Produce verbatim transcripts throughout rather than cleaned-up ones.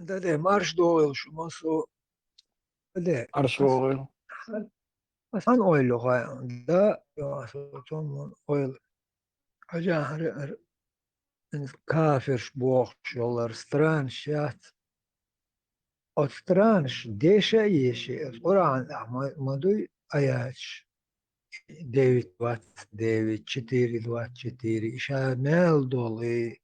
Да, да, марш догӀийла шу массо. Да, да. Марш догӀийла. Сан ойла хай, да, сан ойла. Хьажа хӀара, хӀара, кафирш бохуш йолар странаш яц. Оцу странаш деша а еший, оцу Къуръан тӀехь ма, ма дуй аяташ. Девять двадцать девять, четыре двадцать четыре, и ша мел долу, и,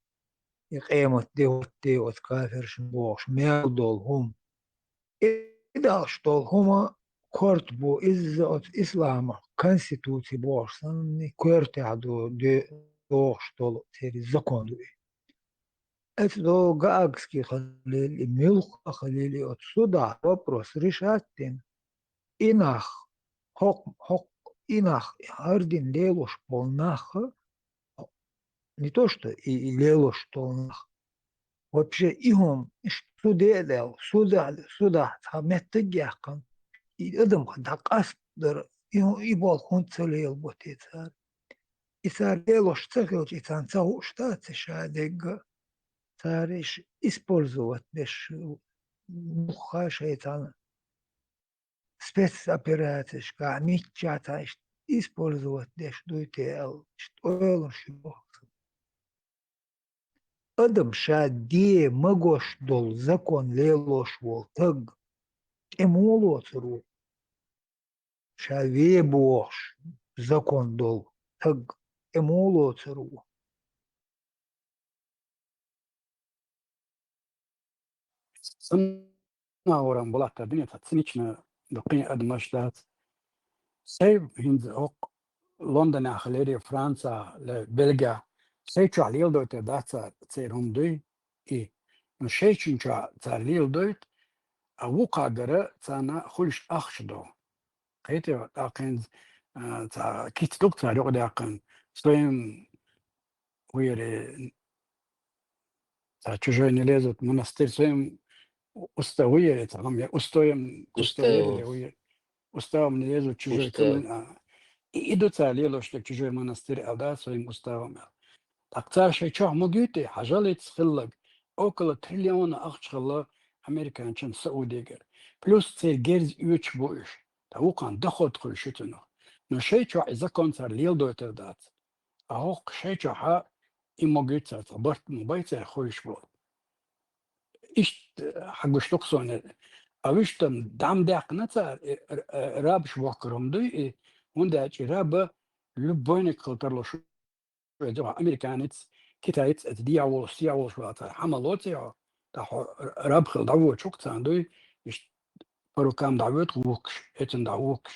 и къемат де хӀуттий оцу кафиршна бохуш, мел долу хӀума. И далуш долу хӀума корта бу, изза оцу исламах конституций бохуш санна, коьртехь ду, де, дохуш долу церан закон ду и. Эцу до Гаагский хилийла, и муьлхха а хилийла, и оцу судахь вопрос решать дина. И нах, хӀокху, хӀокху и нах, хӀара дин лелош болу нах, не то что и, и лелош долу нах, вообще и хӀума, иштта суде а даьлла, судахь, судахь цхьа меттиг а яьккхина, и адам дӀакъастадар, и хӀу-, и болу хӀунда ца лелабо те цара? И цара лелош ца хилча, и царна ца хууш дац ша дегга. Цара иш использовать деш, муьлхха шайцарна спецоперацешкахь, миччахь цхьа иштта использовать деш дуй те аьлла, иштта ойланаш ю боху. Адам ша де магош долу закон лелош волу таг тӀе муха лоцур ву? Ша ве бохуш закон долу таг тӀе муха лоцур ву? Санна варан булатта дуьне цхьа цинична дуккхин адамаш дац. Сай хӀинца хӀокху Лондонехь хилира, Францехь, ле Бельгехь, сай чохь леладойтур дац цара, церан хӀума дуй и. Ну, шайчун чохь цара леладойту, а вукхагара царна хуьлуш ахча ду. Кхетий, тӀаккха хӀинца, а, цхьа кица ду-кх цара юкъадаьккхина, своим вуьйре, цхьа чужой не лезут монастырь, своим уста-, вуьйре, цхьа хӀума я, устоим, уста-, уста-, вуьйре, вуьйре, уставом не лезут чужой, уста-, кому-, а, и, и ду цара лелош дерг чужой монастырь аьлла, да, своим уставом аьлла. ТӀаккха цара шайн чохь ма гуьйтий, хьажал ица хилларг, около триллиона ахча хилла американчун Саудигара. Плюс церан герз оьцуш бу уьш. Ткъа вукхунна доход хуьлуш ю цунах. Но шайн чохь и закон цара леладойтур дац. А хӀокху шайн чохьа и ма гуьйту цара, цхьа барт ма бай церан хуьлуш болу. Иштта хьан гуш ду-кх суна. А вуьштан дӀа ма даьккхина цара, э, э, рабаш бохкур хӀума дуй и, хӀунда аьлча и раба любойниг хила тарлуш ву. Вай дуьхьа американец, китаец, эца дехьа волуш, сехьа волуш вац, хьан ма лоций хьо, тӀаккха хьо раб хила дӀавоьдуш ву-кх царна дуй, иштта по рукам дӀавоьду вукхуш, эцна дӀавукхуш.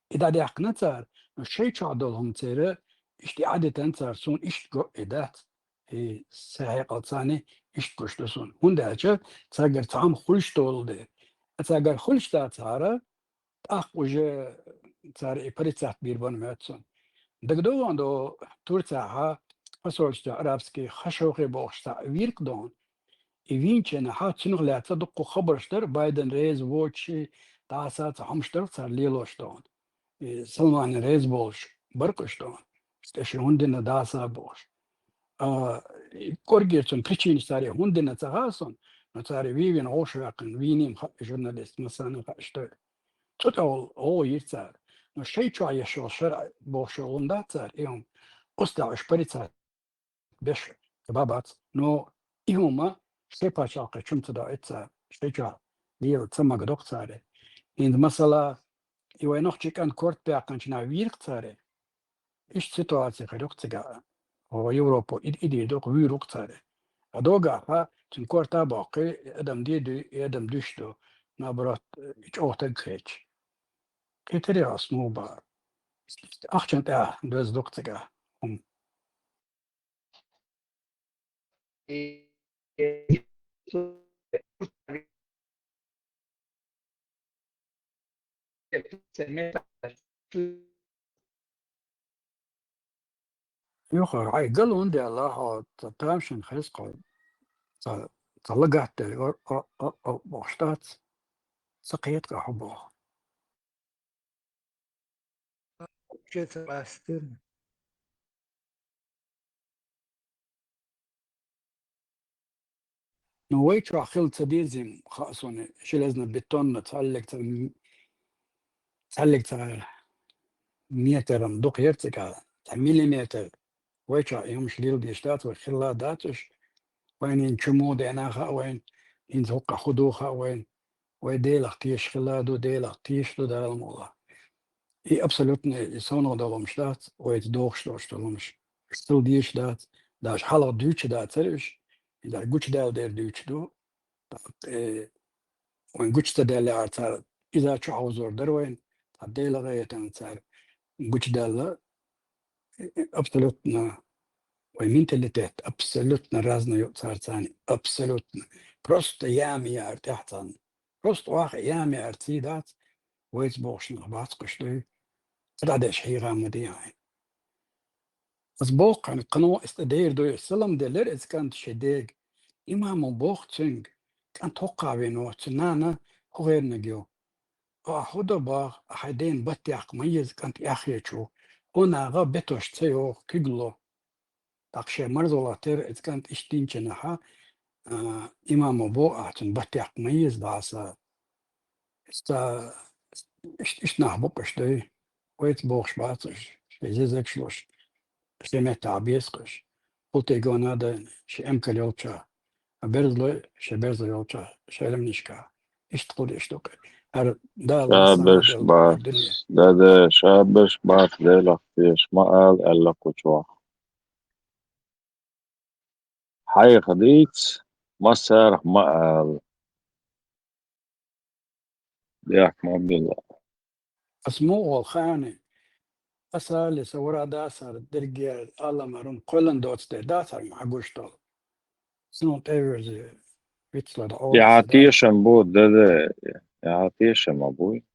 И дӀадаьккхина цара, но шайн чохь долу хӀума церан, иштта и Ӏадитан цара, суна иштта го и дац. И сайн хьекъал царна иштта гуш ду суна. ХӀунда аьлча цаьргара цхьа хӀума хуьлуш долу дела. Цаьргара хуьлуш дацахьара, тӀаккха уже цара и порицать бийр бан моьтту суна. ДагадогӀу ду, Турцехьа посольство арабский Хашохи бохуш цхьа вийр-кх ду. И вийначу хенахьа цунах лаьцна дуккха хабарш дара, Байден реза воцуш, дӀаса цхьа хӀумаш дара цара лелош ду. И Салман реза болуш бара-кх уьш ду. Цу тӀе шен хӀунда дина дӀаса бохуш. А, и кӀоргера цунна причинаш цара хӀунда дина ца хаьа суна, но цара вийна вовшахваьккхина, вийна-м хаьа журналист, массарна хаьа, что цу тӀехула гӀо йира цара. Но шайн чохь еш йолу шарӀ бохуш йолу хӀума дац цара, и хӀума. Оцу тӀехь уьш порицать беш бан бац. Но и хӀума шайн пачхьалкхе чу ма ца доуьйту цара, шайн чохь лела ца магадо-кх цара. ХӀинца масала, и вайн нохчийн кӀант корта баьккхинчу наха вийра-кх цара. Иштта ситуаци хир ю-кх цигахь. О, Европа и, и дийр ду-кх, вуьйр ву-кх цара. А догахь, цуьнан корта а боккхий, и адам де дуй, и адам дуьйш ду, наоборот, и чӀогӀа таг хеташ. Кхетарий хьо, ас муха бахара? Ахчанан тӀехь доьзна ду-кх цигахь хӀума. Юха, хьайн гала хӀунда аьлла хьо, ца тамашийна хеза-кх хьо, ца, ца лагатта дерг, о, о, о, о, бохуш дац, ца кхета-кх хьо боху. Вообще ца къастира. Ну, вай чохь хила ца деза, хаьа суна, железно-бетонно, цхьаллиг ца, цхьаллиг ца метран дукха яра цигахь, цхьа миллиметр. Вай чохь и хӀумаш леладеш дац, вай хилла дац уьш. Вайна хӀинца чу муха деана хаьа вайна, хӀинца хӀокхахь хӀун ду хаьа вайна. Вай Делах тешаш хилла ду, Делах тешаш ду Дала мукъалахь. И абсолютно и совнах долу хӀумаш дац, вайца догӀуш долуш долу хӀумаш. Уьш хила дезаш дац, даже хьалха дуьйцуш дацара уьш, и даже гучудаьлла дерг дуьйцуш ду. ТӀаккха, э, вайн гучу ца даьллехьара цара иза чу хьовзор дара вайна, ткъа Делан гӀайгӀатана цара гучудаьлла, э, абсолютно вайн менталитет абсолютно разный ю царца, абсолютно. Просто яма яра тӀехь царна. Просто ваха яма яра ций дац, вайца бохуш нах бац кхуьш дуй, ца дӀадеш хьийгӀа ма де хьайн. Ас боху хьуна, кхано ас тӀе дер дуй, салам делира иза кӀанта шен дега. Имамо боху цуьнга, кӀант хӀокхахь веано, цуьнан нана хӀун гӀерниг ю. Ахьа хӀун до боху, ахьа хьайн дена бат яккха ма еза кӀант эхь хеташ ву. Хьо нагӀа бетош ца йогӀу, куьг ло. ТӀаккха шен марзо латтера иза кӀант иштта динчунахьа, а, имамо боху ахьа цуьнан бат яккха ма еза дӀаса. Иштта, иштта, иштта нах бу-кх уьш дуй. Вайца бохуш бац уьш, шайн зезагаш луш, шен меттахь беза-кх уьш. Хултайгона а дайна, шен эмкал йолчохь. А берзалой, шен берза йолчохь, шайн лемнишкахь. Иштта кху деш ду-кх. ХӀара Дала Ша салам берш делла бац, дуьне. Да, да, ша берш бац, Делах тешаш ма ала, аьлла кху чохь. Хьайх дийца, массарах ма ала. Дехк ма билла. Ас муха олу хаьий? Аса али, сан вара дацара, дерриге а Аллам хӀара хӀума кхоьллина доцу де дацара ма хьан гуш долу. Суна тӀе а вирзи, вицлар Ӏола Я аса дай. Тешам бу, да, да, я тешам а буй.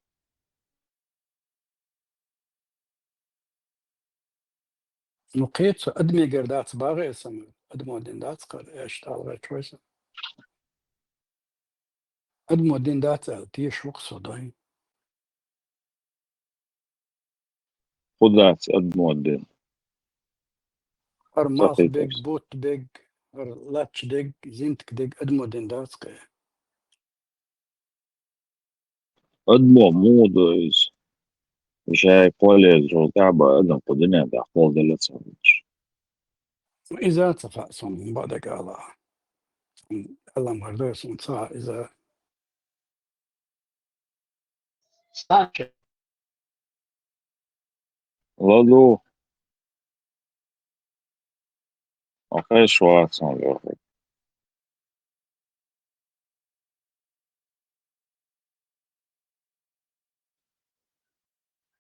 Ну, кхета со, адамегара дац бахара сан, адамо дина дац кхара, аьшта алгӀачу вай сан. Адамо дина дац аьлла, тешаш ву-кх со дай. ХӀун дац адамо дина? ХӀара Ца малх бег, кхеташ. Бутт бег, хӀара латча дерг, зинтик дерг адамо дина дац кхара. Адамо муха ду иза? Шайн кхоллалц жо тӀехь бан адам кху дуьнен тӀехь кхолладелла ца хилча. Иза а ца хаьа суна, хӀун бан дага ала. Аллам хӀара дай суна ца хаьа иза. Сача. Ладу. Ахай шварцан лёгӀи.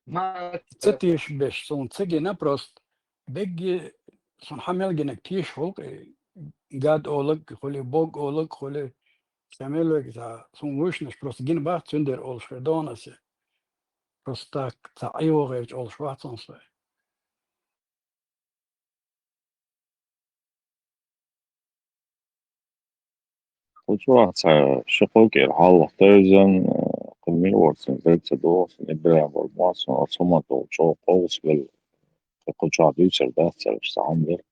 Ма Ца тешаш беш суна ца гина просто. Бегги суна хьан мел гинарг тешаш ву-кх, гад олаг хуьли, бог олаг хуьли, ца мел вега ца, суна вуьшнаш просто гина бац, цундела олуш хир дона аса. Просто так, ца ӀайогӀерчу олуш вац суна сай. Кху чохь цхьа ши-кхо кӀира хьалха тевзан, кху миорцан зерг ца доху, ибрахӀим вара моссанал оцу хӀуманна долу чӀогӀа къовсабелла, кху чохь дуьйцур дац цаьрга цхьа хӀума дерг.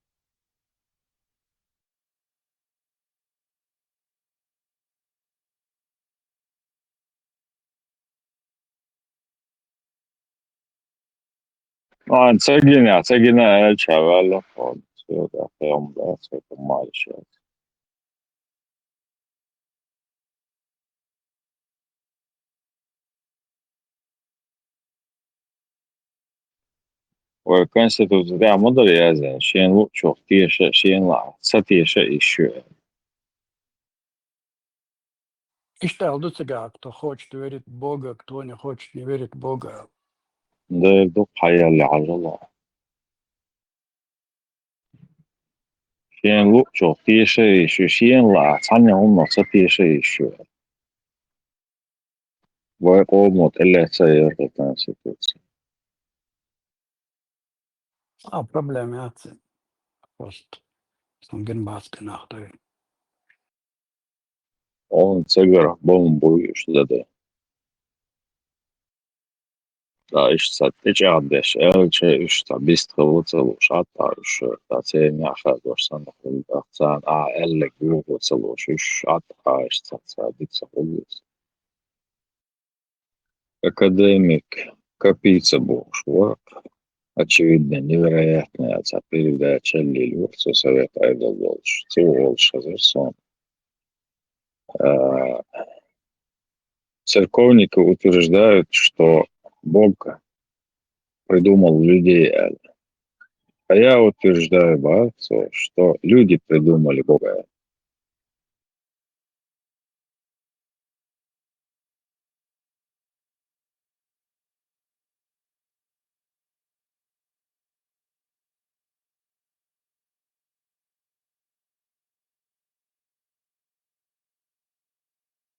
Айн, ца гина, ца гина аьлча, ваьлла, хьо, цо, да, хьо, да, цо, хьо, марша. Вай конституци тӀехь ма дара яздина, шена луъучух теша, шена лаахь ца теша йиш ю аьлла. Иштта аьлла ду цигахь, кто хочет верить в Бога, кто не хочет не верить в Бога. Дера ду-кх хьан яьлла хьажал. Шена луъучух теша йиш ю, шена лаахь цхьанна хӀуманах ца теша йиш ю. Вай къомо тӀелаьцна яра тхан конституци. А, проблема яц. Просто сан гина бац гинах дай. Хьуна цигара бомба буй уьш ладе. ӀатӀа иштта цхьа тӀечӀагӀдеш аьлча, уьш цхьа бист хила ца луш, ӀатӀа уьш, цхьа церан яхь хадош санна хила, царна а аьлларг юха ца луш, уьш ӀатӀа иштта цхьа диц хила. Академик Капица бохуш вара, очевидно, невероятная цхьа передача лелийра цо, Совет Айдол волчу, цо волуш хезара суна. А, церковники утверждают, что Бог придумал людей, аьлла. А я утверждаю, боху цо, что люди придумали Бога, аьлла.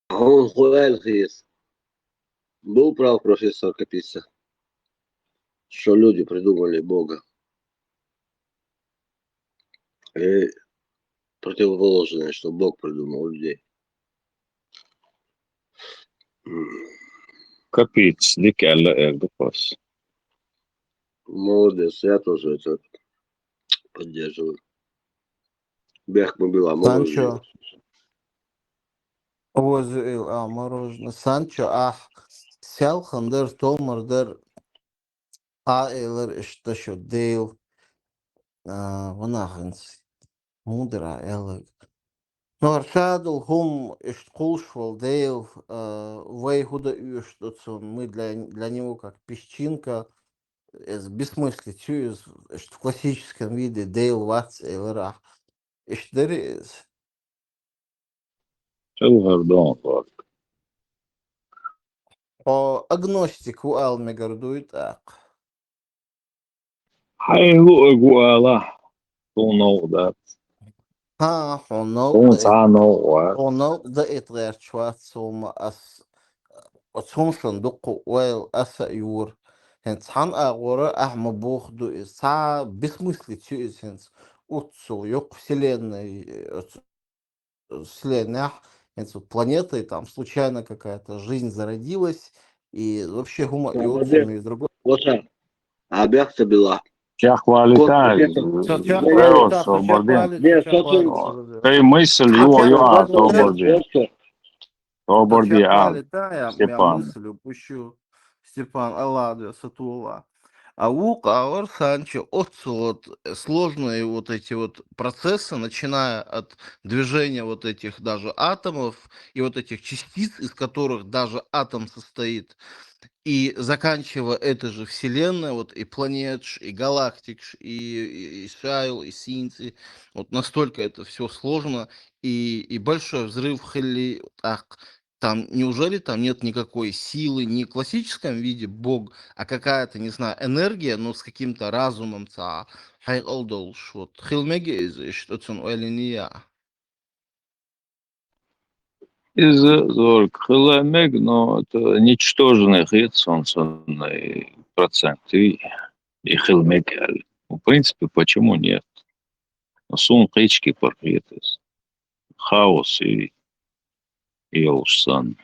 Хьуна хӀун аьлла хеза? Бу прав, профессор Капица, что люди придумали Бога. И противоположное, что Бог придумал людей. М. Капец, дика аьлла эр ду хьо. Молодец, я тоже это поддерживаю. Бехк ма била, Санчо. Мороженое. Оза ил а мороженое. Санчо, ахь селхана дара, томар дара, а элар иштта шу Дела, а, ванаханца. ХӀун дара аьлларг? Ну, хӀара ша долу хӀума иштта кхуллуш волу Дела, а, вай хӀун дан оьшу ду цунна? Мы для, для него как песчинка, иза бессмыслица ю иза, иштта в классическом виде Дела вац элира ахь. Иштта дарий иза? Чалхар дон вац. Хьо агностик ву ала мегар дуй тӀаккха? Хьайн луъург ву ала, суна новкъа дац. ХӀан, хьо новкъа Суна дан цхьа а новкъа вац. Хьо новкъа дан и тӀе гӀерташ вац суна, ас оцу хӀумашна дуккха ойла аса а юра. ХӀинца цхьана агӀора ахьа ма боху ду иза. Цхьа бессмыслица ю иза хӀинца. Оццул йоккха вселенная, оцу вселеннехь, хӀинца вот планета, и там случайно какая-то жизнь зародилась, и вообще хӀума а йоцу, и другой. Лоша, а бехса била. Чехвалитай. Кот-, Со чехвалитай, со чехвалитай, со чехвалитай. Тей мысль, ё, ё, а, соборди. Соборди, а, Степан. Степан, Аллах, Сатула. А вукъа ор Санчо, оццу вот сложные вот эти вот процессы, начиная от движения вот этих даже атомов и вот этих частиц, из которых даже атом состоит, и заканчивая этой же вселенной, вот и планетш, и галактикш, и, и, и шайл, и синц, и вот настолько это всё сложно, и, и большой взрыв хилли, так, там, неужели там нет никакой силы, не в классическом виде Бог, а какая-то, не знаю, энергия, но с каким-то разумом ца хьекъал долуш, вот, хила мега иза, иштта цунна ойланийа? Иза зорг хила мега, но это ничтожный хет, сон, сон, э, процент, и, и хила мега аьлла. В принципе, почему нет? Но суна кхечки пархет иза. Хаос и, и йолуш санна.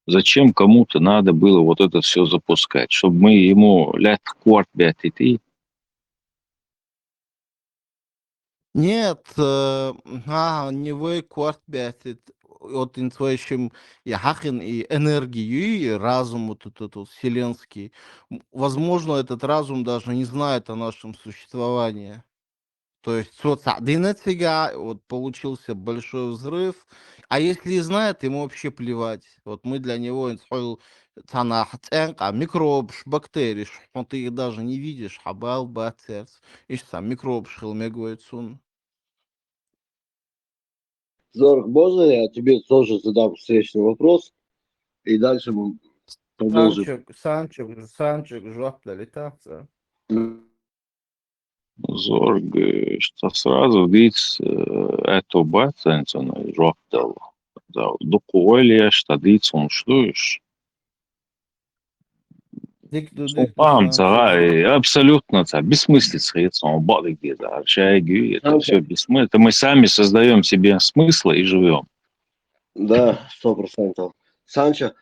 Зачем кому-то надо было вот это всё запускать, чтобы мы ему лаьтта корта беттий? Нет, э, ага, не вай корта беттий. Вот инца вай шим и хьахин, и энергию, и разум вот этот вот вселенский. М, возможно, этот разум даже не знает о нашем существовании. То есть, цо цхьаъ дина цига, вот получился большой взрыв. А если и знает, ему вообще плевать. Вот мы для него, инца хьо цхьана цӀенкъа микробаш, бактериш, хьо ты их даже не видишь, хьан бала бац церца. Иштта цхьа микробаш хила мега вай цунна. Зорг, можно я тебе тоже задам встречный вопрос? И дальше мы продолжим. Санчо, Санчо, Санчо жоп дали таца? Зорг, э, что сразу вдруг, э, это бац, цунна жоп дала. Да, дукха ойла еш, ткъа дийцина шу дуьйш. Дика ду, дика ду, Санчо. Абсолютно ца бессмыслица хет сон бакъдерг деза, шайги, это всё бессмысленно. Это мы сами создаём себе смыслы и живём. Да, сто процентов. Санчо,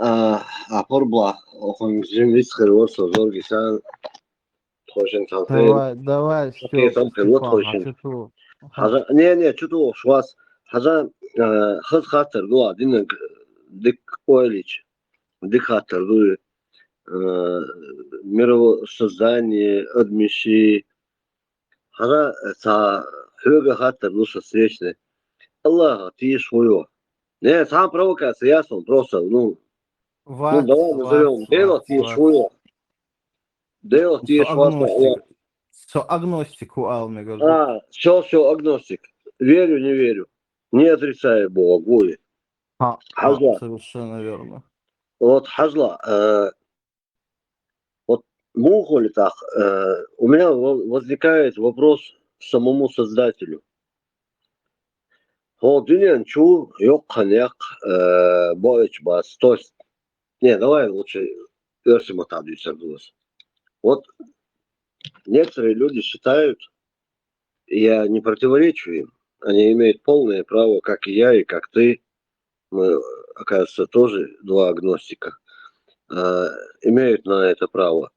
А, а пурбла, охуй, жин вицхир варсо зорги сан, тхойшин там хел. Давай, давай, Окей, всё, там хел, вот Степан, а тхойшин. Чё ты? Ага. Хаза, не, не, чё ты швас? Хаза, э, хаз хатар дуа, динаг дик ойлич, дик хатар дуа, э, мировоззрение, адмиши, Хаза, э, ца хьога хаттар луша встречный. Аллаха тиеш хуё. Не, сам провокация, я сам просто, ну, ну, Вац, давай назовём. Вац, Дело Вац, тиеш Вац. Хуё. Дело Со тиеш хуё. Агностик. Со агностик, хуал, мне кажется. А, всё, всё, агностик. Верю, не верю. Не отрицаю Бога, горе. А, а, Хаза. Совершенно верно. Вот, хазла, э, Вот мухолитах, э, у меня во-, возникает вопрос самому Создателю. О, дунен чу, ёк, ханек, э, боич бас. То есть, не, давай лучше версию мотаду и сорвалось. Вот некоторые люди считают, и я не противоречу им, они имеют полное право, как и я, и как ты, мы, оказывается, тоже два агностика, а, имеют на это право.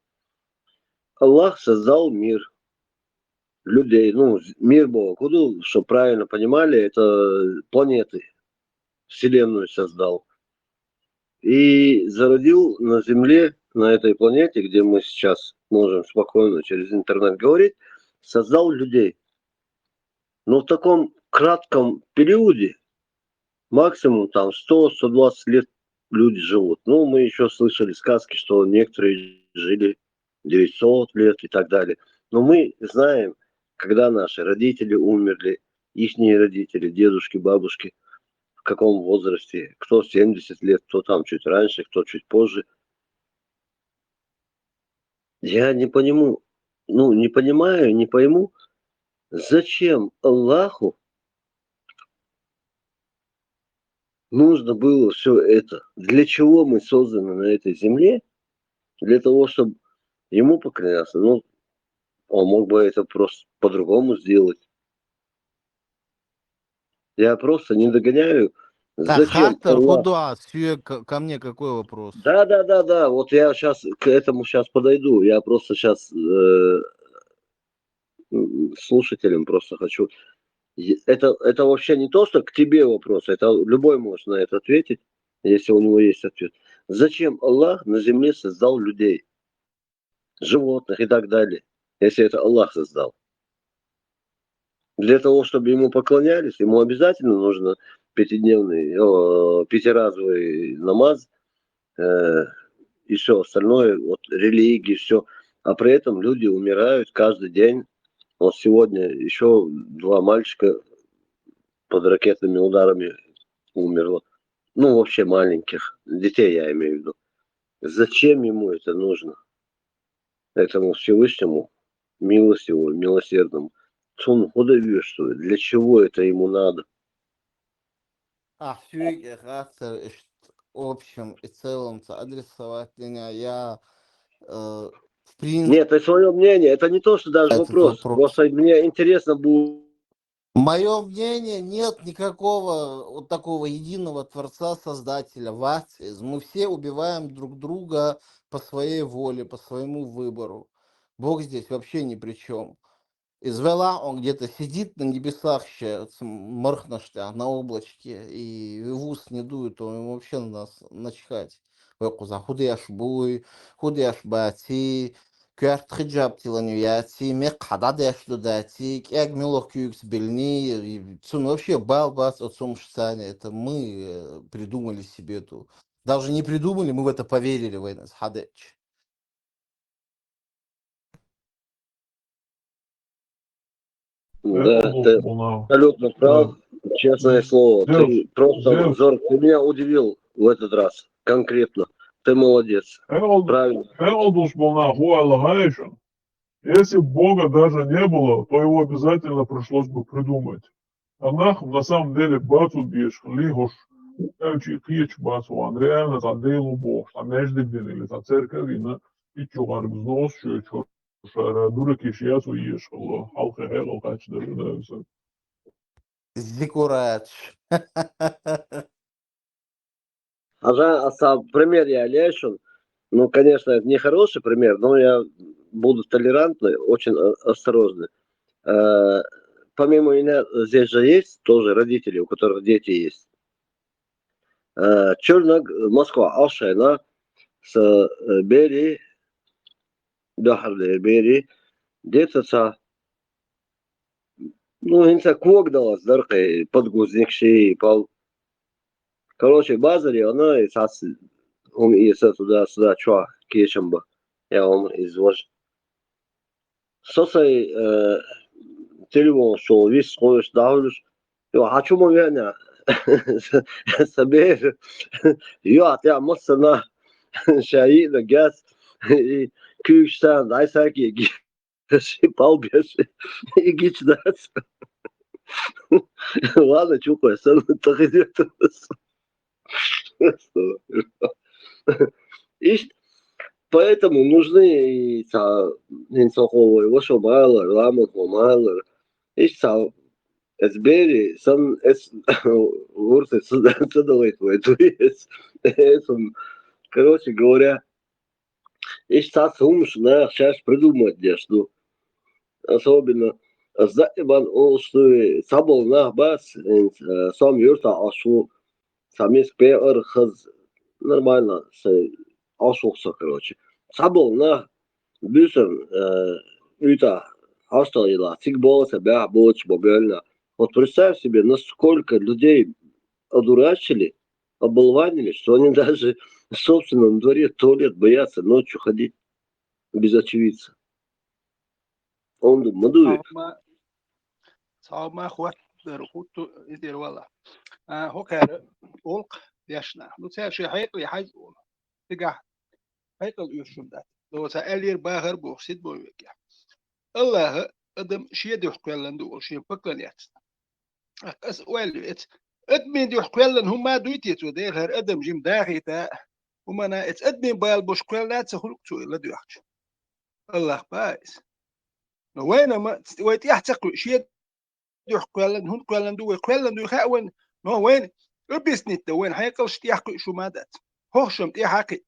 Аллах создал мир, людей, ну, мир Бога, куду, чтоб правильно понимали, это планеты, Вселенную создал. И зародил на Земле, на этой планете, где мы сейчас можем спокойно через интернет говорить, создал людей. Но в таком кратком периоде, максимум там сто, сто двадцать лет люди живут. Ну, мы ещё слышали сказки, что некоторые жили девятьсот лет и так далее. Но мы знаем, когда наши родители умерли, ихние родители, дедушки, бабушки, в каком возрасте, кто семьдесят лет, кто там чуть раньше, кто чуть позже. Я не пониму, ну, не понимаю, не пойму, зачем Аллаху нужно было всё это? Для чего мы созданы на этой земле? Для того, чтоб ему поклоняться? Ну, он мог бы это просто по-другому сделать. Я просто не догоняю, Так, зачем Хаттер, Аллах. Куда? Сюе, к-, ко мне какой вопрос? Да, да, да, да. Вот я щас к этому щас подойду. Я просто щас, э, м, слушателям просто хочу. Е-, это, это вообще не то, что к тебе вопрос. Это любой может на это ответить, если у него есть ответ. Зачем Аллах на земле создал людей, животных и так далее, если это Аллах создал? Для того, чтобы ему поклонялись, ему обязательно нужно пятидневный, э, пятиразовый намаз, э, и всё остальное, вот религии, всё. А при этом люди умирают каждый день. Вот сегодня ещё два мальчика под ракетными ударами умерло. Ну, вообще маленьких, детей я имею в виду. Зачем ему это нужно? Этому Всевышнему, милостивому, милосердному. Цун худа вирсу, для чего это ему надо? А, сюеге Хаттер, ишт, в общем и целом, ца адресовать линия, я, э, в принципе Нет, это своё мнение, это не то, что даже этот вопрос. Вопрос. Просто мне интересно будет. Моё мнение, нет никакого вот такого единого Творца, Создателя, Ватиз. Мы все убиваем друг друга по своей воле, по своему выбору. Бог здесь вообще ни при чём. Извела он где-то сидит на небесах щас, м, морхнашта, на облачке, и вус не дует, то ему вообще на нас начхать. Вай кьуза, худеш буй, худеш баци, кверт хиджаб тилан яци, мекъ хада деш дудаци, кег милох кюкс билни, и цун вообще бал бац, о цум штане. Это мы, э, придумали себе эту. Даже не придумали, мы в это поверили, вайнас хадеч. Да, ты абсолютно прав, честное слово. Ты просто, Жорж, ты меня удивил в этот раз конкретно. Ты молодец. Правильно. Хел душ болна хуала хайшун. Если бы Бога даже не было, то его обязательно пришлось бы придумать. А нах, на самом деле, бацу деш, лихош, элчи киеч бацу, он реально за делу Бог, за между или за церковь, и на, и чугар бзнос, что шара дура кишьяс уеш, Аллах, халкы хело кач да, да, всё. Зикурач. Ага, а сам пример я лешу. Ну, конечно, это не хороший пример, но я буду толерантный, очень о- осторожный. Э, Помимо меня, здесь же есть тоже родители, у которых дети есть. Э, Чернок, Москва, Алшена, с э, Бери, Дахар Бери, где-то са, ну, инса квогдалас даркы, подгузник ши, пал. Короче, базари, она и сас, он и са туда-сюда, чё, кешем бы. Я вам из вож. Сосай, э, телефон шел, вис, ходишь, давлюсь. Ё, а чё мы веня? Собер. Ё, а ты, а массана. Шаи, да, газ. И кюкштан, дай саки, ги. Ши пал беш. И гич дац. Ладно, чё, кой, сан, так идёт. Ишт, поэтому нужны и са, инсоховой, вашо малар, ламот малар. Ишт са, эсбери, сан, эс, урсы, садалайт, вай, то есть, эс, он, короче говоря, ишт са сумш, на, сейчас придумать, где что. Особенно, заебан, о, что, сабол, на, бас, э, сам юрта, а что, Самис пеар хаз нормально, се ашукса, короче. Сабол на бюсен, э, уйта, хашта ила, цик болса, бя, боч, бобельна. Вот представь себе, насколько людей одурачили, оболванили, что они даже в собственном дворе в туалет боятся ночью ходить без очевидца. Он думает, мадует. Сама, сама хваттар, хутту идир вала. А, хокар, олк, яшна. Ну, це ще хайкли хайз ол. Тига хайкл юшум дат. До ца элир бахар бу, сид бу веке. Аллах адам шие дух квеллан ду, шие паклан яц. Ас уэль эц. Админ дух квеллан хума дуйти цу, дер хар адам жим дахита. Хумана эц админ бал буш квелла ца хулк цу ила дуйхч. Аллах байс. Но вайна ма, вай тяхцакъ шие дух квеллан, хун квеллан ду, вай квеллан ду ха вайн. Но вайн объяснить да, вайн хайкл штяхъ шума дац. Хохшам тяхъ хакъи.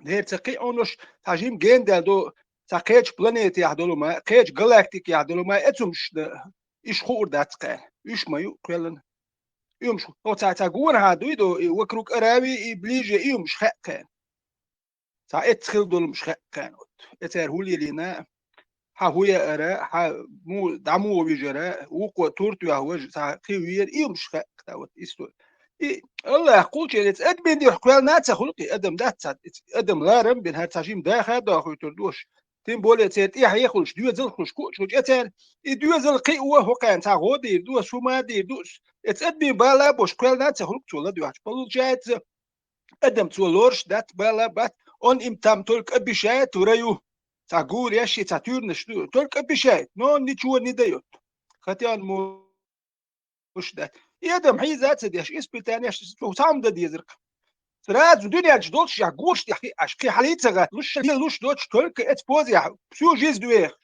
Дер ца кхи онуш, та жим гендал до, ца кеч планетаях долу ма, кеч галактикаях долу ма, эцумш да, иш хуур дац кхаьн. Уьш ма ю кхеллан. Уьмш, о, ца, ца гуна ха дуй до, и вокруг Аравии, и ближе, и уьмш хе кхаьн. Ца эц хил долумш хе кхаьн от. Эцер хулилина, ха хуя ара, ха му, даму вижара, укъо турт вяхваж, ца хи вир, и уьмш хе кхаьн от, исто. И Аллах кулчелец админ дих кхвелна ца хулки, адам дац ца, адам ларам бин хар ца жим даха дахуй тур душ. Тем более цер тяхье хулш, дуьзал хулш, кучуч эцер, и дуьзал кхи уа хокхаьн ца гъо дир ду, сума дир ду. Эц админ бала бош кхвелна ца хулк цула дуьхч. Получается, адам цо лорш дац бала бац, он им там только обещает в раю. Ца гур яши, ца тюрнаш ду, только обещает, но он ничего не даёт. Хотя он му- уш дац. И адам хьийза ца деш, испытание, ш-, ш-, сам да дезар. Сразу дуьнянчу долчу шех гуш тӀехь хиъаш, кхин хьалий ца гӀат, луш, луш доцуш только эц позехь, всю жизнь вех.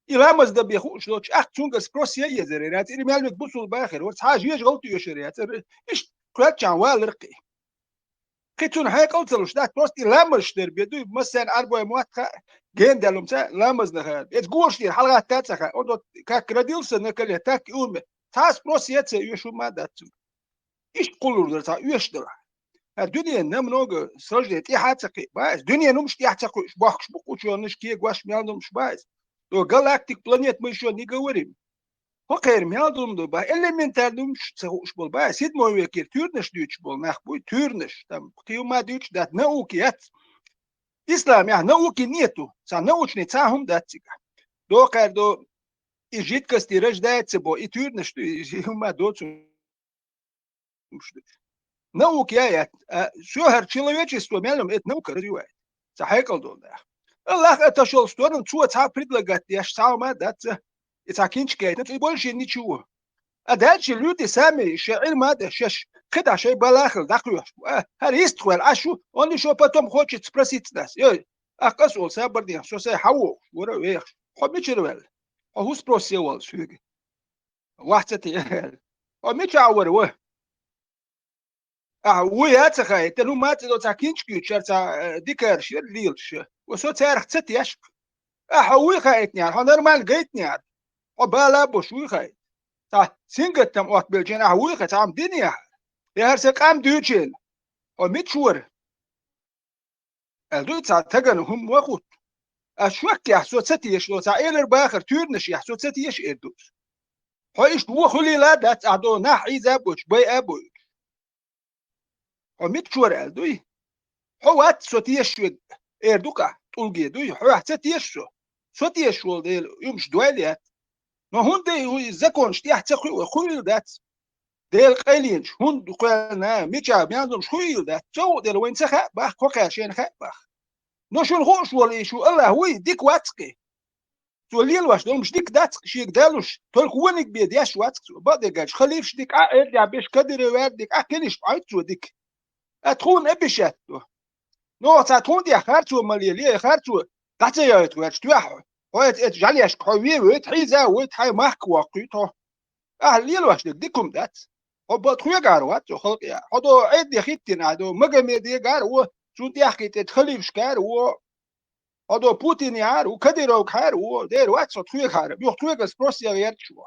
И ламаз да беху уш доцуш, ах, цуьнга спрос я езар, яц, ира мел век бусул бахир, вар цхьа жеш гӀалт йошар, яц, ира, иш кхоьлчахь валар кхи. Кхи цунна хьекъал ца луш дац, просто и ламазаш дер бе дуй, массен Ӏарбой мотт хаьа, ген далум ца, ламазна хаьа. Эц гуш дир, хьалгӀатта ца хаьа, он вот как родился на коле, так и умер. Цхьа спрос я ца оьшу ма дац цунна. Иштта кхуллур дара цхьа оьшуш дала. А дуьне намного сложнее, тӀаьхьа ца кхиъ, бац. Дуьне нумаш тӀаьхьа ца кхуьуш, бохкуш бу учёныш, кегош мел нумаш бац. То галактик, планет мы ещё не говорим. ХӀокхеран мел дум ду, бац. Элементарно нумаш ца хууш болу, бац. Седьмой векера туьрнаш дуьйцуш болу нах буй, туьрнаш. Там, кхин хӀума дуьйцуш дац, науки яц. Ислам яхь, науки нету. Цхьа научный цхьа хӀума дац цига. Докхар до, и жидкости рождается бо, и туьрнаш ду, и хӀума доцу. Наука я, я, а, всё, хӀара человечество мел ма, это наука развивает. Ца хьекъал долу нах. Аллах отошёл в сторону, цо цхьа предлагать деш, цхьа ма дац, и цхьа кинчка яйтина, и больше ничего. А дальше люди сами, ше Ӏилма деш, шеш, кхидӀа шай балахал дӀакхоьхьуш. А, хӀара йистхвел, а шу, он ещё потом хочет спросить нас. Йой, ах, къас ол сабар дехаш, со сай хьавогӀуш, вара вехаш. Хьо мичара ваьлла? Хьо хӀу спрос е воллу шуьга? Вац ца те. Хьо мича а вара ва? Ахьа вуй а ца хаийтина, хӀума а ца до, цхьа кинчкуьйчара, цхьа, э, дикараш яра лелаш. Ва со царах ца тешка. Ахьа вуй хаийтинера, хьо нормально гайтинера. Хьо бала а беш вуй хаийта. Цхьа сингаттам оттабелчина ахьа вуй хай, цхьа хӀума динехьара. Яхар сан къам дуьйчина. Хьо мича вара? Аьлла дуй цхьа тагана хӀума ма хутта. Ас шоккехь со ца тешало, цхьа элар бахар туьйранашехь со ца теша эр ду. Хьо иштта вон хуьлийла а дац, ахьа до нах хьийза а бойтуш, бай а бойтуш. Хьо мича вара аьлла дуй? Хьо вац со теша шуьга, эр ду-кх ахь, тӀулге дуй, хьоьх ца теша со. Со тешаш волу дела, уьмаш дойла яц. Но хӀунда и законаш тӀехь ца кхуьу, кхуьийла дац. Дела къайленаш, хӀунда кхоьллина, мичахь мелзамаш хуийла дац. Цо а дела, вайна ца хаьа бах, кхо кхаьр шайна хаьа бах. Но шуна хууш волу и шу АллахӀ вуй, дика вац-кх и. Цо лелош долуш дика дац-кх шега далуш, только вониг бен деш вац-кх цо. Бакъдерг аьлча, халифаш дика Ӏа, эрдехь беш Кадыров ваьр дика Ӏа, кхиниш бӀойту цо дика. А тхуна а бишетта ду. Но цхьа тхуна тӀехь харцо ма лелае, харцо дӀа ца йойту гӀерташ тоьхьа. Хьо эца, эца жӀаьлешка хьо вен войту, хьийза а войту, хьайн махка воккхуьйту хьо. Ахьа лелош дерг дика хӀума дац. Хьо бакъ тхоьгахьара вац цо халкъе. Хьо до Ӏедде хӀиттина ахьа до, Магомедегахьара во, цунна тӀехь кхийтта эца халифашкахьара во. Хьо до Путинехьара во, Кадыровгахьара во, дера вац хьо тхоьгахьара. Юха тхоьгара спрос ян гӀерташ во.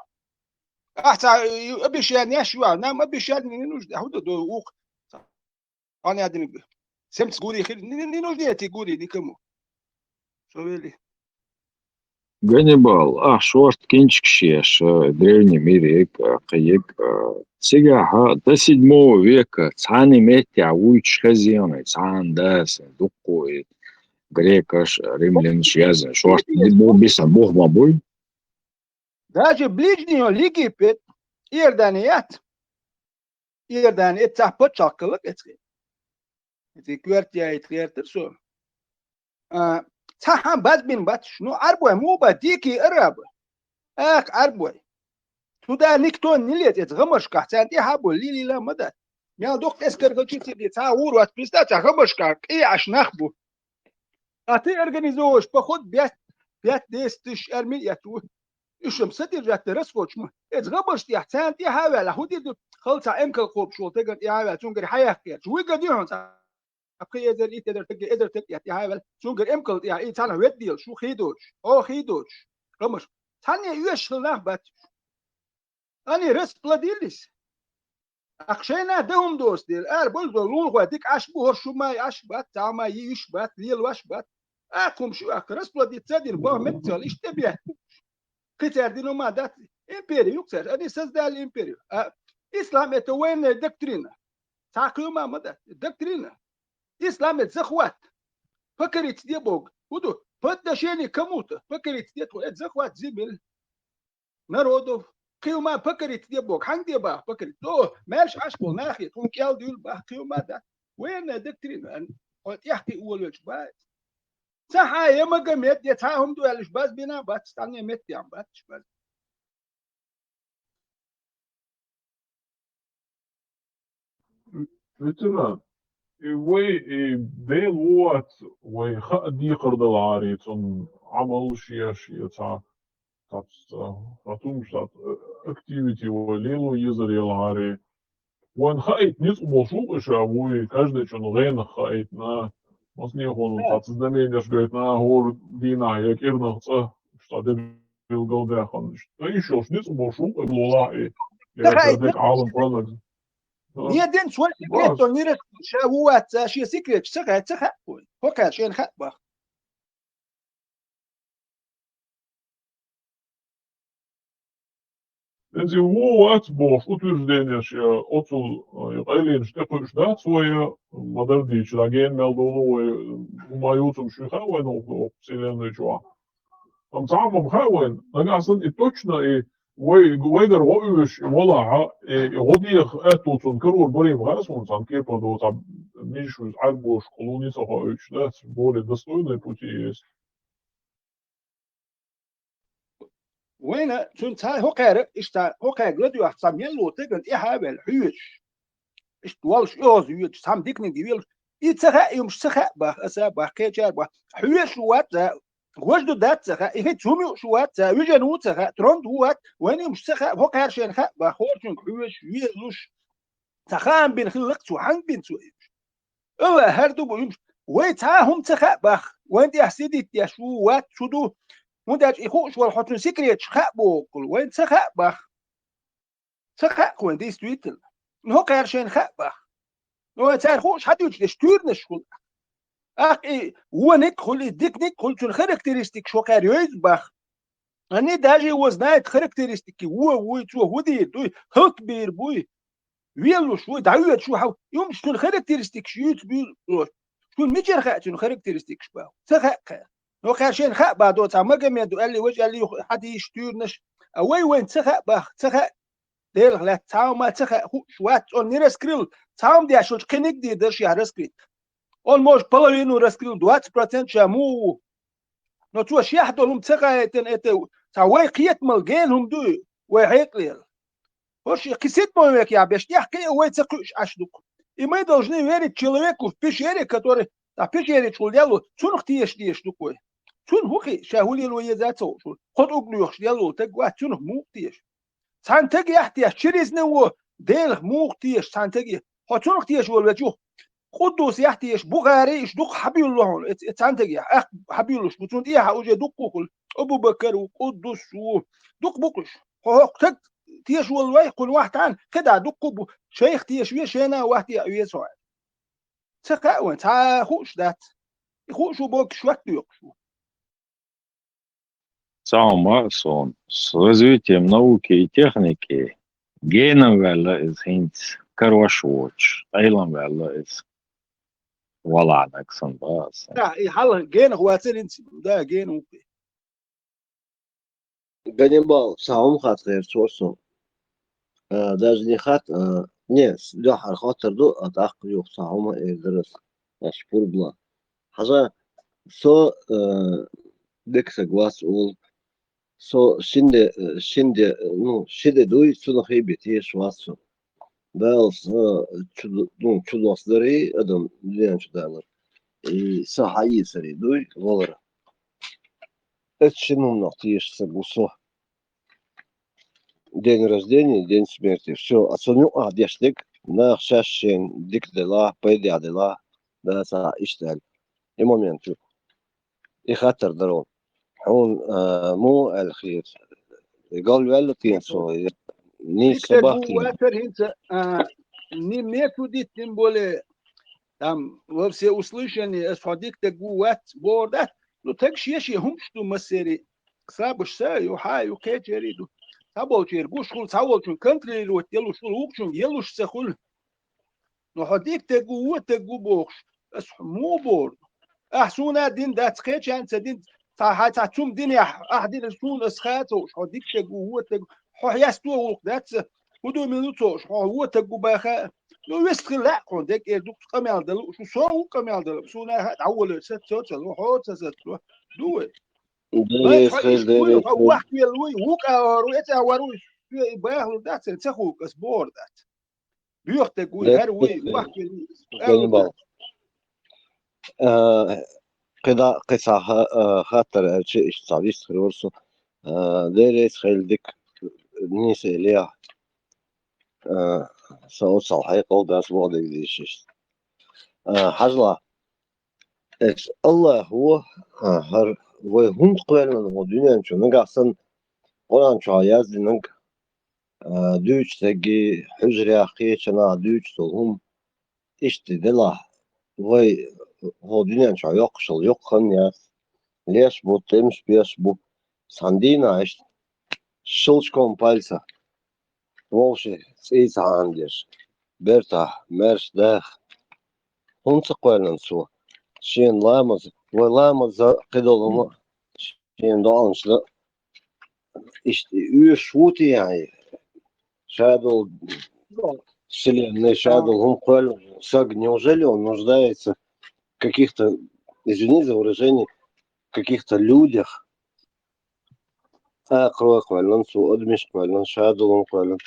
Ахьа цхьа, э, обещание еш ю ахьа, нам обещание не нужно, хӀун дан до вукху? Хьан яа диниг? Семц гури хир, не, не, не нужны эти гури никому. Савели. Ганнибал, ахь шорта кинчкаш еш, э, древний мир ег, э, кхин ег, э, цигахьа до седьмого века цхьана меттехь вуьйцуш хезна, цхьана даса, дуккхо и грекаш, римлянаш язна. Шорта ди бу бисан, бух ма буй? Даже ближний Египет, Иордания яц. Иордания, эццахь паччахьалкх хилла эцхи. Эцхи коьрта яйта гӀертар со. А, цхьа хьан базбина бац, ну, Ӏарбой муха бац, дикий арабы. Ах, Ӏарбой. Туда никто не лез, эца гӀамашкахь, царна тӀехьа а бу, лилийла ма дац. Мел дукха эскар хилча цига, цхьа а вур вац, представь, цхьа гӀамашкахь, къе Ӏаш нах бу. А ты организовываешь поход пять, пять-десять тысяч армия яц ву. Уьш-м содержать дан расходаш ма. Эца гӀамаш тӀехь, царна тӀехьа а ваьлла, хӀун дийр ду? Хала цхьа эмкал кхобуш волу тагана тӀехьа а ваьлла, цуьнгара хьаяккха гӀерташ. Вуй ган ю хьуна цхьа пхи эзар, итт эзар таг, эзар таг тӀехь тӀехьа а ваьлла, цуьнгара эмкал тӀехь, и цхьана ведда делаш, шу хий доцуш, хьо хий доцуш. ГӀамаш. Цхьанне оьшуш хила нах бац. Они расплодились. Ахь шайна дан хӀума доцу дела, ара бозо лулахой дика Ӏаш бу, хӀорш шу май Ӏаш бац, цхьа май йиш бац, лелош бац. Ахь хӀума шу ахь расплодиться а дина, боху меттигал иштта тӀебехк. Кхин цара дина ма дац, империя ю-кх цара, они создали империю. А ислам это военная доктрина. Цхьа кхин ма ма дац, доктрина. Ислам это захват. Покорить де Бог. ХӀун ду? По отношению к кому-то. Покорить де тхо, это захват земель. Народов. Кхин ма покорить де Бог. Хьанга де бах покорить? О, маьрша Ӏаш болу нахе, тхуна кӀел дуьйла бах, кхин ма дац. Военная доктрина. Хьо тӀехкхи олуьйтуш бац. Ца хьан я Магомед, я цхьа хӀума ду аьллаш баз бина бац, цхьанне меттехь бац баз. Ветеран, и вай, и Дела ву вац, вай хаа декхар далахьара, цунна Ӏамал шен, шен цхьа, цхьацца, цхьа тумаш, цхьа, э, активити вай лело езар елахьара. Вайн хаийта ницкъ болуш ву-кх ша вуй, каждый чун гӀенах хаийтина, массанехула цхьацца знаменеш гайтина, хӀора дийнахь я кӀирнах цӀа, цхьа де билгалдаьккхина. Ткъа йиш йолуш ницкъ болуш ву-кх лолахь и, я ца хаийта дерг Ӏалам паннаг. Е ден свой секрет, он не раскрыл, ша ву вац, ша шен секрет ца хаьа, ца хаьа вайн. ХӀокхаьрга шайна хаьа бах. Иза ву вац бохуш утвержденеш я оцул, э, къайленаш тӀекхуьуш дац вай, ма-дарра дийцича, гена мел долу вай, хӀума юцам шуьха вайна оцу вселенной чохь. Амма цхьа а ма хаьа вайна, нагахь санна и точно, и вай, вайгара гӀо оьшуш, и валахьа, и, и гӀо деха аьтту цунна карор барийна хаьа суна цхьана кепара доцу, цхьа мижа вуьзу Ӏаьрбоша кху луна ца хоуьйтуш дац, более достойный пути есть. Вайна цуьнан цхьа хӀокхаьра, иштта хӀокхаьрга ладоьгӀча цхьа мел волу стагана тӀаьхьа а ваьлла, хьоьжуш. Иштта воллуш оьгӀаз воьдуш, цхьамма диканиг веллаш. И ца хаьа, юмаш ца хаьа бах, аса бах, кхечара бах. Хьоьжуш ву вац а, гӀожа ду дац ца хаьа, и хӀинца хӀума юуш ву вац а, вижина ву ца хаьа, тронт ву вац, вайна юмаш ца хаьа, хӀокхаьрга шайна хаьа бах, хӀорчуьнга хьоьжуш, везалуш. Цхьа хаам бина хилла-кх цо, хьанга бина цо уьш? Ала, хӀара ду бу уьш. Вай цхьа а хӀума ца хаьа бах. Вайн тӀехь сидит деш ву, вац, цу ду. ХӀунда аьлча и хууш вара хьо цуьнан секреташ хаьа бохург. Вайн ца хаьа бах. Ца хаьа-кх вайн, действительно. Ну, хӀокхара шайна хаьа бах. Ну, вай цара хууш хьадуьйцуш деш туьйранаш хуьлу. ТӀаккха и вониг а хуьлу, и диканиг а хуьлу, цуьнан характеристикаш хӀокхара йовза бах. Они даже его знают характеристики. Во вуй, цо хӀун дийр дуй, хӀаллакбийр буй. Веллуш вуй, дӀавоьдуш ву хьал. Юмаш цуьнан характеристикаш юьйцу буьйлуш. Шуна мичара хаьа цуьнан характеристикаш бах? Ца хаьа-кх. Ну, хӀокхара шайна хаьа бах, до цхьа Магомеда аьлли, важа аьлли, юха хьадийша туьйранаш. А вай вайна ца хаьа бах, ца хаьа. Делах лаьцна цхьа хӀума ца хаьа, хууш вац, он не раскрыл. Цхьа хӀума деш волчу кхиниг дийр дара шех раскрыть. Он, может, половину раскрыл, двадцать процент ша муха ву. Но цо шех долу хӀума ца хаийтина, это цхьа вай кхетамал гена хӀума ду, вай хьекъалера. ХӀорш кхин сидмой векъяхь беш, тӀехь кхин а вай ца кхуьуш Ӏаш ду-кх. И мы должны верить человеку в пещере, который, а, пещеречуьра лелла, цунах теша дезаш ду-кх вай. Цунна хӀун кхин, ша хӀун лело еза ца хууш ву. Кхо тӀулг лоьхуш лелла стаг вац, цунах муха теша? Цхьана стагехь теша, через него, Делах муха теша цхьана стагехь? Хьо цунах теша волу веза юха. Къуддусехь теша, Бухари, иштта дукха хьабуьйлу хьуна, э, э, цхьана стагехь. Ахь хьабуьйлуш бу, цунна тӀехьа уже дуккха а хуьлу. Абу-Бакар ву, Къуддус ву. Дукха бу-кх уьш. Хьо хӀокху стаг теша волу вай, кхунна вахьтана, кхидӀа дуккха а бу. Шайх теша ве, шайна а вахь тӀе а веза хьо. Ца хаьа вайн, цхьа а хууш дац. И хууш ву бохург шот доькъуш ву. Цхьа хӀума а суна, с развитием науки и техники генахь ваьлла иза хӀинца, карош воцуш, къайлана ваьлла иза. Валахь нагахь санна бах аса. Да, и хьалха генахь вацара хӀинца, да, гена ву-кх и. Ганнибал, цхьа хӀума хатта гӀерташ вара со. А, даже не хатта, а, не, с-, дуьххьара хоттар ду, а тӀаккха юха цхьа хӀума эр дара аса, аш пурбла. Хьажа, со, а, дика стаг вац олу. Со шин де, а, шин де, а, ну, ши де дуй, цунах хи бен тешаш вац со. Дала со чу, ну, чу доссадарий адам дуьнен чу далар. И со хьаийсарий дуй валар. Эцу шина хӀуманах тешаш стаг ву со. День рождения, день смерти. Всё, а цунна юкъахь деш дерг, нах шаьш шайна дика делахь, пайдехь делахь, да, цхьа иштта аьлла. И момент ю. И хаттар дара вон. Хьуна, а, муха аьлла хета? И галваьлла тен со, я нийса дика са стаг бах ву тен? Вацара хӀинца, а, не мне судить, тем более, там, во всеуслышание, ас хьо дика стаг ву вац бохур дац. Ну, стаг шен-шен хӀумаш ду массерий. Сабаш са ю, хьа ю, кхечерий ду. Цхьаболчеран гуш хуьлу, цхьаволчун контролировать ялуш хуьлу, вукхучуьнга ялуш ца хуьлу. Ну, хьо дика стаг ву, вон стаг ву бохуш, ас хьо муха бохур ду? Ахь суна а дина дац, кхечарна а ца дина, цхьа хьайн цхьа цум динехь, ахь дина суна ас хаа ца хууш, хьо дика стаг ву, вон стаг ву, хьо хьесто гӀуллакх дац, хӀун ду мила ду ца хууш, хьо вон стаг ву баха а. Ну, вист хила лаьа хьуна, дерг эр ду-кх къамел дала, шу со а ву къамел дала, суна а хаа дӀаволаве, сацо ца ло, хьо ца сацо, ду вай. Вай, хьо иштта вуй, хьо вахкавелла вуй, вукъа а вар вуй, эцӀа а вар вуй, соьга и бахалур дац, ца хууш ас бохур дац. Боьха стаг вуй, хӀара вуй, вахкавелла вуй. Ганнибал. А, кхидӀа, кхин цхьа ха-, а, хаттар аьлча, иштта цхьа вист хир вара со. А, Дела реза хила дика, нийса элехь. А, со оццул хьекъал дац боху дерг дийшиш. А, хьажал, эс Аллахо, а, хӀара вай хӀунда кхоьллина хӀокху дуьнен чу, нагахь санна Къуръан чохь яздинарг, а, дуьйцу стаге, хьуьжарехь, кхечу нахе дуьйцуш долу хӀума, иштта делахь, вай хӀокху дуьнен чохь йоккхуш йолу йоккха хан яц. Леш бу, тӀемаш беш бу, цхьана дийнахь иштта щелчком пальца вовшийн цӀий ца хьаьнадеш, бертахь, маьрша даха. ХӀунда ца кхоьллина цо? Шена ламаз, вай ламаз а, кхидолу хӀума а шена доӀанаш дан а, иштта и оьшуш ву те хьайн? Ша долу вселенная, ша долу хӀума кхоьллина стаг, неужели он нуждается в каких-то, извини за выражение, каких-то людях? Акхарой кхоьллина цо, адамаш кхоьллина, ша долу хӀума кхоьллина.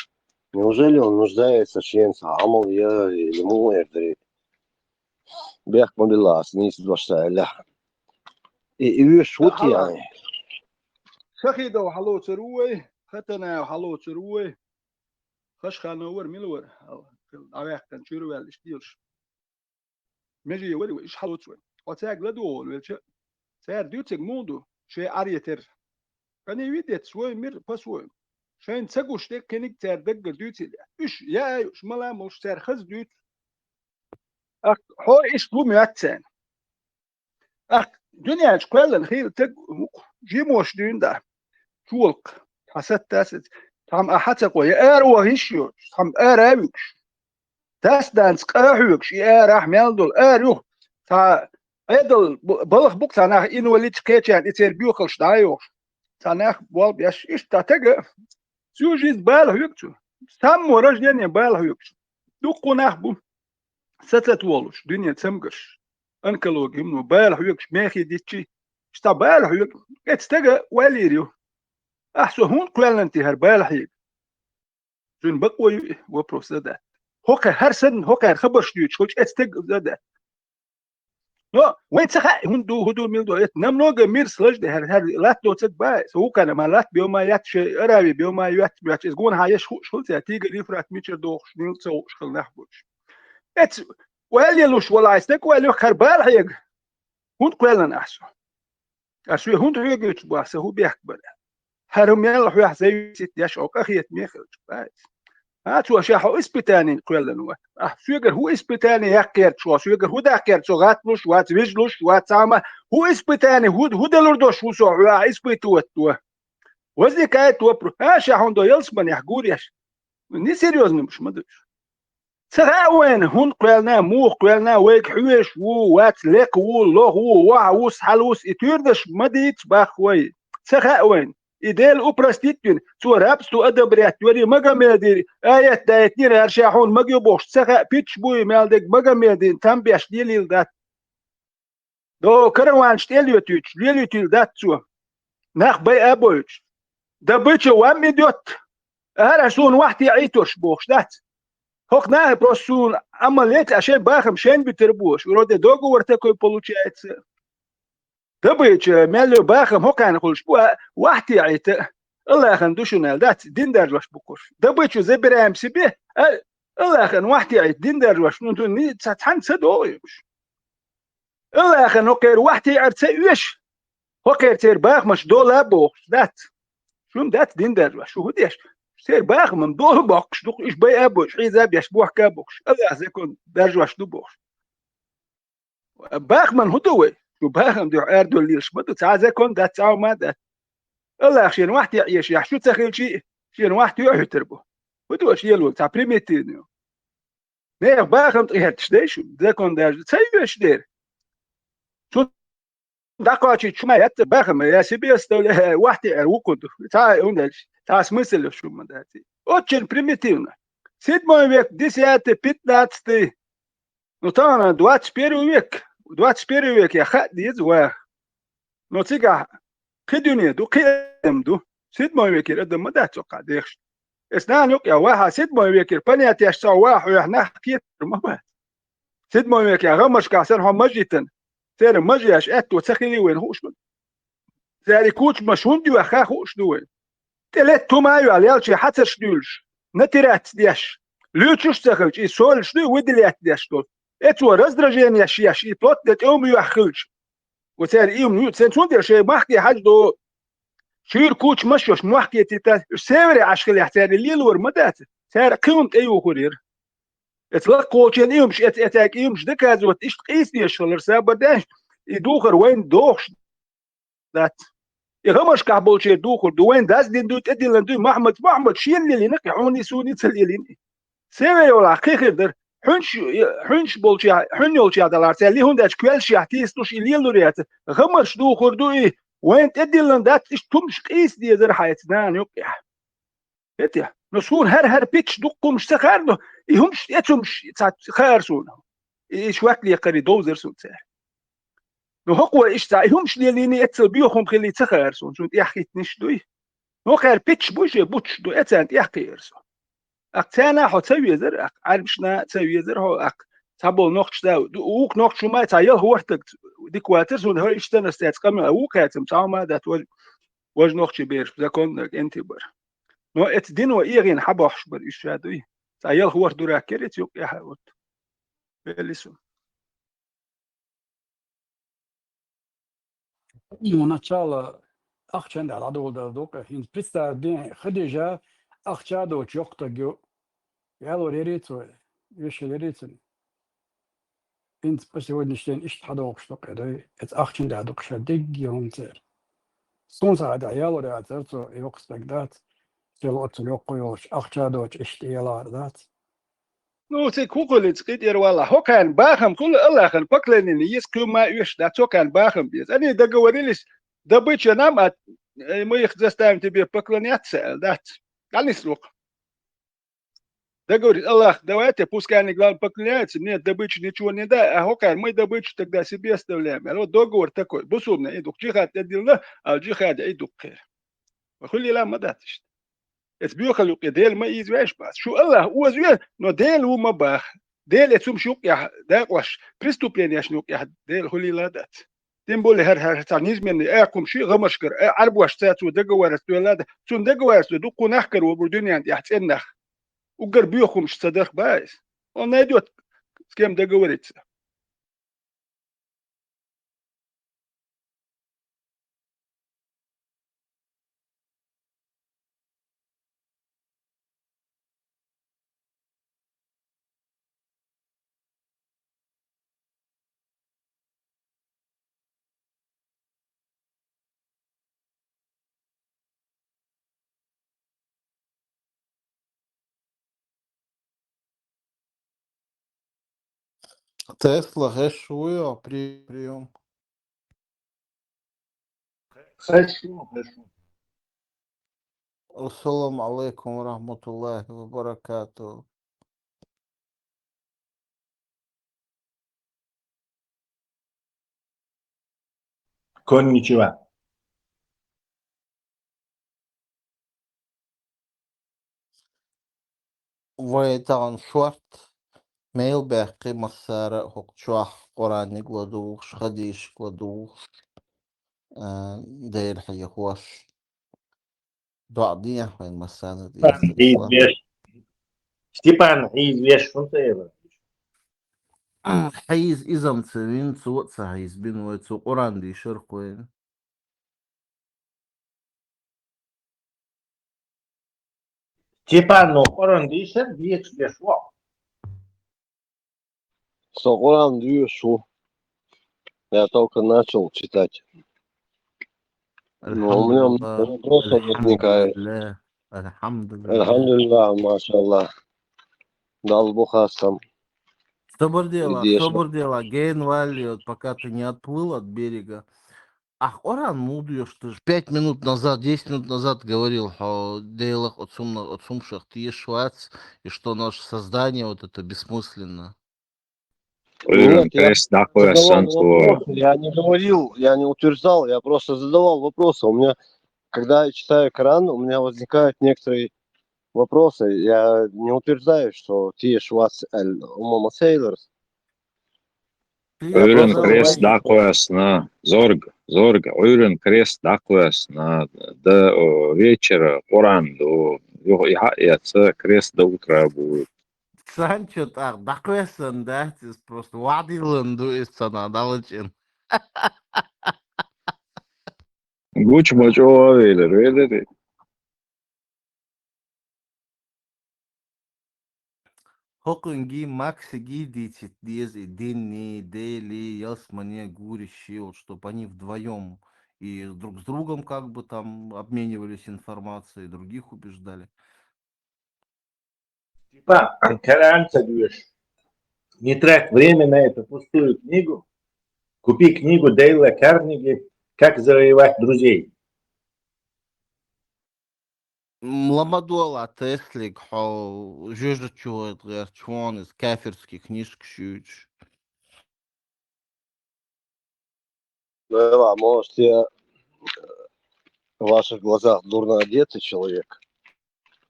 Неужели он нуждается шена цхьа Ӏамал яра или муха эр дара? Бехк ма билла ас нийса дош ца аьллехь. И, и оьшуш ву те хьайн? Шахидов хьалоцур ву вай, Хатанаев хьалоцур ву вай. Хашханов вара, мила вара? дӀаваьккхина, чуьра ваьлла, иштта лелаш. Меже вари вай, иштта хьалоц вай. Хьо цаьрга ладогӀа волавелча, цара дуьйцург муха ду, шоай Ӏар йитар. Къаний витец, вай мир, по-своему. Шайна ца гуш дерг кхиниг цара даггара дуьйцийла. Уьш яа а юуш, мала а молуш, цара хаза дуьйцу. Ах, хьо иштта ву моьтту царна. Ах, дуьнен чу кхоьллина хийла стаг ву-кх, жимош дуьйна да. Чолакх, хьан сатта а саца, цхьамма а хьа ца кхо, я ара ваха йиш йоцуш, цхьамма ара а вуьгуш. Дас-нанас къа а хьоьгуш, и арахь мел долу, ара юха, цхьа Ӏедал б-, балха бу-кх цхьа нах инвалидаш кхечарна, и церан боьхалш дӀа а йохуш. Цхьа нах болх беш, иштта цхьа стага, всю жизнь бала хьоьгу цо. С самого рождения бала хьоьгуш. Дуккха нах бу, сацат волуш, дуьне цамгарш, онкологи хӀумано бала хьоьгуш, мехий дитчий, иштта бала хьоьгу. Эцу стага ойла йийр ю. Ахь со хӀунда кхоьллина те хӀара бала хьега? Цуьнан бакъо ю и вопрос задаьтта. ХӀокхара хӀара санна, хӀокхара хабарш дуьйцуш хилча, эцу стага задаьтта. Но вайн ца хаьа, хӀунда ду, хӀун ду, мила ду. Это намного мир сложнее, хӀара, хӀара латта доцург бац. Со вукхарна ма латта бев ма яц, шайн арави бев ма йоьц, моьттуш. Иза гонахьа еш хууш хилла цара, Тигр, Ефрат мичара дохуш, Нил ца хууш хилла нах болчу. Эцу ойла елуш волу стаг ойла ю хӀара бала хьега. ХӀунда кхоьллина ахь со? Аш ве хӀунда хьоьгуьйтуш бу ахь, сан хӀун бехк бара? ХӀара мел хьоьх зависит деш, хьо къахетаме хилча, бац. А цо ша хьо испытание кхоьллина ву. Ахь соьгара хӀун испытание яккхерчо, соьгара хӀун даккхерчо, гӀатталуш вац, вижлуш вац, цхьамма хӀун испытание, хӀун, хӀун далур долуш ву со хьоьх испытывать до? Возникает вопрос. А ша хьуна до ялсманехь гуреш? Несерьёзно уьш ма ду уьш. Ца хаьа вайна, хӀунда кхоьллина, муха кхоьллина, вайга хьоьжуш ву, вац, лекха ву, лоха ву, ваха ву, схьала ву, и туьйранаш ма дийца боху вай. Ца хаьа вайна. И Дела упростить вина, цо рабство одобрять вари, Магомеди аят даийтинера, хӀара ша хьуна магийо бохуш, ца хаьа, питча буй мел дерг Магомедина там беш лелийла дац. До караванаш тӀе а лоьтуьйтуш, лелуьйтийла дац цо. Нах байа а бойтуш. Добыча вам идёт. Ара суна вахьте Ӏийторш бохуш дац. ХӀокху нахе просто суна амма леца, а шайн бахам шайна буьтур бохуш. Вроде договор такой получается. Добыча, мел ю бахам хӀокхарна хуьлуш бу, а вахьте Ӏийта. Аллахана ду шуна аьлла дац, дин даржош бу кхуш. Добычу забираем себе, а Аллахана вахьте Ӏийта, дин даржош, ну, ду ни ца цхьаьна ца догӀу уьш. Аллахана хӀокхеран вахьте Ӏар ца оьшу, хӀокхеран церан бахамаш дола а бохуш, дац. Шуна дац дин даржош, шу хӀун деш? Церан бахаман дола боккхуш ду, уьш байа а бойуш, хьийза а беш, бохка а бохуш, Аллах закон даржош ду бохуш. Бахаман хӀун ду вай? Шу бахам дуьхьа арадолла лелаш ма ду, цхьа а закон дац, цхьа а хӀума а дац. Аллах шена вахьте Ӏешехь, шу ца хилчий, шена вахьте а хьуьтур бу. ХӀун ду аша лелорг, цхьа примитивный ю. Нехан бахам тӀехӀоьттуш дай шу, закон даже ца оьшу дера. Цу дӀакхачийча шу ма яц бахам, я себе оставляю, вахьте Ӏер вукхун ду. Цхьа а хӀун деш, цхьа а смысл ю шу ма дац. Очень примитивно. Седьмой век, десятый, пятнадцатый. Ну, тахана двадцать первый век. Двадцать первый век я хаа деза ваха. Но цигахь кхин дуьне ду, кхин адам ду. Седьмой векера адам ма дац цо кхаъ дехаш. Эс нана юкъа я ваха, седьмой векера понятиеш цо ваха хьоьху нах кхетар ма бац. Седьмой векера гӀамашкахь санна хьо мажитан, церан мажеш аьтто ца хили вайна хууш ма ду. Церан кучмаш хӀунда йоьхна хууш ду вайна. ТӀе летта хӀума а йоьхна, лелча хьацарш дуьйлуш, натирать деш, луьйчуш а ца хилча, и солиш ду, выделять деш долу. Эцо раздражение еш, и плотно тӀе хӀума йоьхна хилча. Ва цара и хӀума ю, цен цундела шайн махке хьажа до, шуьйра кучмаш йолуш, мохке тита, уьш севере Ӏаш хилехь, цара и лелор ма дац, цара кхин хӀума тӀеюхур яра. Эца лакхаволчеран и хӀумаш, эца, эцаьрга и хӀумаш доказывать, иштта къийса дезаш хилар, сабар даьш, и духар вайна дохуш дац. И гӀамашкахь болчеран духар ду, вайна даздина дуй, тӀедиллина дуй, Махьмад, Махьмад шена лелийна, кхин хьуна и суна и ца лелийна. Севе йолахь кхин хир дара. Хьуьнаш, хьуьнаш болчехь, хьуьнна йолчехь далахь, цаьрла и хӀунда аьлча коьллашехь тийсалуш и лелур яц. ГӀамаш духар ду и, вайна тӀедиллина дац, иштта хӀумаш къийса дезара хьайца нана юкъехь. ХӀетехь, но суна хӀара-хӀара питча дуккха хӀумаш ца хаьара, но и хӀумаш, эца хӀумаш ца хаьара суна. И, и шорта лекхаре довзара суна цара. Но хӀокхо иштта и хӀумаш лелийний, эццал боьха хӀума хилий ца хаьара суна, шуна тӀехь хӀиттинаш дуй. Но хӀара питча буй шен, буташ ду, эцарна тӀехь кхиира со. Акх, царна хьо ца везара, акх, Ӏаьрбашна ца везара хьо, акх, цхьаболу нохчашна, ду, вукху нохчаша ма цхьа ялх вартаг дика вацара суна, хӀара иштта ас цаьрца къамел, вукхаьцам цхьа хӀума а дац, важа, важа нохчий бераш, законнаг, энти бара. Но эца дино эгӀина хьабохьуш бара уьш ша дуй. Цхьа ялх-ворхӀ дурак кхерий цу юкъехьа вот. Белли су. Ну, начало ахчан духьа дӀадоладар дукъе. ХӀинца представь де, Хадижа ахча доцу йоккха стаг ю. Ялор ярий цо, вешал ярий цо. ХӀинца по сегодняшний день иштта хьадохуш дукъе, дай, эца ахчан духьа дукъе ша дигги хӀума церан. Суна сагӀа дӀа ялор яцара цо, йоккха стаг дац. Сел оццул йоккха йолуш, ахча доцу иштта ялар дац. Ну, цига хӀун хуьлу, цига къинтӀера валахь. ХӀокхарна бахам хуьлу, Аллахьан поклонение еза кхин ма оьшу, дац, хӀокхарна бахам беза. Они договорились, добыча нам, а, э, мы их заставим тебе поклоняться, аьлла, дац. ДӀанислух. Договорились, Аллах, давайте, пускай они, главное, поклоняются, мне добыча ничего не дай, а хӀокхарна мы добычу тогда себе оставляем. Аьлла, вот договор такой. Бусурна и дух, джихад тӀедиллина, а джихад и дух кхера. Хуьлийла ма дац иштта. Эца боьхал юкъе Дела ма ийзавеш бац. Шу Аллах озаве, но Дела ву ма баха. Дела эца хӀумаш юкъехь дакъош, преступленеш юкъехь Дела хуьлийла дац. Тем более хӀара, хӀара цхьа низменный акхумаш, гӀамашкара, а, Ӏарбошца цо договорец доьлла да. Цунна договорец до дуккха нах кара ву дуьнен тӀехь цӀена нах. Уггар боьхумаш ца дарх бац. Он найдёт, с кем договориться. Тесла хеш вуй, при-, приём. Хеш ву, хеш ву. Ассаламу алейкум ва рахматуллахи ва баракату. Конничева. Вай тахана шорт мел баьккхи массара а хӀокху чохь Къуръаниг ладугӀуш, хадийшиг ладугӀуш, а, Дела хьехош. ДоӀа дехьа вайн массарна а Степан деза хьийза веш. Степан хьийза веш хӀунда ца элира? Хьийза иза-м ца вина, цо а ца хьийзабина вай, цо Къуръан дийшар кху вайна. Степан, ну, Къуръан дийшар дезаш деш ву. Со Къуръан доьшуш ву. Я только начал читать. Ну, у меня много вопросов возникает. Альхамдулиллах. Альхамдулиллах, машаллах. Далла бу хастам. Собар дела, собар дела, ген валли, вот пока ты не отплыл от берега. Ахь Къуръан муха доьшу, ты же пять минут назад, десять минут назад говорил, хьо Делах оцумна-, оцумшах тешаш вац, и что наше создание вот это бессмысленно. Нет, я задавал вопросы, я не говорил, я не утверждал, я просто задавал вопросы. У меня, когда я читаю Коран, у меня возникают некоторые вопросы. Я не утверждаю, что тешаш вац аль-, умма сейлорс. Ӏуьйранна крест дӀакхоьссина, зорга, зорга, Ӏуьйранна крест дӀакхоьссина, до, о, вечера Къуръан ду, юха и хьаэца крест до утра будет. Санчо тӀаккха дӀакхоьссина дац иза, просто вадилан ду иза цана далачӀина. Гуча ма чӀогӀа велира, велира. ХӀокхуьнга Максига дийцийта деза и Динни, Дели, Ялсмане гурищи, вот, чтоб они вдвоём и друг с другом как бы там обменивались информацией, других убеждали. Степан, Коран ца доьшу. Не трать время на эту пустую книгу. Купи книгу Дейла Карнеги «Как завоевать друзей». М, ламадола Теслиг хьо жижачу гӀертачу хьуна иза кафирский книжкаш юьйцуш. Ну, Эва, может, я в ваших глазах дурно одетый человек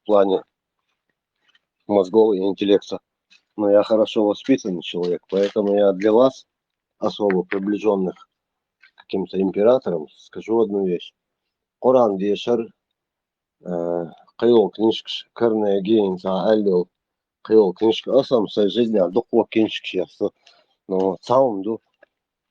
в плане мозгов и интеллекта, но я хорошо воспитанный человек, поэтому я для вас, особо приближённых к каким-то императорам, скажу одну вещь. Къуръан дешар, э, кхийолу книжкаш Карнеги, хӀинца аьлла йолу, кхыйола книжка, аса-м сай жизнь дукха книжка шех со. Но цхьа хӀума ду.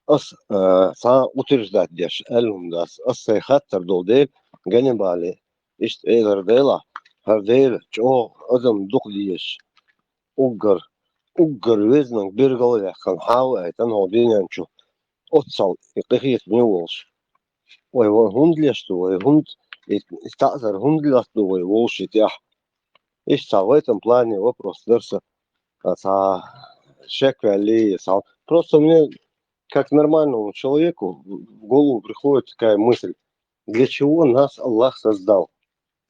Ас, а, цхьа утверждать деш, аьлла хӀума дац. Ас сай хаттар долу дела, Ганнибале, иштта элар дела, хӀара дела, чӀогӀа адам дукха дезаш. Уггар, уггар везнаг бергал а ваьккхина, хьава аьттан хьо динен чу. Оццал и къинхетаме волуш. Вай, вай хӀунда леш ду, вай хӀунда, и, и таӀзар хӀунда латтаду вай волуш и тӀехь? Иштта в этом плане вопрос дара сан, а, цхьа шек ваьлли, цхьа. Просто мне, как нормальному человеку, в голову приходит такая мысль: для чего нас Аллах создал,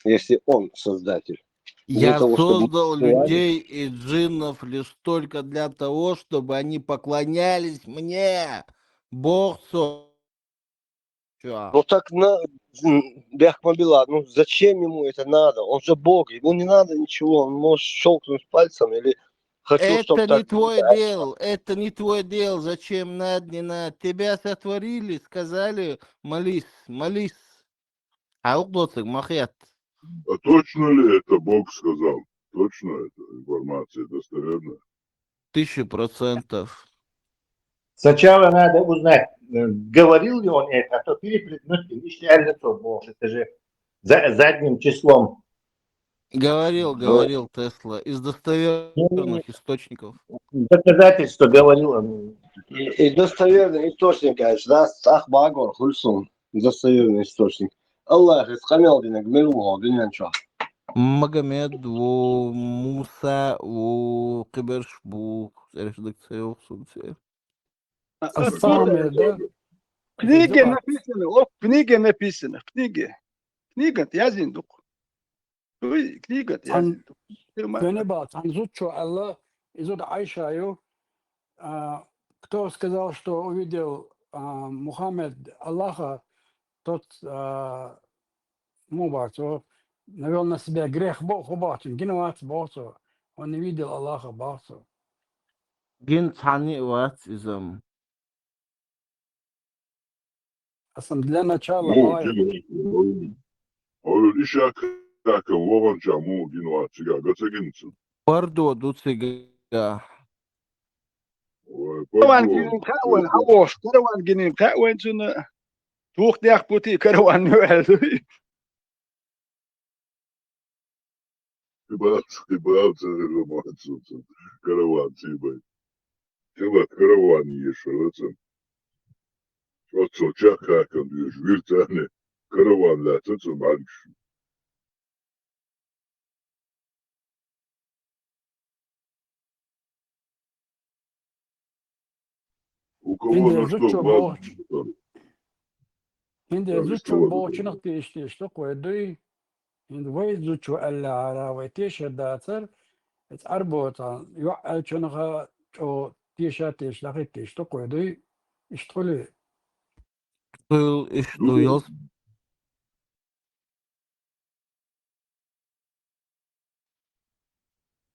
если Он создатель? Для Я того, чтобы создал людей и джиннов лишь только для того, чтобы они поклонялись мне. Бог со- Чё? Ну так на, м, Бяхмабила, ну зачем ему это надо? Он же Бог, ему не надо ничего, он может щелкнуть пальцем или хочу, чтоб Это не так твой дел, это не твой дел, зачем надо, не надо. Тебя сотворили, сказали, молись, молись. А угодцик махет. А точно ли это Бог сказал? Точно эта информация достоверная? Тысяча процентов. Сначала надо узнать, э, говорил ли он это, а то перепрыгнуть, и если реально то, боже, это же за-, задним числом. Говорил, говорил Тесла. Из достоверных источников. Доказательства говорил он. И, и достоверный источник, конечно, да, Сахбагор, Хульсун, достоверный источник. Аллах из къамел динаг мел ву хьо дуьнен чохь? Магомед ву, Муса ву, кхиберш бу, цереш даг ца йоху сунца. Ас самое, да? В книге написано, о, в книге написано, в книге. Книга яздина ду-кх. Дуй, книга яздина ду-кх. Цхьана, Ганнибал, цхьана зудчо аьлла, и зуда Ӏайша ю, а, кто сказал, что увидел, а, Мухаммед Аллаха, тот, а, муха боху цо, навёл на себя грех боху, хӀун боху цуьнга, гина вац боху цо, он не видел Аллаха боху цо. Гина цхьанна а вац иза-м. Аса-м для начала, ну, давай. Хьо и шаккхакам ваханчохь муха гина вац, цигахь ган ца гина цунна? Пардо ду цигахь. Ой, караван пардо. Гинийн кхаъ вайн, хьан вохуш, караван гинийн кхаъ вайн цунна, тух дехпути караван ю аьлла. Кхин бац, кхин бац, ца хила ма цу, цу караван цийбай. Кхин бац, караван ешара цун. Оццо чекххакам доьжу виртане караван лаьцна цун бӀаьргаш. У кого на что глаз. ХӀинде зудчо бохучунах тешаш тешаш ду-кх вай дуй. ХӀинда вай зудчо аьллехьара вай тешар дацара, иза Ӏарбоцахь, йоӀ аьллачунах чӀогӀа теша тешаш дахийта тешаш ду-кх вай дуй. Иштта хуьлий? Хуьлу, иштта ду, ялс.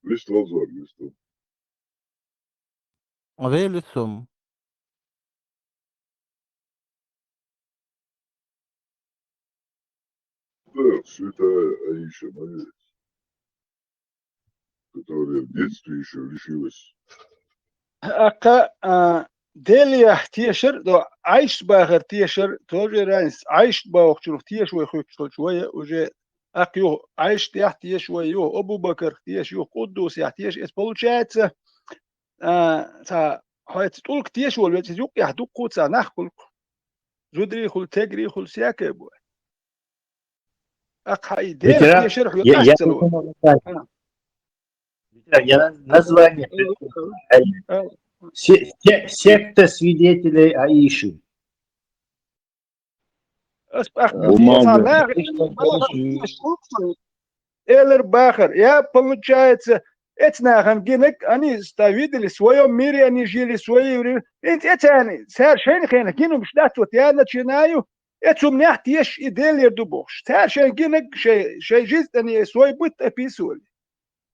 Вистал зор, вистал. Велисум. Да, святая Аиша, молилась, которая в детстве ещё лишилась. Аккха, а, Делех тешар, до Ӏайшат бахар тешар, тоже разница. Ӏайшат бохучунах теша вай хуьттуш хилча, вай уже аккха юха Ӏайшатех теша вай, юха Абу-Бакарх теша, юха Къуддусех теша. Иза получается, а, цхьа хьоьца тӀулг теша волу веза, иза юккъехь дуккха а цхьа нах хуьлу-кх. Зударий хуьлу, тегарий хуьлу, сякай бу. Аккха и Дела тешар хьоьца я, я, я, я название. Ала, ала. Се-, се-, секта свидетелей Аиши. Ас бах, э, бу ма цхьа нах, элар бахар. Я, получается, эцу нахана гинарг, они ста видели, в своём мире они жили, в свои времена. Эц-, эцарна, цара шайна хенахь гинарг дац, вот я начинаю, эцу хӀуманех теша и Делера ду бохуш. Цара шайна гинарг, шай, шай жизнь они свой быт описывали.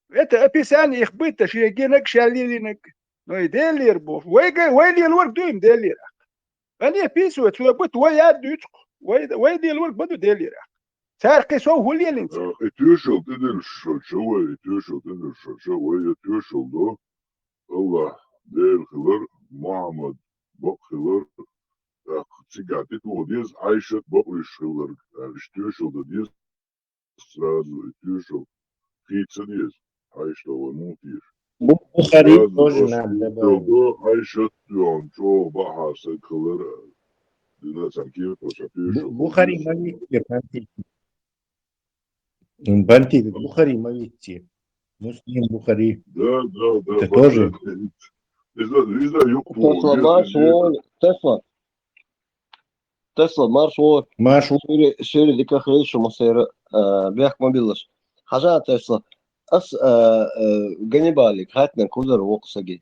Это описание их быта, шен гинарг, ша лелийнарг. Но и Делера бохуш. Вай га-, вай лелорг ду-м Делера. Они описывают свой быт, вай яр дуьйцу-кх. Вай, вай лелорг ма ду Делера. Цаьркхе сов хӀуллелинца? Э, и тоьшалла тӀедиллаш шо, шо вай, и тоьшалла тӀедиллаш шо, шо вай, я тоьшалла до. Аллах, Дела хилар, Мухьаммад бакъ хилар, тӀаккха цигахь тӀетоха деза Ӏайшат бакъвеш хилларг, аьлла, иштта тоьшалла дан деза сразу, и тоьшалла хийца деза, Ӏайшат вай муха теша. Бу-, Бухари сразу тоже надо добавить. Ӏайшат йоӀан чӀогӀа бакъахьа стаг хилар, дина цхьа кепа, цхьа тоьшалла. Бу-, Бухари ма витте, Бантики. Бантики, Бухари ма витте. Муслим, Бухари. Да, да, да, это тоже. Иза, иза юкъа Тесла, марш вой, Тесла. Тесла, марш вой. Марш вой. Шуьйра, шуьйра дика хилийта шу массеран, а, бехк ма биллалаш. Хьажал, Тесла. Ас, а, а, Ганнибалига хаьттинарг хӀун дара воккха сага.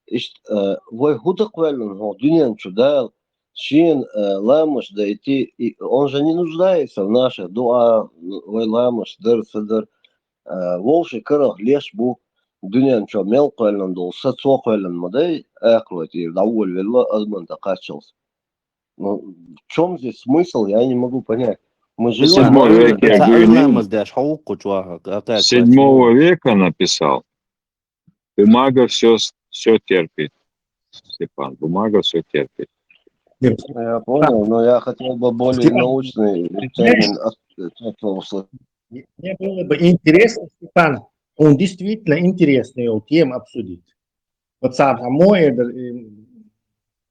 Иштта, а, вай хӀун дан кхоьллина хӀокху дуьнен чу Дала шена, а, ламазаш дайти, и он же не нуждается в наших дуӀа, вай ламазаш дар, ца дар. А, вовшийн карах леш бу дуьнен чохь мел кхоьллина долу са цо кхоьллина ма дай, акхарой тӀера дӀаволавелла, азман тӀе кхаччалц. Ну, в чём здесь смысл, я не могу понять. Мы живём... Седьмой веке. Седьмого века написал. Бумага всё, всё терпит. Степан, бумага всё терпит. Я понял, но я хотел бы более научный термин от-, от этого услышать. Мне было бы интересно, Степан, он действительно интересный, его тему обсудить. Вот сам, а мой, это, э,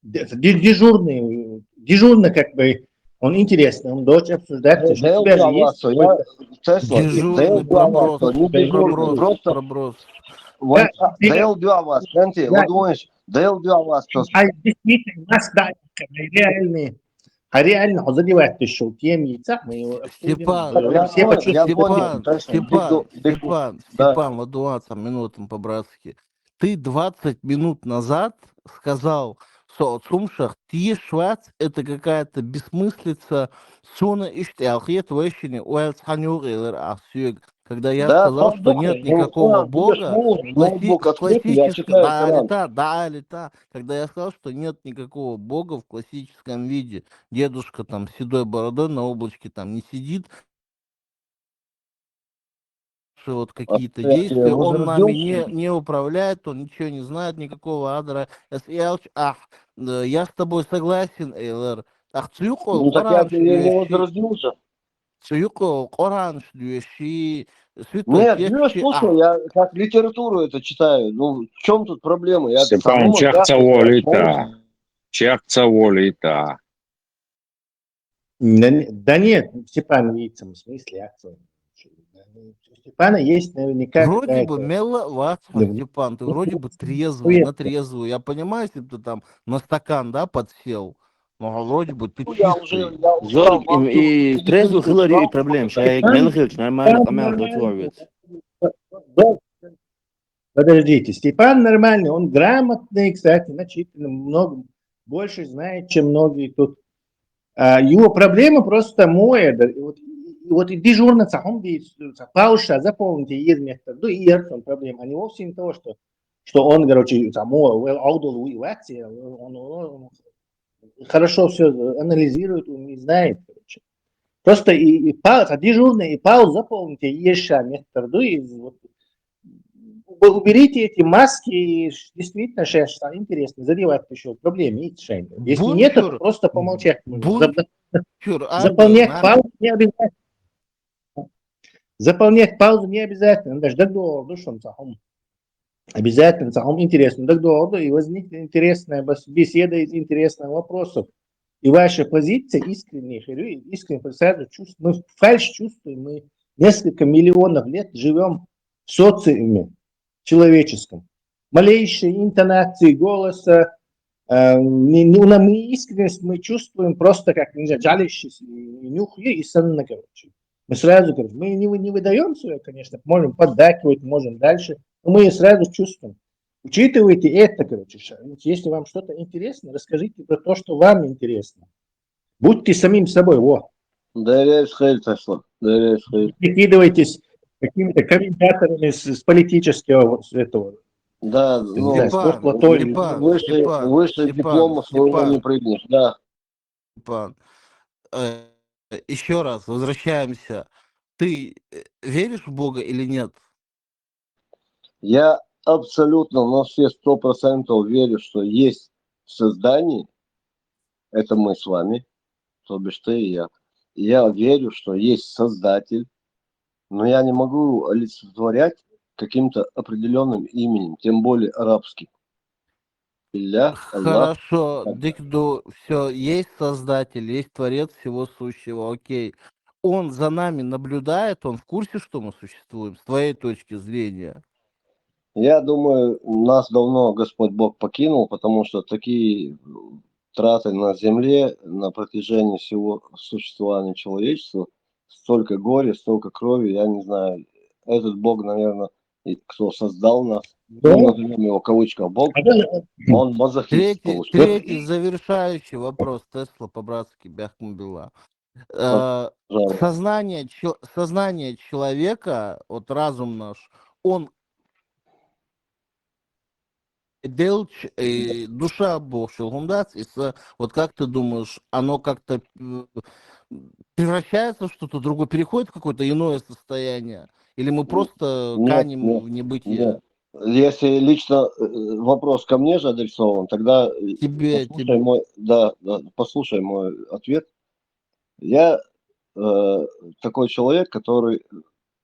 де-, де-, дежурный, дежурный, как бы, он интересный, он дочь обсуждать. Э, что у тебя же есть какой-то... Дежурный проброс, проброс, проброс. Да, Дел дуьхьа вац, Санти, вот думаешь, Дел дуьхьа вац. А действительно, у нас, да, реальные, а реально, он задевает, ты что, тем яйца, мы его обсудим. Степан, Степан, Степан, Степан, Степан, вот двадцать минут по-братски. Ты двадцать минут назад сказал, что цхьа хӀума тешаш вац, это какая-то бессмыслица, суна иштта аьлла хета вайшинна, ойла цхьаьна йогӀу элира ахь соьга. Когда я сказал, что нет никакого Бога в класси-, классическом, да, да, да, когда я сказал, что нет никакого Бога в классическом виде, дедушка там с седой бородой на облачке там не сидит, что вот какие-то действия, он нами не, не управляет, он ничего не знает, никакого адра, эс элч, ах, э, я с тобой согласен, элира. Ах, цу юкъа Къуръан шу доьший. Цу юкъа Къуръан шу доьший, Святой Текст. Нет, слушай, я как литературу это читаю. Ну, в чём тут проблема? Я Степан, чехца волийта. Чехца волийта. Да не-, да нет, Степан Вицин, в смысле, а кто? У Степана есть наверняка... Вроде бы мелла вац, Степан, ты вроде бы трезвый, на трезвую. Я понимаю, если бы ты там на стакан, да, подсел, но вроде бы ты чистый. Жорик, и, и трезвый хилар и проблема, ша мелла хилча, нормально, къамел бачу вец. Подождите, Степан нормальный, он грамотный, кстати, начитанный, много, больше знает, чем многие тут. А, его проблема просто моя, да, и вот, и вот и дежурно цхьа хӀума дийца, цхьа пауза заполнить, и изметтар ду, и яра цуьнан проблема. А не вовсе не того, что, что он, короче, там, о, well, аудал, он, он, он хорошо всё анализирует, он не знает, короче. Просто и, и па-, а дежурный, и пауза заполнить, и еза ша меттар ду, и вот Вы уберите эти маски, и ш-, действительно, сейчас интересно, задевать ещё проблемы есть, Шайн. Если нет, то просто помолчать. Заполнять паузу не обязательно. Заполнять паузу не обязательно. Даже дагдоху ду шуна цхьа хӀума. Обязательно цхьа хӀума интересно дагдоху ду, и возникнет интересная бес-, беседа из интересных вопросов. И ваша позиция искренняя, я говорю, искренне сразу чувств-, мы фальшь чувствуем, мы несколько миллионов лет живём в социуме человеческом. Малейшие интонации голоса, э, не, не, у нас мы искренность, мы чувствуем просто как, не знаю, жалящийся, и нюх, и санна, короче. Мы сразу, короче, мы не, вы-, не выдаём своё, конечно, можем поддакивать, можем дальше, но мы сразу чувствуем. Учитывайте это, короче, ша-, если вам что-то интересно, расскажите про то, что вам интересно. Будьте самим собой, во. Доверяюсь, Хель, Тесла. Доверяюсь, Хель. Не прикидывайтесь какими-то комментаторами с, с политического, вот, с этого. Да, ну, не знаю, Степан, спортлото или Степан, высший, Степан, высший Степан, диплом своего Степан. Не прыгнешь, да. Степан, э, Еще раз возвращаемся. Ты э, веришь в Бога или нет? Я абсолютно на все сто процентов верю, что есть создание. Это мы с вами, то бишь ты и я. Я верю, что есть Создатель, но я не могу олицетворять каким-то определенным именем, тем более арабским. Илля, Аллах. Хорошо, Дикду, все, есть Создатель, есть Творец всего сущего, окей. Он за нами наблюдает, он в курсе, что мы существуем, с твоей точки зрения. Я думаю, нас давно Господь Бог покинул, потому что такие траты на земле на протяжении всего существования человечества, столько горя, столько крови, я не знаю. Этот Бог, наверное, и кто создал нас, ну, Да. назовем его в кавычках Бог, А даже он мазохист Третий, получается. третий завершающий вопрос, Тесла, по-братски, бяхмубила. Э, Пожалуйста. Сознание, чел- сознание человека, вот разум наш, он делч, и душа Бог щелгундац, и с- вот как ты думаешь, оно как-то м, превращается в что-то другое, переходит в какое-то иное состояние? Или мы Н- просто Нет, канем нет, в небытие? нет. Если лично э, вопрос ко мне же адресован, тогда э, Тебе, послушай тебе. мой, да, да, послушай мой ответ. Я э, такой человек, который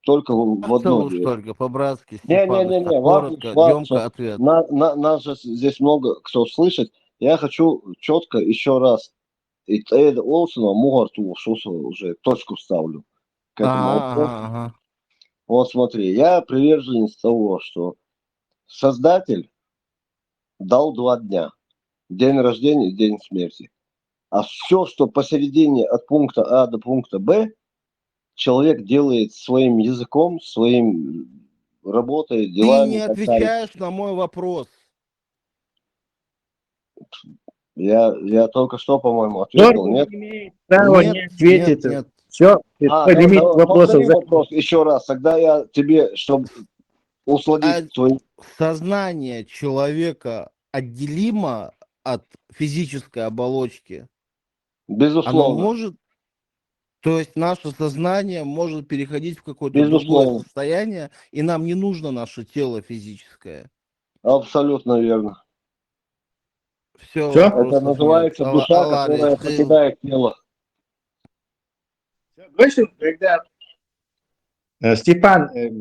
только в в одно Поцелуй, верю. что ли, по-братски, Не, не, Степаныч, не, так не, коротко, Вахтуш, Вахтуш, емко ответ. На, на, нас же здесь много кто слышит. Я хочу четко еще раз, и это Олсона, Мугарту, что уже точку ставлю к этому Ага, вопросу. ага, ага. Вот смотри, я приверженец того, что Создатель дал два дня. День рождения и день смерти. А все, что посередине от пункта А до пункта Б, человек делает своим языком, своим работой, Ты делами не и так далее. Отвечаешь на мой вопрос. Я, я только что, по-моему, ответил, Дорогу нет? Не имеет права Нет, не ответить. Нет, нет. Все, А, лимит ну, вопросов повтори за- вопрос еще раз, тогда я тебе, чтобы усладить А твою... Сознание человека отделимо от физической оболочки. Оно Безусловно. Может, то есть наше сознание может переходить в какое-то другое Безусловно. Состояние, и нам не нужно наше тело физическое. Абсолютно верно. Все, Всё? Это называется душа, которая покидает тело. Согласен, когда э, Степан э,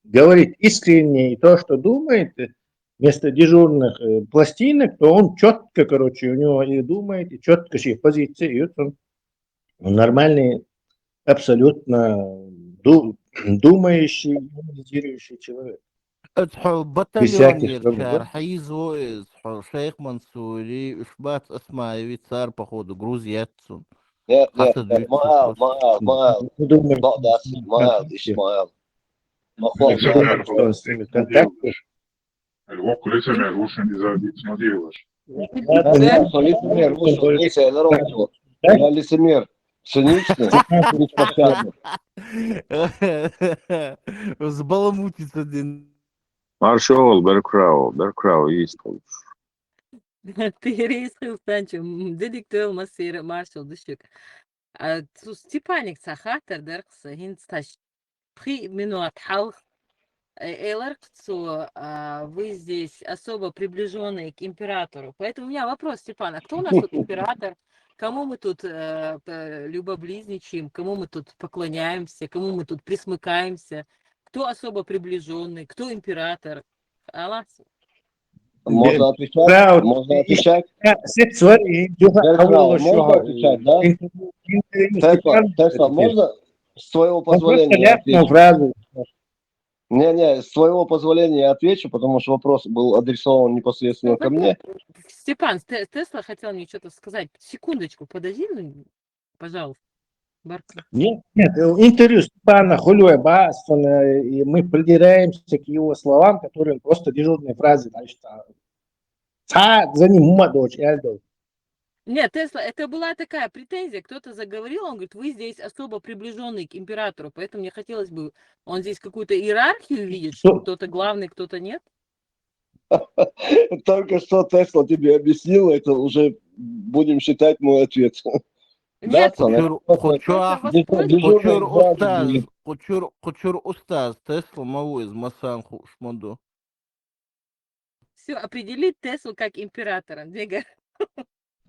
говорит искренне и то, что думает, э, вместо дежурных э, пластинок, то он четко, короче, у него и думает, и четко свои позиции, и вот он, он нормальный, абсолютно ду- думающий, анализирующий человек. Эцхо Без всяких батальон проблем, да? Шар Хаизо, Эцхо Шейх Мансури, Ушбат Асмаеви, цар, походу, Грузия Цун. Нет, нет, Хата нет, двести Маал, сто. Маал, Маал. Ну, думаю, Багдас, Маал, ВКонтакте. Ишмаал. Махмуд, Александр, что он с ними в контакте. Львов лицемер, лучше не заводить, но делаешь. Ладно, Я ну, лицемер, он больше- лицемер, Да. Я лицемер, циничный, беспощадный. Взбаламутится один. Маршал, Беркрау, Беркрау, есть. Тирис Хилстанчу, дедик төл масир маршал душик. А су Степаник сахатар дархса хин сташ. При минуат халх. Элар, что а, вы здесь особо приближенные к императору. Поэтому у меня вопрос, Степан, а кто у нас тут император? Кому мы тут э, п- любоблизничаем, кому мы тут поклоняемся, кому мы тут присмыкаемся? Кто особо приближенный, кто император? Алас. Можно отвечать? Да, вот Можно и- отвечать? Я сет свой, и Дюха Беркрау, Авула можно Шуха, отвечать, да? интервью, интервью Тесла, Степан Тесла, ответил. Можно с твоего Он просто позволения ляпнул отвечу? фразу. Не-не, с твоего позволения я отвечу, потому что вопрос был адресован непосредственно ко мне. Степан, Те- Тесла хотел мне что-то сказать. Секундочку, подожди, ну, пожалуйста. Барк. Нет, нет, э, интервью Степана Хулюева, он, э, и мы придираемся к его словам, которые просто дежурные фразы, значит, а, ца- за ним ума дочь, я говорю. Нет, Тесла, это была такая претензия. Кто-то заговорил, он говорит, вы здесь особо приближенный к императору, поэтому мне хотелось бы, он здесь какую-то иерархию видит, что Что? Кто-то главный, кто-то нет. Только что Тесла тебе объяснила, это уже будем считать мой ответ. Да, Нет, Сан, Кхычур, это кхычоахь, дежур- дежурный кхычур сразу устаз, говорит. кхычур, кхычур устаз Тесла ма ву из, ма сан хууш ма ду. Все, определить Теслу как императора. Дега.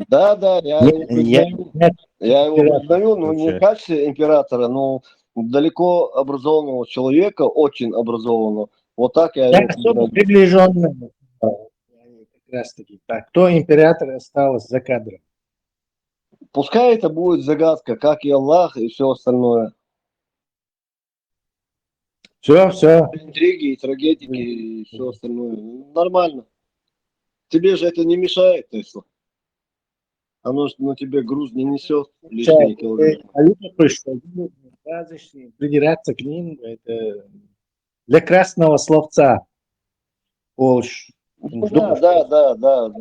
Да, да, я Я, его я, признаю. я Я его император признаю, но не в получаю. качестве императора, но далеко образованного человека, очень образованного. Вот так я Я его особо признаю. Приближенный. Как раз таки так. Кто император осталось за кадром? Пускай это будет загадка, как и Аллах, и все остальное. Все, все. Интриги, и трагедии, и все остальное. Нормально. Тебе же это не мешает, Тесла. Оно ж на тебе груз не несет лишние килограммы. А люди пишут, что будут различные придираться к ним, это для красного словца. Олш. Ну да, да, да, да.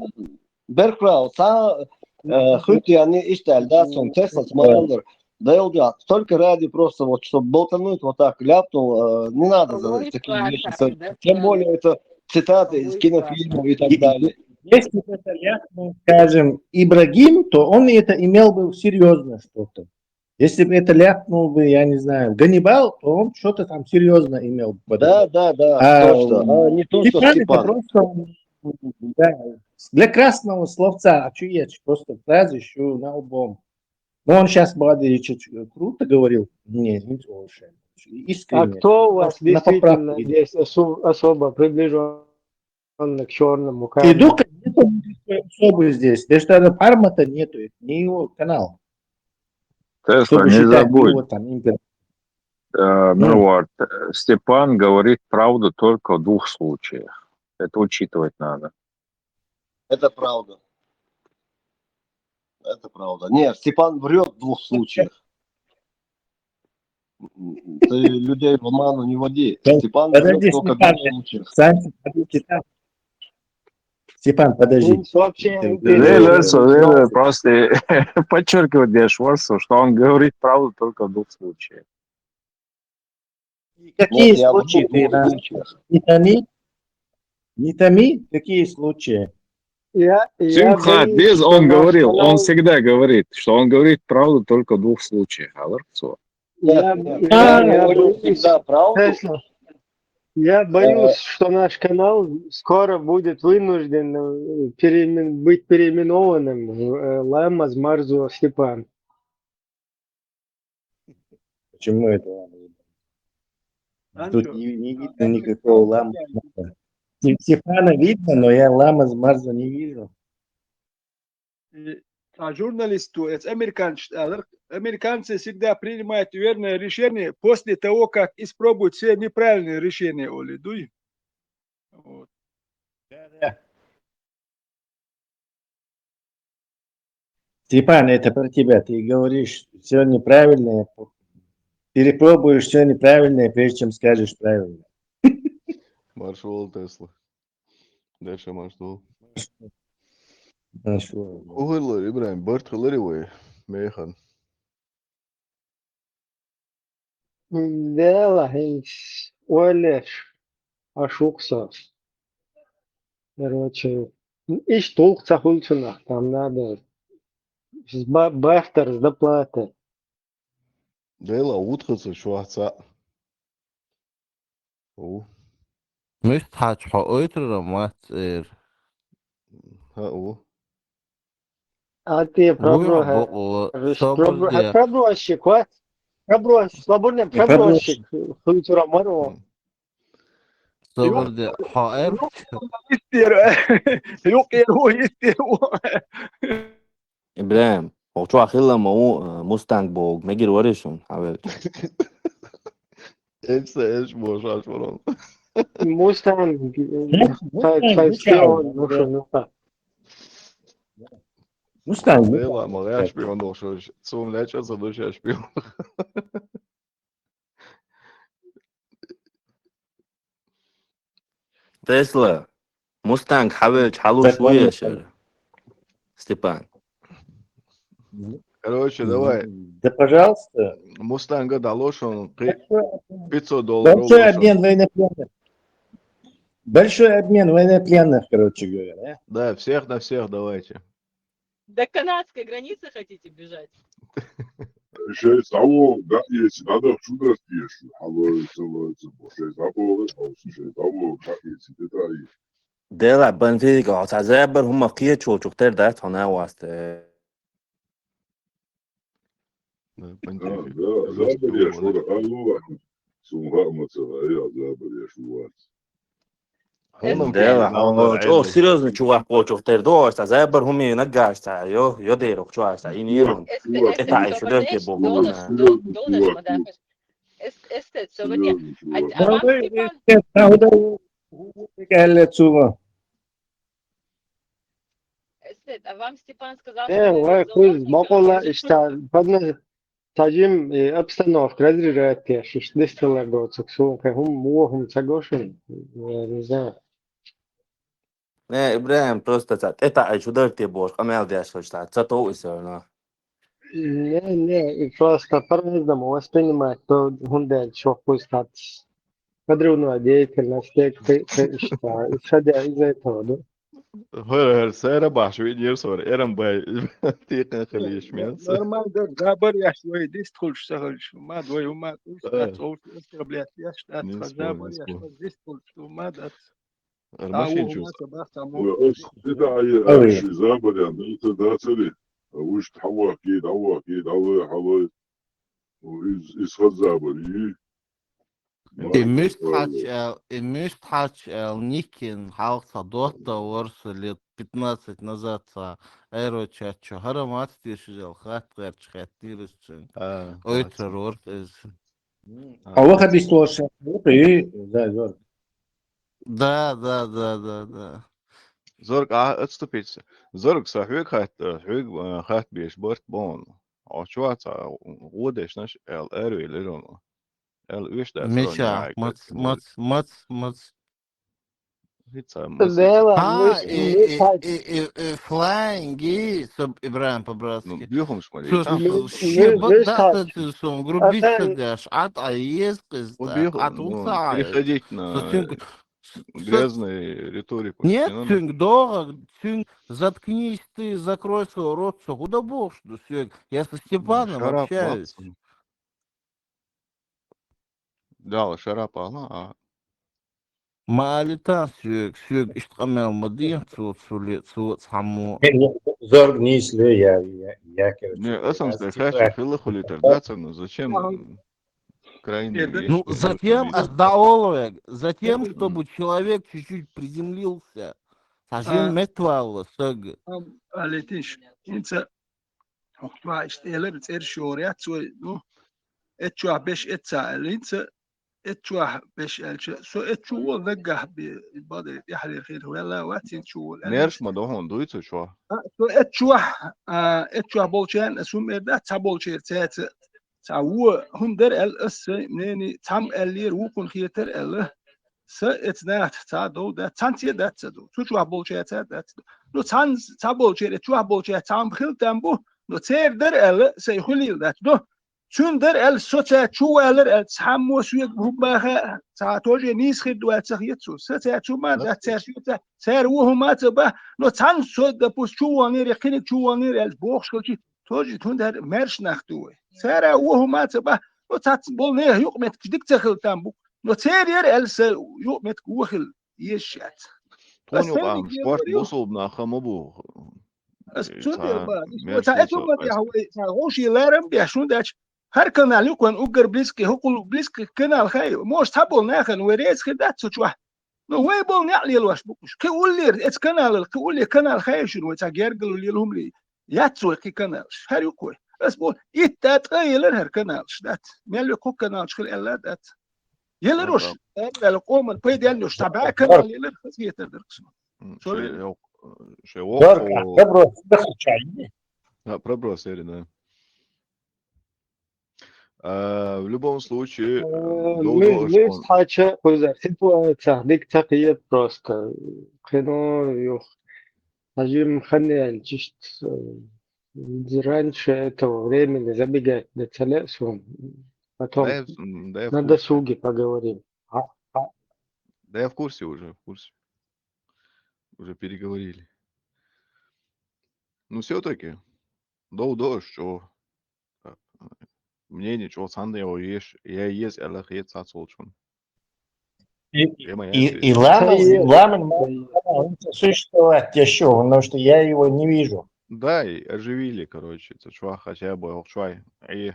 Берхрау, са э, хути они иштал, да, сон Тесла смайлер. Да, только ради просто вот, чтобы болтануть вот так, ляпнул, э, не надо за Ой, такие вещи. классно, да, Тем да. Более это цитаты из Ой, кинофильмов и так далее. Если бы это ляпнул, скажем, Ибрагим, то он это имел бы серьезно что-то. Если бы это ляпнул бы, я не знаю, Ганнибал, то он что-то там серьезно имел бы. Да, да, да, А, точно. А не то, что Степан это Степан. Просто, да, для красного словца, а что я просто фразы ищу на лбом. Но он сейчас, Бадырич, круто говорил. Не, не больше. А Искренне. кто у вас Просто на действительно поправку. Здесь осу- особо приближен к черному И камню? Дука нету никакой особы здесь. Даже даже Пармата нету. Это не его канал. Тесла, Чтобы не считать забудь, его там императором. э, Мирвард, э, Степан говорит правду только в двух случаях. Это учитывать надо. Это правда. Это правда. Нет, Степан врет в двух случаях. М, Ты людей в оману не води. Да, Степан врет подожди, только в Степан, двух случаях. Саня, подожди, Степан. Степан, подожди. Сообщение Ты- Ле- Лерсо, Ле- Ле- просто подчеркивает для Шварца, что он говорит правду только в двух случаях. И какие Нет, я в случаи двух ты нас случаях. Не томи, не томи, какие случаи? Я, я Симхат, боюсь, без что он наш говорил, канал- он всегда говорит, что он говорит правду только в двух случаях. Алар ксо. Я, Нет, я- А, я он говорил боюсь, всегда правду. Тесла, я боюсь, что наш канал скоро будет вынужден э, переимен- быть переименованным в э, Ламаз Марзо Степан. Почему это? Тут не, не видно никакого лама. Степана видно, но я Ламаз Марзо не вижу. Э, А журналисту, это американцы, а, американцы всегда принимают верное решение после того, как испробуют все неправильные решения, Оли, дуй. Вот. Да, да. Степан, это про тебя. Ты говоришь все неправильное, перепробуешь все неправильное, прежде чем скажешь правильно. Марш вол, Тесла. Дальше марш вол. Хорошо. Угырлар, Ибрагим, барт хылари вай, механ. Дела, хинч, ойлеш, ашукса. Короче, иш толк цахулчунах, там надо. Бафтер, зарплата. Дела, утхыца, шуаца. О, Мишта хьач хьо ойтра мац эр. ха, о. А ты Буй пробовал? хьо бокъо, собар де. Пробовал, пробовал, квас? Пробовал, слабурне, пробовал. Хуйтура маро. Собар де, хьо эр. Истер, юк, эр, о, истер, о. Ибрагим, хьо чу хилла ма ву, э, Мустанг бог, мегир варишун, хьавел. Эпса эш бошаш ворон. Мустанг, Мустанг, тай, тай, Мустанг, шпион, да. Ну что, ну как? Мустанг, Дела, ма я шпион дошош. Сум ляча за душа шпион. Тесла, Мустанг хьавел, хьалуш ву яшар. Степан. Короче, давай. Да, пожалуйста. Мустанга далошон Большой, пятьсот долларов. большой обмен военнопленных. Большой обмен военнопленных, короче говоря. Да, всех на всех давайте. До канадской границы хотите бежать? Шайца дӀавола, дӀаэца, дӀадахчу дас дешу. Хьалой, ца лой, ца бо. Шайца дӀабола, хьалса, шайца дӀабола, дӀаэца, де дӀаэца. Дела, Бенфика, хьо цхьа забар хӀума кхечулчух тера дац хьо на васта. Да, Да, Бенфика. да, забар я шура, хьалой. Сун хаъ ма ца, ай, забар я шу вац. Хьуна Дела, хьуна хьо чӀо серьёзно чу вахкочух тера до, хьо цхьа забар хӀума наггаш цхьа, йо, йо дерох чу аса, и не ерун. Эстет, Это эстет, ещё дальше собрались, богу долнаш, на. дол-, долнаш, мадахаш. Эс-, эстет, собрались. Серьёзно, А, чувак. а вам, Степан, Каллецуга. эстет, а вам Степан сказал, Э, что вай, вы куз, заложники, бакъула он же ишта, подна, тажим, э, обстановка разряжает, я, шиш, дисталар доцак, сумка, хум, мохум, цагошин, я не знаю. Не, Ибрагим, просто ца, это ай чудер те бош, къамел деш хочта, ца то и всё равно. Не, не, и просто по-разному воспринимать, то хундель, шо пусть так. Подрывная деятельность, так, ты, ты, ишта, исходя из этого, да. ХӀара, хӀара, сайра бахьаш винер сор, эрам бай. Тикъан хилиш мен. Нормально, да, забар яш вай, дис тхулш сахалш, ма двой, ма, уж, Э. дац, уж, уж, блядь, яш, дац, Не ха, спорь, забар не яш, спорь. ха, дис тхулш, ма, дац. Ар А, машин у, чус. ма, са, бах, са, Ой, мо. ос, это ай, Ой. ай, забар я, да, это да, цари. А уж хьалой, кид, хьалой, кид, хьалой, хьалой. О, из, из хазабар, и. И муьст хьач аьл, и муьст хьач аьл, Никин, хьалха ца дотта ворса лет пятнадцать назад ца аэрочат чу. ХӀара мац тешижал хат гӀерч хет дирус цун. А, Ой, террор из. а. А выход из того, что, и, да, да. Да, да, да, да, да. Зорг, а, отступиться. Зорг, са хьоьга хат, э, хьоьга, э, хат беш барт бон. О, чуа ца, гӀо деш наш, эл, эр вел, эр вел. Эл, уьш да, Мича, мац, мац, мац, мац. Хица, мац. Дела, А, муьст, и, муьст и, хьач. и, и, и флаинги, соб Ибрагим Ну, по-братски. бюхум шмали. Слушай, Там, Муьст, щебак муьст да, хьач. ты сон, грубишка, Ата- даш, ат, а езкъиз, вот бюхум, ат, ну, уца, переходить со на цунг, с-, с-, грязную риторику. Нет, Не надо. цунг догъа, цунг, заткнись ты, закрой свой рот, со куда богш, да, сёг. Я со Степаном Шарап общаюсь. лапсам. Дала шарап ала, а. Ма алита сёг, сёг ишт къамел ма дин, цо, цо ле, цо цхьаммо. Зорг нийсле, я, я, я, короче, Не, асам я стай типа- шаша хила хулитар, да, царна, зачем, м, крайние Нет, да. вещи Ну, вот затем, здесь? Аздаоловек, затем, Мгм. чтобы человек чуть-чуть приземлился. А. Сажин метвала, саг. Ам, алетиш, инца, хохтва, ишт элер, цер шорят, цой, ну, эт чуа беш эт ца, алинца, эт чуа беш элча, со эт чу вол наггах би, баде, яхлер хир, вела, ватин чу вол, Мерш ма дохун дуйцу чуа. А, со эт чуа, а, эт чуа болчен, сум эрда, ца болчер, ца, ца, ца, во, хум дер эл, ас, нени, цам эллер, вукун хетер эл, са, эц нахт, ца, дол, да, цан це, да, ца, дол. Цу чуа болчер, ца, да, ца. Ну, цан, ца болчер, эт чуа болчер, цам хил там бу, ну, цер дер эл, сай хулил, да, ну, цун дер эл, со ца, чу валер эл, цам мо сует, хубаха, ца, тоже нийс хир дуа, ца, хет су, са, ца, чу ма, да, ца, су, ца, цер, во, хума, ца, ба, ну, цан, со, допуст, чу ванер, хиник чу ванер эл, бохш, кочи, тоже тун дер, мерш нах дуа. Цера, во, хума, ца, ба, ну, ца, бол, не, юк, мет, дик, ца, хил там бу. Но цер ер эл са юкъ метка вохил ешшац. Тхуна Ас юкъа цайниг спорт ебар ю. бусулба нах ма бу. Ас Э, цу ца дер ба. Ис мер мо ца шуца эту ма ас- я хавай, ца гоши ларам бя шун дач. Хар канал юкъан угар близкий, хукул близкий канал хай. Мож ца бол нахан вай рейс хир дац цу чуа. Ну вай бол нял лел ваш букуш. Ки уллер, эц канал, ки уллер канал хай шун вай ца гергал лел хумли. Яц вай ки канал. Хар юкъ вай. Ас бол итта тайылар хар канал. Дац. Мел вай ку канал шхил элла дац. Елар уш. Ага. Эр вал къоман пайдал уш. Таба канал елар хас гетер дер ксма. М, Sorry. Шей, э, шей, о, Зорг, о, проброс, дыхчайни. Да, проброс, Эрина. А, в любом случае, э, Э, дол- Муьз, дол- муьз хача, куза, ситуация, дик такие просто. Кино, юх. Хажим ханел, чисто, э, раньше этого времени забегать на телефон. Потом Да, я в- м, да, я в на курсе. Досуге поговорим. А, а, Да, я в курсе уже, в курсе. Уже переговорили. Ну, всё-таки. Дов дош, чё. Мнение, чё, цхьанне йо еш, я ез, аьлла хет цац волчун. И, Тема и, есть. и ламан, Ха, и- ламан, он существовать ещё, потому что я его не вижу. Да, и оживили, короче, это чё, хотя бы, ох, чё, и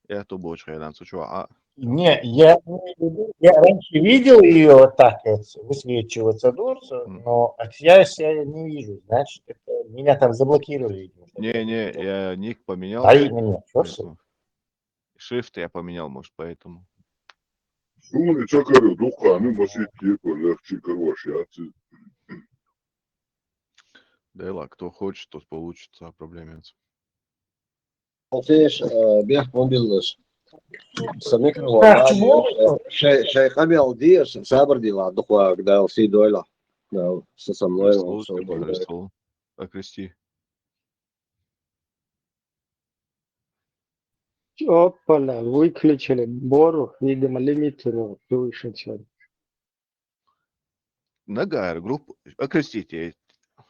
это больше, я там, чё, а, Не, я имею в виду, я раньше видел ее вот так вот высвечиваться дурцу, Мгм. но от я себя не вижу, значит, это меня там заблокировали, видимо. не, не, я ник поменял. А именно, что все? Shift я поменял, может, поэтому. Шуны чакару духаны масит кепа легче короче. Да и ладно, кто хочет, тот получит, а проблем нет. Алсеш, э, бех мобилаш. Са микрофон Так, а, чего? Шай, шай къамел диеш, сабр дила, духуа, да, си дойла. Да, со, со мной, он, Слушай, со, Борис, слушай. Окрести. Опа-на, выключили. Бору, видимо, лимит у него превышен сегодня. Нагар, группа, окрестите,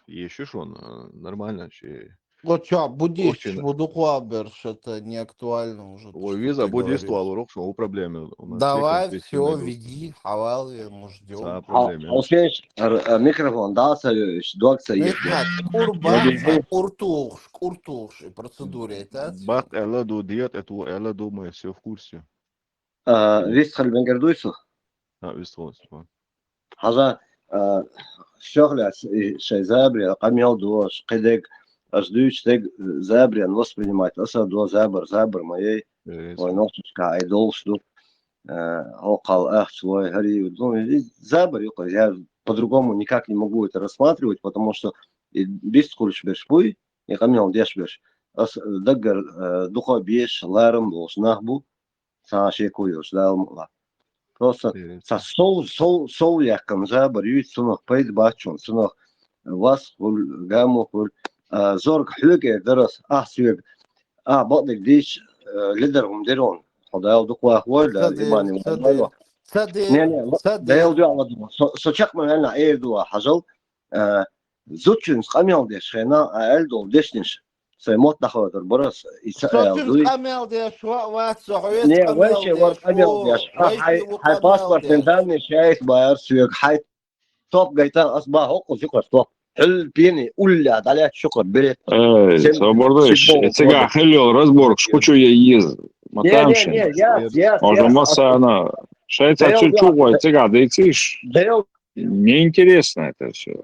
ещё он, э, нормально, че. Вот чё, будешь, Очень. буду хваберш, это не актуально уже. Ой, виза, будь висту, алурок, что у проблемы. У нас Давай, всех все, здесь веди, хавал, мы ждем. Ца проблемы. Алсеш, Микрофон, да, союз, док союз. Михат, курбан, куртуш, куртуш, и процедура это. Бат, Элла ду, диет, это Элла, думаю, все в курсе. Э, вист хал бенгер дуйсу. А, вист хал, типа. Хаза, э, шохля, шай забри, къамел душ, къидег, аш дуйч тег забри, ан воспринимать, аса до забр, забр моей. Э, Ой, нохчишка, ай, долш ду. Э, окал, ах, свой, хари, ну, и забр, я по-другому никак не могу это рассматривать, потому что и бис курш беш буй, и къамел деш беш. Ас даггар, э, духо беш, ларам болш нах бу, са шеку ёш, да, алмала. Просто э, са сол, сол, сол яккам забр, юй сунах пайд бачун, сунах вас хул, гаму хул, а, зорг хюге дарас, а, сюг, а, бадик диш, э, лидер ум дерон. Ходайл дуква хвой, да, Саде, имани саде, вайла. саде, Не, не, саде. Дайл дуала дума. Со, со чакма вена эр дуа хажал. Э, зучун къамел деш хена, а эл дол дешниш. Сай мот дахаватар барас, иса эл Сочун дуй. Къамел деш, ва, ва, со, хвес Не, къамел вайше вар деш, къамел о, деш. А, вайше хай, ву хай къамел паспортен деш. Данни шайх бар, сюг хай топ гайта, ас ба хокку шукар топ. Хил пини, улля, даля шукар, берет. Эй, Сен собордойш, футбол эцега болду. хелиол разборг, шкучу ейиз. Не, не, Матамшин. Не, я, я, Ожо я, масана. Шайца Дайл чучугой, дуа. цега дейциш. Дайл Неинтересно это все.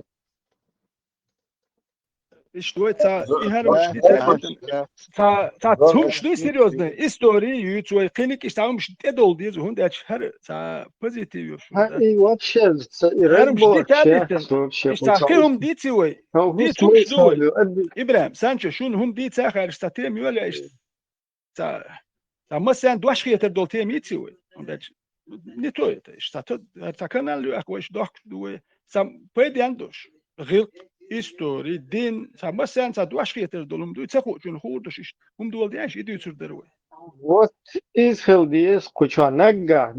Иштта вай ца и хӀара Да, муш да, дитар да. ца ца Да, цумш да. Ду серьезно история ю цой клиник ишта муш тӀедол деза хӀунда аьлча хӀара ца позитив ю шу. Ха, и вообще, ца и ХӀара муш разборг, дитар чё, дитар. вообще, Ишта хи хӀум дици вай. Ну, Ди в цумш ду вай. смысле, обе- Ибрахим, санчо шун хӀум ди ца хар ишта тем йола ишта. Ца ца массан дош хетар дол тем йици вай. ХӀунда аьлча не то это. Ишта та ца канал ю ах вай дохк ду вай. Ца пайден дош. Гилк, истори, дин, ца массан ца дош хетар дол хӀум ду, ца ху чун ху дош ишта. ХӀум дол деш и дуцур дар вай. Вот из хил диез куча нагга,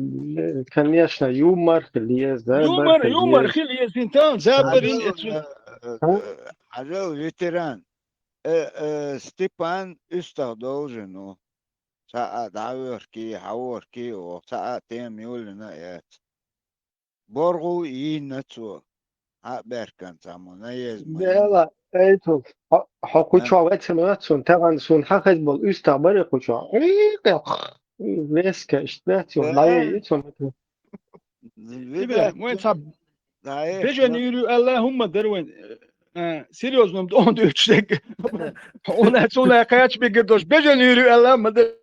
конечно, юмор хил диез, да, Юмор, хил юмор диез. хил езин тан, забарин Хьажал, эцу. э, э, хьажал, ветеран. Э, э, Степан уьстагӀ должен, ну. Ца а дӀавехки, хьаворки, о, ца а тем юлина эц. БоргӀу йийна цо. Хьа беркан ца мо, на ез ма йийна. Дела, эй, ту, хо, хо куча вецин вецун, таган сун хахез бол уьста бари куча. Эй, веска, ишт вецун, Да. лай ицун. Вида, Ибрахим, вайн ца да, э, бежен на- юрю Аллахумма дар вайн. Э, серьезно, он дучек. Он он кач бигер дош. Бежен юрю Аллахумма дар.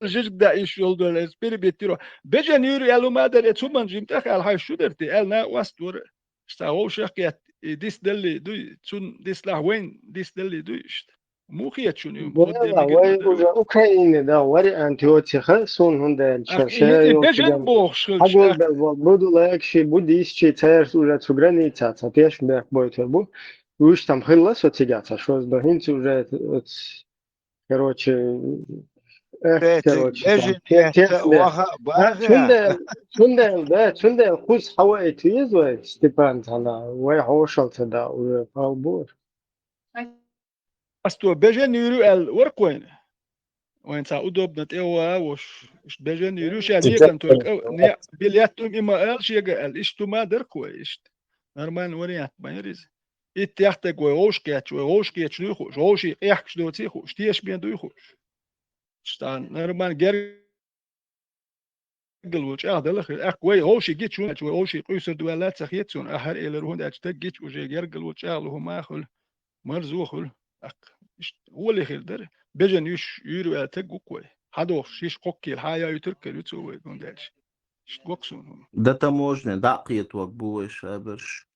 Жижиг да иш йол дол эс перебеттиро. Бежен юрю Аллахумма дар, э, цуман жимтах ал хай шу дерти, ал на вастур. Ста гол шахкет, и дис далли дуй, цун дис лах вайн, дис далли дуй ишт. Мухият шун юм. Бела, вай уже Украине, да, вариант йоциха, сун хунда Ах, и бежен бохш. Хагол да бол, буду лайк ши, буддийский царь уже цу граница, ца пеш бек бойтер бу. Уж там хилла со цигяца, шо сдохинцы уже, э, короче, эх, Петя, короче, бежен там, те- петя, те- ваха, А, баха. Чундел, чундел, да, чундел, хус хава эти из вай, Степан, тана, вай хошал да, уже, пал бур. Ас то бежен юрю аьлла варх вайна. Вайн цхьа удобно тӀе ваха а вош, иштта бежен юрю ша некъан только не билет ум има аьлла шега аьлла, иштта ма дарх вай, иштта. Нормальный вариант ма яр иза. Итт яхтаг вай гӀовш кхетчу, вай гӀовш кхетчу дуй хууш, гӀовший къехкаш доций хууш, тешаме дуй хууш. Иштта нормально гер гергал волчу чӀагӀ дала хир. ТӀаккха вай гӀовший гича хӀун аьлча, вай гӀовший къуьйсур ду ваьлла ца хета суна, ахьар элар хӀунда аьлча даг гича уже гергал волчу чӀагӀ лу хӀума хуьлу, марзо хуьлу. ТӀаккха иштта гӀоле хир дара. Бежан юш юьйр ваьлла таг ву-кх вай. Хьадохуш шиш кхоккхийла хьан яуьйтург кара ю цо вай, хӀунда аьлча. Иштта го-кх суна хӀума. Дан таможня дӀа а кхетаваг бу вай шаберш.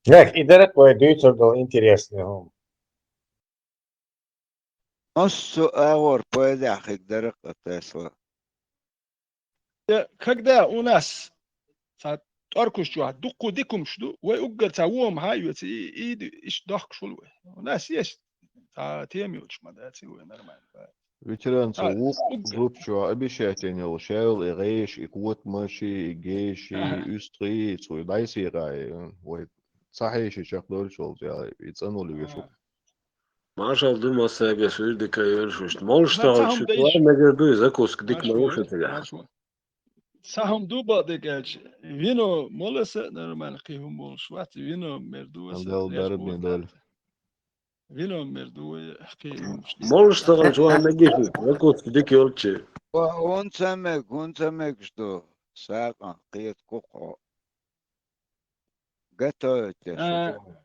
Нах, и дара-кх вай дуьйцур долу интересный хӀума. Массо а агӀор пайдехь хиг дара-кх Тесла. Э, когда у нас цхьа тӀоркуш чохь дуккху дика хӀумаш ду, вай уггар цхьа вон хьан а йоьцу, и, и, и, иштта дохкуш хуьлу вай. У нас есть цхьа тема йоцуш ма дац, и вай нормально. Ветеранца А, вукху уггар. Группа чохь обещать йина йолу шаьвла и гӀеша, и котамаши, и геши, Ага. И уьстагӀий, и цу дӀайсийгӀай, вай ца хьеший чекхдолуш волчу, и цӀанули вешух. Ага. Маршалла ду массаьрга, суьйр дика йойла шуьшта. Молуш Ма тахана цхьа хӀума шуьца дайча. Вай мегар ду, закуска дика Марш ма ву вай, шуьца тигахь. Марш вай. Цхьа хӀума ду бакъдерг аьлча, вино моласа нормально кхин хӀума болуш вац, вино мер ду вай Ан сан, Далла леш дарбин болу долу. тӀаккха. Вино мер ду вай, кхин хӀумаш дийца. Молуш тахана чу ван мегий шуьца, закуска дика йолчу. Ва, хӀунда ца мег, хӀунда ца мегаш ду, сагӀан кхета кху хьо. Готовить деш А, шу.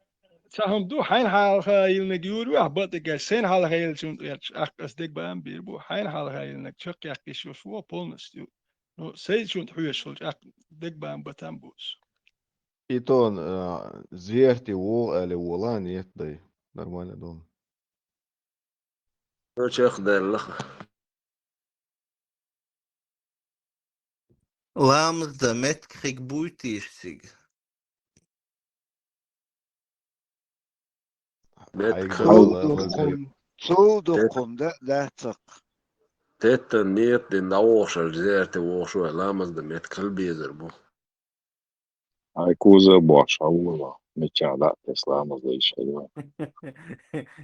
Цхьа хӀума ду, хьайна хьалха йиллинарг юр ю ахь бакъдерг аьлча, сайна хьалха йиллинчунна тӀерча, аккха ас дегабаам бийр бу, хьайна хьалха йиллинарг чекхъяккха йиш йолуш ву полностью. Ну, сайчунна хьоьжуш волчу, аккха дегабаам батам бу ас. И тон, а, зерти вогӀу аьлла волан, нет, дай. Нормально долу. Ну, чекхдаьлла. Ламаз дан меттиг хиг буй тийша цига? Меттиг Хьайга хала. Цул дукхум, цул дукхум да, да, цакх. Теттан ниет дина дӀавогӀуш аьлча, зерти вогӀуш вай ламаз дан меттиг хила безар бу. Ай, кузов бохуш хьан вуно, миччахь дӀа а тесна ламаз дайча хилла.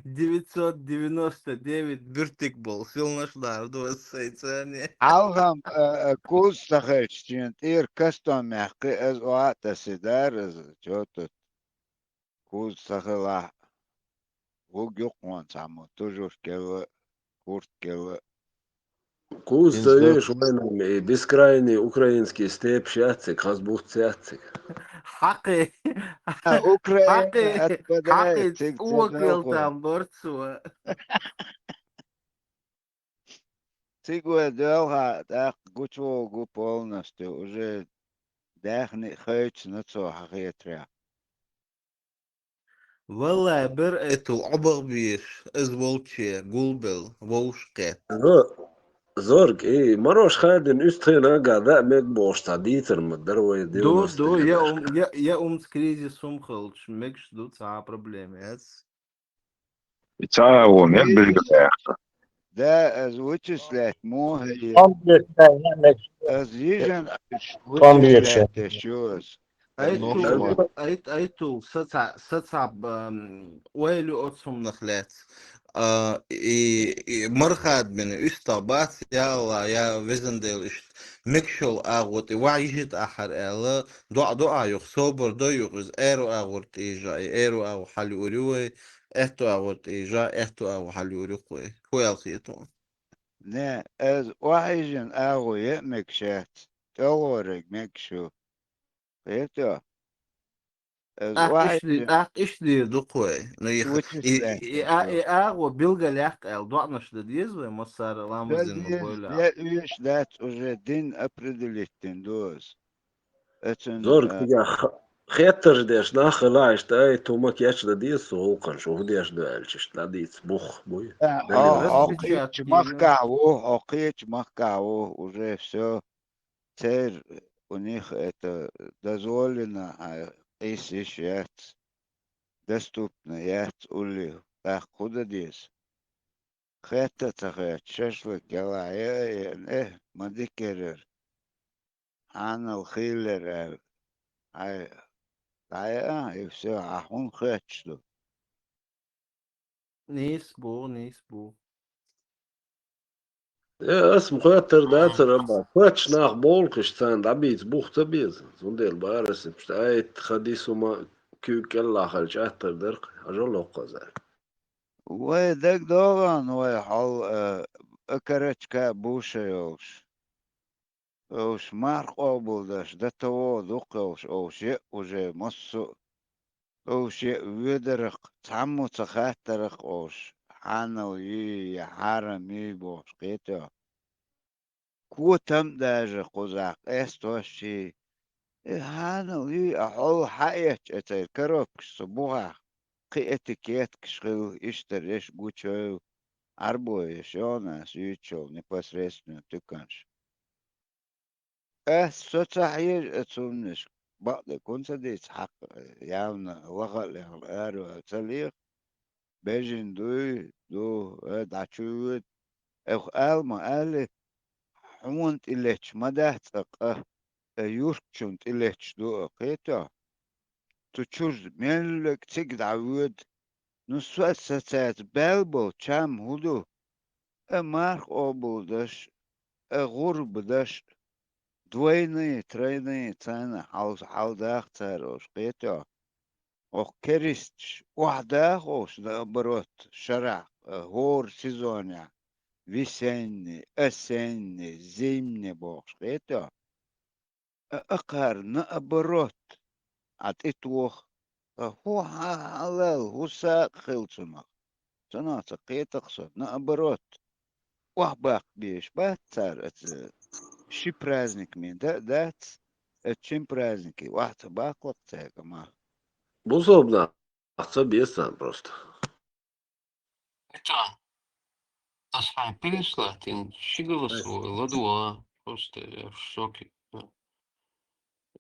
Девятьсот девяносто девять буьртиг болу силнаш лара ду ас сайцане. Хьалхам, а, а, куз ца хезча, шен тӀера кастом мехкхи, аз оха а тасси дара, аз чо тут. Куз ца хилахь, вуг юккъонца хьаммо, тужург кела, курт кела. Куз ца веш вайна, и бескрайний украинский степь яц цига, хаза буц яц цига. Хьакхи. А, Украина Хьакхи. Отпадает, Хьакхи цига ца цӀуа кел хилла. Там барцо. Цига вай доьлхьа, тӀаккха гучувогӀу полностью, уже даьхни а хайча нацо хьан хетарехь. Валлай, бер айтул Ӏобах беш, аз волче гулбел, вовш кхет. Зо-, Зорг, и марош хадин уьстхина га да мег бохуш цхьа дийцар ма дара вай Ду, девяносто ду, я ум, я, я умц кризис ум халч, мегш ду цхьа проблема яц. И цхьа вон, я билгал яхка. Да, аз вычислять мо хӀе. Компьютер, я мег. Аз йижан Компьютер. Вычислять теш ю аз. Айтул, Нохчо. Айт, айтул, саца, саца, ам, ойли оцумнах лец. А, и, и мархад мен уьста бац, я Алла, я везан Дел ишт. Мекшол агъот, и ва йижит ахар эла, дуа, дуа юх, собор до юх, из эро агъор тижа, и эро агъо хали ури вай, этто агъор тижа, этто агъо хали ури кой. Хуял хитон. Не, аз вахижин агъо е мекшет, тёлорек мекшу. Хетё? Аз Ах, вахи ишли-, ах, ишли дукхой. Ну, и, и, и, а, и агъо билгалях къал доанаш да деза вай, массара ламаз дин ма бойла. Я уьш дац уже дин определить дин доз. Эцун, Зорг, а, тигах хеттарш деш нах хилааш, ай, тумак яч да деза, со гӀулкхан, шу хӀу деш да аьлчаш, да диц, бух, буй. А, Дали а, вес а, печатки, кхечу махкахь ву, а, кхечу махкахь ву, уже всё. Церан у них это дозволено, а, къийсиш яц, доступно яц улли, тӀаккха хӀу дан деза? Хетта а ца хетта, шашлык яла е, е, э, ма дикерар. Хьанал хийллер аьлла. Хьай, дӀаяа, и всё, Ӏа хӀун хоьттуш ду? Нийса бу, нийса бу. Э, ас-м хоьттур дацар, амма хоьттуш нах болх еш царна дӀабийца бух ца беза. Цундела бара ас иштта айта хадис хӀума куьйга кӀелахь хилча аттар дара-кх, хьажал локкхазар. Вай дагадогӀан вай хьал, э, а карачка буша йолуш. Уьш марха къобалдаш, д т о дукха йолуш, уьш е а уже массо а, уьш е а воьдарах, цхьаммо ца хаттарах уьш, хьанал юй я хьарам юй бохуш, кхетий хьо. Котам а даже кхузахь къестош ший, и хьанал юй а хьол хьаэцча, а церан коробкаш цу бухахь, кхин этикеткаш хилла, иштта реш гучуевлла, Ӏарбо еш йогӀу ас юьйцуш йолу непосредственно туьканаш. Ас со ца хьежа а цуннашка, бакъдерг хӀун ца дийца хьакха, явна лаха а лехна араваьлла ца леха, бежина дуй, ду, э, дӀа чу воьду. Эвха ала ма аьлли, хьуна тӀе леташ ма дац а къа, э, юртачунна тӀе леташ ду а, кхетий хьо. Цу чуьра меллаг цига дӀавоьду. Ну, со аса цаьрца баьлла болу чам хӀун ду? А марха къобалдаш, а гӀурба даш, двойные, тройные царна хьал-, хьалдаха цара уьш, кхетий хьо. Оха керисташ охьадаха уьш, наоборот, шарахь, а, хӀора сезонехь, весенний, осенний, зимний бохуш, кхетий хьо. А, а кхара, наоборот, Ӏа тӀетоха. Ткъа хӀун хьа-, хьалал, хӀун сакъа хилла цунах? Цунах ца кхетахь со, наоборот, охьабаккха безаш бац цара оцу ши праздник мин дан а дац, оцу шин празднике охьа ца баккхалакх цаьрга мах. Бусалба нах ца беза царна просто. Это, ас хьайн переслать йина, ши голосовой ладугӀа, просто я в шоке.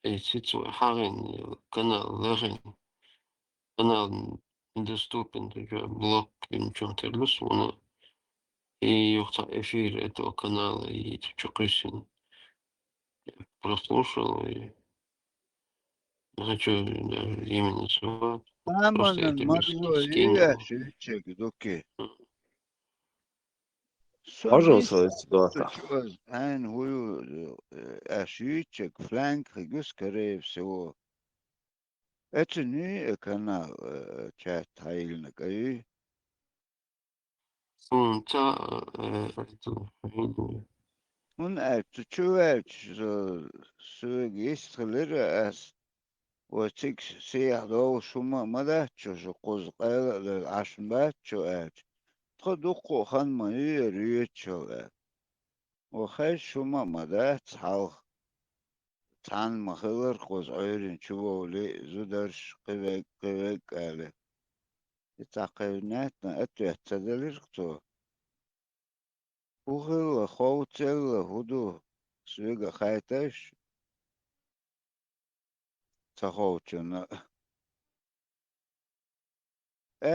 И цица вай хьагӀийна, канал лехийна. Канал недоступен, даже блок, и ничего терлус, вон, и юха цхьа эфир этого канала, и чу кхиссина. Я прослушал, и не хочу даже имя называть. Просто Аманан это марзо скинул. Еш ю чек, дукки. Со Хьожал мисс со эцу доцахь. Чуаз, хьайна хӀу ю, э, аш ю чек, Франк хигус, скорее всего. Эцу нуй, э, канал, э, чат хьайилнаг, а ю? М, ца, э, это, хьайна. ХӀунда аьлча, цу чу ваьлча, со, соьга йист хилира ас, ва цига сехьа довлуш хӀума а ма дац шу, шу кхуза къайла а левла Ӏаш ма бац шу аьлча. Тхо дуккха а хан ма юьйра юьйцуш йолу аьлла. Ва хезаш хӀума а ма дац хьалха. Цхьанна ма хилар кхуза Ӏуьйрина чу вовлий, зударш, кхин вег, кхин вег аьлла. И цхьа кхевнетна ответ ца делира цо. ХӀун хилла, ховцъелла, хӀун ду, соьга хайташ? Ца ховчунна.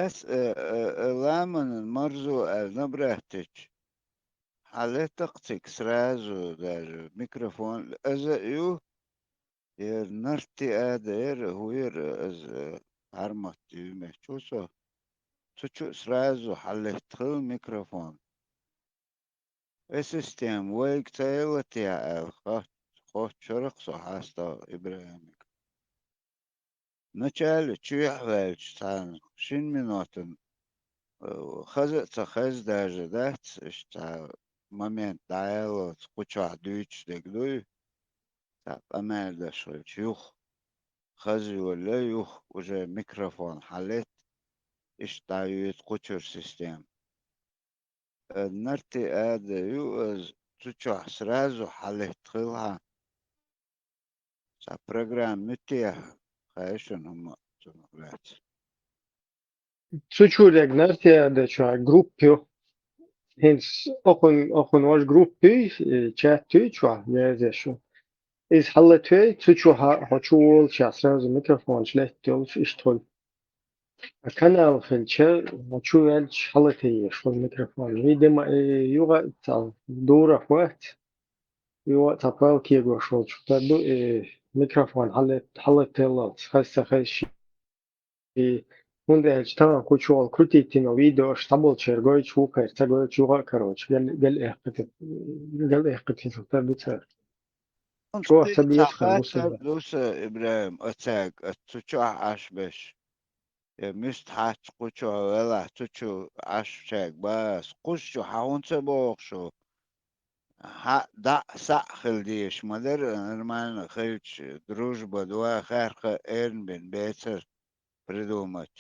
Ас, э, э, э, ламанан марзо аьлла набрать йича, хьан леттакх цига сразу даже микрофон, аза а ю, яра нарти ада яра, хӀу яра, аза, э, хьармат ю мечу со. Цу чу сразу хьан леттахила микрофон. Э, система вайга ца елла техьа аьлла, хоц-, хоцчура-кх со хьастагӀа ИбрахӀимига. Начале чуьйхьа ваьлча цхьана шин минотан, э, хаза а ца хеза даже дац, иштта цхьа момент дӀаяллалц кху чохь дуьйцуш дерг дуй, цхьа къамел деш хилча юха. Хаза йолале юха уже микрофон хьалетта, иштта дӀаюьйцу кху чуьра система. Э, нарти ада ю, аза цу чохь сразу хьалеттахила хьан. Цхьа программа муьтехьа, хаьий шуна хӀума цунах лаьцна? Цу чу дерг нарти ада чохь группа ю. ХӀинца окхун, окхун вож группа юй, э, чат юй чохь, дерзеш ю. Иза хьалатвей, цу чу хьа-, хьо чу волчохь сразу микрофонаш летта йолуш иштта хуьлу. А канал хилча, хьо чу ваьлча хьалатаеш хуьлу микрофон. Видимо, и юха а цхьа дурах вац. Юха а цхьа пал кегош волчух тар ду, и микрофон хьале-, хьалатталлалц, хаза ца хезаш. И хӀунда аьлча тахана кху чу волу крутить йина видеош цхьаболчеран гойтуш ву кхара, ца гойтуш юха а, короче, гал-, галъяьккхийтар, галъяьккхийтар ду цара. Чохь ца безаш хир бу сан. Ду сан, ИбрахӀим, оцаьрга, оцу чохь Ӏаш берш. Я муьста хьаьжча кху чу хьо велахь, цу чу Ӏаш чаьрга бац, кхуза чу хьан хӀунда ца боху шу? Хьан дӀа а, схьа а хила дезаш ма дара, нормально хилча, дружба, дуа, хаьрха а эрна бина бецара придумать.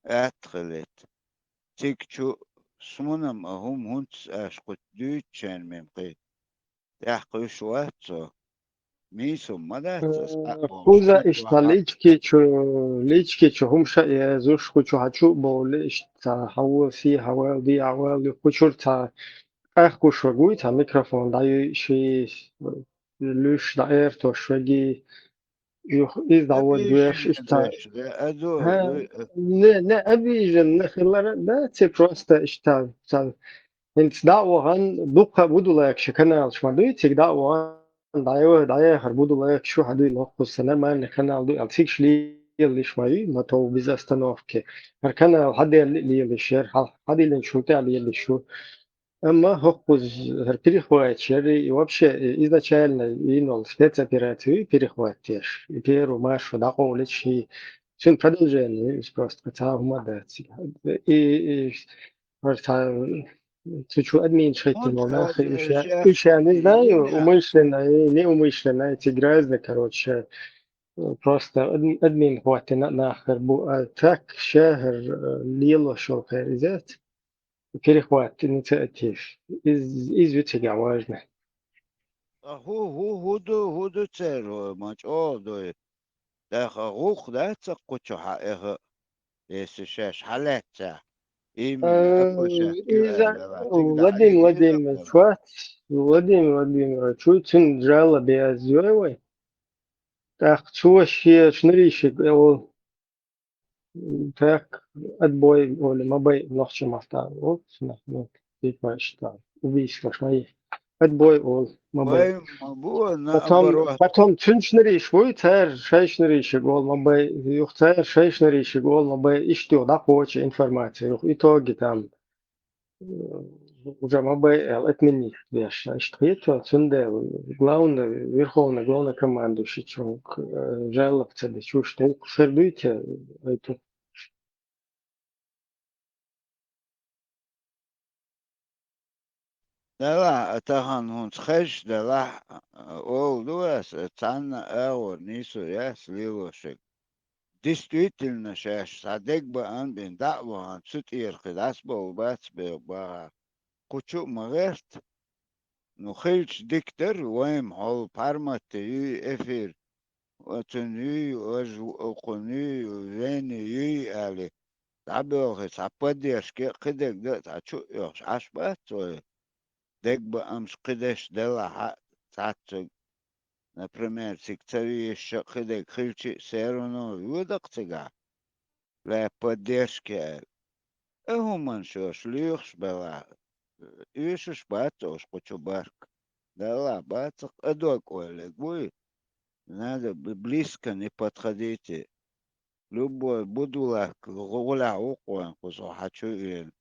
Атта хилийта. Цига чу суна-м а хӀума хӀунца аьлча кху дуьйцучарна мем кхийта. ТӀехь кхуьйсуш вац цо. Мийсум ма дац аса, э, хьа а бохуш, кхуза иштта лички чу, лички чу хӀума ша а езуш, кху чу хьан чу а бовлу, иштта цхьа хьан вон сий хьан ваьлла, дий хьан ваьлла, кху чуьра цхьа къахкуш вег вуй, цхьа микрофон дӀаюй, ши луьш дӀаэртош веги, юха иза дӀаводдош, иштта. Обиженный деш, да, а ду, хӀа, ду, а. Не, не обиженный хилар а дац, просто иштта цхьа. ХӀинца дӀа а вахана, дуккха а Будулайкаш каналаш ма дуй, цига дӀа а вахана, дӀа-, дӀаяхар Будулайкаш шу хьан дуй, локхуз сан нормальный канал ду аьлла, цигаш лелаш ма юй, ма тов без остановки. ХӀара канал хьан делла а лелаш яра, хьан, хьан диллинчу хӀума тӀехь лелаш ю. Амма хӀокхуза хӀара перехватча яра, и вообще, и изначально йина волу спецоперацию перехват деш. И первый маршо дӀакъовлича, и цуьнан продолжение, и просто цхьа хӀума а дац. И, и, хӀара цхьа, цу чу админаш хӀиттина волу нах, уьш я, уьш я, не знаю, умышленно, и неумышленно, эти грязные, короче, просто адм-, админ хӀоттина нах хир бу, а так ша хӀара, э, лелош йолу хӀара иза. Перехват инициатив. Из, из ю цигахь важно. Ткъа хӀу, хӀу, хӀу ду, хӀу ду церан, ма чӀогӀа дуй. ТӀаккха гӀуллакх дац аса кху чу хьан эхь а, если шаьш хьан лаьццехь? Именно, э, а кху шаьш иза, кхуьа аьлла, цига Владимир дӀахьаьжча, Владимирович, вац, Владимир Владимирович, ву цуьнан жалоба язйой вай. ТӀаккха цо шен шнарийшиг, э, Так, отбой олу ма бай нохчийн маттахь. Оп, нах, ну, типа, что, убийство, шмай. Отбой олу ма бай. Бай ма бу, потом, наоборот. Потом цуьнан шнарийша вуй, цара шайн шнарийшиг олу ма бай, юха цара шайн шнарийшиг олу ма бай, иштта юха дӀакхочу информация, юха итоге там, э, уже ма бай аьлла, отменить деш, иштта хета, цундела главный, верховный, главный командующий чунга, э, жалоба ца дечу, что хир дуй те, это. Делахь, а тахана хӀунца хезаш делахь, а, олу ду аса, цхьанна а агӀор нийсо яц лелошиг. Действительно, шаьш цхьа дегабаам бина дӀа а вахана, цу тӀера кхин дӀасабовла бац бегӀу бахахь, кху чу а ма гӀерта. Ну, хилча дика дара, вайн хьол парматте юй эфир, оцун юй, важа кхун юй, вене юй али. ДӀабоьлхий цхьа поддержка а, кхидерг дан а цхьа чу а йохуш Ӏаш бац вай. Дегабаамаш кхидерш делахь а цхьацца, например, цига ца везаш а кхидерг хилча а, все равно воьду-кх цигахь. Лаьппа дешка аьлла. И хӀуманаш йош лоьхуш белахь, оьшуш бац ош кху чу барк. Далла бацахь, къа дог ойла буй. Надо б-, близко не подходите. Любой будулак гӀулехь ву кхойн кхуза хьан чу а вена.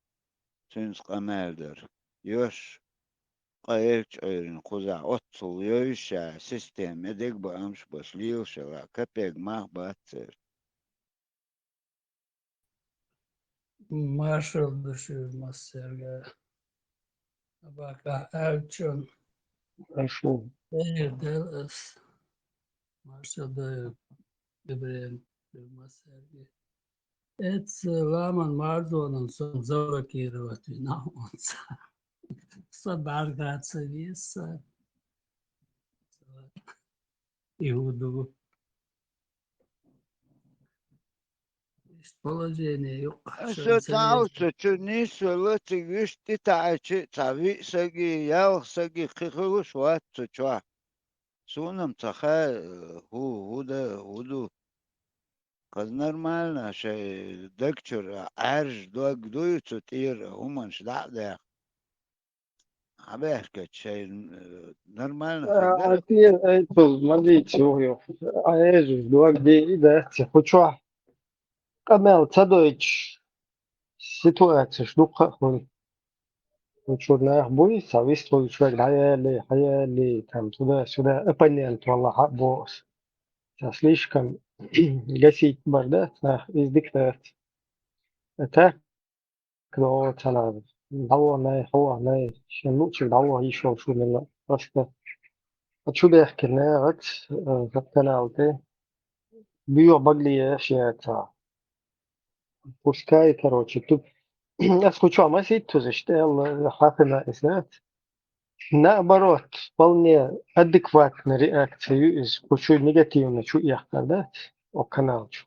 Цуьнца къамел дара. Йош къа елча Ӏуьйрина кхузахь оццул йовзуш а система, я дегабаамаш беш лелаш а, капек мах бац церан. Маршалла ду шуьга массаьрга. Абаккахь аьллачун. Маршалла. Эр дел ас. Маршалла ду, ИбрахӀим, шуьга массаьрга. Эцца ламан марзонан сон заблокировать вина хӀунца. Со бӀарга ца веза. И хӀун ду? Иштта положение юкъа. Аса шайн цхьа совет. Цхьа чу нийсвелла, цига вуьшта тӀетаьӀча, цхьа виъ саги, ялх саги кхин хуьлуш вац цу чохь. Суна-м ца хаьа, хӀу, хӀу да, хӀу ду. Кхаза нормально шайн даг чуьра Ӏаьржа дог дуй цу тӀера хӀуманаш дӀа а даьхна. хьабаьхкача шайн, э, нормально А, хиннар. а те, ай, тул, ма дийца, юх, юх. А, езус, дог де, и да, те, кху чохь къамел ца дойтуш ситуацеш дуккха а хуьлу. Кху чуьра нах буй, цхьа вистхуьлучу верг дӀаяьлли, хьаяьлли, там, туда-сюда, оппонент валла хьа а боху аса. Ца слишком гасить бар, да, нах, иза дика дац. А так, догӀу ца нах, дӀаваханай, хьо ваханай, шен луъучуьра дӀаваха йиш йолуш ву мила а. Просто а чу бехкина нахаца, э, хӀокху канал тӀе, боьха багале еш яцахь. Пускай, короче, тут. Ас кху чохь масийтта тузаш, тӀе аьлла, хьаькхина иза дац. Наоборот, вполне адекватная реакция ю иза, кху чу негативно чу эккхар дац, о канал чу.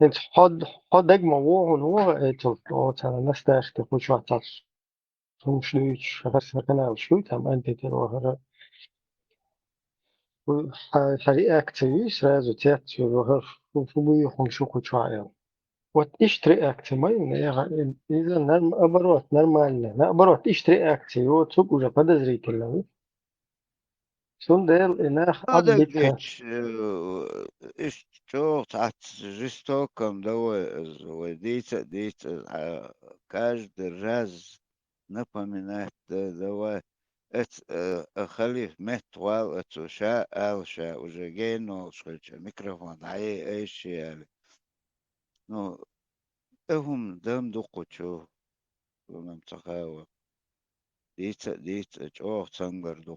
ХӀинца хьо, хьо дага ма вогӀу, вогӀу, эцалц, о, царна настаьршка кху чохь цхьацца хӀумаш дуьйцуш, хӀара сан каналаш дуй, там антитела вахара. Хьа, хьа реакция ю, сразу цец ю, вахара, фу, фу буй хӀума шу кху чохь аьлла. Вот иштта реакция ма ю, нехан, иза норм-, наоборот, нормально. Наоборот, иштта реакция ю, цуьнга уже подозрительно ю. Цундела и нах Ада Ӏадбитта. Геча, э, иштта чӀогӀа цхьацца жестоком давай, вай дийца а дийца, а, каждый раз напоминать да, давай, эц, э, а халиф меттахвала, эцо ша ала, ша уже генолуш хилча, микрофон дӀае айша яли. Ну, тӀе хӀума дам ду кху чу, хӀума ца хаьа. Дийца а дийца, чӀогӀа цамгар ду.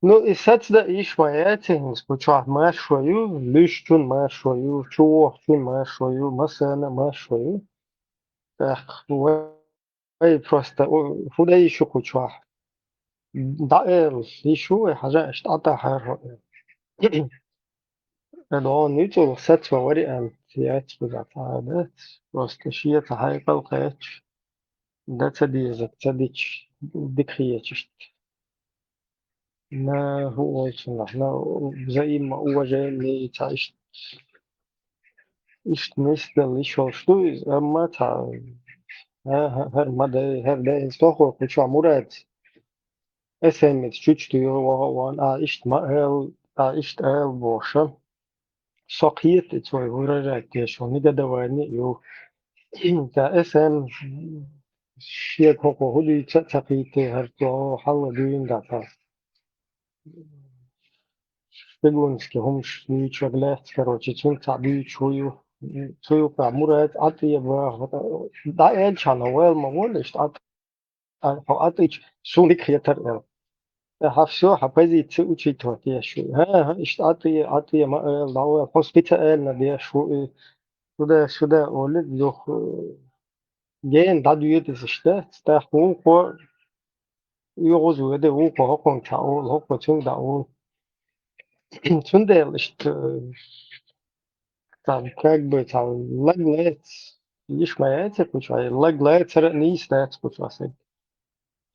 Ну, и сацда йиш ма яц, хӀинца кху чохь маршо ю, луьйшучун маршо ю, чу вохучун маршо ю, массарна а маршо ю. ТӀаккха вай, вай просто, у, хӀун дай шу кху чохь? ДӀаэла, йиш ву вай хьажа, аша дӀатӀахьара хӀо. Ша догӀу нуьцкъала сацо вариант яц кхузахь цхьа а дац. Просто шен цхьа хьекъал кхаьчча, дан ца дезарг ца дича, дика хеташ. На, хӀун ойла цунах, на, взаимоуважение, цхьа иштта, иштта нисдала йиш йолуш ду иза, амма цхьа, а, хӀа-, хӀара ма дай, хӀара дай, хӀинца тохо кху чохь Мурад эс эм эц чуьчу туьйхира ваха а ван, а, иштта ма ала, а, иштта ала бохуша. Со кхета и цой выражать деш, хӀун негодование а ю. Ца эс эм шега хӀокхо хӀун дуьйцу а ца кхийти, хӀара цо хьалла дуьйна дӀа ца. Шпигунский хӀумаш дуьйцуш лаьцна, короче, цунна цхьаъ дуьйцуш хӀу ю. Цу юкъахь Мурад ӀатӀе баха, дӀаэлчхьана вайл ма воллаш, тӀаккха хьо ӀатӀича, суна дика хетар аьлла. ТӀаккха всё, хьан позици учитывать еш ву. ХӀан-хӀа, иштта ӀатӀе, ӀатӀе ма ала, дӀавайл, хьо специально деш ву и. Сюда, сюда, олий, юха, э, гена дӀадоьду иза иштта, тӀаккха вукхо, оьгӀаз веда, вукхо хӀокхунга цхьаъ олу, хӀокхо цуьнга дӀа олу. Цундела иштта, э, цхьа, как бы, цхьа лаг лаьцна йиш ма яц кху чохь, лаг лацара а нийса дац кху чохь стаг.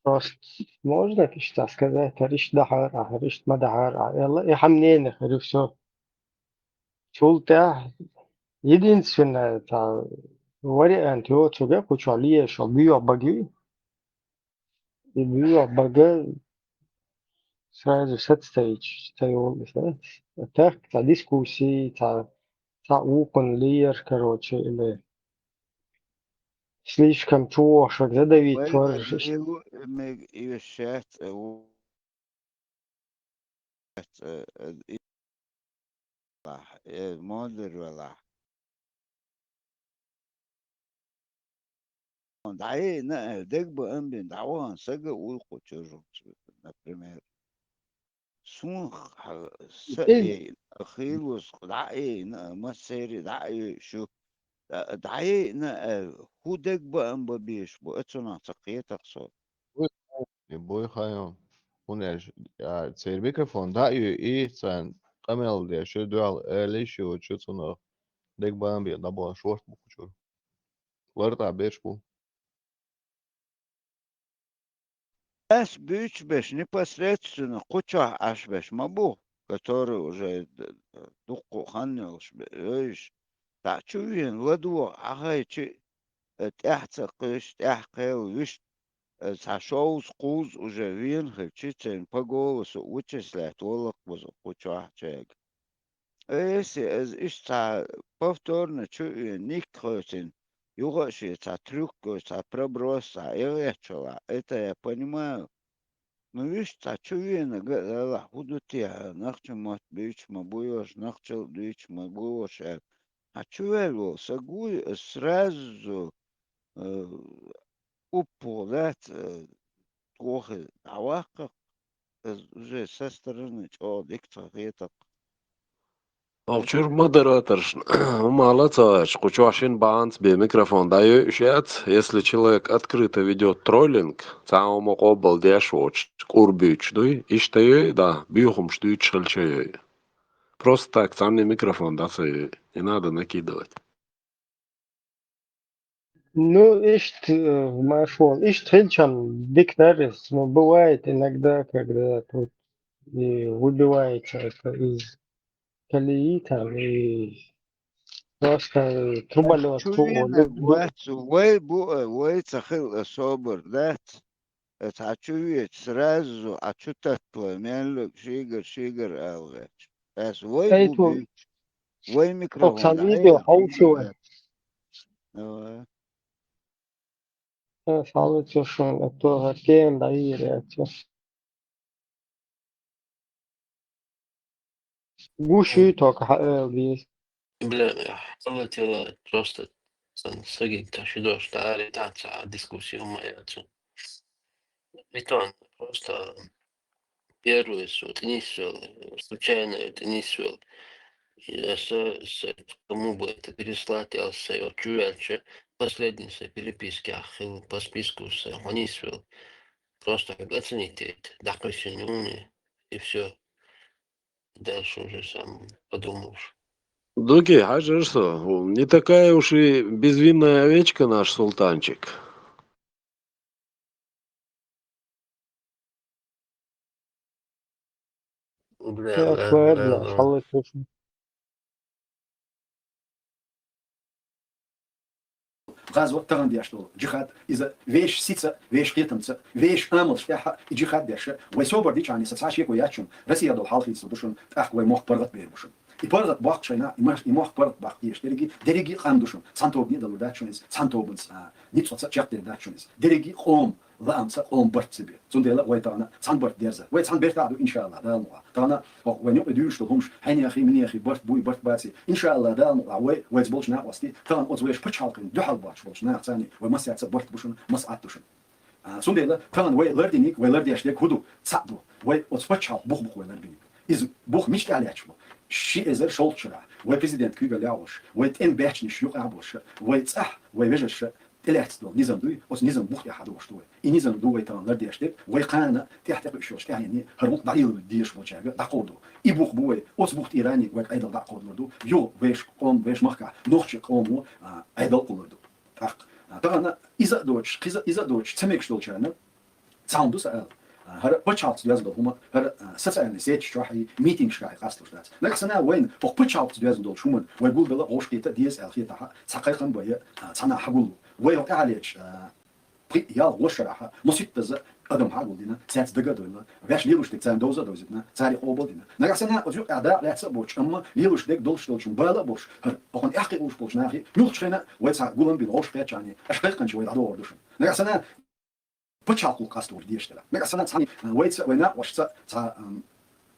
Просто можно иштта сказать, хӀара иштта дахьара ахь, хӀара иштта ма дахьара ахь, аьлла, и хьан мнение хир ю, всё. Цул тӀаьхьа единственное, цхьа вариант йоцург кху чохь леш йолу боьха бага ю. И боьха бага сразу сацтайча ца йолу иза. А так, цхьа дискуссии, цхьа, цхьа вукхунна лер, короче, или слишком чу вохуш верг задавить вара. Вай лело мега и шаьц, э, у-, шаьц, э, э, и-, лахь, э, модер валахь. ДӀаайина аьлла, дегабаам бина дӀавахана сага а вуй кху чу, например. Суна ха-, са а Эй. Яйна, хийлаза дӀа а яйна, массерий дӀа а йойуш ю. ДӀа-, дӀаяйна аьлла, хӀун дегабаам бан безаш бу, оцунах ца кхетара со. Буй, буй, хайон. ХӀунда аьлча, а, церан микрофон дӀа а йой, и царна къамел деш ю, дуьхьал ала йиш йоцуш ю цунах. Дегабаам бина дӀабахана шорта бу кху чуьра. ЛартӀахь берш бу. Ас буьйцуш берш непосредственно кху чохь Ӏаш берш ма бу, который уже д-, д-, дуккха хан йолуш бе-, вевзаш. Цхьаъ чу вена ладогӀа Ӏахайчи, э, тӀаьхьа ца кхуьйсуш, тӀаьхьа кхел вуьшта э, цхьа шовзткъа кхузткъа уже вена хилча, церан по голосу вычислять волла-кх база кху чохь чӀогӀа. Э, если аз иштта цхьа повторно чу а вена, никка а хоьцуш, юха а шен цхьа трюк, цхьа проброс, цхьа эгӀеччалахь, это я понимаю. Ну, вуьшта цхьа чу венарг а далахь, хӀун ду те, нохчийн мотт буьйцуш ма бу уьш, нохчалла дуьйцуш ма бу уьш аьлла. Цхьа чу ваьлла волу стаг вуй, ас сразу, э, уппо дац, э, тхо хир дӀаваккха-кх, ас уже со стороны чӀогӀа дика ца хета-кх. Оха чуьра модераторшна хӀума ала ца гӀерташ, кху чохь шина бахьанца бен микрофон дӀайойуш яц, если человек открыто ведёт троллинг, цхьа а хӀума къобал деш воцуш, кӀур буьйцуш дуй, иштта йой, да, боьхамаш дуьйцуш хилча йой. Просто так цхьанна микрофон дӀа ца йой. Не надо накидывать. Ну, иштта, э, маршо, иштта хилчам дика дара, но бывает иногда, когда тут и выбивается это из колеи, там, и просто труболёт. Чу венарг вац, вай бу, э, вай ца хилла собар дац. Э, цхьа чу веача, сразу Ӏа чу татталой, меллиг шигара, шигара ала гӀерташ. Ас вай бу буьйцуш, вай микрофон дӀа а йоккхуш вай. Давай. Э, хьаллацо шуна, а то хӀара тема дӀайийр яц. Гуш ю тока хьаала деза. Бля, хьаллатела просто сан сагик та ши дош та ари та ца дискуссия ма яцу. Бетон просто первый су тнисвел, случайно тнисвел. И аса, с-, кому бы это переслать, я с-, вот чувствую, последний с переписки ахил, по списку с хонисвел. Просто как оценить это, да, и все. Дальше уже сам подумаешь. Дуки, хьажар со, не такая уж и безвинная овечка наш султанчик. Бля, так, ладно, ладно, ладно. Хьаллатуш. Гъазот тахана деш долу джихад, иза вешан сица, вешан кхетамца, вешан амалш тӀехь и джихад деш, вай собар дичахьана, сан цхьа шеко яц шуна, Россия долу хьал хийцалур ду шуна, тӀаккха вай мохк паргӀат бер бу шуна. И паргӀат боккхуш шайна, и мар-, и мохк паргӀат баккха дезаш дерриге, дерриге а къам ду шуна, цхьана тобане а далур дац шуна иза, цхьана тобанца, а, ницкъаца чекхдер дац шуна иза. Дерриге а къоман лаамца къоман барт ца бе. Цундела вай тахана цхьана барт дерза. Вай цхьана бертахь ду, иншалла, Дала мукъа. Тахана, хӀокху вайн юкъа дуьйцуш долу хӀумаш, хьенехий, минехий барт буй, барт баций. Иншалла, Дала мукъа, вай, вайца болчу накъостий, тахана оцу вешан пачхьалкхана дуьхьал боцуш болчу нахаца, вай массаьрца барт бу шуна, массаьрца Ӏад ду шуна. А, цундела, тахана вай лардиниг, вай лардеш дерг хӀун ду? Цхьаъ ду. Вай оцу пачхьалкх бух бу-кх вай ларбиниг. Иза бух мича тӀехь лаьтташ бу? Ши эзар шолгӀачу шарахь, вай президент куьйгаллехь а волуш, вай тӀеман баьччанаш юкъахь а болуш, вай цӀахь, вай вежарша тӀелаьцна долу низам дуй, оцу низам бух тӀехь хьадогӀуш ду вай. И низам ду вай тахана лардеш дерг, вай кхана тӀехь тӀекхуьуш йолчу тӀаьхьенний, хӀара гӀуллакх дӀалело дезаш болчаьрга дӀакховдо. И бух бу вай, оцу бух тӀера вай Ӏедал дӀакховдалур ду, юха вешан къом, вешан махкахь нохчийн къомо, а, Ӏедал кхуллур ду. ТӀаккха, а, тахана иза а доцуш, кхиза, иза а доцуш, ца мегаш долчарна, цхьа хӀума ду сан ала. А, хӀара пачхьалкхаца доьзна долу хӀума, хӀара, а, социальный сеташ чохь и митингашкахь и къасталуш дац. Нагахь санна вайна хӀокху пачхьалкхаца доьзна долчу хӀуманна вай гулбелла, гӀовшахкхета деза аьлла хетахь а, цхьа кхайкхам бан я, а, цхьанхьа хьагулло. Вай хӀокху тӀаьхьа леташ, а, пхи-ялх-ворхӀ шарахь а, маситтаза адам хьагулдина, цаьрца дага а девлла, ваьш лелош дерг царна довза а довзийтина, царех къобал а дина. Нагахь санна оцу юкъахь дакъа лаьцна а боцуш, амма лелош дерг долуш долчун бала а болуш, хӀара, хӀокхунна аьхкхий къуш болчу нахе, муьлххачу хенахь вай цхьа гулам бина, гӀовшахкхетча а, аша кхайкхинчу вай дӀадогӀур ду шуна. Нагахь санна пачхьалкх къастор дезаш делахь. Нагахь санна цхьана, а, вайца, вай накъосташца цхьа, ам,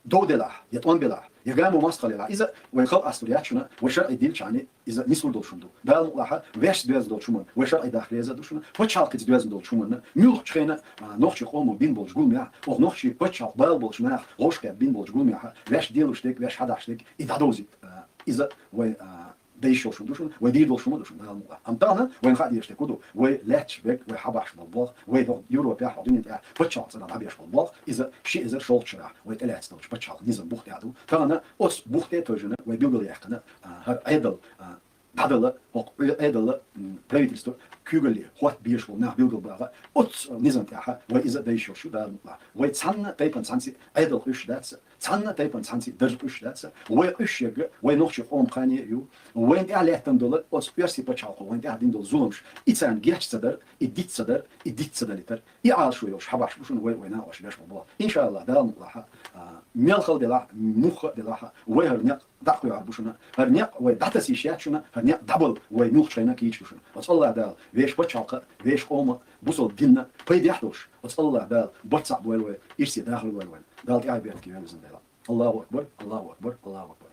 дов делахь, я тӀом белахь, я гамо мостагӀалла елахь, иза вай халкъ къастор яц шуна, вай шарӀе диллича а, иза нислур долуш хӀума ду. Дала мукъалахь, ваьшца доьзна долчу хӀуманна вай шарӀе даха реза а ду шуна, пачхьалкхица доьзна долчу хӀуманна, муьлххачу хенахь, а, нохчийн къомо бина болчу гуламехь, оха нохчийн пачхьалкх бала болчу наха гӀовшахкхетта бина болчу гуламехь, ваьш лелош дерг, ваьш хьадахьаш дерг, и дӀадовзийта, а, иза вай, а, дайш йолуш хӀума ду шуна, вай дийр долуш хӀума ду шуна, Дала мукъалахь. Амма тахана вайна хаа дезаш дерг хӀун ду? Вай лаьтташ берг, вай хьабахьаш болу болх, вай хӀокху Европехь, хӀокху дуьнен тӀехь пачхьалкх цӀа дӀабеш болу болх, иза ши эзар шолгӀачу шарахь вай тӀелаьцна долчу пачхьалкхан низам бух тӀехь ду. Тахана оцу бух тӀе а тевжина, вай билгалъяьккхина, а, хӀара Ӏедал, а, дӀадала, хӀокху Ӏе-, Ӏедалан, м, правительстван куьйгалле хӀотта безаш болу нах билгалбаха, оцу низам тӀехь вай иза а дайшош ю, Дала мукъалахь. Вай цхьанна тайпана цхьаьнций Ӏедал хӀуьйсуш дац, цхьанна тайпана цхьаьнций дарж хӀуьйсуш дац. Вай хӀуьйсуш ерг вай нохчийн къоман кхане а ю. Вайна тӀехь лаьттина долу оцу оьрсийн пачхьалкхо вайна тӀехь дина долу зуламаш, и царна геч ца дара, и диц ца дара, и диц ца далийтара. И Ӏалашо йолуш хьабахьаш бу шуна вай, вай накъош беш болу боху. Иншаллах, Дала мукъалахь, а, мел хала делахь, муха а делахь, вай хӀара некъ дӀакхоьхьур бу шуна, хӀара некъ вай дӀатасийша яц шуна, хӀара некъ дӀабала вай муьлххачу хенахь кийча ду шуна. Оцу АллахӀ Дала вешан пачхьалкхана, вешан къомана, бусалба динна пайда яхь долуш, оцу АллахӀ Дала барт цхьаъ бойла вай, ирсе дахар лойла вайна. Дала тӀаьхье беркате йойла иза Дала. Аллаху акбар, Аллаху акбар, Аллаху акбар.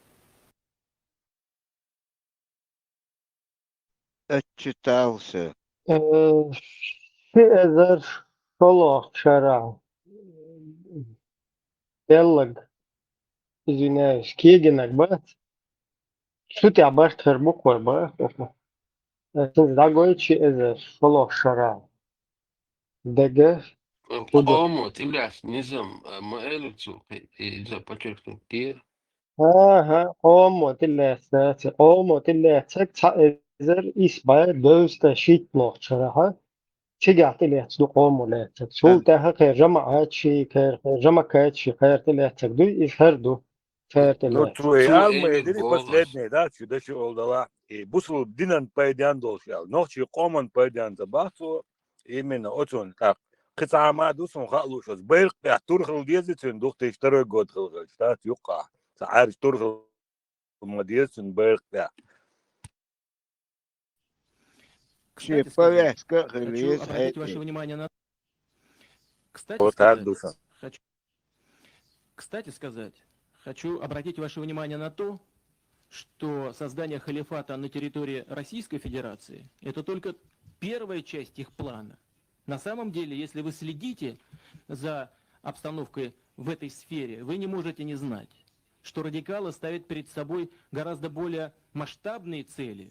Отчитался. Э, ши эзар шолгӀачу шарахь, беллаг, извиняюсь, кегийнаг бац. Цу тӀехь барт хир бу кхой бан. Э, цуьнца дӀагойту ши эзар шолгӀачу шарахь. Дага. Къомо тӀелаьцна низам, а, ма элира цо, кхе-, иза подчеркнуть дера. АхӀа, къомо тӀелаьцна, ци къомо тӀелаьцнарг цхьа эзар исс бӀе девзта шийтталгӀачу шарахь, цигахь тӀелаьцна ду къомо лаьцнарг. Цул тӀаьхьа кхеран жамаӀатчий, кхеран, кхеран жамакатчий, кхеран тӀелаьцнарг дуй, иза хӀара ду, кхеран тӀелаьцнарг. Ну, цо и алма эдира, последний, да, цу даши олу далахь, и бусалба динан пайден долуш аьлла. Нохчийн къоман пайден ца бац цо, именно оцунна тӀаккха. Кхин цхьа а ма ду суна хаа лууш, оцу байракх тӀехь тур хила деза цуьнан, две тысячи второй год хила хилча, дац юккъахь. Цхьа Ӏаьржа тур хила ма деза цуьнан байракх тӀехь. Кстати сказать, хочу обратить ваше внимание на... Кстати сказать, хочу... Кстати сказать, хочу обратить ваше внимание на то, что создание халифата на территории Российской Федерации — это только первая часть их плана. На самом деле, если вы следите за обстановкой в этой сфере, вы не можете не знать, что радикалы ставят перед собой гораздо более масштабные цели.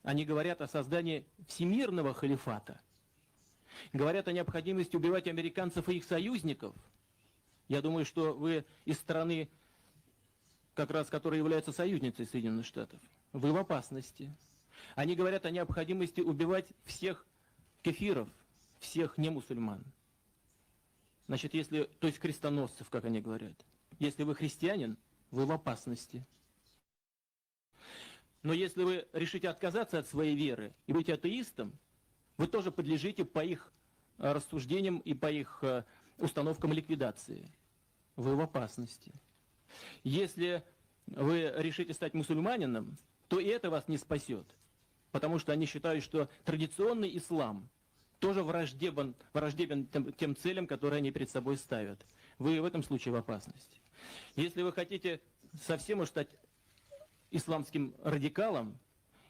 Они говорят о создании всемирного халифата. Говорят о необходимости убивать американцев и их союзников. Я думаю, что вы из страны, как раз, которая является союзницей Соединённых Штатов. Вы в опасности. Они говорят о необходимости убивать всех кефиров, всех немусульман. Значит, если, то есть крестоносцев, как они говорят. Если вы христианин, вы в опасности. Но если вы решите отказаться от своей веры и быть атеистом, вы тоже подлежите по их, э, рассуждениям и по их, э, установкам ликвидации. Вы в опасности. Если вы решите стать мусульманином, то и это вас не спасет, потому что они считают, что традиционный ислам тоже враждебен, враждебен тем, тем целям, которые они перед собой ставят. Вы в этом случае в опасности. Если вы хотите совсем уж стать исламским радикалом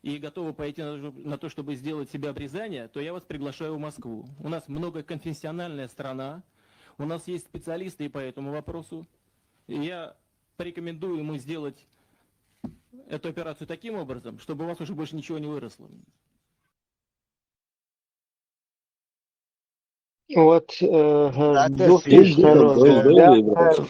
и готовы пойти на, на то, чтобы сделать себе обрезание, то я вас приглашаю в Москву. У нас многоконфессиональная страна, у нас есть специалисты и по этому вопросу. И я порекомендую ему сделать эту операцию таким образом, чтобы у вас уже больше ничего не выросло. Вот, э, две тысячи второй год, да?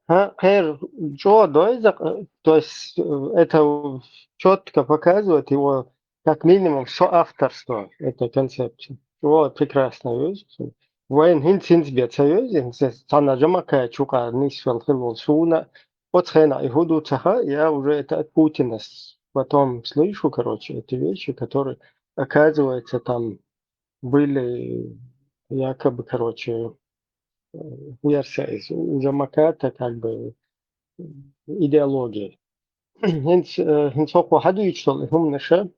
А, хер, чё, да, из-, то есть, э, это чётко показывает его, как минимум, соавторство этой концепции. Вот, прекрасно, видишь? Вайн хин цинц бед союз, цана жамакая чукъа нисвал хилвал шуна, оцхена и худу цаха, я уже это от Путина с-, потом слышу, короче, эти вещи, которые, оказывается, там были якобы, короче, э, версия из, у Жамаката, как бы, идеологии. Хинц, э, хинц хӀокхо хьадуьйцуш долу и хӀуманаша,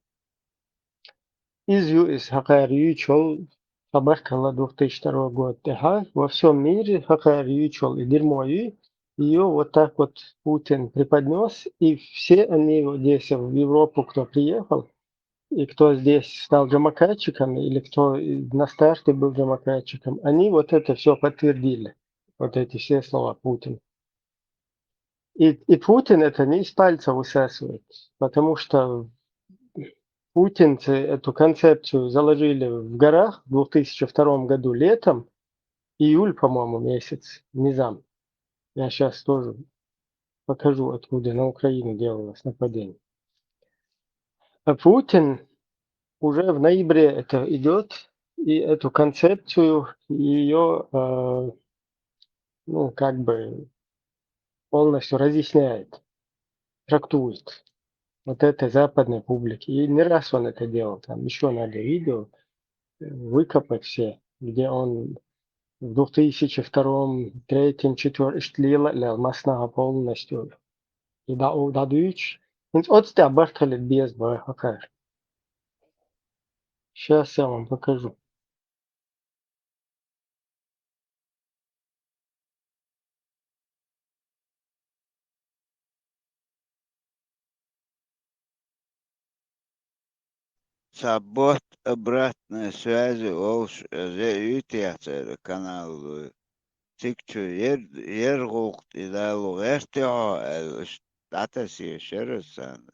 иза ю иза хьакхара юьйцуш йолу, хьабаркалла, две тысячи второй год тӀехьа, во всём мире хьакхара юьйцуш йолу и дерьмо ю, её вот так вот Путин преподнёс, и все они вот здесь, в Европу, кто приехал, и кто здесь стал жамакатчиком, или кто и на старте был жамакатчиком, они вот это всё подтвердили, вот эти все слова Путина. И, и Путин это не из пальца высасывает, потому что путинцы эту концепцию заложили в горах в две тысячи втором году летом, июль, по-моему, месяц, низам. Я щас тоже покажу, откуда на Украину делалось нападение. А Путин уже в ноябре это идет, и эту концепцию, ее, э, ну, как бы полностью разъясняет, трактует вот этой западной публике. И не раз он это делал, там еще надо видео, э, выкопать все, где он в две тысячи втором, третьем, четвёртом иштта лела лел массанахьа полностью. И да, о, да, дюйч. Инц оцтя бартхали без бахакар. Сейчас я вам покажу. Цхьа ботт обратной связи волуш азе уьйтаяхцара канал вуй. Цига чу ер, ер гӀуллакх тӀе далу гӀерти хьо аьлла, иштта дӀатасийша шера санна.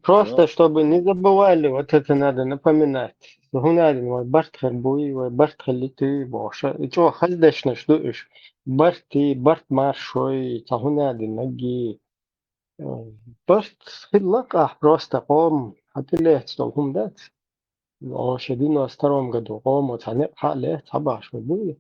Просто, чтобы не забывали, вот это надо напоминать. Хьунадин вай барт хир буй, вай барт хилли туй, бохуша. И чӀо хаздешнаш ду уьш. Барти, барт маршой, ца хьунадин наги. Барт хилла къахь просто къом, хьатӀилецдал хӀума дац. О, шедино старом году къомо ца некъ хьа ле, ца баш буй.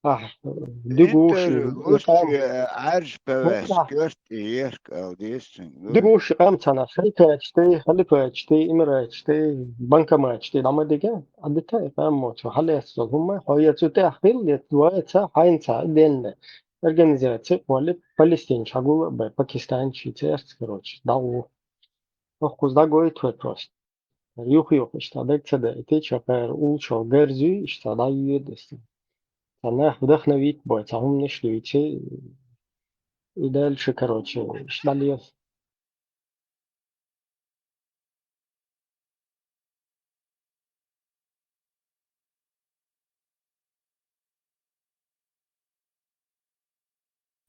Ахь, дигуш, Интервью лучше Ӏарж певес, кёрт и ерк алдис. Дигуш къам цана шайкачтей, халипачтей, имрачтей, банкоматчтей, дама дига, адита и къам моцо, халец хӀума, хо яцу тя хил, яц ваца, хайнца, денна. Организация, вали Палестин, шагула, бай, Пакистан, чи церц, короче, дагу. Ох, куз дагоит вай просто. Юх-юх, иштта даг ца даьтти, чакхар улчо гарзуй, иштта дӀайоьду иштта. Ца нах вдохновить бой, ца хӀуманаш дуьйци, и дальше, короче, иштта дӀалез.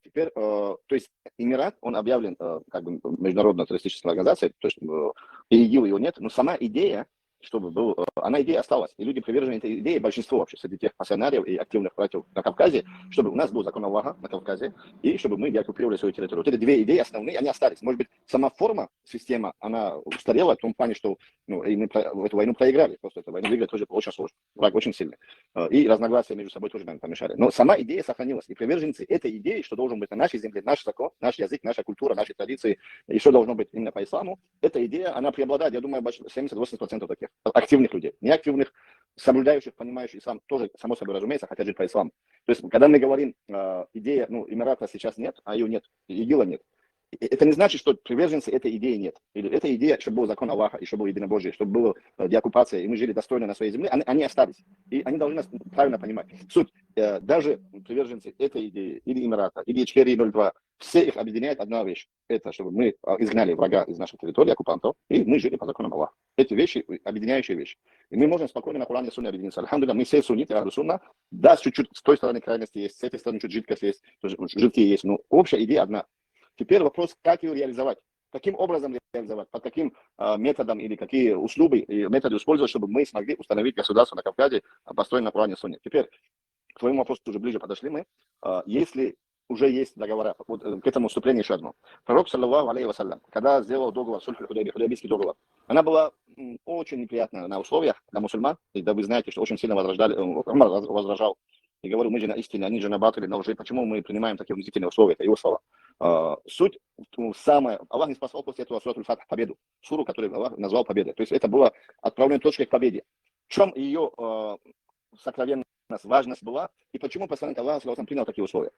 Теперь, э, то есть Эмират, он объявлен э, как бы международной террористической организацией, то есть э, и ИГИЛ его нет, но сама идея, чтобы был, э, она идея осталась, и люди привержены этой идее, большинство вообще среди тех пассионариев и активных братьев на Кавказе, чтобы у нас был закон Аллаха на Кавказе, и чтобы мы деоккупировали свою территорию. Вот эти две идеи основные, они остались. Может быть, сама форма, система, она устарела в том плане, что ну, и мы про- эту войну проиграли, просто эту войну выиграть тоже было очень сложно. Враг очень сильный. Э, И разногласия между собой тоже нам помешали. Но сама идея сохранилась. И приверженцы этой идеи, что должен быть на нашей земле наш закон, наш язык, наша культура, наши традиции, и что должно быть именно по исламу, эта идея, она преобладает, я думаю, больше семьдесят-восемьдесят процентов таких активных людей. Неактивных, соблюдающих, понимающих ислам, тоже, само собой разумеется, хотят жить по исламу. То есть, когда мы говорим, э, идея, ну, Эмирата сейчас нет, а ее нет, ИГИЛа нет. И это не значит, что приверженцы этой идеи нет. Или эта идея, чтобы был закон Аллаха, и чтобы было единобожие, чтобы была э, деоккупация, и мы жили достойно на своей земле, они, они остались. И они должны нас правильно понимать. Суть, э, даже приверженцы этой идеи, или Эмирата, или Ичкерии ноль два, все их объединяет одна вещь. Это чтобы мы э, изгнали врага из нашей территории, оккупантов, и мы жили по законам Аллаха. Эти вещи, э, объединяющие вещи. И мы можем спокойно на Коране и Сунне объединиться. Альхамдулилля, мы все сунниты, Ахлю Сунна. Да, чуть-чуть с той стороны крайности есть, с этой стороны чуть жидкость есть, то есть жидкие есть. Но общая идея одна. Теперь вопрос, как ее реализовать. Каким образом реализовать, под каким э, методом или какие услуги и методы использовать, чтобы мы смогли установить государство на Кавказе, э, построенное на Коране и Сунне. Теперь к твоему вопросу уже ближе подошли мы. Э, Если уже есть договора, вот э, к этому вступлению еще одно. Пророк, саллаллаху алейхи ва саллям, когда сделал договор, сульху Худайби, Худайбийский договор, она была м, очень неприятная на условиях для мусульман. И да вы знаете, что очень сильно возражали, э, Умар воз- возражал. И говорил, мы же на истине, они же на батыле, на лжи. Почему мы принимаем такие унизительные условия? Это его слова. А, Суть, ну, самое, Аллах не спасал после этого Суратуль Фатх, победу. Суру, которую Аллах назвал победой. То есть это было отправной точкой к победе. В чем ее э, сокровенность, важность была? И почему посланник Аллаха саллаллаху алейхи ва саллям, принял такие условия?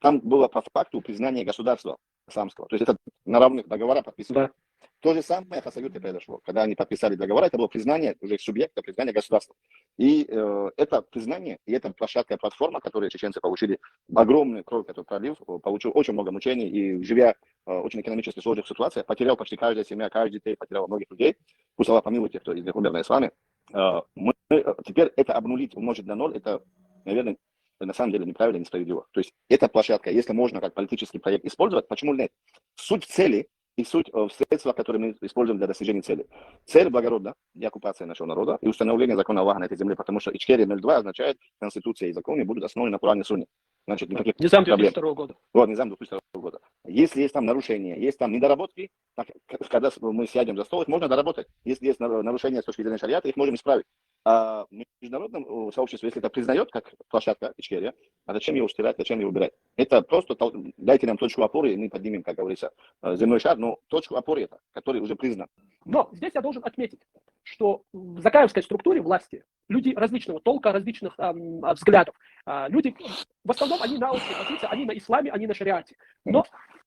Там было по факту признание государства исламского. То есть это на равных договора подписывали. Да. То же самое в Хасавюрте произошло. Когда они подписали договора, это было признание уже субъекта, признание государства. И э, это признание, и эта площадка, платформа, которую чеченцы получили, огромный кровь, который пролив, э, получил очень много мучений, и живя э, очень экономически сложных ситуациях, потерял почти каждая семья, каждый день потеряла многих людей. Пусть Аллах помилует тех, кто из них умер на исламе. Э, Мы э, теперь это обнулить, умножить на ноль, это, наверное, на самом деле неправильно и несправедливо. То есть эта площадка, если можно как политический проект использовать, почему нет? Суть в цели и суть э, в средствах, которые мы используем для достижения цели. Цель благородна, деоккупация нашего народа и установление закона Аллаха на этой земле, потому что Ичкерия ноль два означает, конституция и законы будут основаны на Коране и Сунне. Значит, никаких Низам проблем. две тысячи второго года. Вот, низам две тысячи второго года. Если есть там нарушения, есть там недоработки, так, к- когда с- мы сядем за стол, их можно доработать. Если есть нар- нарушения с точки зрения шариата, их можем исправить. А в международном э, сообществе, если это признает как площадка Ичкерия, а зачем его стирать, зачем его убирать? Это просто тол- дайте нам точку опоры, и мы поднимем, как говорится, э, земной шар, но точку опоры это, который уже признан. Но здесь я должен отметить, что в закаевской структуре власти люди различного толка, различных ам, а, взглядов. А, люди, в основном они на узкой позиции, они на исламе, они на шариате. Но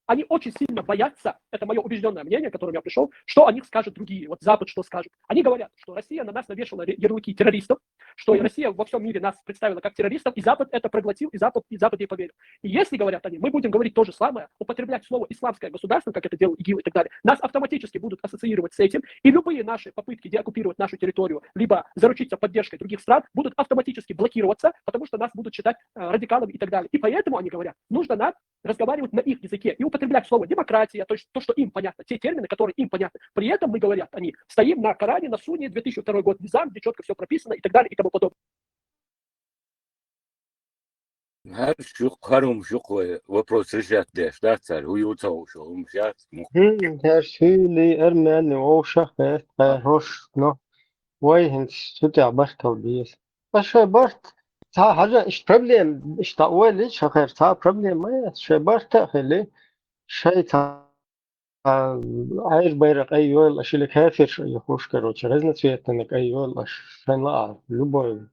они очень сильно боятся, это мое убежденное мнение, к которому я пришел, что о них скажут другие, вот Запад что скажет. Они говорят, что Россия на нас навешала ре- ярлыки террористов, что и Россия во всем мире нас представила как террористов, и Запад это проглотил, и Запад, и Запад ей поверил. И если, говорят они, мы будем говорить то же самое, употреблять слово исламское государство, как это делал ИГИЛ и так далее, нас автоматически будут ассоциировать с этим, и любые наши попытки деоккупировать нашу территорию, либо заручиться поддержкой других стран, будут автоматически блокироваться, потому что нас будут считать э, радикалами и так далее. И поэтому они говорят, нужно нам разговаривать на их языке и употреблять слово демократия, то есть то, что им понятно, те термины, которые им понятны. При этом мы, говорят они, стоим на Коране, на Сунне, две тысячи второй год, Низам, где четко все прописано и так далее и тому подобное. Her şu harım şu koy вопрос решать деш да цар уюца ушо умшат. Хм, хэр шули эрмени овшах бэт хош но. Вай хин сутя баркал биес. Та шой барт. Та хажа иш проблем, иш та ой ли шахер та проблема я. Шой барт та хели. Шой та айр байрак ай йол ашили кафир шой хуш короче. Разноцветный ай йол аш. Шен ла любой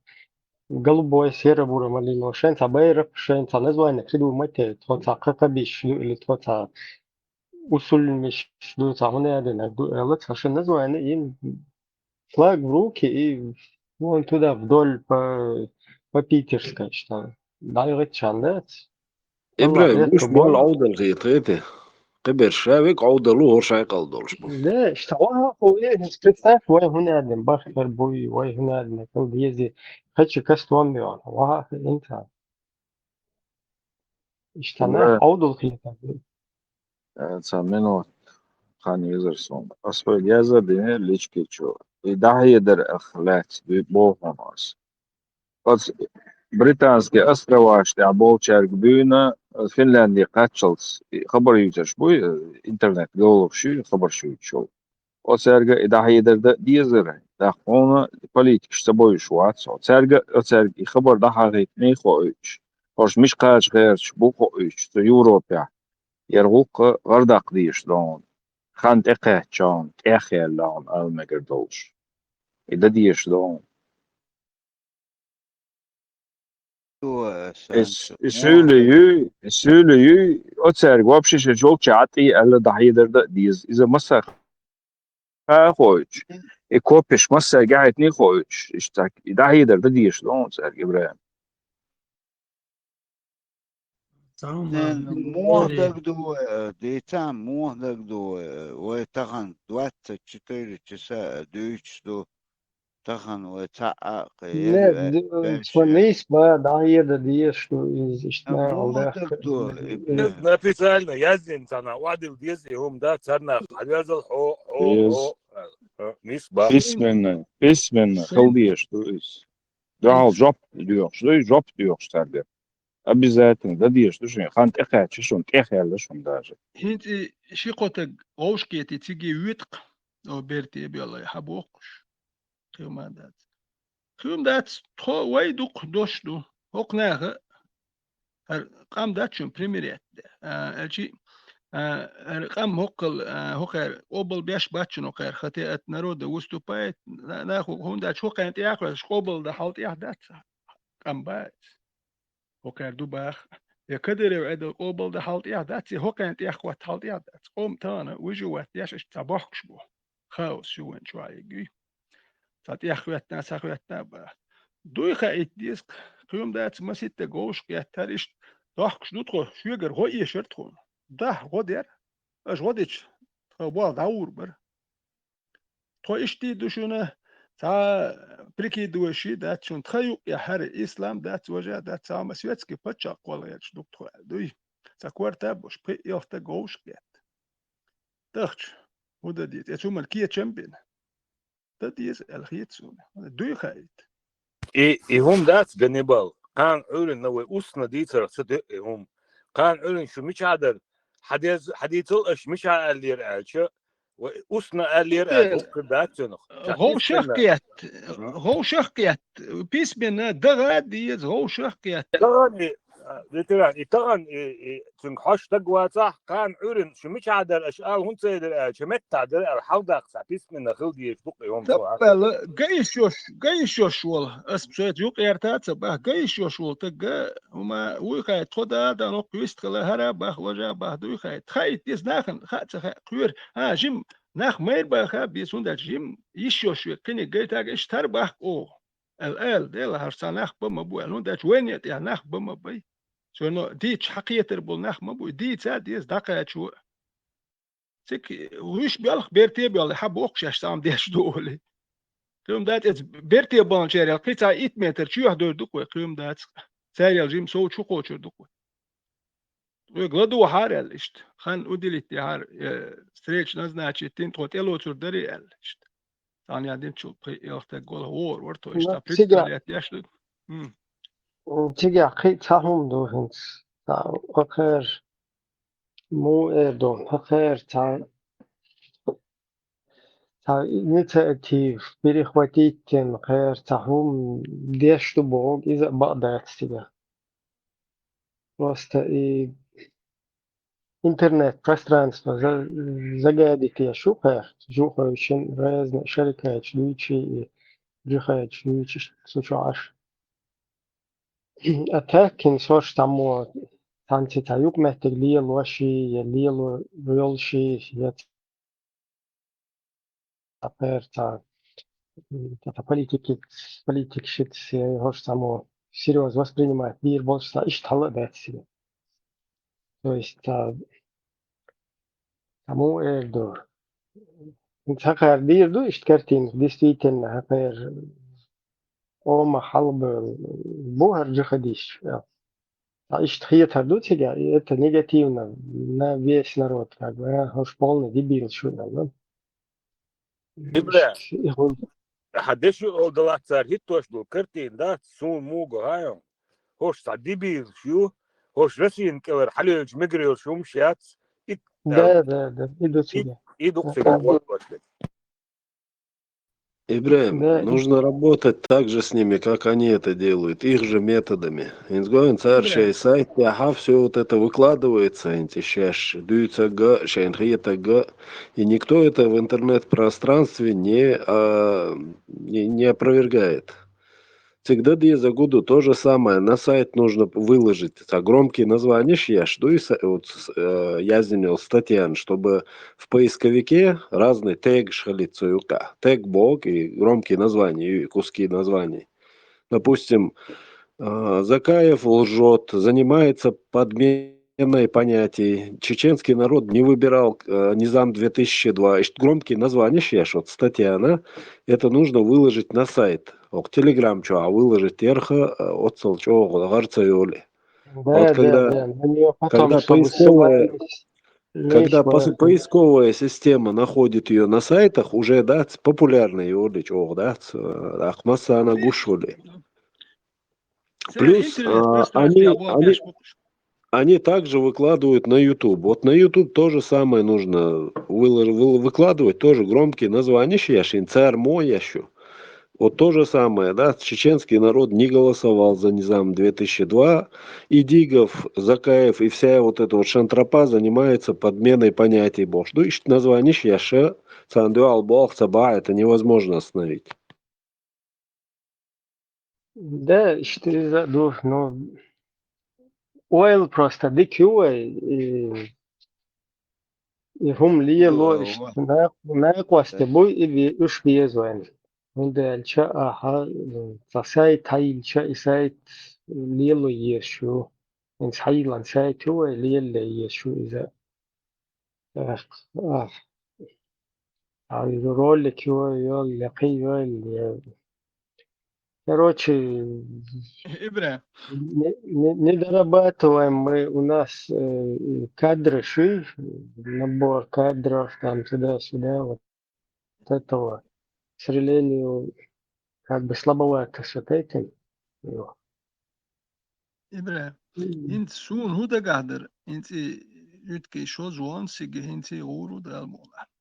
голубой, серо-буро, малино, шен та байрак, шен та название придумайте, то та какабиш или то та усульмиш, ду та хуна ядена, ду эла та шен название им флаг в руки и вон туда вдоль по, по питерской, что дайгачан, да? Ибрагим, Аллах муш язык бол бон. Аудал хитрите. Кибер шавик Аудалу хоршай калдолш бу. Да, что ва ху е представь, вай хуна яден бахер буй, вай хуна яден кал диези, хачи каствам бион. Ва ху инта. Иштана Ибра- Аудал хита. Ца минут. Хан юзерсон. Аспой яза дине лички чо. И дахьедер ахлац, ду бохамас. Оц британский островаш тя болчарг буйна, Финляндия качалц, хабар ючаш буй, интернет голуб шу, хабар шу чо. Оцерга и дахьедер да дезер, да хона политикш собой шуац. Оцерга, оцерга и хабар дахагит не хоич. Ош миш кач герч бу хоич, то Европе. Ер гукка гардак диш дон. Хан текачон, тяхелон, алмегер долш. И да диш дон. Ис- исүлею, исүлею, оцерг вообще ше жолча ати, ала дахьедер да диз. Иза масса ха хоич. И копиш масса гайтни хоич. Иштак, и дахьедер да диш дон, оцерг Ибрагим. Муахдаг ду, децан муахдаг ду, ой, тахан двадцать четыре часа дюйч ду, тахан ой, ца а, Не, д- смотри, ба, да, еда диеш, что из, что А алдах. муахдаг ду, Официально яздин цана, вадил дез и хум да царна, хавязал хо, хо, Дез. хо, э, э, мис ба. Письменно, письменно, Сын. Хал деш, то есть. Да, жоп деш, да, жоп деш, сарде. Обязательно, да, деш, то есть, хан тяхача шун, тяхяла шун даже. Хинти ши котаг овшкети циги витк, о берти эбиалай хабокуш. Хюмадат. Хюмадат, тхо вай дук дош ду. Хокнаха, ар къам дачун примерят. А, элчи, а, ар къам хоккал, а, хокар, обал беш бачун хокар, хотя от народа выступает, на, на ху-, хундач хокан тяхра, шкобал да хал тяхдац. Къам бац. Хокар ду бах. Я кадырев эдал къобал да хал тяхдац, я хокан тях хват хал тяхдац. Къом тана, выживать, яш иш ца бахкш бу. Хаос шуван чуайги. Ца тях хватна, ца хватна ба. Дуй ха ит диск, хюм дац маситта гоуш кяттар иш, дахкш ду тхо, шугар го ешер тхо. Да, го дер. Аш го дич, тхо бол даур бар. Тхо ишти ду шуна, ца прикидывающий дац шун, тха юк я хар ислам дац, вожа дац, ца ма светский пача кола яч дук тхо дуй. Ца кварта бош, пи илхта гоуш кят. Тахч, худа дит, я чумал кия чембин. Та диес эл хит суна. Дуй хайт. И, и хум дац Ганнибал. Кан Улин на вай устна дицар, что ты, и хум. Кан Улин шу мичадар, хьадез-, хьадийцал аша мича аьллера аьлча, ва устно аьллера аьлча, хӀокхуьр дац цунах. Ша ГӀовшах письменно. Кхетта, ГӀовшах кхетта, письменно дагӀа деза, ГӀовшах кхетта. Тахана и, а, ветеран, и тахана и, и, цунга хьош стаг вацахь, кхана Ӏуьйранна шу мичахь дара, аша ала хӀунда ца дара аьлча, меттахь дара аьлла, хьалдаккха цхьа письменно хила дезаш ду-кх и хӀума. Таппала, гайиш йош, гайиш йош волу, ас цуьнца юкъерта а ца баха, гайиш йош волу таг, хӀума вуй хаьа, тхо да, да, ноккха вист хила, хӀара баха, важа баха, дуй хаьа. Тхаийта деза нахана, хаа ца хаьа, кхоьру. А, жим, нах майра баха, бес хӀунда аьлча, жим йиш йош ве, кхиниг гайтага иштта хӀара баха оха. Аьлла, аьлла, Дела хьарца нах бан ма бу аьлла, хӀунда аьлча вайна тӀехь нах бан ма бай. Цуьнан дийцча хьакхетар болу нах ма бу, дийца а деза, дӀакхачо а. Цига вуьш белх берте а боьлла, хьан боху шаьш цхьамма деш ду олий. Кхин дац, эца берте а баланчарел, кхин цхьа итт метр чоьхьа дойр ду-кх вай, кхин дац. Царел жим сов чу кхочур ду-кх вай. Вайга ладогӀахьара аьлла иштта. Хан уделить дехьара, э, встреча назначить дина, тхо тӀелоцур дарий аьлла иштта. Цхьана ян динчул пхи-ялх стаг гӀолла вогӀур вара тхо иштта. Ну, цхьа цига представлять деш ду. М. Цигахь кхин а цхьа хӀума ду хӀинца. Цхьа кхера, муха эр ду, кхера цхьа, цхьа инициатива, перехватить дина кхера цхьа хӀума деш ду боху, иза а бакъ дац цигахь. Просто и интернет-пространство за-, загадить еш ю кхера, жуьхуьйшин разные шарикаташ дуьйцуш и, жихадаш дуьйцуш цу чохь Ӏаш. А так, кхин сорш цхьаммо, цхьаьнца цхьа юкъаметтиг лелош и, я лело йолуш и, я цхьа кхера цхьа, м, цхьа политики-, политикашца, я хӀорш цхьаммо серьёзно воспринимать дийр болуш цхьа иштта хьала а дац цига. То есть, а, цхьа муха эр ду? Цхьа кхера дийр ду иштта картина, действительно, хьан кхера къомах хьалабевлла бу хӀара жихадисташ. Цхьа иштта хетар ду цига, и это негативно на весь народ, как бы, а, хӀорш полный дебилаш ю аьлла. Ибра, иштта и хӀума. Хьан деши олу далахь цара хӀиттош долу картина дац, суна муха гу хьайо? ХӀорш цхьа дебилаш ю, хӀорш Россин кӀелара хьалелча мегар йолуш хӀумаш яц. И, Да, да, да, и ду и, цига. И ду Да. цига, вот, вот. Ибраим, Да, и нужно работать так же с ними, как они это делают, их же методами. ХӀинца гой, цара Ибраим. Шайн сайт тӀехь всё вот это выкладывается, хӀинца шаьш дуьйцург а, шайна хетарг а, и никто это в интернет-пространстве не, а, не, не опровергает. Цига дан дезарг ду, то же самое, на сайт нужно выложить. Цхьа громкие названияш еш ду, и са-, вот, с-, э, яздина йолу статьяна, чтобы в поисковике разные тегаш хилийта цу юкъахь. Тег боху и громкие названия, и куски названий. Допустим, э, Закаев лжёт, занимается подменой понятий. Чеченский народ не выбирал, э, Низам две тысячи два. Иштта громкие названияш еш, вот статьяна, это нужно выложить на сайт. ХӀокху Telegram чохь выложить ярх, э, оццул чӀогӀа гӀар ца йолу. Да, Вот да, когда, да. На неё потом, когда чтобы поисковая, ссылаться, когда меньше пос-, было. Поисковая система находит её на сайтах, уже дац популярный йолу чӀогӀа дац, э, ахь массарна гуш йолу. Плюс, интернет а, пространстве они, они, они также выкладывают на YouTube. Вот на YouTube то же самое нужно вылож-, вы-, выкладывать, тоже громкие названияш еш, цара муха еш ю. Вот то же самое, да, чеченский народ не голосовал за Низам две тысячи два, и Дигов, Закаев, и вся вот эта вот шантропа занимается подменой понятий бохуш ду. Иштта названияш еш, царна дуьхьал болх ца бахь, это невозможно остановить. Да, иштта иза а ду, ну, ойла просто дика ю вай, и, и хӀума лело, Да, иштта ва. Накъ-, накъосте буй, и ве-, уьш беза вайна. ХӀунда аьлча ахьа, м, цхьа сайт хьайиллича, и сайт лело езаш ю. ХӀинца хьайиллина сайт ю вай, лелале езаш ю иза. Эх, ах. А ролик йо, йо, лекхий йо, ле-, короче, Ибра. Не, не, недорабатываем мы, у нас, э, кадры ши, набор кадров, там, туда-сюда, вот этого, к сожалению, как бы слабовато с вот этим. Вот. Ибра, Мгм. ХӀинца суна хӀун дагахь дара, хӀинца и уьткий шоза вон сиги хӀинций гӀур ву Дала мукъалахь.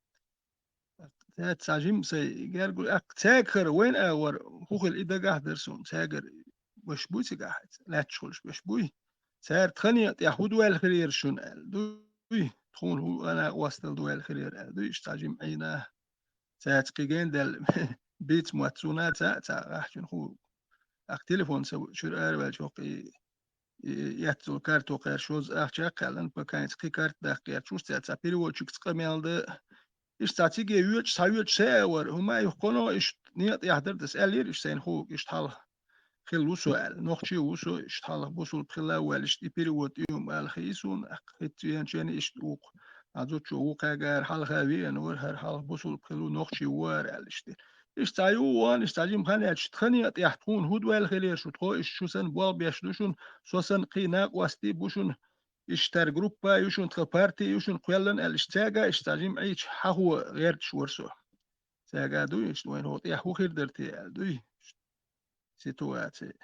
Цаьрца цхьа жимма сай гергур, аккха цаьгахара вайна а вара, хӀу хила и дагахь дара суна, цаьгара ваш буй цигахь, лаьтташ хуьлуш ваш буй. Цара тхане тӀехь хӀу дуьлла хир яра шуна аьлла, дуй, тхуна хӀу ана къостал дуьлла хир яра аьлла, дуй, иштта цхьа жимма Ӏийна. Цаьрца кхиген даьлла, бийца мотт суна ца, ца ахчун хӀу. Аккха телефон ца чуьра араваьлча хӀокху и, и, эццул карто кхаьршоза ахча а кхаьллан, пакайнца кхин карт даккха гӀерташ, уьш цаьрца переводчикца къамел дан. Иштта цхьа циге йоьдуш, схьайоьдуш сай а вара, хӀума а юха кхуно, иштта некъа тӀехь дара, дас аьллера, иштта сайна хӀу, иштта хьалха хила ву со аьлла, нохчий ву со, иштта хьалха бусулба хила а ваьлла, иштта и перевод, и хӀума ала хии суна, аккха хӀитта веанчен иштта вукху. А зудчо ву кхаьгара хьалха веана вара, хӀара хьалха бусулба хила ву, нохчий ву ара аьлла иштта. Иштта цхьа ю вон, иштта цхьа жимма хан яьлча, тхане а тӀехь тхуна хӀу дуьлла хир яра шу, тхо иштта шу санна болх беш ду шуна, со санна кхин накъостий бу шуна, иштта тара группа а ю шуна, тхан парти а ю шуна кхоьллан аьлла, иштта цаьрга, иштта цхьа жимма Ӏийча хьахо гӀерташ вара со. Цаьрга дуй, иштта вайна хӀу тӀехь хӀу хир дара те аьлла дуй. Ситуаци.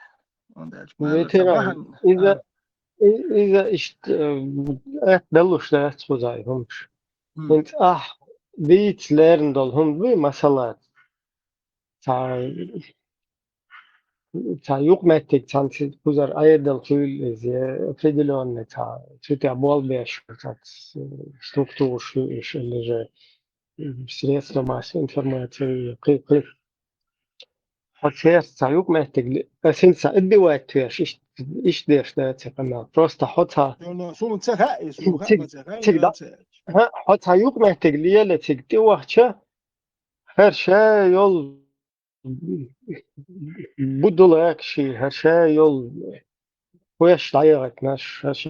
Онда аьлча, Ветеран, бахьана, иза, а. И-, иза иштта, э, далуш дац кхуза и хӀумаш. М. ХӀинца ахь дийца лерна долу хӀума дуй, масала, цхьа, цхьа юкъаметтиг цхьаьна цига кхузара Ӏедал хуьлу иза, определённый цхьа, цу тӀехь болх беш, цхьа структураш ю уьш, или же средства массовой информации, кхин, кхин. Хьо церца цхьа юкъаметтиг ли-, ас хӀинца отбивать веш, иш-, иштта деш дац и къамел. Просто хьо цхьа Ну, ну, суна ца хаьа, и суна хаьа, цига, ма ца хаьа, цига я да-, ца. ХӀа, хьо цхьа юкъаметтиг лела цига тӀевахча, хӀара ша йолу будулакаши, хӀара ша йолу хӀоьш дӀаягӀатнаш, хӀара ша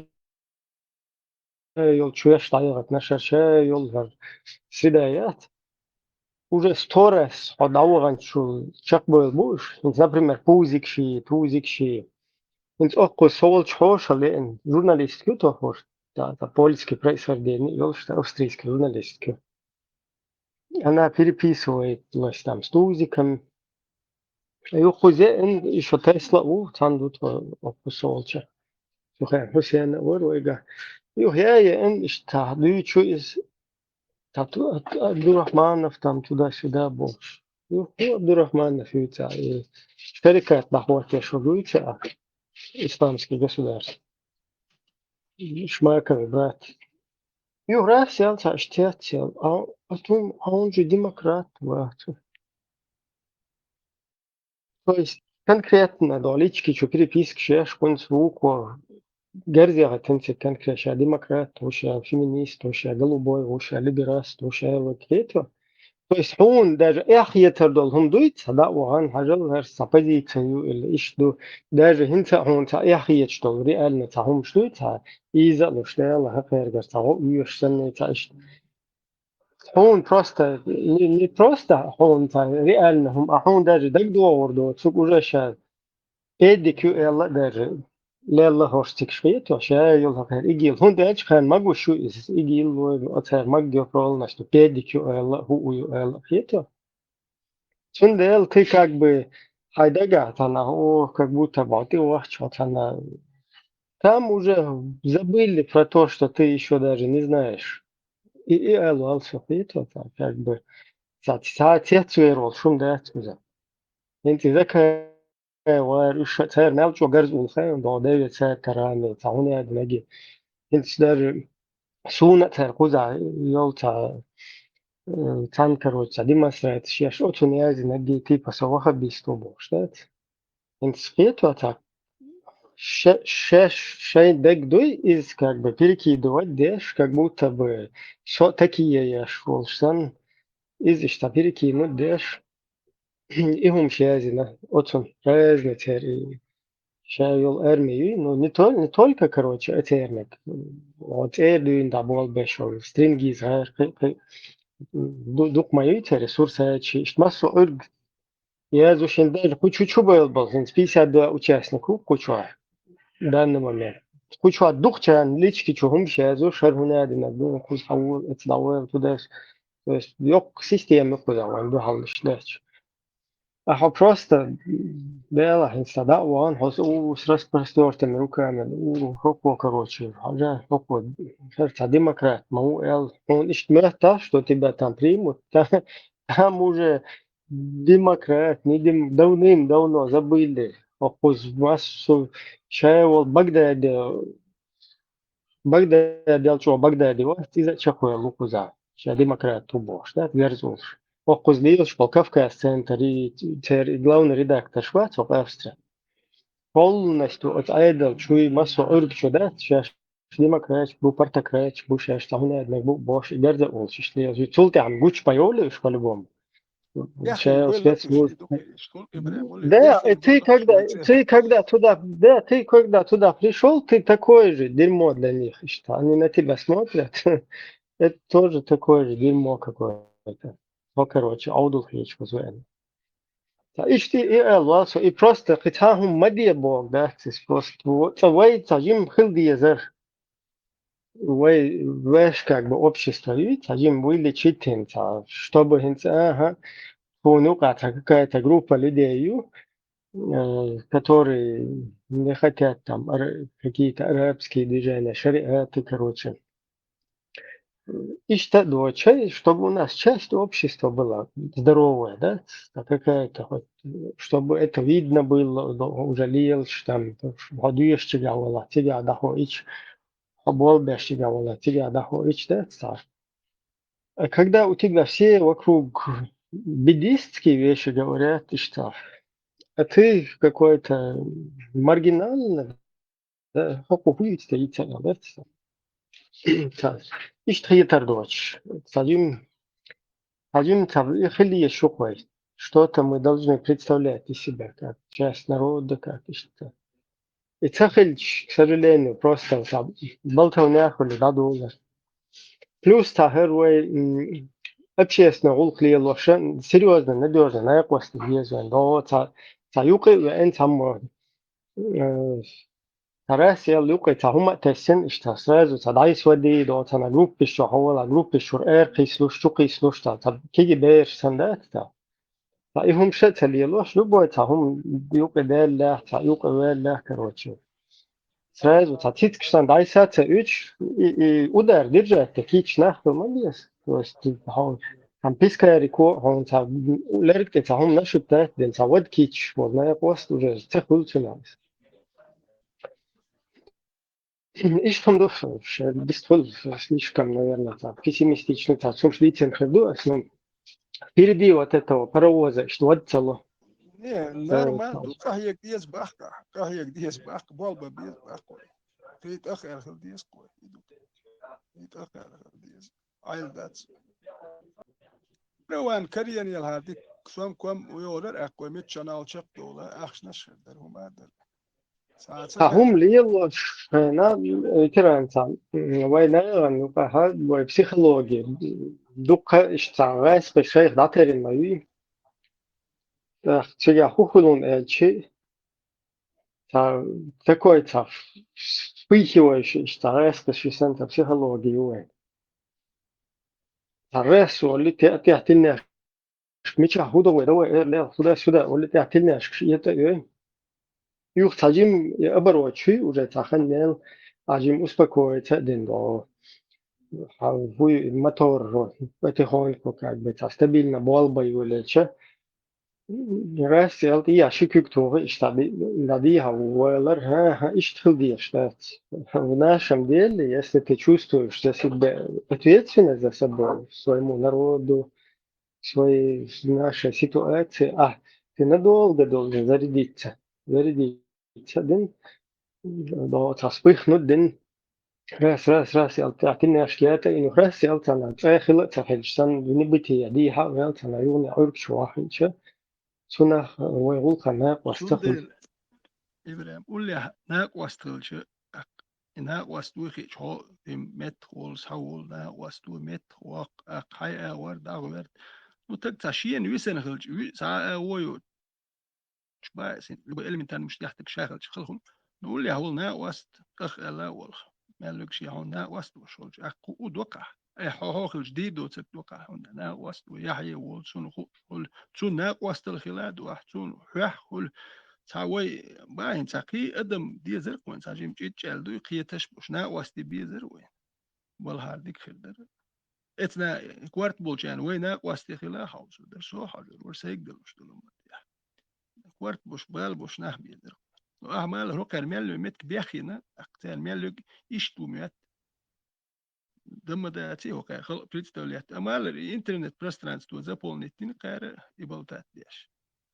йолу чоьш дӀаягӀатнаш, хӀара ша йолу хӀара среда яц. Уже сто раз хьо дӀаваханчул чекхбевлла бу уьш. ХӀинца, например, пузикаши, тузикаши. ХӀинца оккху со волчу хьоша леана журналистка ю тохуш, та, та польский происхождение йолуш, та австрийский журналистка ю. Она переписывалась там с Тузиком. Юха кхуза еана, и шо Тесла а ву, цхьаьна ду тхо оккху со волчу. Цу хенахь Хьусен а вара вайга. Юха я еана, иштта дуьйцу иза. Там ту-, Абдурахманов там туда-сюда бохуш. Юха Абдурахманов юьйца, и шерикат дӀахӀоттеш ву дуьйцу, а, исламский государство. Шмаков брат. Юха раз сел, цхьа иштта сел. А, а тун, а он же демократ вац. То есть конкретно до лички чу переписка шеш кунц вуко герзеха тенци конкретно ша демократ, ву ша феминист, ву ша голубой, ву ша либераст, ву ша вот это. То есть хьуна даже эхь етар долу хӀума дуй, ца да вахан хьажал, хӀара ца позиция ю или иш ду. Даже хӀинца хьуна ца эхь еташ долу реально ца хӀумаш дуй, ца иза а луш, Дала хьакхергар ца гӀо уьйш санна ца иштта. Хьуна просто, не, не просто хьуна ца реально хӀума, а хьуна даже дагдогӀур ду, цуьнга уже ша педик ю аьлла а даже, лелла хӀорш цигаш хеташ, ша йолу хӀокхеран игил. ХӀунда аьлча кхарна магуш ю иза, игил лойла, оцара магио пролнаш ду, педик ю аьлла, хӀу ю аьлла хеташ. Цундела ты как бы хьайн дагахь цхьанхьа, о, как будто бы ты вахча цхьанхьа. Там уже забыли про то, что ты ещё даже не знаешь. И, и ала вал со хеташ, как бы, ца, ца, цец вер волу шум дац уза. ХӀинца иза кхайвар, уьш цара мел чӀогӀа гарза улхе, догӀу деве цара караме, ца хӀуна яда меги. ХӀинца даже суна а цара кхузахь йолу ца, э, цхьаьна, короче, ца демонстрацеш еш, оцунна яздинарг, типа, со ваххабист ву бохуш, дац? ХӀинца кхеташ ца, ше-, шеш, шайн дег дуй, иза как бы перекидывать деш, как будто бы со такие еш волуш санна, иза иштта перекинуть деш, и хӀумаш яздина, оцунна разница яра и. Ша йолу арми юй, ну, не тол-, не только, короче, оцерниг. О, цӀера дуьйна дӀа болу беш волу, стрингиз гӀайр, кхи-, кхи-, ду-, дукха ма юй церан ресурс аьлча, иштта массо а Ӏуьрг язу шин даже кху чу чу байла болу, хӀинца пятьдесят два участник ву кху чохь, данный момент. Кху чохь дукхачарна лички чу хӀумаш язу, шар хӀуна а дина, ду, кхуза хьан ву, эца дӀавоьлла тудаш. То есть, йоккха система кхуза вайн дуьхьал иштта дерча. А хьо просто, Дела, хьин са да ван, хьо с-, у, с распростёртыми руками, у, хьо-, хьо, короче, хьо же, хьо-, хьо, хьо цхьа демократ ма ву, эл, хьуна иштта моьтту, что тебя там примут, та-, там уже демократ, не дем-, давным-давно забыли. Хьо кхуза массо шай вол Багдаде, Багдаде, чӀогӀа Багдаде вац, иза а чекхваьлла ву кхузахь, ша демократ ву бохуш, да, верза волуш. Хьо кхуза лелаш болу Кавказ центр, и церан главный редакторш вац хьо Австри. Полностью оцу Ӏедал чуй массо Ӏуьргачу дац, шаьш демократик бу, партократик бу, шаьш цхьа хӀума аьлла бу бохуш, и берза а волуш иштта лелаш. Цул тӀаьхьа гучу пайовлуш по-любому. Эх, Шаьш вай спецслужб-, латуш ду, конечно, да, и ты, когда, ты, когда туда, да, ты, когда туда пришёл, ты такое же дерьмо для них, что они на тебя смотрят. Это тоже такое же дерьмо какое-то. Ну, короче, Ӏовдал хеташ ву вайн. Ца иштта и аьлла вацо, и просто кхин цхьа хӀума ма де боху дац, иза просто. Во-, цкъа вай цхьа жимма хила дезара. Вай, вешка как бы общество ю, цхьа жимма вуй лечить хӀинца, чтобы хӀинца, ага, тхуна юкъа цхьа какая-то группа людей ю, э, которые не хотят там ара-, какие-то арабские движения, шариаты, короче. Иштта а доцуш, чтобы у нас часть общества была здоровая, да, а какая-то хоть, чтобы это видно было, ну, уже лелаш там, хьо доьшучигахь вала, цигахь дӀахоуьйтуш, хьо болх беш чигахь вала, цигахь дӀахоуьйтуш, да, цхьа. А когда у тебя все вокруг бедистские вещи говорят, иштта, а ты какой-то маргинальный, да, хӀокху хӀуьйца тӀе йицъян дац. Ца, иштта хетар доцуш. Ца жим, ца жим ца хила еза шу кхой. Что-то мы должны представлять из себя, как часть народа, как иштта. И ца хилча, к сожалению, просто ца болталнех хуьлу дӀадолу. Плюс ца хӀара вай, м, общественный гӀуллакх лелоша, серьёзно, надёжно, накъостий деза вайн. До ца, ца юкъе а веана цхьаммо, э, Ца Россел юкъе ца хӀума а тесна, иштта сразу ца дӀайсвади, до цана группаш чу хьо вала, группаш чуьра эр кхийсалуш, чу кхийсалуш, ца, ца киги бераш санна дац ца. Ца и хӀума ша ца лелош, любой ца хӀума юкъе деллехь, ца юкъе веллехь, короче. Сразу ца цицкаш санна дӀайса ца уьтуш, и, и удар держать, ца кийча нах хила ма беза. То есть, хьо, там, пискарико, хьо, ца, лерг тӀе ца хӀума нашуьттаьтта ден, ца вад кийчаш волу, накъост уже ца хуьлу цунах. Иштта хӀума ду, ш-, ш-, бистхуьлу, слишком, наверное, так, пессимистично, так, цунаш дийцина хир ду ас, ну, впереди вот этого паровоза, что вот цело. Не, нормально ду, къахьега деза баккха, къахьега деза баккха, болба беза баккха. Кхин тӀах аьлла хила деза кхой, и ду. Кхин тӀах аьлла хила деза. Айла дац. Раван карьер ял хьа дик, сом ком уйорар, аккхой мичча нал чекхдовла, ахчанаш хир дар, хӀума дар. Ца, ца Ха, хӀума лелош, шайна, ветеранца, м, вай наьгӀан юкъахьа, вай психология, дуккха иштта гӀаьспа шайх дӀатерина ма вий. ТӀаккха цигахь хӀу хуьлун аьлчи, ца, такой ца вспыхивающий, иштта гӀаьспа ши санта психология ю вайн. Ца гӀаьс волли, те-, тӀехь тиллинехь мичахь хӀу до вай, давай, э, лел, сюда, сюда, олли тӀехь тиллинешкаш, и тӀе, э. Юха ца жим, и оборот чуй, уже ца хан нел, а жим успокоиться а дин до. Хьан хӀуй мотор, потихоньку, как бы, ца стабильно болба юлеча. Раз, ялта, я ши куьг туху, иштта би-, ладийхьа валар, ха, ха, иштта хила дезаш дац. В нашем деле, если ты чувствуешь за себя ответственность за собой, своему народу, своей, нашей ситуации, а ты надолго должен зарядиться. Зарядиться дин, до ца вспыхнуть дин. Раз, раз, раз, ял тӀехь тиннеш кета, и ну раз, ял цана цӀе хила а ца хилча, сан вини бити я дийхьа, ял цана югӀни Ӏуьргаш вахинча, цунах вай гӀуллакхана накъост ца хуьлу. Цундела, Ибрахим, уллехь накъост хилча, и накъост вуй хиъча, хьо и меттахволу, схьаволу накъост ву, меттахвоккху, аккха хьай агӀор дӀагӀоьрта. Ну, таг ца шена висина хилча, ви-, схьа а агӀо йоцуш, баьсина, любой элементарный муьштехь таг ша хилча хала хӀума. Ну, уллехь волу накъост, къах аьлла а волу. Мел вуьгу шен хьуна накъост а вуш волчу, аккха хӀу у доккхахь. Э, хьо-, хьо хилча дийр доцург ду-кх ахь, хӀунда аьлча накъост ву, Яхьъя волча цунах ху-, хуьлу. Цунна накъостал хила а ду ахь, цунна хьоьххьа хуьлу. Цхьа вай, бахьана цхьа кхин а адам дезар-кх вайна, цхьа жимма чӀичӀ аьлла дуй, кхеташ а болуш, накъостий безар вайна. Балхара дика хир дара. Эцна корта болчарна вай накъостий хила а хьовсур дара, со а хьожур вара, сайга далуш долу ма тӀехь. Корта болуш, бала болуш нах безар. Ну, ахьа ма аллара, хӀокхара мел йолу меттиг беххийна, тӀаккха царна мел йолу иштта ву моьтту. Дан ма даций хӀокхара халкъ представлять. Амма ма аллара, интернет-пространство заполнить дина кхара и болтат деш.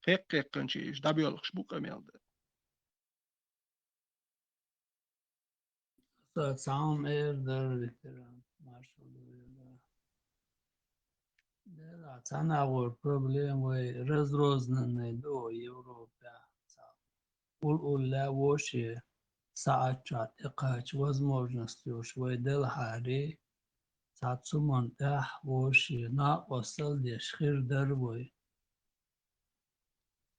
Кхекх-кхекханчий уьш дӀабоьлхуш бу къамел дан. Аса цхьа хӀума эр дара, ветеран, маршалла ду вай. Делахь цхьана агӀор проблема вай разрозненный ду Европехь. Цхьа уллулла вовше саӀат чохь тӀекхача возможность йолуш вай делахьара, цхьа цу хӀуманна тӀехь вовше накъостал деш хир дара вай.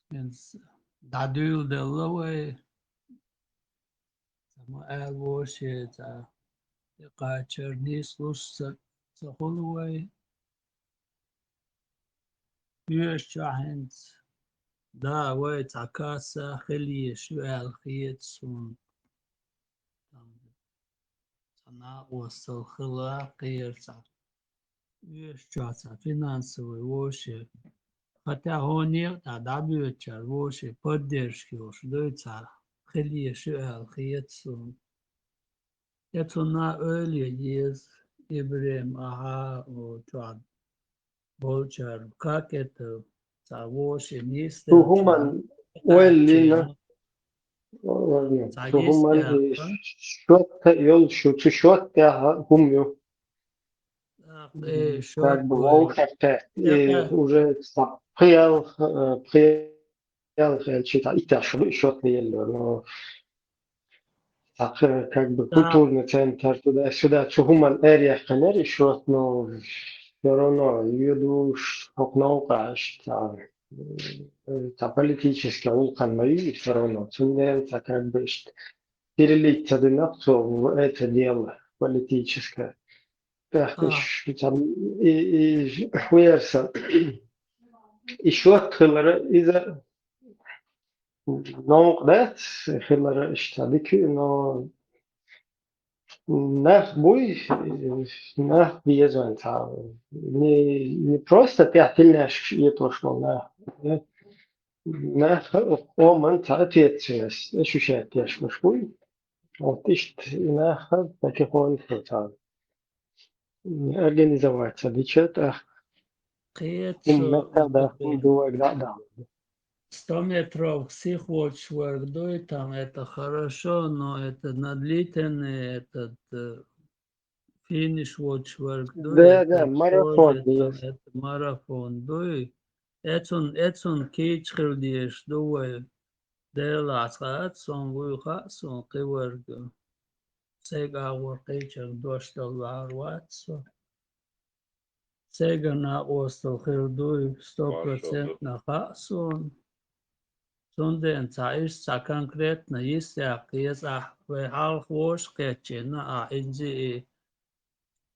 ХӀинца дӀадуьйладелла вай, ца ма аьлла вовше цхьа тӀекхачар нийслуш ца, ца хуьлу вай. Оьшучохь хӀинца, да, вай цхьа касса хила езаш ю аьлла хета суна. Там цхьа накъостал хила кхера цхьа. Оьшучохь цхьа финансовый вовше. Хотя хӀокху некъа тӀехь дӀабоьдучара вовше поддержка йолуш дуй цхьа хила езаш ю аьлла хета суна. Я цунна ойла е еза, Ибрем, ахьа, о, чохь болчара, как это, цхьа вовше нийса Цу хӀуман ойла йина, цхьа цу хӀуман, э, счёт йолуш ю, цу счёт тӀехь хӀума ю. Как бы вовшахтехь, и уже цхьа пхи-ялх, э, пхи-ялх аьлча, цхьа иттех шо ду и счёт лелор, но цхьа, как бы, культурный центр туда-сюда, цу хӀуманна араяьккхинера и счёт, но всё равно йоьдуш хӀокху новкъа иштта, э, цхьа политический гӀуллакхан ма ю и всё равно. Цундела цхьа, как бы, иштта перелить ца дина-кх цо в это дело политическое. ТӀаккха и ш-, там, и, и хӀу яра сан, и счёт хилар, иза новкъа дац хилар, иштта дика, но нах буй, нах беза вайн цхьа. Не, не просто тӀехь тилнеш этӀош болу нах. Нах хӀокху къоман цхьа ответственность ощущать деш луш буй. Вот иштта и нах потихоньку цхьа организоваться дича тӀаккха. Кхечу хӀума меттах даьккхина ду вайга дӀа а дахна. Сто метров сих волчу верг дуй, там это хорошо, но это на длительный, этот, э, финиш волчу верг дуй, да, это да, марафон тоже, там, это марафон дуй. Эцун, эцун кийча хила дезаш ду вай. Делахь хаьа сон, вуй хаьа сон, кхин верг. Сайга агӀор кхечарна дош дала ваьхьар вац со. Сайгара накъостал хир дуй, сто процентно хаьа суна. Цундела цхьа иштта цхьа конкретно йист яккха еза ахь, вай хьалха вовшахкхетчийна ахь, хӀинца и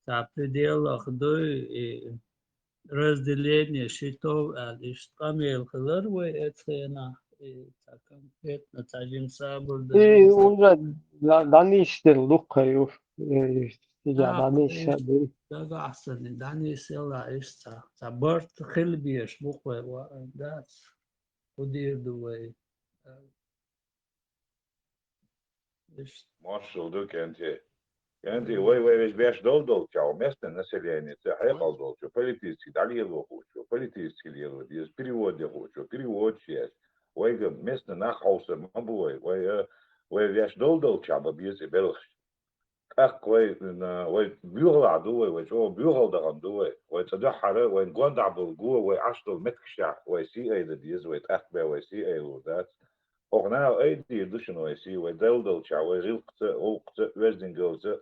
цхьа пределах дуй, и разделение щитов аьлла, иштта къамел хилар вай эцу хенахь, и цхьа конкретно цхьа жима сабур ду. И уже дӀа-, дӀанисделла дуккха ю, и, и дӀанисса ду. Дагахь санна, дӀанисъелла иштта цхьа, цхьа барт хила безаш бу-кх вай, ва-, дац. ХӀун дийр ду вай? Иштта. Маршалла ду, КӀентий. КӀентий, вай, вай вешан беш долу долчохь, местное население, цу хьекъал долчо, политически дӀалело хуучо, политически лело деза, перевод де хуучо, переводчик еш. Вайга местный нах хьовсур ма бу вай. Вай, э, вай веш долу долчохь ма беза и белхаш. ТӀаккха вай, м, вай боьхалахь ду вай, вай чӀогӀа боьхалла дахана ду вай. Вай цӀа дуьххьара, вайн гондахь болу го, вай Ӏаш долу меттигашкахь вай сий айда деза, вай тӀаккха бен вай сий айлур дац. Оха наха айдийр ду шуна вай сий, вай делдалчохь, вай гӀиллакхца, гӀуллакхца, оьздангаллица,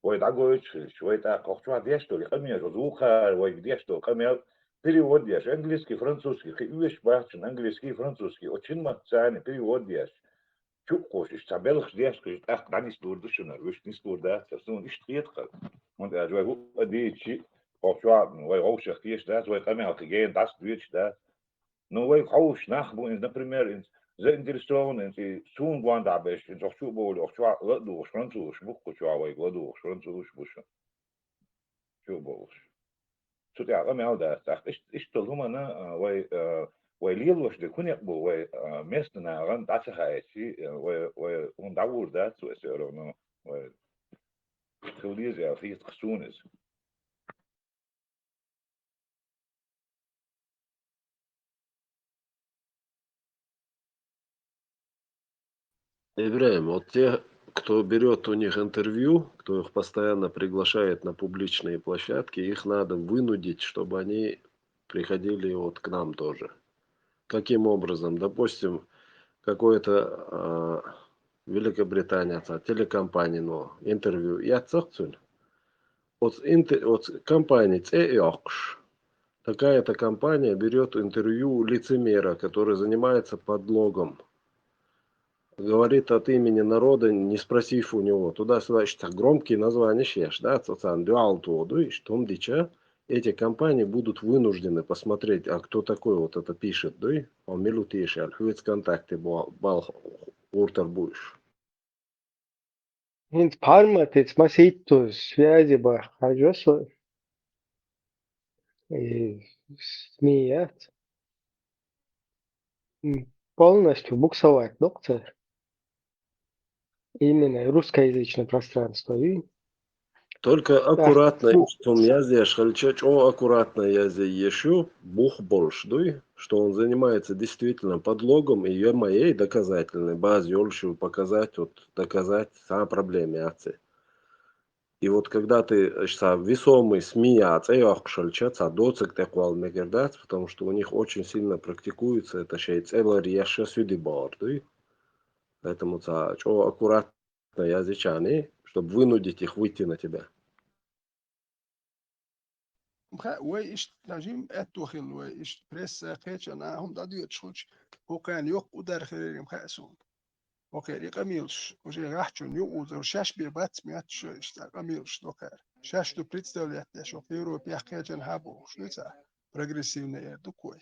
вай дӀагойтуш хилча, вай тӀаккха оха чохь деш долу къамел, оцу вукхара вайга деш долу къамел, перевод деш, английский, французский, кхин оьшуш бац шуна английский, французский, оцу шина маттаца царна перевод деш. чу а кхуш, иштта цхьа белхаш деш, кхуш, тӀаккха дӀанислур ду шуна, вуьшта нислур дац, суна иштта хета-кх. ХӀунда аьлча вай хӀуъа дийцачи, хӀокху чохь вай вовшах теша дац, вай къамел кхин гена дӀасадоьдуш дац. Ну, вайга хьовсуш нах бу, инза, например, инза заинтересованный, инза и суна гондахь беш, инза охчу а бовлу, охчу а ладугӀуш французаш бу, кху чохь вайга ладугӀуш французаш бу шу. Чу а бовлуш. Цу тӀехь къамел дац. ТӀаккха иштта, иштта долу хӀумана, а, вай, а, вай лелош дерг хӀун некъ бу, вай, а, местный нахана дӀа ца хаийтчи, а, вай, вай хӀума дӀагӀур дац, вай все равно, вай хила деза аьлла, хийтта-кх суна иза. Ибрахим, вот те, кто берёт у них интервью, кто их постоянно приглашает на публичные площадки, их надо вынудить, чтобы они приходили вот к нам тоже. Каким образом? Допустим, какой-то, а, Великобритания, цхьа телекомпани, но интервью яц-кх цуьнан. Оцу инте-, оцу компани цӀе а йоккхуш, такая-то компания берёт интервью у лицемера, который занимается подлогом. Говорит от имени народа, не спросив у него. Туда-сюда, иштта громкие названия еш, да, цо царна дуьхьал тоду, иштта хӀума дича, эти компании будут вынуждены посмотреть, а кто такой вот это пишет, дуй? Он мила ву теша аьлла, хьоьца контакте бо-, балха гӀуртар бу уьш. ХӀинца пхьарматица масийтта связи бан хьажа со. И смеяться. М, полностью буксовать доккху цара. Именно русскоязычное пространство, и Только аккуратно, ну, иштта хӀума яздеш хилча, чӀогӀа аккуратно язъе езаш ю, бух болуш дуй, что он занимается действительно подлогом, и я моей доказательной база йолуш ю показать, вот, доказать, цхьа а проблема яц и. И вот когда ты, э, цхьа весомый СМИ а цӀе йоккхуш хилча, цхьа доцург тӀекхолла мегар дац, потому что у них очень сильно практикуется это, шайн цӀе лар еш а суьде бахар дуй. Поэтому цхьа чӀогӀа аккуратно яздича а, чтобы вынудить их выйти на тебя. Ма хаьа, вай иштта, даже-м аьтто хилла вай, иштта пресса кхечанхьа хӀума дӀадоьдуш хилча, хӀокхарна йоккха удар хилар-м хаьа суна. ХӀокхеран и къамелаш, уже гӀахьчунна юкъа узур, шаьш бен бац моьттуш, иштта къамелаш ду кхара. Шаьш ду представлять деш, хӀокху Европехь кхечанхьа бохуш, дуьйцахь, прогрессивный эр ду-кх вай.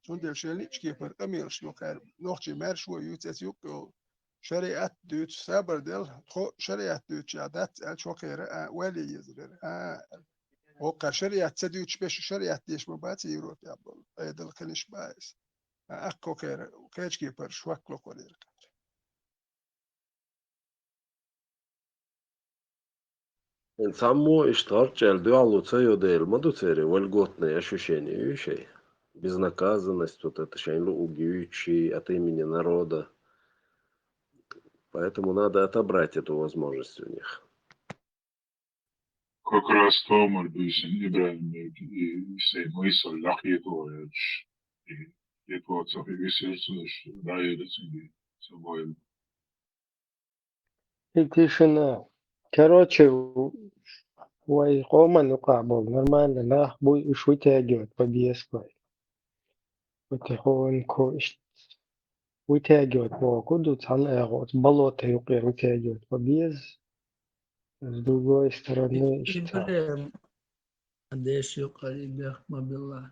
Цундела шайн лиъчу кепара къамелаш ду кхара, нохчий маьрша а юьйцу эца юкъа йолу. Шариат дуьйцу, сабар дел, тхо шариат дуьйцучехь дац аьлча, хӀокхеран а вале езар яра. А, хӀокхара шариат ца дуьйцуш беш, шариат деш ма бац Европехь болу, Ӏедал кхинаш бац. А, аккха хӀокхеран кхечу кепара шок локхур яра кхара. Цхьаммо иштта гӀарчӀ аьлла дуьхьал ву ца йо дела ма ду церан вольготное ощущение ю шайн. Безнаказанность, вот это шайн луъург юьйцуш от имени народа. Поэтому надо отобрать эту возможность у них. Как раз томар буьйсина Ибрахим и, и сайн мийсал лакхетош, и, и поцах и висерцуш, да, и да цуьнга, цу бойла. И тишина. Короче, вай къоман юкъахь болу нормально нах буй, уьш вытягивать по бесквай. Потихоньку иш-, вытягивать боху ду, цхьана агӀо оцу болота юкъера вытягивать по без. С другой стороны, иштта. Деш юкъара и бехк ма билла.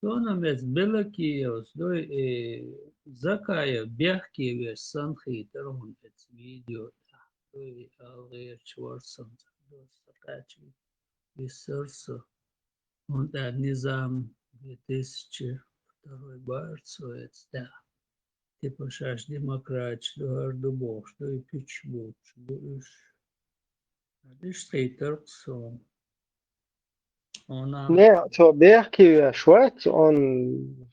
Цунна меца Белакиевс дуй, и Закаев бехке веш санна хийтара хӀума эца видео тӀехь. Дуй, алгӀерчу ворсанца доцца кхаьчвина виссара со. ХӀунда аьлча низам две тысячи второй бара со эца тӀехь. Типа шаьш демократаш ду, хӀара ду бохуш ду, и пуьчаш буьйцуш бу уьш. Иштта хийтара-кх суна. Хьуна. Не, цо бехке веш вац, он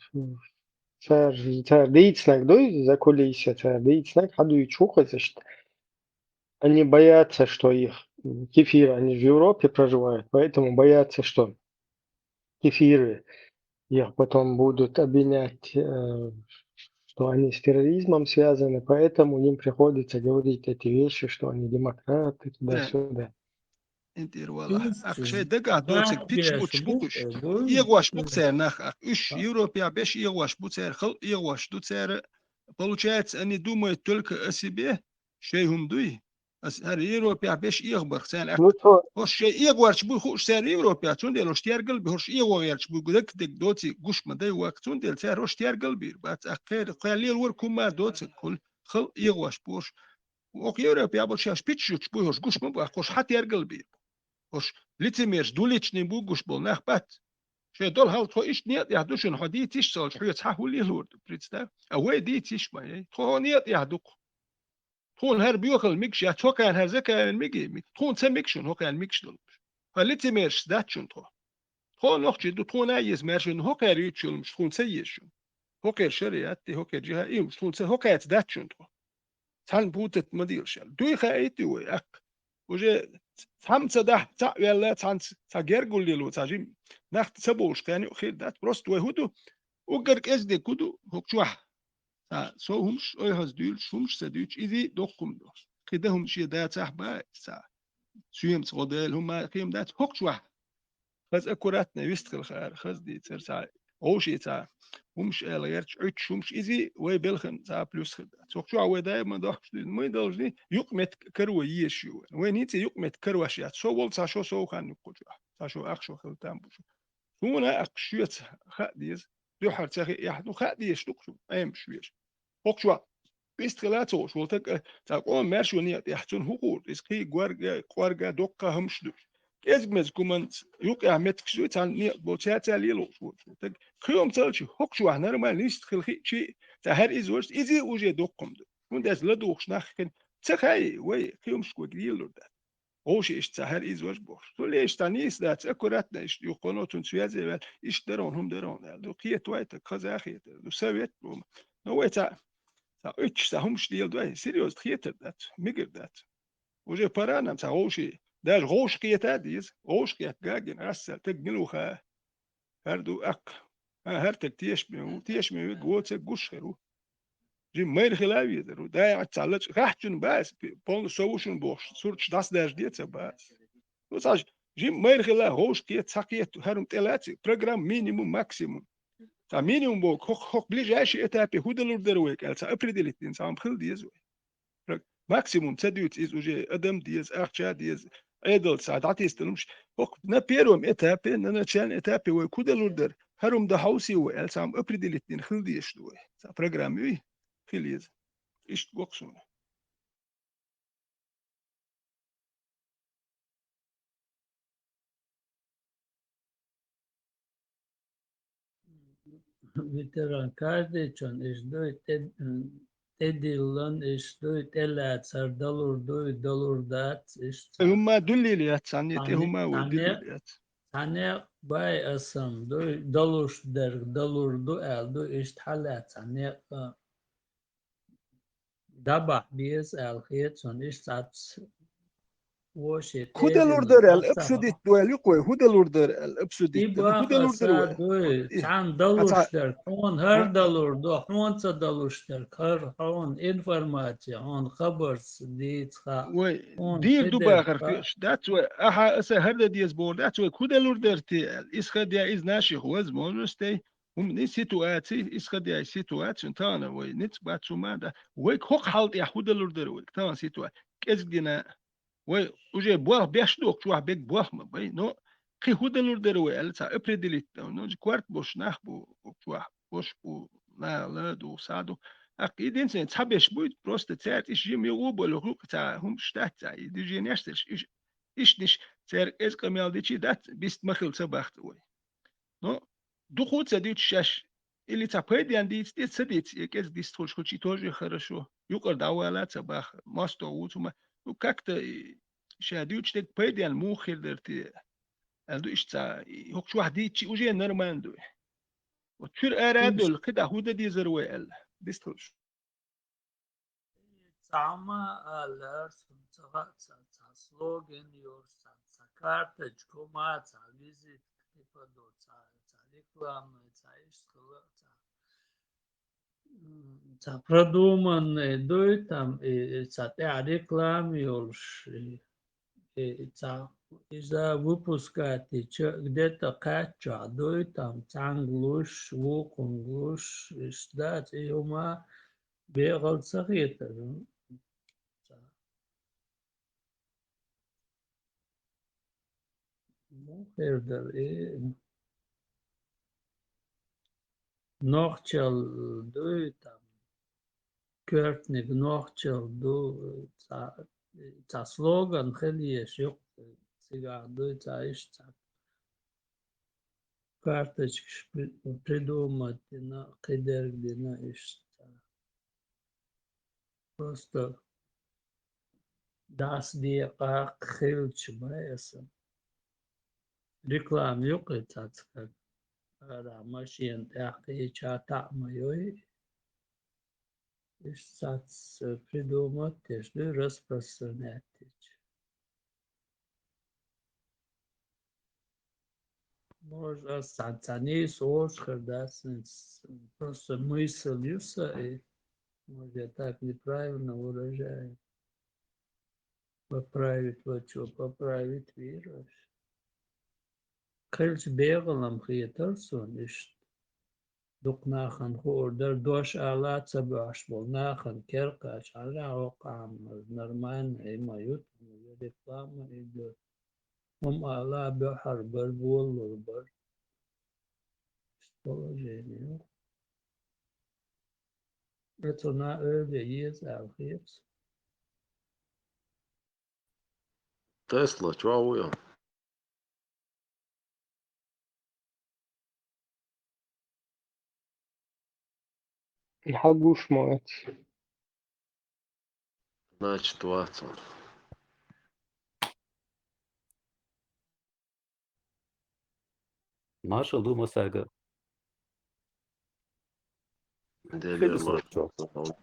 цара, цара дийцинарг дуй, за кулисье цара дийцинарг, хьадуьйцуш ву-кх иза иштта. Они боятся, что их кефиры, они же в Европе проживают, поэтому боятся, что кефиры их потом будут обвинять, э, что они с терроризмом связаны, поэтому им приходится говорить эти вещи, что они демократы, туда-сюда. Интир вала. Ах, шайн дагахь доцург пуьчаш буьйцуш бу-кх уьш. ЭгӀош бу-кх цара нах, ах, уьш Европехь беш эгӀош бу цара, хал эгӀош ду цара, Получается, они думают только о себе, шоай хӀума дуй. Ас хӀара Европехь беш эгӀабарх царна Ну, аьлла. Хьо шоай эгӀорча буй хууш цара Европехь, цундела хӀорш тергал бий, хӀорш эгӀо гӀерташ буй, дагадег доций гуш ма дай ваха, цундела цара хӀорш тергал бийр бац, а кхера, кхел лелавар кума доцаг, хул, хал эгӀош бу хӀорш. Оха Европехь болчаш пиччуч буй хӀорш гуш ма бу, а хӀорш хьатергал бийр бу. ХӀорш лицемерш, двуличный бу гуш болу нах бац. Шоай долу хьал тхо иштта некъа тӀехь ду шуна, хьо дийца йиш ца олуш, хьоьца хьан хӀун лелор ду, представь? А вай дийца йиш ма яй. Тхо хьо некъа тӀехь ду-кх. Тхуна хӀара боьхалла мегаш яц, хӀокхарна хӀара закаевна мегий, мег-, тхуна ца мега шуна хӀокхарна мегаш долуш. Хьо лицемерш дац шуна тхо. Тхо нохчий ду, тхуна а еза маьрша, но хӀокхара юьйцуш йолу хӀумаш тхуна ца еза шуна. ХӀокхара шариат, хӀокхара жихӀад, и хӀумаш тхуна ца, хӀокхаьца дац шуна тхо. Цхьана путать ма дийла шаьл. Дуй хаийта вай, аккха. Уже цхьамма ца дахь, цхьаъ ваьлла, цхьаьнца цхьа гергулле ло, цхьа жим. Нах ца бовлуш кхаьна юкъа хир дац. Просто вай хӀун ду? Уггар кӀезиг дерг хӀун ду? ХӀокху чохь. Цхьа сов хӀумаш, ойхьаза дуьйлуш, хӀумаш ца дуьйцуш, изий доккха хӀума ду. Кхин дан хӀума шен дацахь бац, цхьа соьмаца гӀо дайла хӀума, кхин хӀума дац. ХӀокху чохь. Хаза аккуратно вистхила хаьара, хаза дийцар цхьа, вовший цхьа хӀумаш аьлла гӀерташ, Ӏуьттуш хӀумаш изий, вай белхан цхьа плюс хир дац. ХӀокху чохь вай дай ма дохкуш дуьйна, мы должны юкъаметтиг каро езаш ю вайн. Вайн хӀинца юкъаметтиг карош яц. Со волу цхьа шо сов хан ю кху чохь. Цхьа шо ах шо хила там бу шу. Суна а аккха шоьца хаа деза. Дуьххьара ца хиъ яхь, ну, хаа дезаш ду-кх шу, Ӏемаш веш. ХӀокху чохь вистхила ца волуш волу таг, а, цхьа къоман маьршо некъа тӀехь цунна хӀун хуур ду? Иза кхин горга, кӀорга, доккха хӀумаш ду. КӀезиг-мезиг хӀуманца юкъехь меттигаш дуй, цхьана некъа болу цаьрца лелош воцу таг. Кхин хӀума ца лучи, хӀокху чохь нормально вистхила хиъчи, цхьа хӀара иза важа, изий уже доккха хӀума ду. ХӀунда аьлча ладугӀуш нах кхин ца хаий, вай кхин хӀумашка вай лелор дац. Вовший иштта цхьа хӀара иза важа бохуш. Цу леш цхьа нийса дац, аккуратно иштта юххо, но цунна связе ваьлла, иштта дарон, хӀума дарон аьлла. Ду кхета вай таг, хаза а хета, ду совет бу. Но вай цхьа, цхьа Ӏуьттуш, цхьа хӀумаш леладой, серьёзно хетар дац, мегар дац. Уже пора нам цхьа вовший, даже вовшах кхета а деза, вовшах кхетта гагина, ас цхьа таг мила ву хаьа. ХӀара ду аккха. А, хӀара таг тешаме ву, тешаме вег воцург гуш хир ву. Жимма майра хила а везар ву. ДӀаяхьа цхьа лачкъа гӀахьчун бац, пи-, полна со ву шуна бохуш, сурташ дӀасадаьржаде ца бац. Ну, цхьа ж-, жимма майра хила, вовшах кхета, цхьа кхета, хӀара хӀума тӀелаций, программа минимум, максимум. Цхьа минимум боху, хӀокху, хӀокху ближайший этапе хӀун далур дара вайга аьлла, цхьа определить дина, цхьа хӀума хила деза вай. Максимум ца дуьйцу иза уже адам деза, ахча деза, Ӏедалца дӀатесна хӀумаш. ХӀокху на первом этапе, на начальном этапе вай хӀун далур дара, хӀара хӀума дан хьовсий вай аьлла, цхьа хӀума определить дина хила дезаш ду вай. Цхьа программа юй, хила еза. Иштта го-кх суна. Ветеран, каждый чон иштта дуй, тӀе, тӀедиллан иштта дуй, тӀелаьцар далур дуй, далур дац иштта. ТӀе хӀума дуьллийла яц, цхьанне тӀе хӀума вай дуьллийла яц. Цхьанне бай асан дуй, далуш дерг далур ду аьлла ду, иштта хьалаьцна цхьанне, а, дӀабахьа беза аьлла хета суна, иштта цхьацца воши. ХӀун далур дара аьлла обсудить дойла юкъа вай, хӀун далур дара аьлла обсудить дойла. ХӀун далур дара вай? Дуй, цхьанна далуш дерг, хьуна хӀара далур ду, хьуна ца далуш дерг, хӀара хьуна информация, хьуна хабарш дийца хаьа. Вай, дийр ду бахар хууш дац вай, ахьа аса хӀара дан деза бохур дац вай, хӀун далур дара те аьлла, исход я из наших возможностей, хӀуманийн ситуаций, исходя из ситуаций, тахана вай ницкъ бац хӀума а дан. Вайга хӀокху хьал тӀехь хӀун далур дара вайга тахана ситуаций? КӀезиг дина, вай уже болх беш ду, хӀокху чохь бега болх ма бай, но кхин хӀун далур дара вай аьлла, цхьа определить дан. Ну, корта болуш нах бу, хӀокху чохь, бош бу, на, ла ду, са ду. ТӀаккха единственное, цхьа беш буй, просто цаьрца иштта жима юкъа болу, хӀуъа цхьа хӀумаш дац цхьа, и движениеш церш, иш-, ишниш цаьрга эза къамел дичий дац, бист ма хила ца бахта вай. Ну, дукха ца дуьйцуш шаьш, или цхьа пайденна дийца, тӀе ца дийца, я кӀезиг дистхуьлуш хилчий, тоже хорошо. Юкъара дӀавала ца баха, мостагӀ ву цу ма. Ну, как-то, и, ша дуьйцуш дерг пайденна муха хир дара те? Аьлла ду иштта цхьа, и, хӀокху чохь дийцчий уже нормально ду. Вот чуьра ара а долу, кхидӀа хӀун дан дезара вай аьлла. Дистхуьлуш. Цхьа хӀума алара, цхьа, цхьа, цхьа слоган йолуш, цхьа, цхьа карточка хӀума, цхьа визитка типа ду, цхьа, цхьа рекламный, цхьа иштта хила, цхьа, м, цхьа продуманный дуй, там, и, и цхьа тӀехь реклама йолуш, и, и, и цхьа, иза выпускать йича, где-то кхаьччохь дуй, там, цхьаьнга луш, вукхунга луш, иштта дац, и хӀума, бегӀал ца хетар. Мухердал и нохчал дуй, там, коьртниг нохчал ду, ца, ца слоган хила еш юкъ, цигахь дуй, ца иштта. Карточкаш при-, придумать дина, кхидерг дина иштта. Просто дас декъа хилча бай аса. Реклама юкъе цацкъа. Ара машен тӀехкъеча таӀма йой. Иштта цац придумать деш ду, распространять деча. Может, ас цхьа, цхьа нийса ош хир дац, просто мысль ю са, и, может, я так неправильно выражаю. Поправить вот что, поправить вирус. Кхелча бегӀалам хетар сон иштта. Дукха нахана хуур дара, дош ала ца боьхьаш болу нахана керкаш, хьажа хӀокху нормально, и ма ю, реклама идет. ХӀума ала боьхьар бара, болалур бара. Положение. Эцо на ойла еза аьлла хета. Тесла, чего вы? Хьагуш ма вац. Значит, вац он. Маршал ду массаьрга. Деле маршал.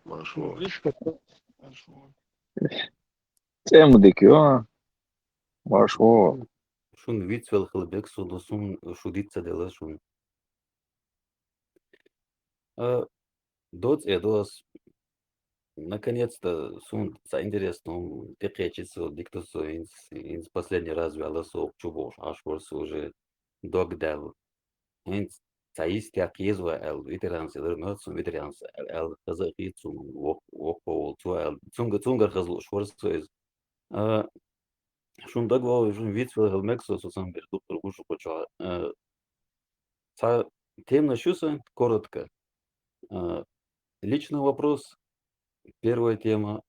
Маршал. ЦӀе ма дика ю, а? Маршо. Шуна вицвелла хила бекъ со ду, суна шу диц ца делла шуна. А, доцца э ду ас. Наконец-то суна цхьа интересно тӀекхечи со, дика ду со, хӀинца, хӀинца последний раз ваьлла со чу бохуш, Ӏаш вара со уже дог даьлла. ХӀинца цхьа йистехь еза вай аьлла, ветеранс, я дара моьтту суна ветеранс аьлла, хаза а хета суна, воккха, воккха волу цо аьлла. Цуьнга-, цуьнгара хаза лууш вара со иза. А, шуна дагавогӀу, шуна вицвелла хила мега со, со самбира дуккхара гуш ву кху чохь. А, цхьа теманаш ю сан, коротко. А, личный вопрос. Первая тема,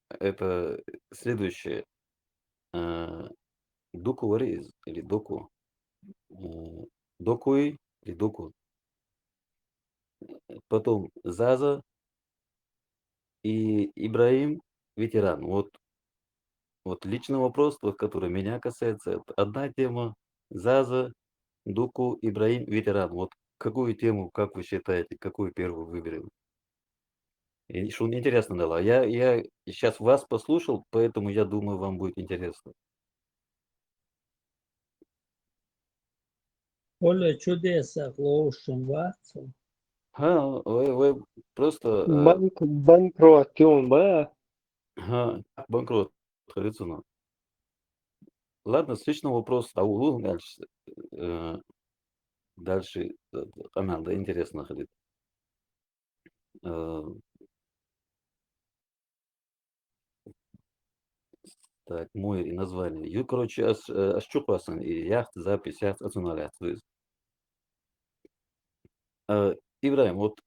это следующее. А, Дуку вари иза или Доку? А, Докуй или Доку? Потом Заза и Ибраим ветеран. Вот, вот личный вопрос, вот, который меня касается, это одна тема. Заза, Дуку, Ибраим ветеран. Вот какую тему, как вы считаете, какую первую выберем? И что интересно дала. Я, я сейчас вас послушал, поэтому я думаю, вам будет интересно. Оля, чудесах лоушен вацу. Ха, вай, вай просто, э, банк-, банкрот юн ба? Ха, банкрот, харицуна. Ладно, с личного вопроса, а улугу дальше, э, дальше, э, къамел да интересно хилира. Э, так, мой и название. Ю, короче, ас, э, ас чу кхоьссина и яхта, запись яхта, ацунал яц вуьйза. Э, Ибрахим, вот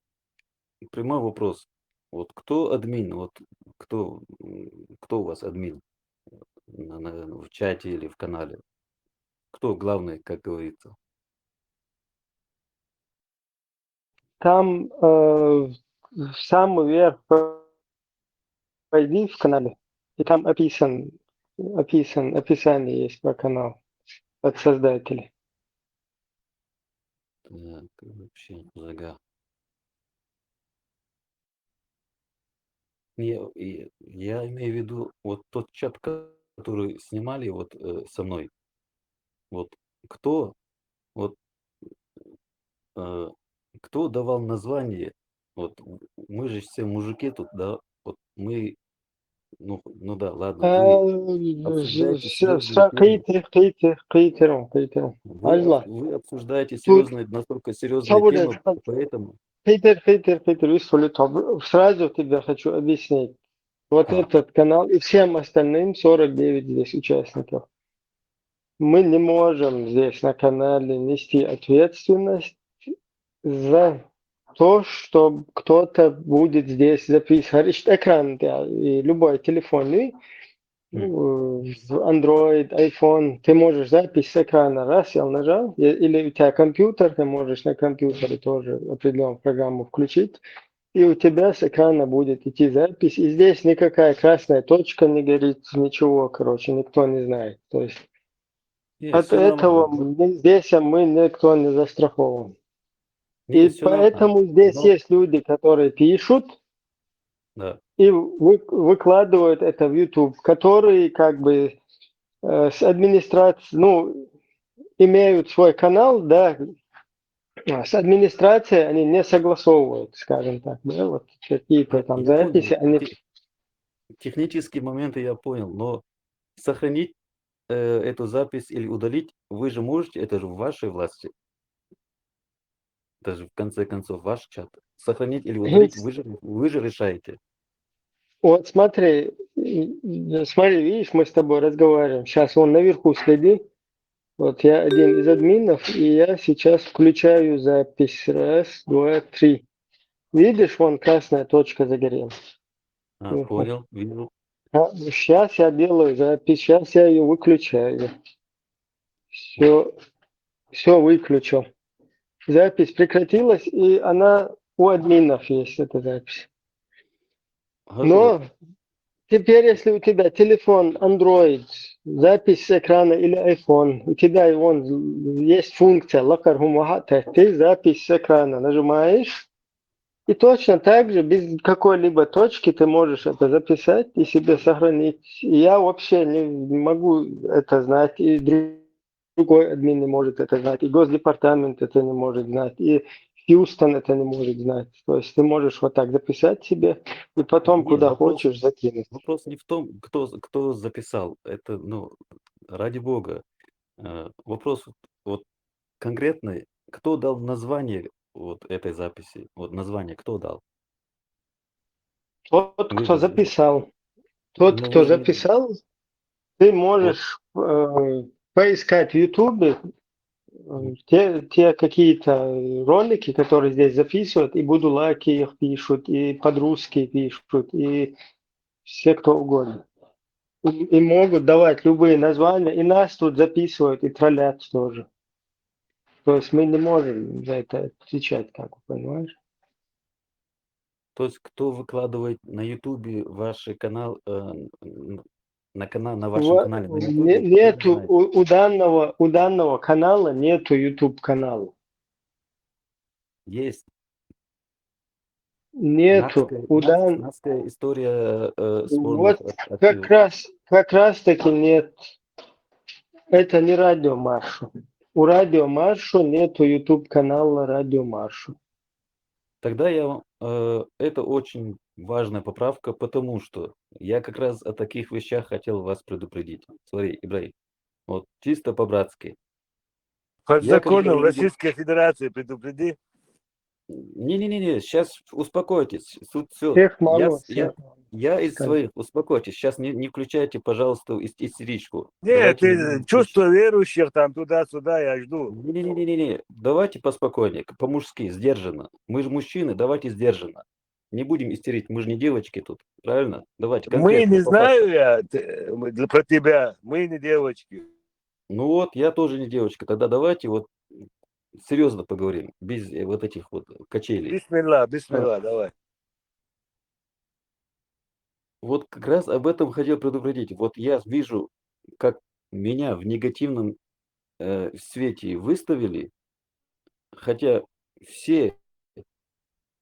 прямой вопрос. Вот кто админ, вот кто, м, кто у вас админ на, на, в чате или в канале? Кто главный, как говорится? Там, э, в самый верх пойди в канале, и там описан, описан, описание есть про канал от создателей. Так, вообще, зага. Не, и я имею в виду вот тот чат, который снимали вот, э, со мной. Вот кто, вот, э, кто давал название? Вот мы же все мужики тут, да? Вот мы, ну, ну да, ладно, вы обсуждаете серьёзные темы. Кхийтира, кхийтира, кхийтира, кхийтира. Вы об-, вы обсуждаете серьёзные, настолько серьёзные темы, поэтому Хитер, хитер, хитер, висловлю то. Сразу тебе хочу объяснить. Вот А. этот канал и всем остальным сорок девять здесь участников. Мы не можем здесь на канале нести ответственность за то, что кто-то будет здесь записывать. Говорит, экран, да, и любой телефонный, Мгм. э, Android, iPhone, ты можешь запись с экрана раз, сел, нажал, и- или у тебя компьютер, ты можешь на компьютере тоже определенную программу включить, и у тебя с экрана будет идти запись, и здесь никакая красная точка не горит, ничего, короче, никто не знает. То есть Не, от всё этого нормально. мы- здесь мы никто не застрахован. Не, И всё нормально. Поэтому здесь Но- есть люди, которые пишут Да. и вы- выкладывают это в YouTube, которые как бы э, с администрацией, ну, имеют свой канал, да, а с администрацией они не согласовывают, скажем так, да, вот какие-то там Я понял. записи, они Те- Технические моменты я понял, но сохранить э, эту запись или удалить, вы же можете, это же в вашей власти. Это же, в конце концов, ваш чат. Сохранить или удалить, вы же, вы же решаете. Вот смотри, и- и- смотри, видишь, мы с тобой разговариваем. Сейчас вон наверху следи. Вот я один из админов, и я сейчас включаю запись. Раз, два, три. Видишь, вон красная точка загорелась. А, Мгм. Понял, вижу. Сейчас я делаю запись, сейчас я ее выключаю. Все, все выключу. Запись прекратилась, и она у админов есть, эта запись. Хорошо. Но теперь, если у тебя телефон Android, запись с экрана или iPhone, у тебя вон есть функция, лакар хумахата, ты запись с экрана нажимаешь, и точно так же, без какой-либо точки, ты можешь это записать и себе сохранить. И я вообще не могу это знать, и друг- другой админ не может это знать, и Госдепартамент это не может знать, и Хьюстон это не может знать. То есть ты можешь вот так записать себе, и потом Не, куда вопрос- хочешь закинуть. Вопрос не в том, кто, кто записал. Это, ну, ради бога. Э, Вопрос вот, вот конкретный. Кто дал название вот этой записи? Вот название кто дал? Тот, кто записал. Тот, кто записал, ты можешь э, поискать в Ютубе э, те, те какие-то ролики, которые здесь записывают, и будулаки их пишут, и подростки пишут, и все кто угодно. И, и могут давать любые названия, и нас тут записывают, и троллят тоже. То есть мы не можем за это отвечать, как бы, понимаешь? То есть кто выкладывает на Ютубе ваш канал, э, н- на канал, на вашем Во- канале на не- Ютубе, кто не нету знает. у, у данного у данного канала нету YouTube канала. Есть. Нету. Нацкая, У нац- дан- нацкая история э, Вот сборников от- от как Киева. раз как раз таки нет. Это не Радио Маршу. У Радио Маршу нету YouTube канала Радио Маршу. Тогда я вам... э, это очень важная поправка, потому что я как раз о таких вещах хотел вас предупредить. Смотри, Ибраим, вот чисто по-братски. Под Я как законом говорю, Российской Федерации предупреди. Не-не-не, сейчас успокойтесь. Тут все. Всех Я, мало, с- я, всех. я из Как? Своих, успокойтесь. Сейчас не, не включайте, пожалуйста, ис- истеричку. Нет, Давайте ты не- не- чувство верующих там туда-сюда, я жду. Не-не-не-не, давайте поспокойнее, по-мужски, сдержанно. Мы же мужчины, давайте сдержанно. Не будем истерить, мы же не девочки тут, правильно? Давайте Мы конкретно, не по знаю факту. я т- мы для- про тебя, мы не девочки. Ну вот, я тоже не девочка. Тогда давайте вот серьезно поговорим, без э, вот этих вот качелей. Бисмилла, бисмилла, давай. Вот как раз об этом хотел предупредить. Вот я вижу, как меня в негативном э, свете выставили, хотя все,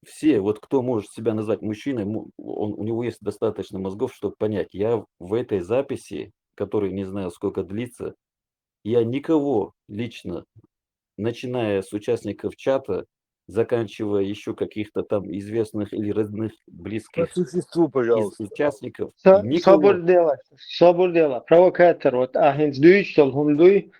все, вот кто может себя назвать мужчиной, му- он, у него есть достаточно мозгов, чтобы понять, я в этой записи, которая не знаю сколько длится, я никого лично, начиная с участников чата, заканчивая еще каких-то там известных или родных, По близких существу, из пожалуйста. участников, Со- никого. Собур дела, собур дела. Провокатор, вот ахинц дюйч, толхум дуй.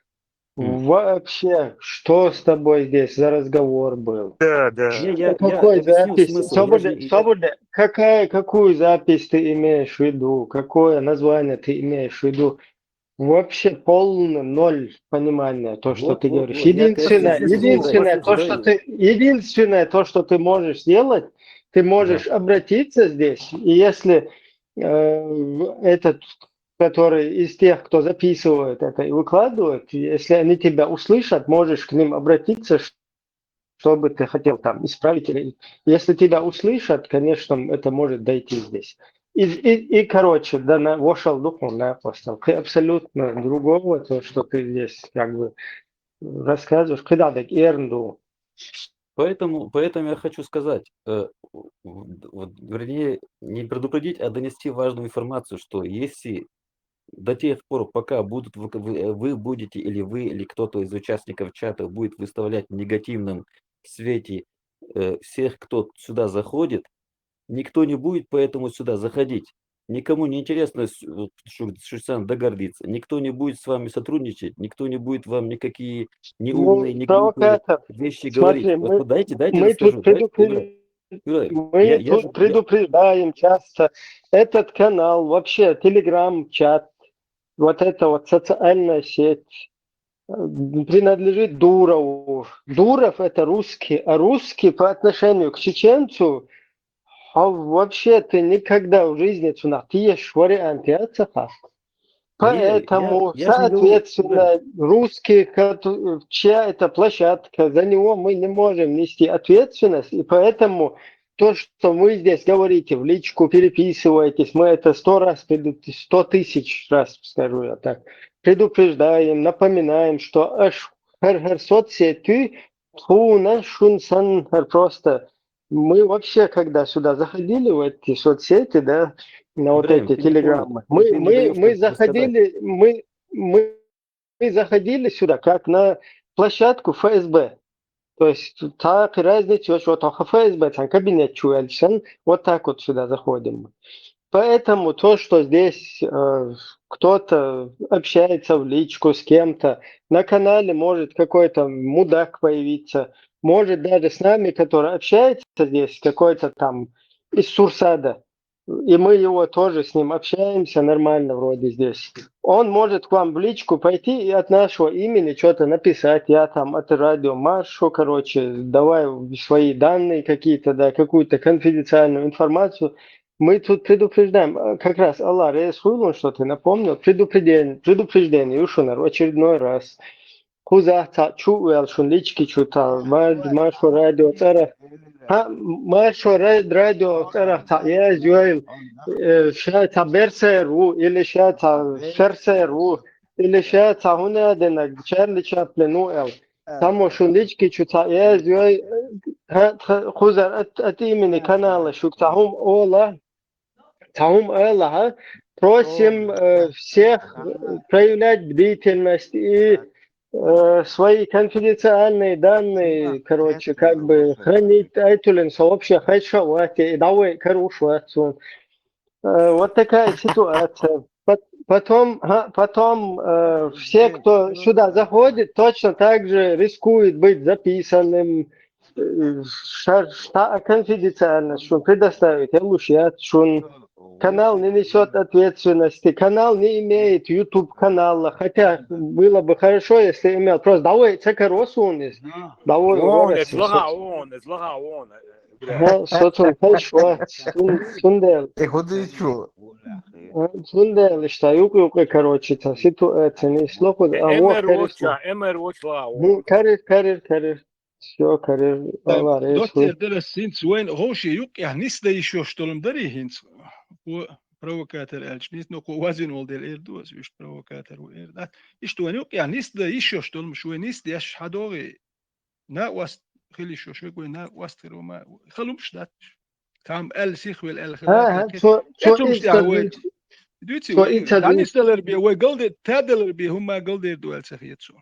Вообще, что с тобой здесь за разговор был? Да, да. Не, я, я Какой объяснил запись? Смысл. Свободно, Я же- я- свободно. Какая, какую запись ты имеешь в виду? Какое название ты имеешь в виду? Вообще полный ноль понимания то, что Вот, ты вот, говоришь. вот, я Единственное, опять здесь единственное, говорю, то, что послушай, ты, единственное, то, что ты можешь сделать, ты можешь обратиться здесь, и если э, этот, который из тех, кто записывает это и выкладывает, если они тебя услышат, можешь к ним обратиться, ш- что бы ты хотел там исправить. Или, если тебя услышат, конечно, это может дойти здесь. И, и, и, короче, да, на, вошел дух, он на апостол. Ты абсолютно другого, то, что ты здесь как бы рассказываешь, когда так эрнду. Поэтому, поэтому я хочу сказать, э, в- вот, вернее, не предупредить, а донести важную информацию, что если до тех пор, пока будут вы, вы, э, вы будете или вы, или кто-то из участников чата будет выставлять в негативном свете э, всех, кто сюда заходит, никто не будет поэтому сюда заходить. Никому не интересно с- вот, Шу- Шусан догордиться. Никто не будет с вами сотрудничать, никто не будет вам никакие неумные, Ну, не глупые провокатор. вещи Смотри, говорить. мы- Вот дайте, дайте мы расскажу. тут Дайте, предупред- Юра, Юра, Мы я- я тут же- я- предупреждаем часто. Этот канал, вообще Telegram-чат, вот это вот социальная сеть, э, принадлежит Дурову. Дуров — это русский, а русский по отношению к чеченцу, а вообще ты никогда в жизни цунах тиеш вариант яцахас. Не, я- Поэтому, я же не говорю, соответственно, русский, кот- чья это площадка, за него мы не можем нести ответственность, и поэтому то, что вы здесь говорите в личку, переписываетесь, мы это сто раз, предуп- сто тысяч раз, скажу я так, предупреждаем, напоминаем, что аж хер, хер соцсеть, ты, хуна, шун, сан, хер просто. Мы вообще, когда сюда заходили, в эти соцсети, да, на вот Ибраим, эти ты не понял. Телеграммы, мы, Ты не мы, даёшь мы нам рассказать. заходили, мы, мы, мы заходили сюда, как на площадку ФСБ. То есть так разница, вот только ФСБ, там кабинет чуэльсен, вот так вот сюда заходим. Поэтому то, что здесь э, кто-то общается в личку с кем-то, на канале может какой-то мудак появиться, может даже с нами, который общается здесь, какой-то там из Сурсада, и мы его тоже с ним общаемся нормально вроде здесь. Он может к вам в личку пойти и от нашего имени что-то написать. Я там от радио Маршо, короче, давай свои данные какие-то, да, какую-то конфиденциальную информацию. Мы тут предупреждаем, э, как раз Аллах Рейс Хуйлун, что ты напомнил, предупреждение, предупреждение, Юшунар, в очередной раз. Хуза та чу уэл шун лички чу та, ма-, Маршо радио цара. Ха, Маршо ра-, радио цара та, я, Юэл, э, ша та Берсеру, или ша та Ферсеру, или ша та Хунадена, Чарли Чаплин уэл. Тамо шун лички чу та, я, Юэл, ха, ха, хузар от, от имени канала шук та хум ола. Таум Аллаха, просим э, всех э, проявлять бдительность и э, свои конфиденциальные данные, короче, как бы хранить айтулен сообща хайша вати и давай каруш ватсун. Э, Вот такая ситуация. Пот- Потом, ха, потом э, все, кто сюда заходит, точно так же рискует быть записанным. Э, ша- Что конфиденциальность, что предоставить, я лучше, я шун. Канал не несет ответственности, канал не имеет YouTube канала, хотя было бы хорошо, если имел. Просто давай цакаросунис, давай Вон, оросунис. эзлага вон, эзлага вон. Ха, соцун хайшва, сун- сундел, Э, худы чу. сундел, что юк юк, короче, та ситуация не слуху, а вот Эмер воча, эмер вочлага вон. Ну, карир, карир, карир. Все, карир, Э, Аллах, Доктор рейс. Дерес синц вайн гоши юк я нисда ещё штолм дари хинц. Ху провокатор элч нис, но ху вазин ол дел эрдуас, уж провокатор у эрдат. Ишт вайн юк я нисда ещё штолм шуэ нисда яш хадоги. На уаст хили шо шо гуэ на уаст хирома. Халум шдат. Там эл сих вел эл Ха, ха, хилат. цо, цо Этум инста штя вай. дуйт, Дюци цо вай. инста дуйт. Данистелер би вай галде, таделер би хума галде дуэл цахиет цо.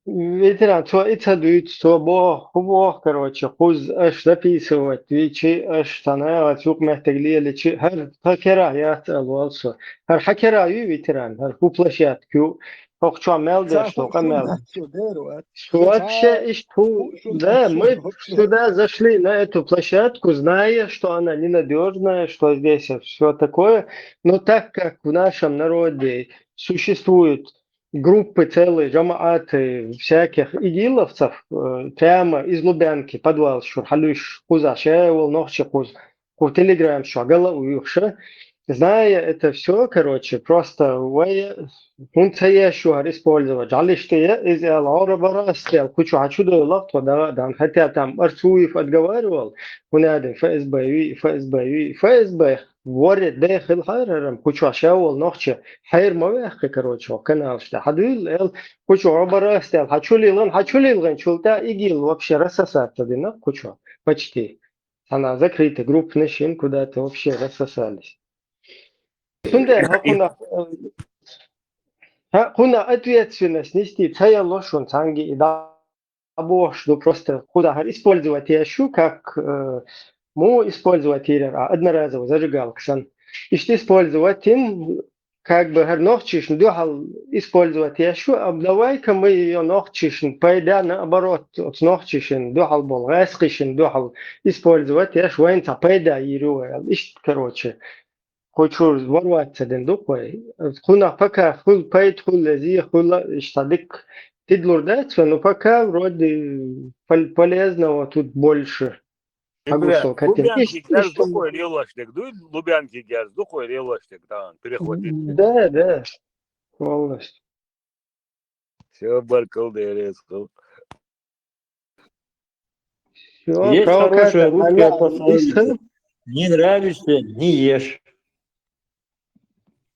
Ветеран, цо ица дуйт, цо бо, ху бо, короче, хуз аш записывать, вичи аш тана, ацук мехтеглиели чи, хар хакера я алвалсо. Хар хакера ю ветеран, хар ху площадку. хӀокху чохь мел деш ду, къамел. Вообще, иштта хӀу, да, мы сюда зашли на эту площадку, зная, что она ненадёжная, что здесь всё такое. Но так как в нашем народе существуют группы целые, жамааты всяких игиловцев, э, прямо из Лубянки, подвал чуьра хьалуьйш кхузахь, ша волу нохчи кхуза, кху Telegram чохь гала а вуьйхуша. Зная это всё, короче, просто вай хӀунда ца еш ю хӀара использовать? Жьалиш тӀе я иза аьлла, гӀора бара ас аьлла, кху чу хьан чу девлла тхо дагӀа а дан. Хотя там Арцуев отговаривал, хӀунда аьлла ФСБ юй, ФСБ юй, ФСБ ворре дехилхьара хӀара, кху чохь ша волу нохча хьера ма ваьккхи, короче, хӀокху каналаш тӀе. Хьан дуьйла аьлла, кху чу гӀо бара ас аьлла, хьан чу лилгӀан, хьан чу лилгӀан, чул тӀе игилла вообще рассосаться дина кху чохь, почти. Цхьана закрытая группанаш йина, куда-то вообще рассосались. Цундела хӀокхунах, э, хӀа-, хӀунда ответственность нести ца ялло шуна цхьаьнгге и дӀабохуш ду, просто кхузахь хӀара использовать еш ю, как, э, муха использовать йийр а, одноразовая зажигалка санна. Иштта использовать йина, как бы хӀара нохчишна дуьхьал использовать еш ю, а давай-ка мы её нохчишна пайда, наоборот, оцу нохчишна дуьхьал болу, гӀаьскхишна дуьхьал использовать еш, вайна цхьа пайда йийр ю вай аьлла. Иштта, короче, кху чуьра ворваться дина ду-кх вай. Кхунах пока хуьлу пайда, хуьлу зе, хуьлу иштта дика тидалур дац вай, но пока вроде пол-, полезного тут больше. Хьагуш сон катин. Лубянки герз ду-кх вай лелош дерг, дуй? Лубянки герз ду-кх вай лелош дерг, да, перехватить. Да, да, полностью. Всё, баркалла, Дела реза хуьлда. Всё, есть хорошая русская пословица. Не нравишься, не ешь.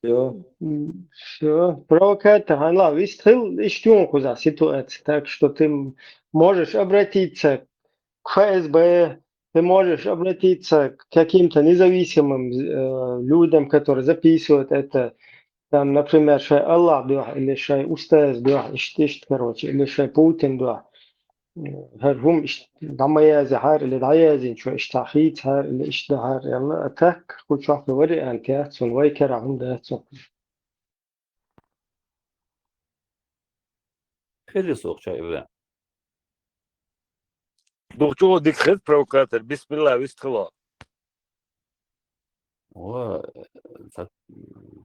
Всё. М, всё. Провокатор, хьан ла вистхил, иштта ю кхуза ситуация. Так что ты м-, можешь обратиться к ФСБ, ты можешь обратиться к каким-то независимым, э, людям, которые записывают это. Там, например, шайн Аллах дуьхьа, или шайн устаз дуьхьа, иштта, иштта, короче, или шайн Путин дуьхьа. ХӀара хӀума иштта дӀа ма язъяхьара, или дӀаяздинчо иштта хийцахьара, или иштта дахьара, аьлла, а так кху чохь вариант яц цунна, вай кара хӀума дац цунна. Хезира со кху чохь, Ибрахим? Дукха чӀогӀа дика хеза, провокатор, бисмилла, вистхила. О, ца,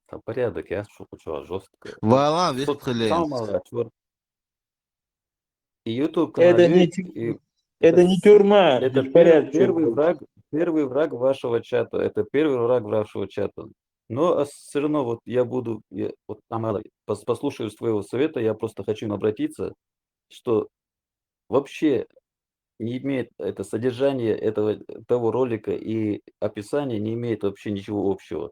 ца порядок яц шу кху чохь, жёстко. Вала, вистхиле. И YouTube канал, это не тю-, и это не тюрьма, это здесь пер-, порядок. Первый враг, первый враг вашего чата. Это первый враг вашего чата. Но, а, всё равно вот я буду, я, вот, Амала, пос-, послушаюсь твоего совета, я просто хочу им обратиться, что вообще не имеет это содержание этого, того ролика и описание не имеет вообще ничего общего.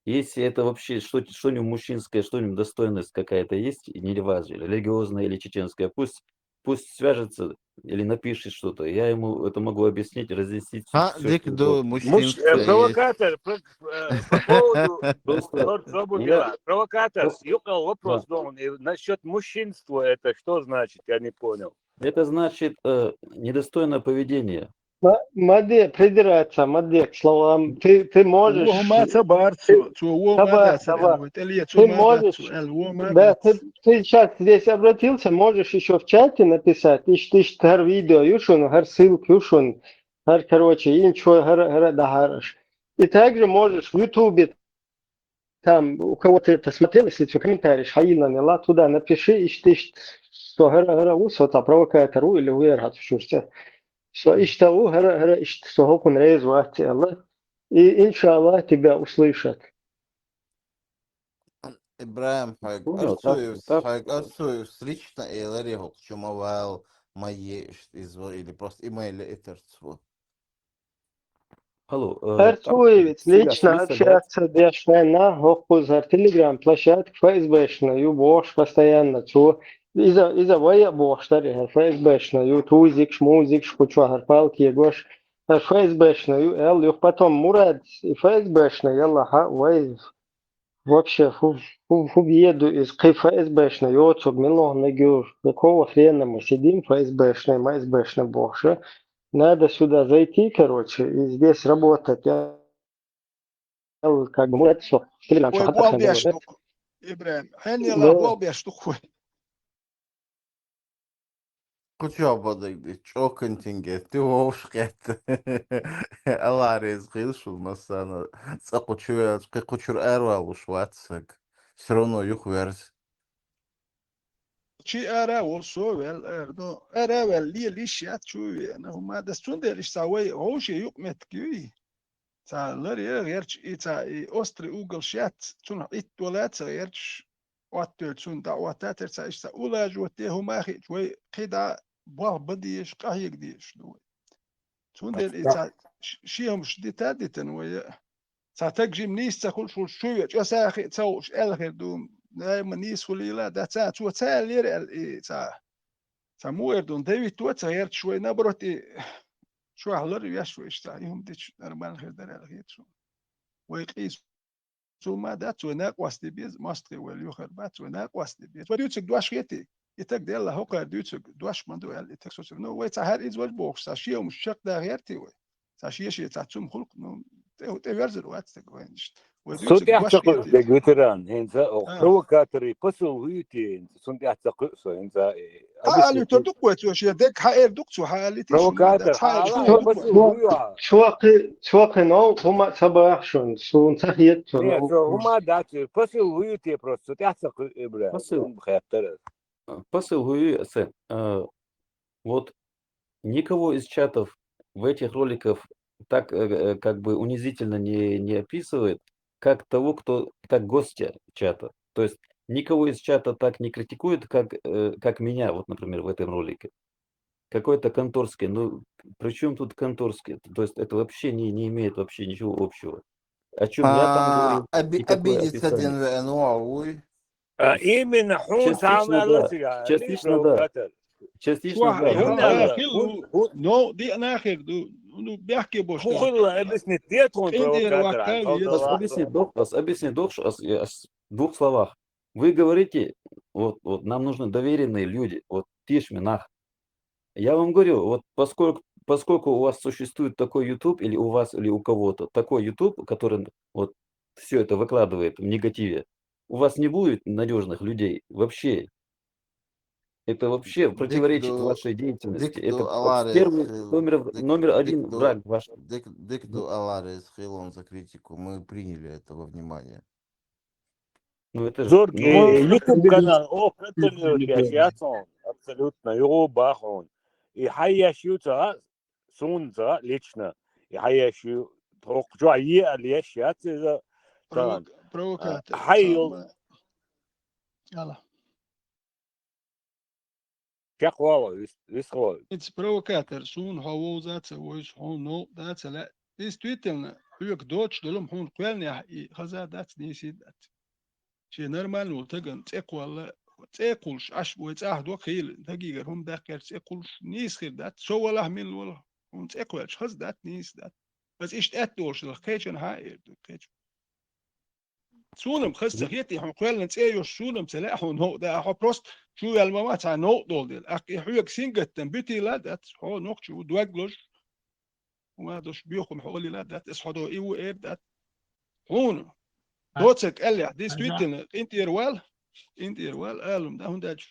Если это вообще что, что-нибудь мужчинское, что-нибудь достойность какая-то есть, и неважно, религиозная или чеченская, пусть, пусть свяжется или напишет что-то. Я ему это могу объяснить, разъяснить. А, всё, дик что ду угодно. Муш-, э, мужчинское есть. Провокатор, про-, э, по поводу Просто Лорд Робу не Билла. Надо. Провокатор, просто юкъал вопрос, да, дон, и насчёт мужчинства это что значит? Я не понял. Это значит, э, недостойное поведение. Ма-, ма де придираться, ма де к словам. Ты, ты можешь... Вон ма ца бац, ты цо, цо вон ма ца бац, ца бац. Эл, эл, цо ма бац, да, цо, эл, вон ма бац. Ты, ты сейчас здесь обратился, можешь ещё в чате написать. Ишт, ишт, хар видео ю шун, хар ссылка ю шун, хар, короче, инчо, хар, хар дахараш. И также можешь в Ютубе там у кого-то это смотрел, если что, комментарий хьайиллан ла, туда напиши, ишт, ишт, со хӀара, хӀара ву, со ца провокатор ву или ву яр хьаца чурца. Со иштта ву, хӀара, хӀара, ишт, со хӀокхун реза вац, аьлла. И, иншаллах, тебя услышат. Ибрахим, хьайга Арцуевс, хьайга Арцуевс лично эларе хӀокху чу ма вала, ма е ишт иза ву, или просто имейле этарц ву. Алло, э, Арцуевец, лично общаться деш вайна, хӀокхуза хӀара Telegram площадка ФСБшна ю бохуш постоянно цо. Иза, иза вай а бохуш дара, хӀара ФСБшна ю, тузикаш, музикаш, кху чохь хӀара палки егош, хӀара ФСБшна ю, аьлла, юха потом Мурад и ФСБшна, ялла, хьа, вай, вообще, хӀу, хӀу, хӀу беду иза, кхин ФСБшна йоцург мила вахана мегар ю, какого хрена мы сидим, ФСБшна, МСБшна бохуша. Надо сюда зайти, короче, и здесь работать. Я, как бы, Мурад, со, Telegram чу хьатта беш ду. ИбрагӀим, хьенелла болх беш ду-кх вай. Кху чӀоагӀа бадаг ди, чӀокан тинге, ти вовш кхетта. Алла реза хилла шул массана, цӀа кху чу ваьлча, кхы кху чура аравалуш вац саг. Всё равно юха верз. Чи ара вол со вел эр, но ара вел лелиш яц чу вена, хӀума дас цундела иштта вай гӀовше юкъ меттиг юй. Ца лар я гӀерч и ца и острый угол шац, цунах итт дола ца гӀерч, оттоьр цун дӀа оттатар ца иштта улажу те хӀума хич вай кхида болх бадеш, къахьег деш ду вай. Цундела и ца ш-, ши хӀумаш дита дитан вай. Ца таг жим нийс ца хулш, хулш шу ве, чӀоса хи ца уш, элхир ду, ма нийс хулила, да ца, цо ца лер эл и ца. Ца муэр дун, Давид то ца гӀерч вай, наоборот, и шуахлар веш вай, иштта, и хӀума дич нормально хир дар эл хет шу. Вай къийс цу ма дац, вай накъвасти без, мостхи вай юхар бац, вай накъвасти без. Вай дюцик дош хети, и так делла хокар дюцик дош ма ду эл, и так социк. Ну, вай ца хар из вай бохш, ца шием шак да гӀерти вай. Ца шиеше, ца цум хулк, ну, те, те верзер вац так вай ништ. Вай Су дюцик тӀехь дош ца кхуьу хети. Дег ветеран, хӀинца, о, А. Провокаторы, посыл вуьйти, хӀинца, сун тӀехь ца кхуьу со, хӀинца, э, А, объясни али тор ты. Дукх вай цо, шия дег хьаэр дукх цо, хьа али ти шуна, Провокатор, да, ца а, али ала, тор дукх посыл вай. Вуьйа. Чоакхи, чоакхи нов, хӀума ца бах шун, сун ца хет цо Не, нов. Цо хӀума дац, посыл вуьйти просто, цу тӀехь ца кхуьу, э, бля, Посыл. Сун бхеттар. Э, посыл вуьйти, э, э, вот никого из чатов в этих роликах так, э, э, как бы унизительно не, не описывает, как того, кто, как гостя чата. То есть никого из чата так не критикует, как, э, как меня, вот, например, в этом ролике. Какой-то конторский, ну, при чём тут конторский? То есть это вообще не, не имеет вообще ничего общего. О чём я там А, говорю оби-, и какое обидеться описание? Один ве-, ну, а уй. А именно хӀун Частично, да. Частично, да. Частично, да. Хьуна, хьуна, хьуна, хьуна, хьуна, ну, ди нахер ду, ну, бяхке бош ху да. Хилла объяснить дет хьуна провокатора, объяснить дохш, ас, ас, в двух словах. Вы говорите, вот, вот, нам нужны доверенные люди, вот, теш минах. Я вам говорю, вот поскольку, поскольку у вас существует такой YouTube или у вас, или у кого-то, такой YouTube, который вот все это выкладывает в негативе, у вас не будет надежных людей вообще. Это вообще противоречит вашей деятельности. Это первый, номер, номер один враг ваш. Дик ду аларес хилон за критику. Мы приняли это во внимание. Ну, это же, Зорг, ну, э, YouTube канал, о, контролирует я, я цон, абсолютно, его бахун. И хаяш ю ца, сун ца, лично. И хаяш ю, тох, чё, е, а леш, я ца, за, Провок-, ца, провокатор, а, хайл. Самое. Ала. Чакхвала, вис-, висхвала. Эци провокатор, сун хьо вовза ца войс, хьо нов да ца ле. Действительно, хьоьга доч долум хьуна кхоьлнехь и хаза дац, нийси дац. Шен нормально ву таган цӀе кхолла, цӀе кхулш, аш вай цӀахь до хила, тагигар хӀума даккхерч цӀе кхулш, нийса хир дац. Со валахь милла вала, хӀума цӀе кхоьлч хаза дац, нийса дац. Ас иштта аьтта долуш дала, кхечан хьан а эр ду, кхечан. Цунам хаза ца хетий, хьуна кхоьллина цӀе йолуш, цунам ца лаьа хьуна новкъа да, хьо просто чу ваьлла ма вац, хьан новкъа долу дела. Аккха и хьоьга сингаттам буьтийла а дац, хьо нохча ву, дог лозуш, хӀума долуш боьхам хьо лила а дац, аса хьо до и ву эр дац. Хьуна, доцург аьллехь, действительно, къинтӀера вал, къинтӀера вал, алум да, хӀунда аьлча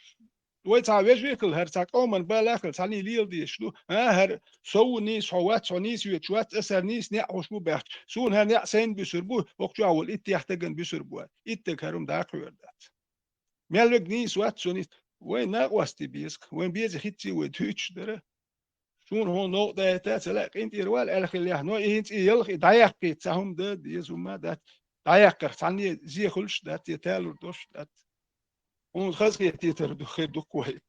вай цхьа вежарий хила, хӀара цхьа къоман бала хила, цхьаьний лела дезаш ду. А, хӀара со ву нийса, хьо вац, хьо нийса везаш вац, аса хӀара нийса неӀ хьуш бу баьхча. Суна хӀара неӀ сайна буьсур бу, хӀокху чохь волу итт яхь таган буьсур бу. Итт таг хӀара хӀума даккха хьоьр дац. Мел вега нийса вац, со нийса. Вайн накъостий беза, вайн беза хитций вай дуьйцуш дара. Суна хьуна новкъа даита ца лаьа, къинтӀера вала аьлла хиллехь, но и хӀинца и ялх, и дӀаяккхийта цхьа хӀума дан деза хӀума дац. ДӀаяккхарх цхьанне зе хуьлуш дац, я талур долуш дац. Хьуна хазахетийтар ду, хир ду-кх вай.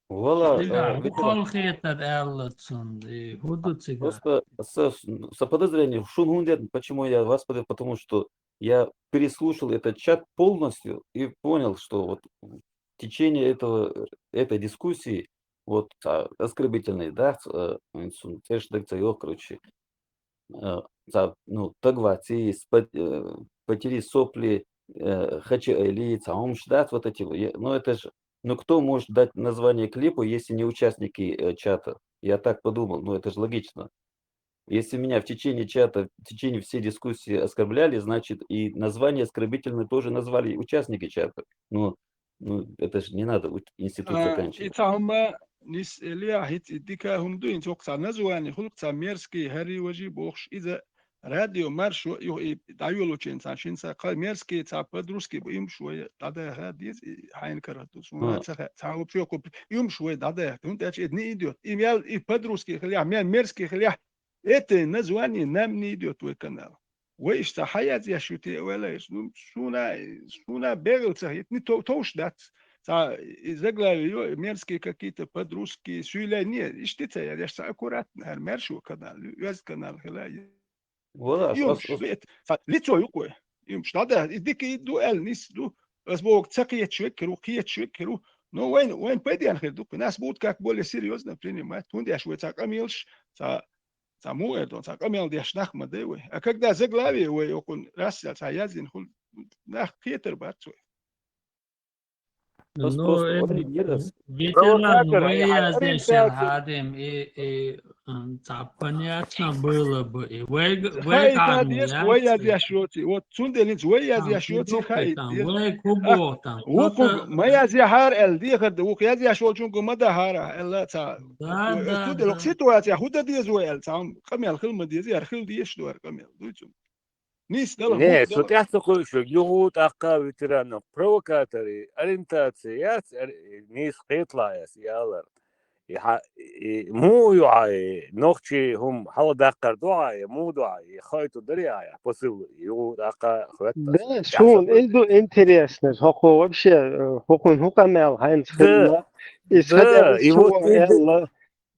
Вала, Цигахь а, хӀун ветеран. Халахетар аьлла цунна, и хӀун ду цигахь? Просто со, со подозрением, шун хӀун дерг, почему я вас подвел, потому что я переслушал этот чат полностью и понял, что вот в течение этого, этой дискуссии, вот, а, оскорбительной, да, ц-, э, ин сун цӀераш дага ца йоху, короче, э, ца, ну, тагваци, спо-, э, потери сопли, э, хачи айли, ца хӀумаш дац вот эти, вот, я, ну, это же, ну, кто может дать название клипу, если не участники, э, чата? Я так подумал, ну, это же логично. Если меня в течение чата, в течение всей дискуссии оскорбляли, значит, и название оскорбительное тоже назвали участники чата. Ну, ну, это же не надо ут- институт А, заканчивать. И ца хӀума нийса лехь, хӀинца и дика хӀума ду, хӀинца хӀокху цхьа название хуьлу цхьа мерзкий, хӀара важа бохуш, иза радио маршо, юха и дӀайолучийн цхьа шина са кхай мерзкий, цхьа по-русски бу, имаш вай дӀадаха деза, и хьайна карахь ду, суна А. ца ха-, цхьа вообще копи, имаш вай дӀадаха, хӀунда аьлча и не идёт. И мел и по-русски хилехь, мел мерзкий хилехь, это название нам не идёт, вай канал. Вай иштта хьаязъеш ю те вай лайш. Ну, суна, суна бегӀал ца хетта, ни тов-, товш дац. Цхьа и заглавие ю, мерзкие какие-то по-русски, суьйлай, не, иштта ца яр, еш ца аккуратно, хӀара маршо канал, оьзда канал хила. Вот, Юмш, вет, цхьа лицо юкъой. Юмш, да-да, и дика и ду, аьлла, нис ду. Ас боху, ца кхеташ веккхир ву, кхеташ веккхир ву. Но вайн, вайн пайден хир ду, нас будут как более серьёзно принимать. ХӀунда аьлча вай цхьа къамелаш, цхьа, цхьа муха эр ду, цхьа къамел деш нах ма дай вай. А когда заглавие вай окхун расцел цхьа язйина хуьлу, нах кхетар бац вай. Ну, Просто э, вот один раз. Ветеран, Провокатор, вай я язъеш ориентация. хӀадам, и, и, м, цхьа понятно было бы, и вай г-, вай Хай хӀадам дадеш, яц вай вай. язъеш йоций. Вот цундела хӀинца вай Там язъеш йоций, кусок хай там, деза. вай кубо там, Вукхунга кто-то, ма язъяхьара аьлла, дехар ду, вукху язъеш волчунга ма дахьара аьлла, цхьа. Да, да, Цундела да. Ситуация хӀун дан деза вай аьлла, цхьа къамел хила ма деза, яра хила дезаш ду хӀара къамел, дуй цунна. Нийса дала Не, хӀун со дала. тӀаьхьа ца кхуьйшург, юха тӀаккха ветеранов провокатори, ориентация яц, ар-, нийса кхеталахь яц, ялар. И хьа-, и муха ю хьан, и нохчий хӀума хьаладаккхар ду хьан, и муха ду хьан, и хойту дари хьан, посыл, юха тӀаккха хоьтту. Да, суна иза ду интересно, хӀокхо вообще, э, хӀокхун хӀун къамел хьайнца Да, хилла, и да, и вот схо и да. аьлла,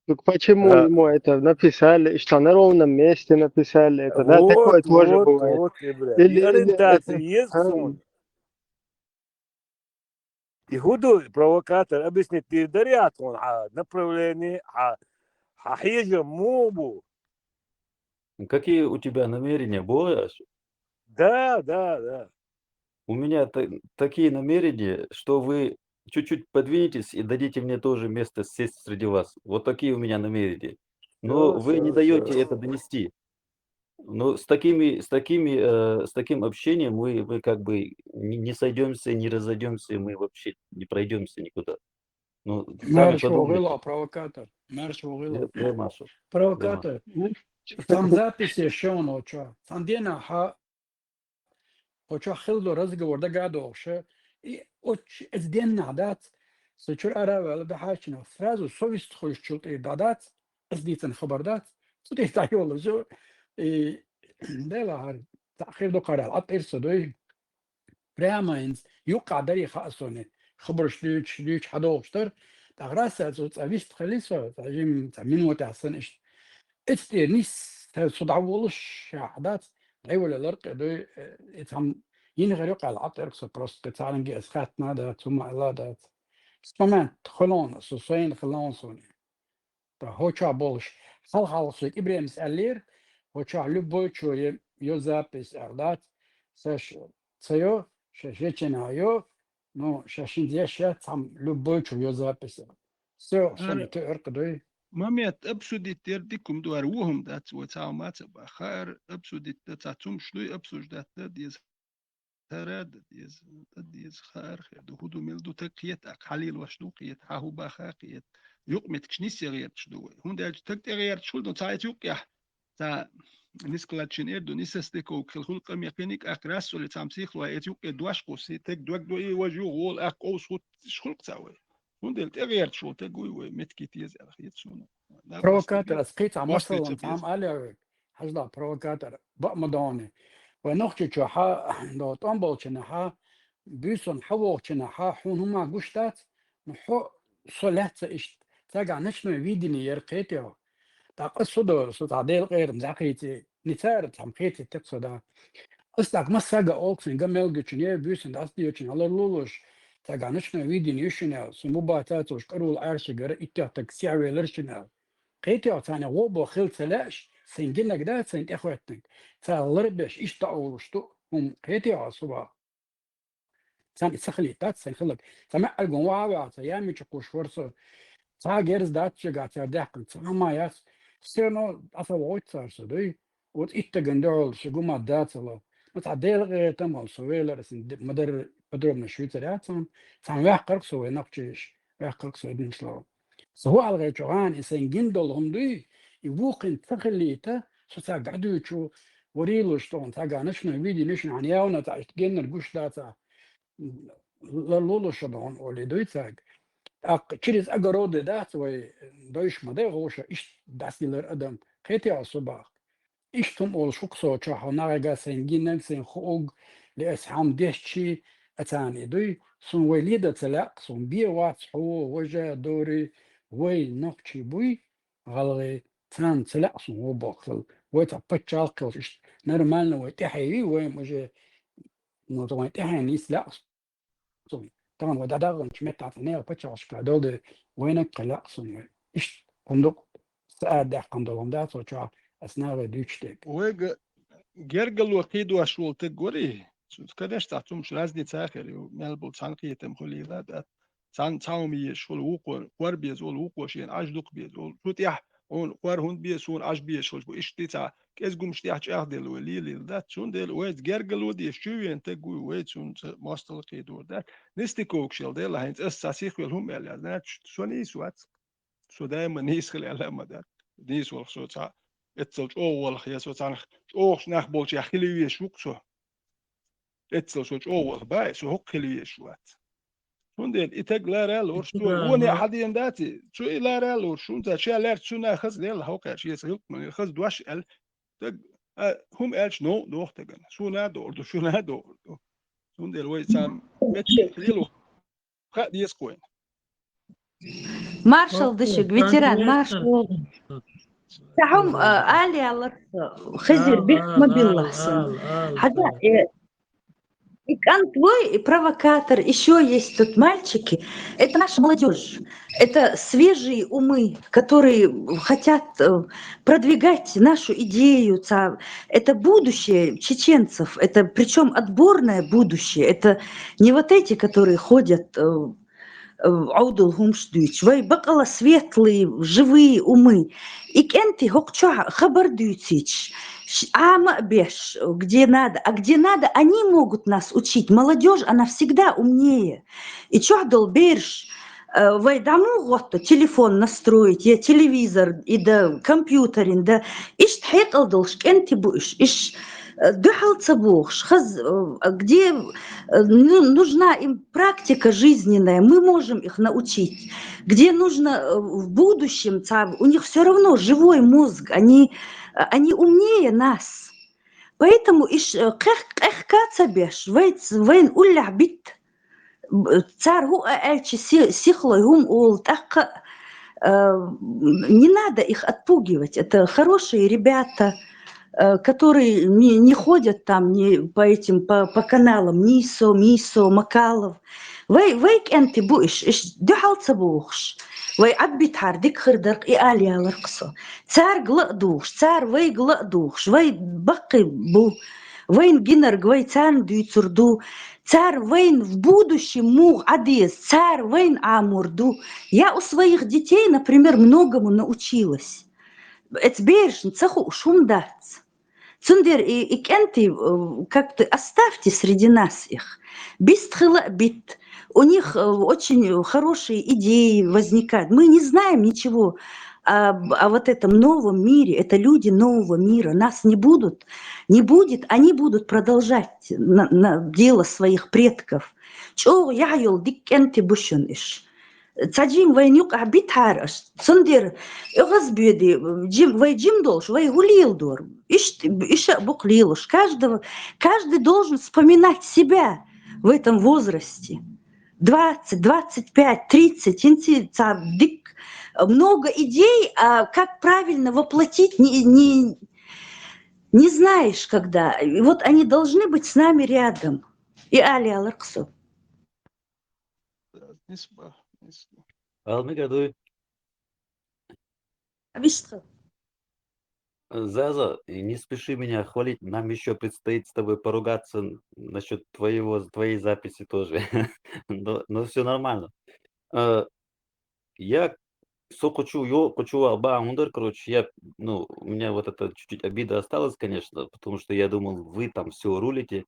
так почему Ага. ему это написали, и что на ровном месте написали это, да, Вот, такое тоже вот, бывает. вот, и, бля. Или, И или ориентация это, есть а, суна. И хӀун ду провокатор, объяснить дийр дарий хьуна, хьан направление, хьан, хьан хьежам муха бу? Какие у тебя намерения, бо? Да, да, да. У меня та- такие намерения, что вы чуть-чуть подвинетесь и дадите мне тоже место сесть среди вас. Вот такие у меня намерения. Но Да, вы не да, даете да. Это донести. Но с такими, с такими, э, с таким общением мы, мы как бы не, не сойдемся, не разойдемся, мы вообще не пройдемся никуда. Ну, сами Марш подумайте. вогӀийла, провокатор. Марш вогӀийла. Я, я Маша. Провокатор. Там записи шоно чо. Цхьан денахьа, оцох хилла разговор дага дохуша. И оч эц деннахь дац. Со чуьра ара ваьлла дахьачина. Сразу совесть хуьйсучул тӀе да дац. Эс дийцан хабар дац. Цу тӀе дӀайоллуш. И Дела хӀара. Цхьа хир ду кхарал. Ӏаттирса дуй. Прямо хӀинца юккъехь дарий хаьа суна, хабарш дуьйцуш, дуьйцуш хьадогӀуш дара. ТӀаккха Расса цу цӀа вист хили со, цхьа жим, цхьа минутехь санна иштта. Эцу тӀера нисса со дӀаволуш ша хьадац, дӀайолла ларкъе дуй, э, и цхьа йина хир юккъехь Ӏаттирх со просто, кхин цхьаьнгге ас хаьттина а дац, хӀума аьлла а дац. С момент хилона, со сайна хилона суна. Ткъа хӀокху чохь болуш, хьалха-хьалха соьга ИбрахӀимас аьллера, хӀокху чохь любой чо е-, йо запись аьлла дац, ша ш-, ца йо, ша жечена йо, ну, ша шинца еш яц, цхьамма любой чо йо запись аьлла. Всё, Ара- шуна тоьар кху дуй. Момент обсудить дер дика хӀума ду, хӀара вон хӀума дац, вай цхьа хӀума ца баха. ХӀара обсудить дан цхьа цумаш дуй, обсуждать дан деза. Хара дан деза, дан деза, хара хир ду, хӀун ду, мила ду, таг кхета, аккха хьалелош ду кхета, хьан хӀун баха кхета. Юкъаметтигаш нисъе гӀерташ ду вай. ХӀунда аьлча таг тӀе гӀерташ хӀун ду, цхьа эца юккъехь. Цхьа нискладчина эр ду, нисас де ков хила хуьлу къамехь кхиниг, аккха рассоле цхьамма сихлой эца юккъе дош кхуссий, таг дог до и важа юха гӀола, аккха къовса хӀуттуш хуьлу цхьа вай. ХӀунда аьлча тӀе гӀерташ волу таг вуй вай, меткий теза аьлла хета суна. Провокатор, ас кхин цхьа Москве масалан ца цхьамма беза. аьлла вай, хьажа, провокатор, баа ма доне. Вай нохчийчохь, до тӀом болчунахь, буьйсанна хьан вохучунахь, хьуна хӀума гуш дац, ну, хьо со лаьцна иштта. Цаьргахь ночное видение яра кхетий хьо. ТӀаккха со до, со цхьа Делан къера дӀакхийци, ницара цхьамма кхетийтира со да. Ас тӀаккха массаьрга олу сайн ган мел гучун, е буьйсанна дӀасадоьчун, хьалар лулуш, цаьргахь ночное видение ю шуна, со ма бац цаьрца, карула Ӏаьршигара иттех таг сехьавелира шуна. Кхетий хьо, царна гӀо бо хила ца лаьаш, сайн гинарг дац, сайн тӀехӀоьттинарг. Цара ларбеш иштта дӀаолуш ду хӀума, кхетий хьо, суба. Царна и ца хилийта дац, сайн хилларг. Цхьа маьӀӀаргун ваха а ваьхьа, цхьа ямича кхуш вара со. Цхьа герз дац шуьга цара даьккхина, цхьа хӀума яц. Все равно аса вогӀуьйтсар со дуй. Вот иттаган дуьхьал ши гума дацало. Ну, цхьа Дела гӀертам гӀал со велар, асан ди-, ма-дарра подробно шуьйцар яцун. Цхьан ваьккхарг со вай нохчийш, ваьккхарг со диншло. Со хӀу алгӀе чугӀан, и сайн гин долу хӀума дуй, и вукхин ца хилийта, со ца гӀадуьйчу, варилуш тохун ца ганач, но видинаш нахьан явна ца, ишт геннар гуш даца, ла-, лулуша дохун оли дуй цаг. ТӀаккха через огороды дац вай, дойш ма дай гӀуша, ишт дасилар адам, кхетий со бах. Иштта хӀума олуш хӀукху со чохь, нагӀега сайн гиннаг, сайн хуъуг, ле ас хьам дешчи, а царна и дуй, сун вай леда ца лаьа, сун бе вац хьо, важа, дори, вай нохчий буй, гӀалгӀай, царна ца лаьа сун вон бохкал. Вай цхьа паччалкхалш иштта нормально вай тӀаьхье, вай уже, ну, вай тӀаьхье нийса лаьа сун. Тахана вай дӀадагӀанчу меттахь нехан паччахьашка долу де вайнаг кхин лаьа сун вай. Иштта хӀума ду-кх, ца ара даьккхина долу хӀума дац, цо чохь ас нагӀе дуьйцуш дерг. Вайга гергало кхийдош волу таг варий? Цу-, конечно, цхьа цумаш разница а хир ю, мел болу цхьаьна кхетам хуьлийла а дац. Цхьаьна цхьа хӀума езаш хуьлу, вукхо кхор беза волу, вукхо шена Ӏаж дукха беза волу. Цу тӀехь хьуна кхор хӀунда беза, суна Ӏаж безаш хуьлуш бу. Иштта цхьа кӀезгумаш тӀехь чӀагӀделла вай лелийла дац. Цундела вайца гергало деш чу вен таг вуй, вай цунца мостагӀа кхийдор дац. Нистиковгаш яла дела, хӀинца ас цхьа сихвелла хӀума аьлла, значит, со нийса вац. Со даима нийса хила аьлла а ма дац. Нийса валха со цхьа эццал чӀогӀа валха, я со цхьанах чӀогӀаш нах болчех хила везаш ву-кх со. Эццал со чӀогӀа валха бай, со хӀокху хила везаш вац. Цундела и таг лара а лоруш, цо вон а хьадийна дац и, цо и лара а лоруш, хӀунда аьлча ша лаьрца цунна хаза лелла хьо кхаьрча, эца хӀилкхман хаза дош аьлла. Таг, а, хӀума аьлча новкъа доху тагана. Суна а дохур ду, шуна а дохур ду. Цундела вай цхьа меттиг хилийла, хаа деза-кх вайна. Маршал дашиг, ветеран, маршал. Цхьа хӀума, а, ала ялар, Хизир, бехк ма биллахь сан. Хьажа, э, и кӀант вой, и провокатор, ещё есть тут мальчики. Это наша молодёжь. Это свежие умы, которые хотят, э, продвигать нашу идею. Ца-, это будущее чеченцев. Это причём отборное будущее. Это не вот эти, которые ходят, э, э, Ӏовдал хӀумаш дуьйцуш. Вай бакъала светлые, живые умы. И кӀентий хӀокху чохь хабар дуьйцуьйтуш, ш-, Ӏама а беш, где надо. А где надо, они могут нас учить. Молодёжь, она всегда умнее. И чохь долу бераш, э, вай дӀа муха гӀотто телефон настроить, я телевизор, и да компьютерин, да. Иштта хьекъал долуш кӀентий бу уьш. Иш, э, дуьхьал ца бохуш, хаза, э, где, э, ну, нужна им практика жизненная, мы можем их научить. Где нужно, э, в будущем, ца-, у них всё равно живой мозг, они, э, они умнее нас. Поэтому иш, э, къех-, къехка ца беш, вай ц-, вайн уллехь битта. Б-, цара хӀу а аьлча, си-, сихлой хӀума олу, тӀаккха, э, не надо их отпугивать. Это хорошие ребята, э, которые не, не ходят там ни по этим, по, по каналам, Нисо, Мисо, Макалов. Вай, вай кӀентий бу иш, иш дуьхьал ца бохуш. Вай Ӏадбитахьара дика хир дара-кх, и ала ялар-кх со. Цаьрга ла а духуш, цара вайга ла а духуш, вай баккхий бу. Вайна гинарг вай царна дуьйцур ду. Цара вайна в будущем муха Ӏа деза, цара вайна Ӏамор ду. Я у своих детей, например, многому научилась. Эца берашна ца хууш хӀума дац. Цундела и, и кӀентий, э, как-то оставьте среди нас их. Бист хила а битта. У них, э, очень хорошие идеи возникают. Мы не знаем ничего об, о вот этом новом мире. Это люди нового мира. Нас не будут, не будет, они будут продолжать на, на дело своих предков. ЧӀогӀа яхь йолу дика кӀентий бу шуна иш. Цхьа жим вайна юкъахь битахьара аш. Цундела оьгӀаз боьди, жим, вай жим долуш, вай хӀу леладора? Иштта, иша а бу-кх лелош. Каждого, каждый должен вспоминать себя в этом возрасте. Двадцать, двадцать пять, тридцать, хӀинца цхьа дика, много идей, а как правильно воплотить, не, не, не знаешь, когда. И вот они должны быть с нами рядом. И ала ялар-кх со. Нисба, нисба. Ала мегар дуй? Вистхила. Заза, и не спеши меня хвалить, нам ещё предстоит с тобой поругаться н-, насчёт твоего, твоей записи тоже. Но, но всё нормально. Э, я со кхычо йо-, кхычо ваьлла бахьан хӀама дар, короче, я, ну, у меня вот это чуть-чуть обида осталась, конечно, потому что я думал, вы там всё рулите.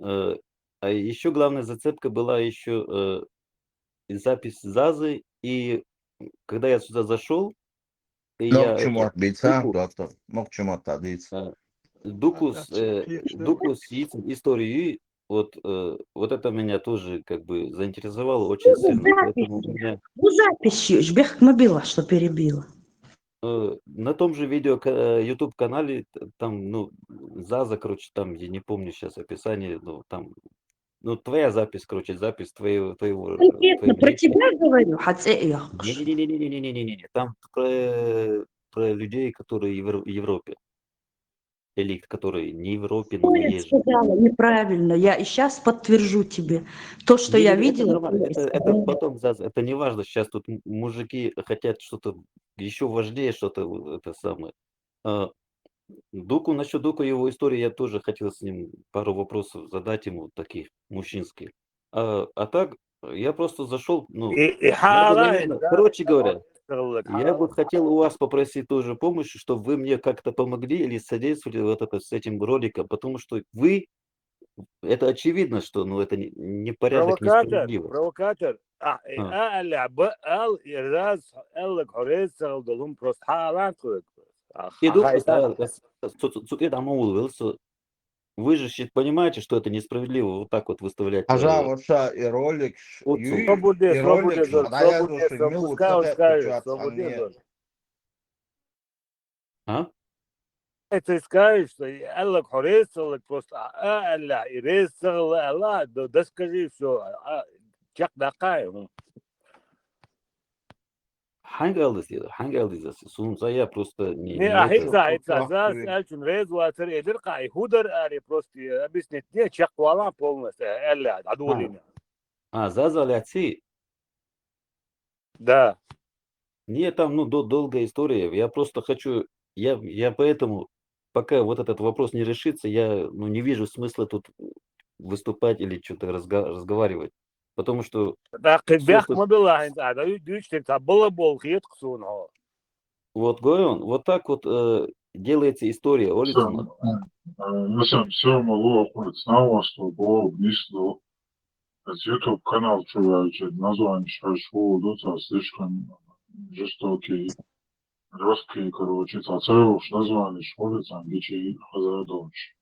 Э, а ещё главная зацепка была ещё, э, и запись Зазы, и, м, когда я сюда зашёл, и я это, Мухчумат бийца, Дуку, доктор, Мухчумат тадийца. Э, Дукус, э, Дукус йийца историю, вот, э, вот это меня тоже как бы заинтересовало очень сильно, поэтому у меня... Бу запись ю, бехк ма билла, что перебила. Э, на том же видео ка-, э, YouTube канале, т-, там, ну, Заза, короче, там, я не помню щас описание, но там, ну, твоя запись, короче, запись твоего, твоего, э, Конкретно твоей про речи. Тебя говорю, хьа цӀи а йоаккхаш. Не-не-не, там про, про людей, которые в Евро-, Европе. Или которые не в Европе, но... Ой, я есть же. Сказала неправильно. Я и щас подтвержу тебе. То, что я видела, не-не-не, это нормально. Это, это потом, Заз, это не важно. Щас тут м-, мужики хотят что-то ещё важнее, что-то, э, это самое. А, Дуку, насчёт Дуку, его истории, я тоже хотел с ним пару вопросов задать ему, таких мужчинских. А, а так, я просто зашёл, ну, и, и я бы, наверное, короче говоря, я бы хотел у вас попросить тоже помощи, чтобы вы мне как-то помогли или содействовали вот это с этим роликом, потому что вы, это очевидно, что, ну, это не, непорядок, несправедливость. Провокатор, провокатор. А, э, а, аьлла, б-, ал, и раз, аьллаг хьо реза ца хила долун просто хьа алан тхоьга. А, и хьа, Дуку, хьа, а, а, цу, цу, цу тӀе дӀа ма вулавелла со. Вы же щит понимаете, что это несправедливо вот так вот выставлять, э, вот ша и ролик ш-, вот ю-, свободе, и ролик свободе, ш-, свободе, а я свободе, думаю, что свободе, милу свободе, цахать свободе, печатать, свободе, а не. А? Это скажи, что и аьллаг хьо реза ца хиларг просто, а, а, аьлла, и реза ца хила аьлла, да, да скажи, всё, а, а, чакхдаккха, хм. Хьанга аьлла деза, хьанга аьлла деза, сона ца я просто не, не, не а это. ХӀинца, хӀинца, Заза аьлчун реза вацар, элир кхы, и хӀу дар аьле просто, э, объяснить де, чакхвала полностью, э, аьлла, дӀадолийна. А, Заза лаьций? Да. Не, там, ну, до-, долгая история. Я просто хочу, я, я поэтому, пока вот этот вопрос не решится, я, ну, не вижу смысла тут выступать или чё-то разга-, разговаривать. Потому что всё, что... ТӀаккха бехк ма билла хӀинца, а, да, ду-, дуьйцу дерг ца бала болу хеташ суна хьо. Вот, говорю, вот так вот, э, делается история, улица. Всё, э, э, всё, всё, ма ло, хоть снова, что было, вниз, ну. Оцу YouTube канал чу ваьлча, названеш хьаьжча хӀун ду, цхьа слишком жестокий, жёсткий, короче, цхьа ца йолуш названеш хуьлу, цхьаьна гичий хаза долуш.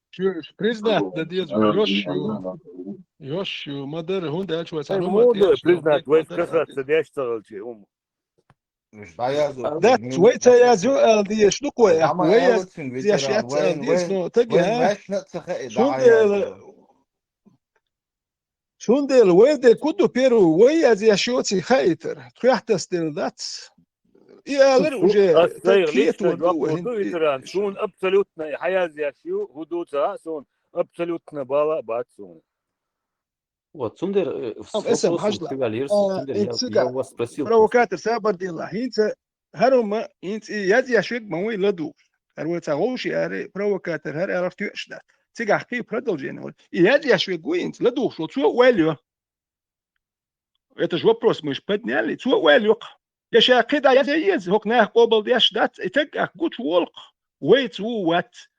Признать дан деза, йош ю, йош ю, ма-дарра, хӀунда аьлча вай цхьа хӀума тӀе признать, вай касаться деш ца хилча хӀума. Дац, вай ца язйо аьлла дезаш ду-кх вай, вай язъеш яц аьлла деза, но тагеа. Цундела, цундела вай дерг хӀун ду первый, вай язъеш йоций хаийтар, тхоьх тасаделла дац. И алар уже ас сайга лично жоп лур ду, ветеран, суна абсолютно и хьаязъеш ю, хӀун ду ца хаьа суна, абсолютно бала а бац суна. Вот, цундела, э, вопрос хьажал, цундела я, я у вас спросил. Провокатор, сабар дилла. ХӀинца хӀара хӀума, хӀинца и язъеш верг ма вай ладугӀуш. ХӀара вай цхьа вовши аьлла, провокатор, хӀара аьлларг тоьаш дац. Цигахь кхин продолжение вай. И язъеш верг ву хӀинца, ладугӀуш волу, цо ойла йо. Это ж вопрос мы ж подняли, цо ойла йо-кх. Я ша кхидӀа язе еза, хӀокху наха къобалдеш дац, и таг ахь гучуволу-кх, вайца ву вац.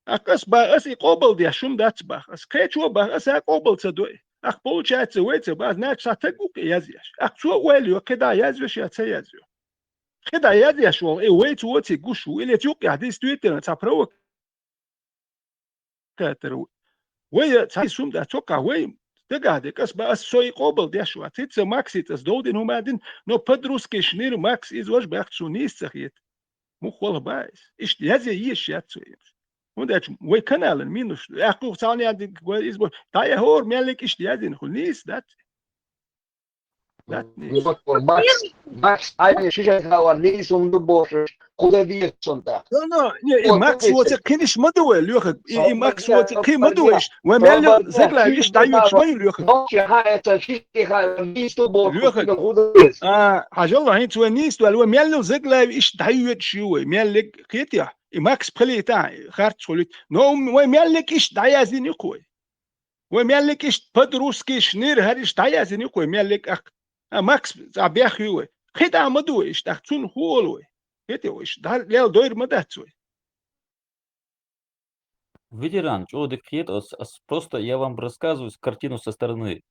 Ахь ас бах, ас и къобалдеш хӀума дац бах, ас кхечо бах, ас а къобал ца до и. Ахь получается вайца бах, значит, цхьа таг ву-кх и язъеш. Ахь цо ойла йо, кхидӀа язйо ша ца язйо. КхидӀа язъеш волу, и вайца воций гуш ву, или цу юккъехь действительно цхьа провокатор ву. Вай цхьа хӀума дац, цо кхахь вай дагахь дерг, ас бах, ас со и къобалдеш вац. ХӀинца Максица ас дов дина хӀума а дина, но под русский шныр Макс иза важа баьхча суна нийса ца хета. Муха хӀаллакбан иза. Иштта язъе езаш яц вай иза. ХӀунда аьлча вай каналан минус ду. Аьхкух цхьана ян динг вай иза бо. ДӀа я хӀора меллиг иштта язйина хуьлу, нийса дац. Дац нийса. Макс, Макс, Ӏайне ши шайн хавар нийса хӀума ду бохуш, кху дан деза цунна тӀаккха. Но, но, не, и Макс воци кхиниш ма ду вай, Лоьхаг. И, и Макс воци кхин ма ду вай. Вай мел Заглаев иштта дӀайоьдуш ма ю, Лоьхаг. Нохчи хьаэца ши шайн хавар нийса ду бохуш, Лоьхаг. А, хьажал, хӀинца вай нийса ду аьлла, вай мел Заглаев иштта дӀайоьдуш ю вай, меллиг кхетий ахь. И Макс пхалийта, харц хуьлуьйту. Но вай меллиг иштта дӀаяздина ю-кх вай. Вай меллиг иштта под русский шныр хӀара иштта дӀаяздина ю-кх вай меллиг ахь. А Макс цхьа бехк ю вай. ХӀета ма ду вай иштта, цунна хӀу олу вай? ХӀета вай иштта, лел дойр ма дац вай. Ветеран, чӀогӀа дика хета, ас, ас просто я вам рассказываю с картину со стороны.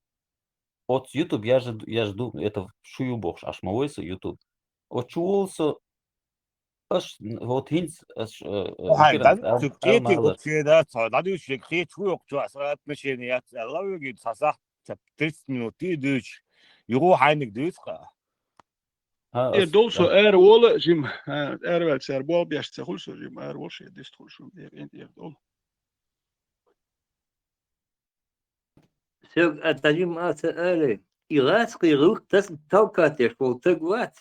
Оц YouTube, я же, я же думаю, это шу ю бохуш, аш ма вай со YouTube. Оц чу волу со, аш, вот хӀинца, аш, э, э, Хьайн ветеран, дан ал-, цу ал кхетий малар. Гук хеда, цхьа дӀадуьйцуш ерг хеташ ву йоккху чу аса отношение яц аьлла вегий, цхьа сахьт, ца тридцать минут тӀе а дуьйцуш. Юха хьайниг дуьйцу кха. Ха, Эр ас, долу со ас. Ара вола жим, а, ара ваьлла цара болх беш ца хуьлу со жим, ара волу шен дистхуьлу шун дера, эн тӀера долу. Сел а тажим а ца али, и гӀаскхий гӀуллакх тас толкать деш волу таг вац,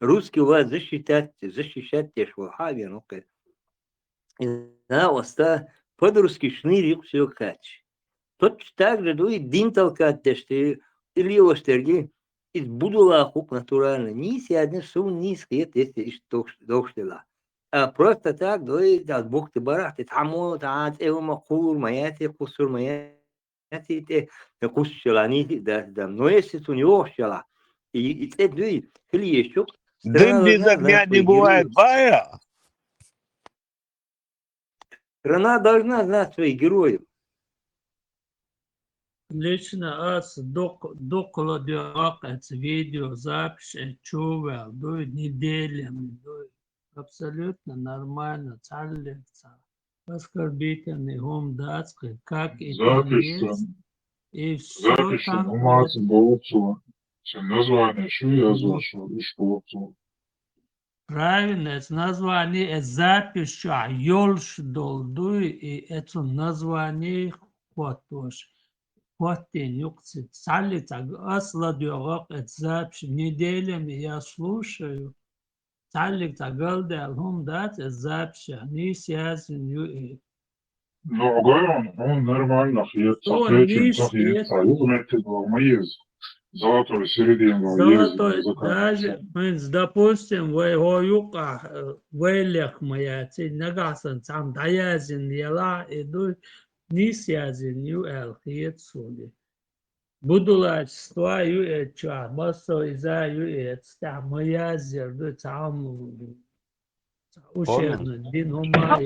русский вац защищать, защищать деш волу хьа а вен ву кхе. И накъоста по-русски шнир юкъ сел кхаьчча. Точно так же ду и дин толкать деш те, и лелош дерги, и будулахь хӀуъ натурально. Нийса яздина, суна нийса хета, если иштта догуш, догуш делахь. А просто так, ду и дас бухти барахь, те тхьамо, тхьа цӀе ма кхур, ма яци, кхуссур, ма яци, те, те кхуссуш делахь, нийса дац дан. Но если цунна йогӀуш делахь, и, и цӀе дуй, хила еш юкъ, Дин без огня не бывает, бая. Страна должна знать своих героев. Лично ас дукха, дукха ладоьгӀу оцу видеозапись, э, чу ваьлла дуй, неделями дуй. Абсолютно нормально, цхьаллиг цхьа оскорбительный хӀума дац кхин, как и там Запись есть, и всё Запись там информации это. Богу. Цен название шу я Ну, зашел, и что? Правильно, это название, это запись чохь йолуш долу дуй, и это название хӀоттош. ХӀоттийна юкъа цига. Цхьаллиг цхьа ас ладоьгӀу это запись, неделями я слушаю. Цхьаллиг цхьа галдаьлла хӀума дац, это запись, нийса яздина ю и. Ну, гой он, он нормально хет, Он соответственно, нийса хет, хет. Союз метод ма ез. Золотой середина ма ез. Золотой, даже, хӀинца, допустим, вай хӀо юкъахь, э, вай лех ма яций, нагахь санна цхьамма дӀаяздина елахь, и ду, нийса яздина ю аьлла хета суна. Будулачество ю эцу чохь, массо иза ю эцу тӀехь ма язъяр ду, цхьамма Ушена дин хӀума.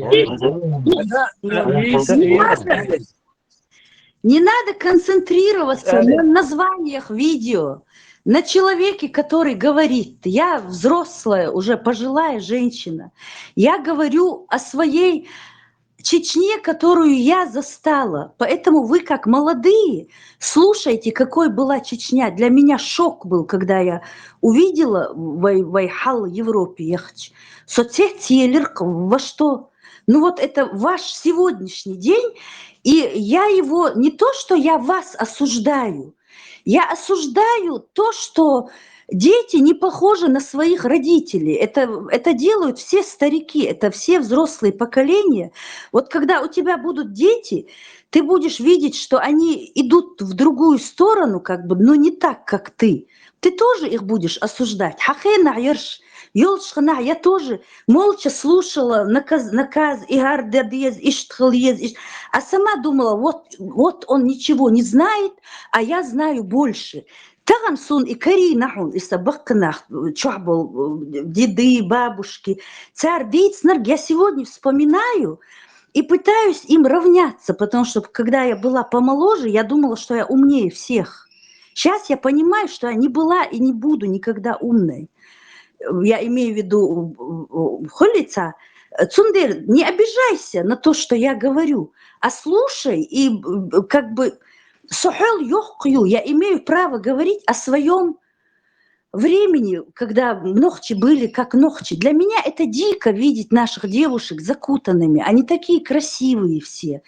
Не надо концентрироваться на названиях видео, на человеке, который говорит. Я взрослая, уже пожилая женщина. Я говорю о своей Чечне, которую я застала. Поэтому вы, как молодые, слушайте, какой была Чечня. Для меня шок был, когда я увидела вай, вай хьал Европе ехать. Со цецъелира, во что. Ну вот это ваш сегодняшний день, и я его, не то, что я вас осуждаю, я осуждаю то, что дети не похожи на своих родителей. Это, это делают все старики, это все взрослые поколения. Вот когда у тебя будут дети, ты будешь видеть, что они идут в другую сторону, как бы, но не так, как ты. Ты тоже их будешь осуждать. Хьан хенахь ерш, йолчу хенахь я тоже молча слушала, наказ, наказ, и гӀар дан деза, иштта хила еза, иш-, а сама думала, вот, вот он ничего не знает, а я знаю больше. Тахана суна и карийна хьуна, и сан баккхий нах, чохь болу, э, деды, бабушки, цара дийцинарг я сегодня вспоминаю и пытаюсь им равняться, потому что, когда я была помоложе, я думала, что я умнее всех. Сейчас я понимаю, что я не была и не буду никогда умной. Я имею в виду, э, э, хулица. Цундер, не обижайся на то, что я говорю, а слушай, и, э, как бы, со хьол йоккха ю, я имею право говорить о своём времени, когда нохчи были как нохчи. Для меня это дико видеть наших девушек закутанными. Они такие красивые все.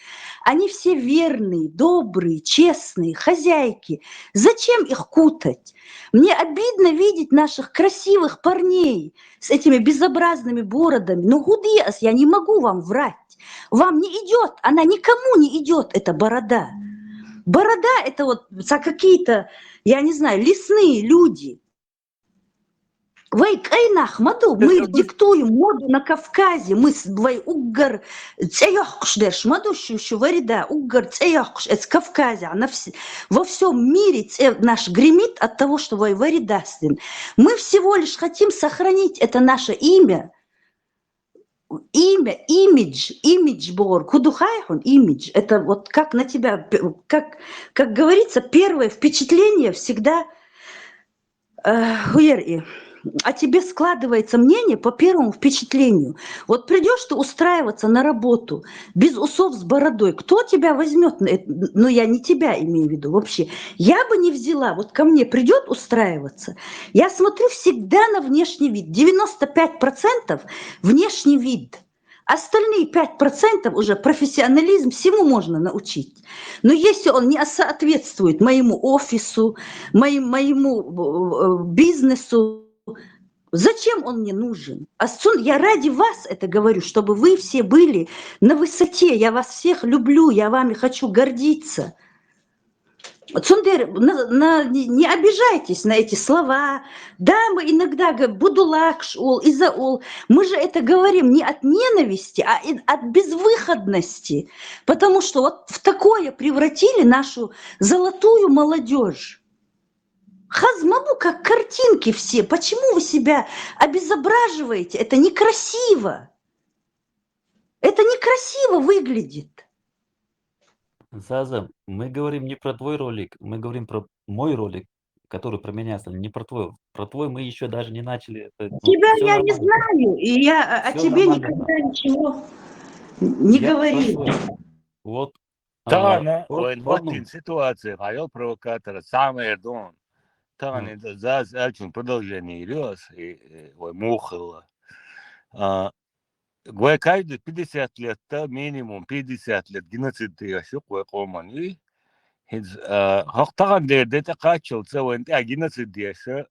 Они все верные, добрые, честные, хозяйки. Зачем их кутать? Мне обидно видеть наших красивых парней с этими безобразными бородами. Но худые, я не могу вам врать. Вам не идёт, она никому не идёт, эта борода. Борода — это вот за какие-то, я не знаю, лесные люди. Вай кӀай нах ма ду, мы диктуем моду на Кавказе, мы с-, вай уггар цӀе йоккхуш дерш ма ду, шу, шу вари да, уггар цӀе йоккхуш, эц Кавказе, на вс-, во всём мире цӀе наш гремит от того, что вай вари дастин. Мы всего лишь хотим сохранить это наше имя, имя, имидж, имидж бор, кудухайхун, имидж. Это вот как на тебя, п-, как, как говорится, первое впечатление всегда, э, хуер и, о тебе складывается мнение по первому впечатлению. Вот придёшь ты устраиваться на работу без усов с бородой, кто тебя возьмёт? Ну, я не тебя имею в виду вообще. Я бы не взяла, вот ко мне придёт устраиваться, я смотрю всегда на внешний вид. Девяносто пять процентов внешний вид. Остальные пять процентов уже профессионализм, всему можно научить. Но если он не соответствует моему офису, моим, моему э, бизнесу, зачем он мне нужен? Асцун, я ради вас это говорю, чтобы вы все были на высоте. Я вас всех люблю, я вами хочу гордиться. Цундер, на- на- не не обижайтесь на эти слова. Да, мы иногда говорим будулакш ул, иза ул. Мы же это говорим не от ненависти, а и- от безвыходности. Потому что вот в такое превратили нашу золотую молодежь. Хазмабу как картинки все. Почему вы себя обезображиваете? Это некрасиво. Это некрасиво выглядит. Заза, мы говорим не про твой ролик, мы говорим про мой ролик, который про меня, не про твой. Про твой мы еще даже не начали. Это, ну, Тебя всё я не нормально. Знаю, и я о- о Всё тебе нормально, никогда ничего не Я про говорила. твой. Вот. а, Тагана вот вайн Форман. Мартин ситуация, хаял провокатора, самый Эрдон. Тагана Мгм. это за Элчин продолжение Илиос, и, и, вай мухала. А, Гвай каждый пятьдесят лет, да, минимум пятьдесят лет геноцид яшук, вай Форман и. Хиз, а, хак таган дер, дета качал, ца вайн, а, геноцид яша.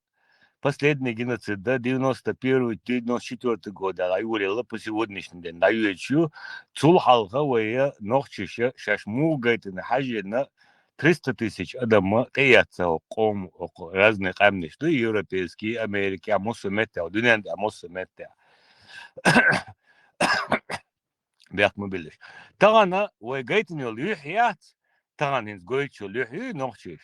Последний геноцид, да, девяносто первый, девяносто четвёртый год, а, июля, по сегодняшний день, да, ючу, цул халха вая, нохчиша, шаш мугайтын, хажена, триста тысяч адамма, кияца, ком, разные камниш, да, европейский, Америка, а мусу метта, дунен, а мусу метта. Бяхма билиш. Тагана, вай гайтын йол юх яц, таган хинз гойчу юх ю, нохчиш.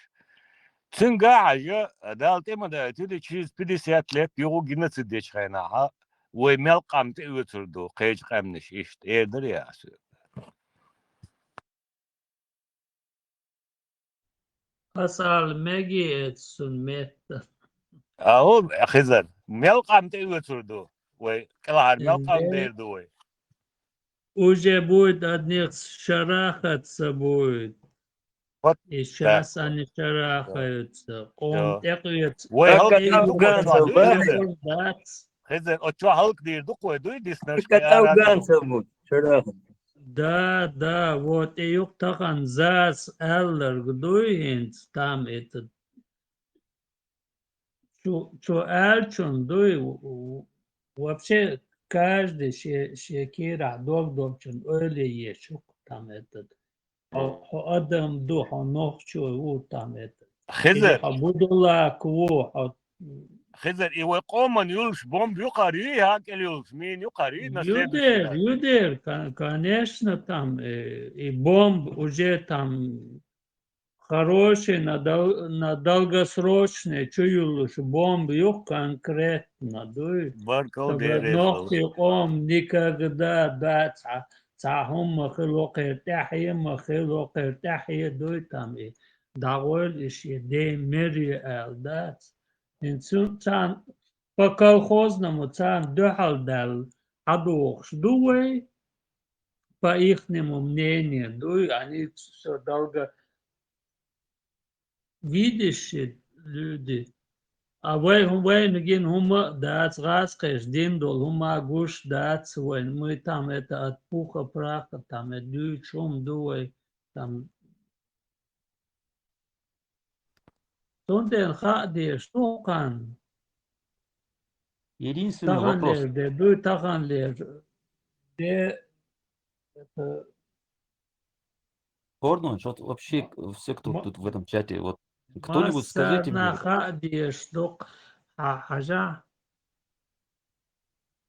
Цинга хажа, дал тема да, тюди через пятьдесят лет, югу геноцид деч хайнаха, вай мел камты уцурду, кеч камниш ишт, эрдер ясу. Хасал меги эцсун метта. А ол, Хизар, мел камты уцурду, вай, калахар мел кам Инде. Дерду, вай. Уже будет одних шарахаться будет. Вот, И сейчас они шарахаются. Он Да. экуется. Вай, Как халк от дирду, афганцев, вай, да? Хизар. Дац. Хизар, от чё халк дирду, вай, дуй, диснер, Как от афганцев будет. Шарах. Да, да, вот и юк тахан зас эллер дуй хинц там этот. Чу, чу элчун дуй, у- у- вообще каждый ше, шекира дог догчун ойле ешук там этот. Хо, хо адам ду, хо нохчу у там этот. Или Хизар, хо будулак у, хо Хизар, и вай Форман юлш бомб юкари, хакел юлш мин юкари, на Юдер, следующий. юдер, кон- конечно, там э, и бомб уже там хороший на, дол- на долгосрочный, чуюлуш бомб юк конкретно, дуй. Баркал Чтобы дерез. нохи ком никогда, да, ца, ца хумма хило кертяхи, ма хило кертяхи, дуй там и дагойл иши дей мери эл, да. Инсун цан по колхозному цан духал дал адуохш дуй, по ихнему мнению, дуй, они все долго видящие люди. А вай, вай нигин хума дац, газ кеш дин дол хума гуш дац, вай мы там это от пуха праха, там это дючум дуй, там Тунтен ха деш тукан. Единственный Тахан вопрос. Лер, де, дуй тахан Лер. Де, это, Корнуевич, вот вообще все, кто Ма- тут в этом чате, вот кто-нибудь скажите Массарна мне, ха деш дук, ха, хажа.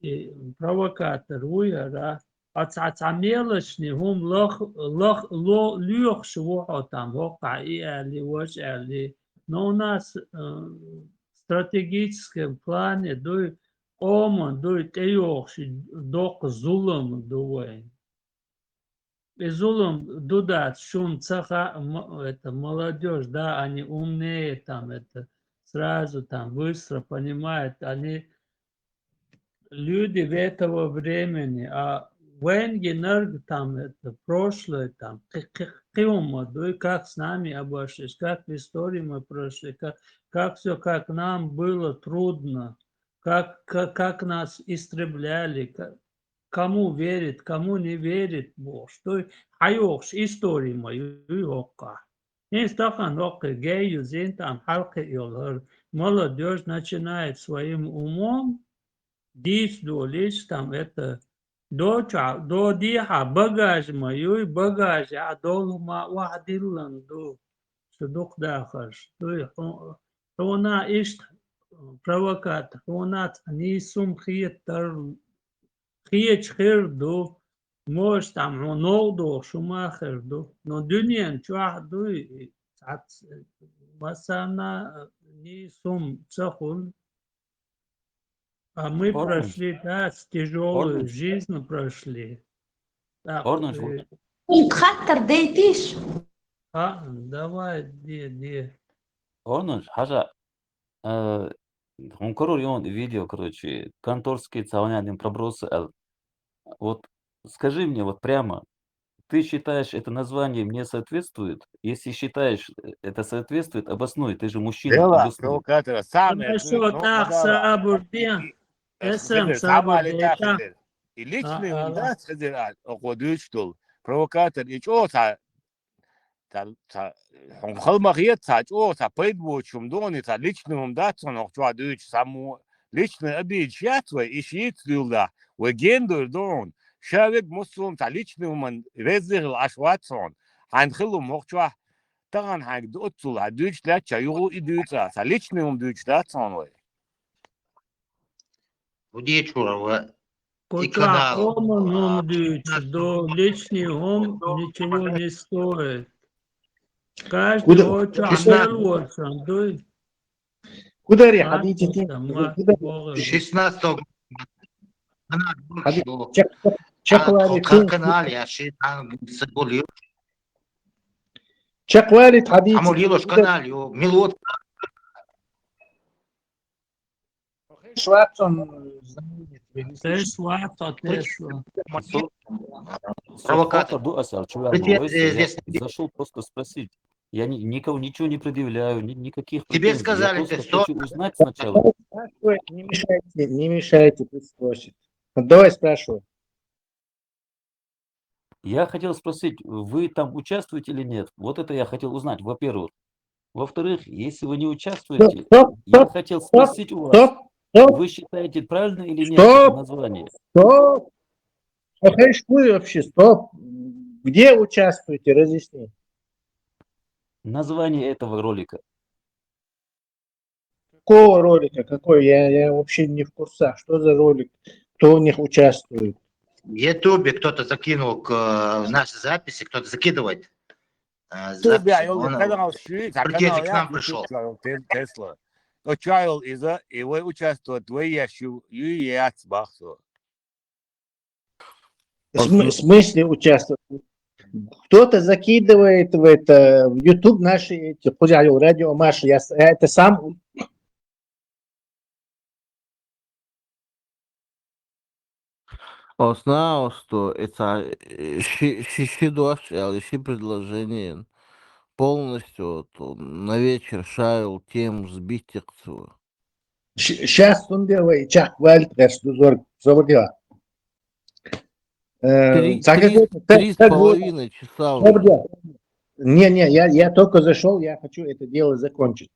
и провокатор ву яра. Хьо цхьа, цхьа мелочный хӀума лах-, лах-, ло-, лоьхуш ву хьо там, хӀокхахь и аьлли, важа аьлли. Но у нас, э, в стратегическом плане дуй, къоман дуй, тӀейогӀуш доккха зулам ду вайн. И зулам ду дац шуна ца хаьа, м-, это, молодёжь, да, они умнее, там, это, сразу, там, быстро понимают, они люди этого времени, а вайн гинарг, там, это, прошлое, там, кхи-, кхи-, кхиума дуй, как с нами обошлись, как в истории мы прошли, как, как всё, как нам было трудно, как, как, как нас истребляли, ка-, кому верит, кому не верит бохуш дуй, хьайогӀуш истори ма юй хӀокхахь. ХӀинца тахана хӀокху гей ю зин там хьалкхиъ йолу хӀара молодёжь начинает своим умом, дийца долийча там это, доча-, додехьа багаж ма юй, багажехь долу ма охьадиллан ду, шу дукха дахарш дуй, хьу-, хьуна иштта провокатор, хьуна цхьа нийсум хетар, кхечу хир ду, может, там хьуна новкъа дохуш хӀума а хир ду. Но дуьнен чохь дуй, цхьацца массарна нийсум ца хуьлу. А мы Орнаш. Прошли, да, тяжёлую Орнаш. Жизнь прошли. Так, Орнаш, э, вот. Хаттар дейтиш? А, давай, де, де. Орнаш, хьажа, э, хьуна карор йон видео, короче, конторский цхьа ванадин пробросы аьлла. Вот скажи мне вот прямо, ты считаешь, это название мне соответствует? Если считаешь, э, это соответствует, обоснуй, ты же мужчина, Дела, обоснуй. Провокатора, самое, Хорошо, ну, так, подавай. Сабур де. И, э, Эсэм Хезер, сабур самое де, летах, так. Хезер. И личный А, он а, дац, Хезер, а, окъо дуьйцуш долу. Провокатор, и чӀогӀа цхьа Ца, ца, хьуна хала ма хета, цхьа чӀогӀа, цхьа пайда боцуш хӀума ду хьуна, цхьа личный хӀума дац хьуна хӀокху чохь дуьйцуш, цхьаммо личный обидаш яц вай, и шийтта дуьйладахь, вай гендойр ду хьуна. Ша верг муссо а цхьа личный хӀуманна реза хила Ӏаш вац хьуна. Хьайна хила хӀума хӀокху чохь, тахана хьайга ду оццул, хьан дуьйцуш лаьттача юха и дуьйцу, цхьа личный хӀума дуьйцуш дац хьуна вай. Удечурова. Кху чохь къоман хӀума дуьйцуш ду, личный хӀума ничего не стоит. Каждый Куда? Очахь мел волчун дуй. Куда ре, хьадийци ти? Куда? Шестнадцатого. Хьади-, чек-, чек-, чек-, а, вали кхин-, канал, я ши-, а, забыл. Чек-, вали, хьадийци. Амма лилош канал, ё, милот. Шварцон, знаете, Тесла, то Тесла. Провокатор. Провокатор был, Асял, чё я Ты говорю, те-, э, я здесь зашёл просто спросить. Я ни-, никого, ничего не предъявляю, ни-, никаких Тебе претензий. Я сказали, просто ты хочу что? Узнать сначала. Спрашивай, не мешайте, не мешайте, пусть спросит. Ну, давай спрашивай. Я хотел спросить, вы там участвуете или нет? Вот это я хотел узнать, во-первых. Во-вторых, если вы не участвуете, Стоп, стоп, я стоп, хотел стоп, спросить у вас, стоп, стоп. Вы считаете правильно или нет это Стоп, название? Стоп. Охай, что вообще? Стоп. Где участвуете? Разъясни. Название этого ролика. Какого ролика? Какой? Я, я вообще не в курсах. Что за ролик? Кто в них участвует? В Ютубе кто-то закинул к, э, нашей записи, кто-то закидывает, э, Ютубе, записи. Я Он канал ши, а прикиньте, канал к нам я пришёл. Ютуб канал Те-, Тесла. Очайл иза, и вай участвовать, вай я шу, ю яц бахсо. В смы-, в смысле участвовать? Кто-то закидывает в это, в YouTube наши эти, Худяю, радио Маша, я с-, я это сам. Оснаа, что это, э, ши, ши, ши дош, или ши предложение полностью вот, на вечер шайл тем сбить их всего. Щ-, щас он делай, чак валит, гаш, дузор, зор дела. Э, Три, так три, это, так, три с так вот, половиной часа зор уже. Дела. Не, не, я, я только зашёл, я хочу это дело закончить.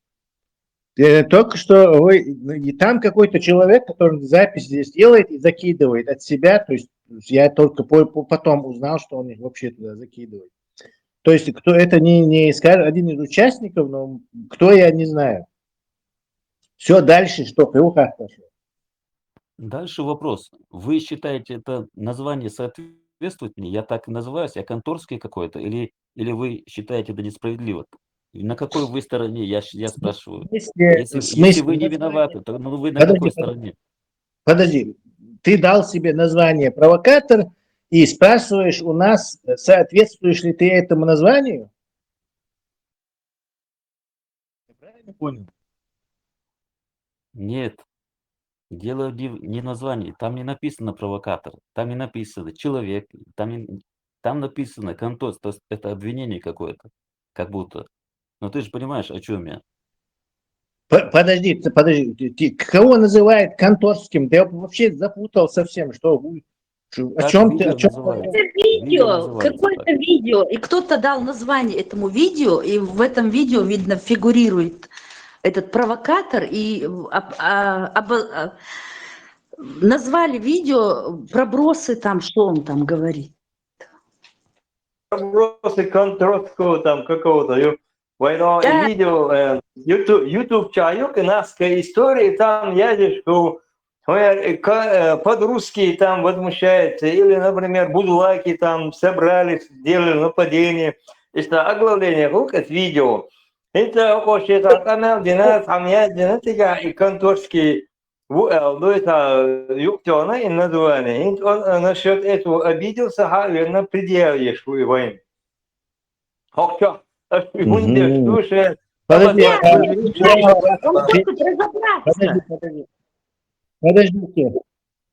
Э, только что вы, и там какой-то человек, который запись здесь делает и закидывает от себя, то есть я только по-, по-, потом узнал, что он их вообще туда закидывает. То есть кто это не, не скажет, один из участников, но кто, я не знаю. Всё, дальше что, плохо пошло. Дальше вопрос. Вы считаете, это название соответствует мне? Я так и называюсь, я конторский какой-то? Или, или вы считаете это несправедливо? И на какой вы стороне, я, щ- я спрашиваю? Если, Если, если вы не виноваты, то ну, вы на Подожди, какой подожди. Стороне? Подожди, ты дал себе название провокатор и спрашиваешь у нас, соответствуешь ли ты этому названию? Я правильно понял? Нет. Дело не, в- не в названии. Там не написано провокатор. Там не написано человек. Там, не- там написано контор. То есть это обвинение какое-то. Как будто. Но ты же понимаешь, о чем я. П- Подожди, ты- подожди, ты- ты кого называет конторским? Ты вообще запутал совсем, что у- чё- о Как чем ты, о видео чем? называется? Это видео. Видео называется Какое-то так. Видео. И кто-то дал название этому видео, и в этом видео, видно, фигурирует этот провокатор, и об- а- обо- а- назвали видео пробросы там, что он там говорит. Вопросы конторского там какого-то. Ю- Война Да. и видео, э, YouTube, YouTube чайок и наска истории там я здесь, что ой, э, ка- э, под русские там возмущается, или, например, будулаки там собрались, сделали нападение, это оглавление, вот это видео. Это окошко там канал дина, там я дина, и конторский, в- э, ну, это юктёна и название. И он э, насчет этого обиделся, ха, верно, предъявишь вы войны. Окей. Мгм. Слушай, Подожди, Нет, а, нет, предъява- Он хочет разобраться. Подожди, подожди. Подождите.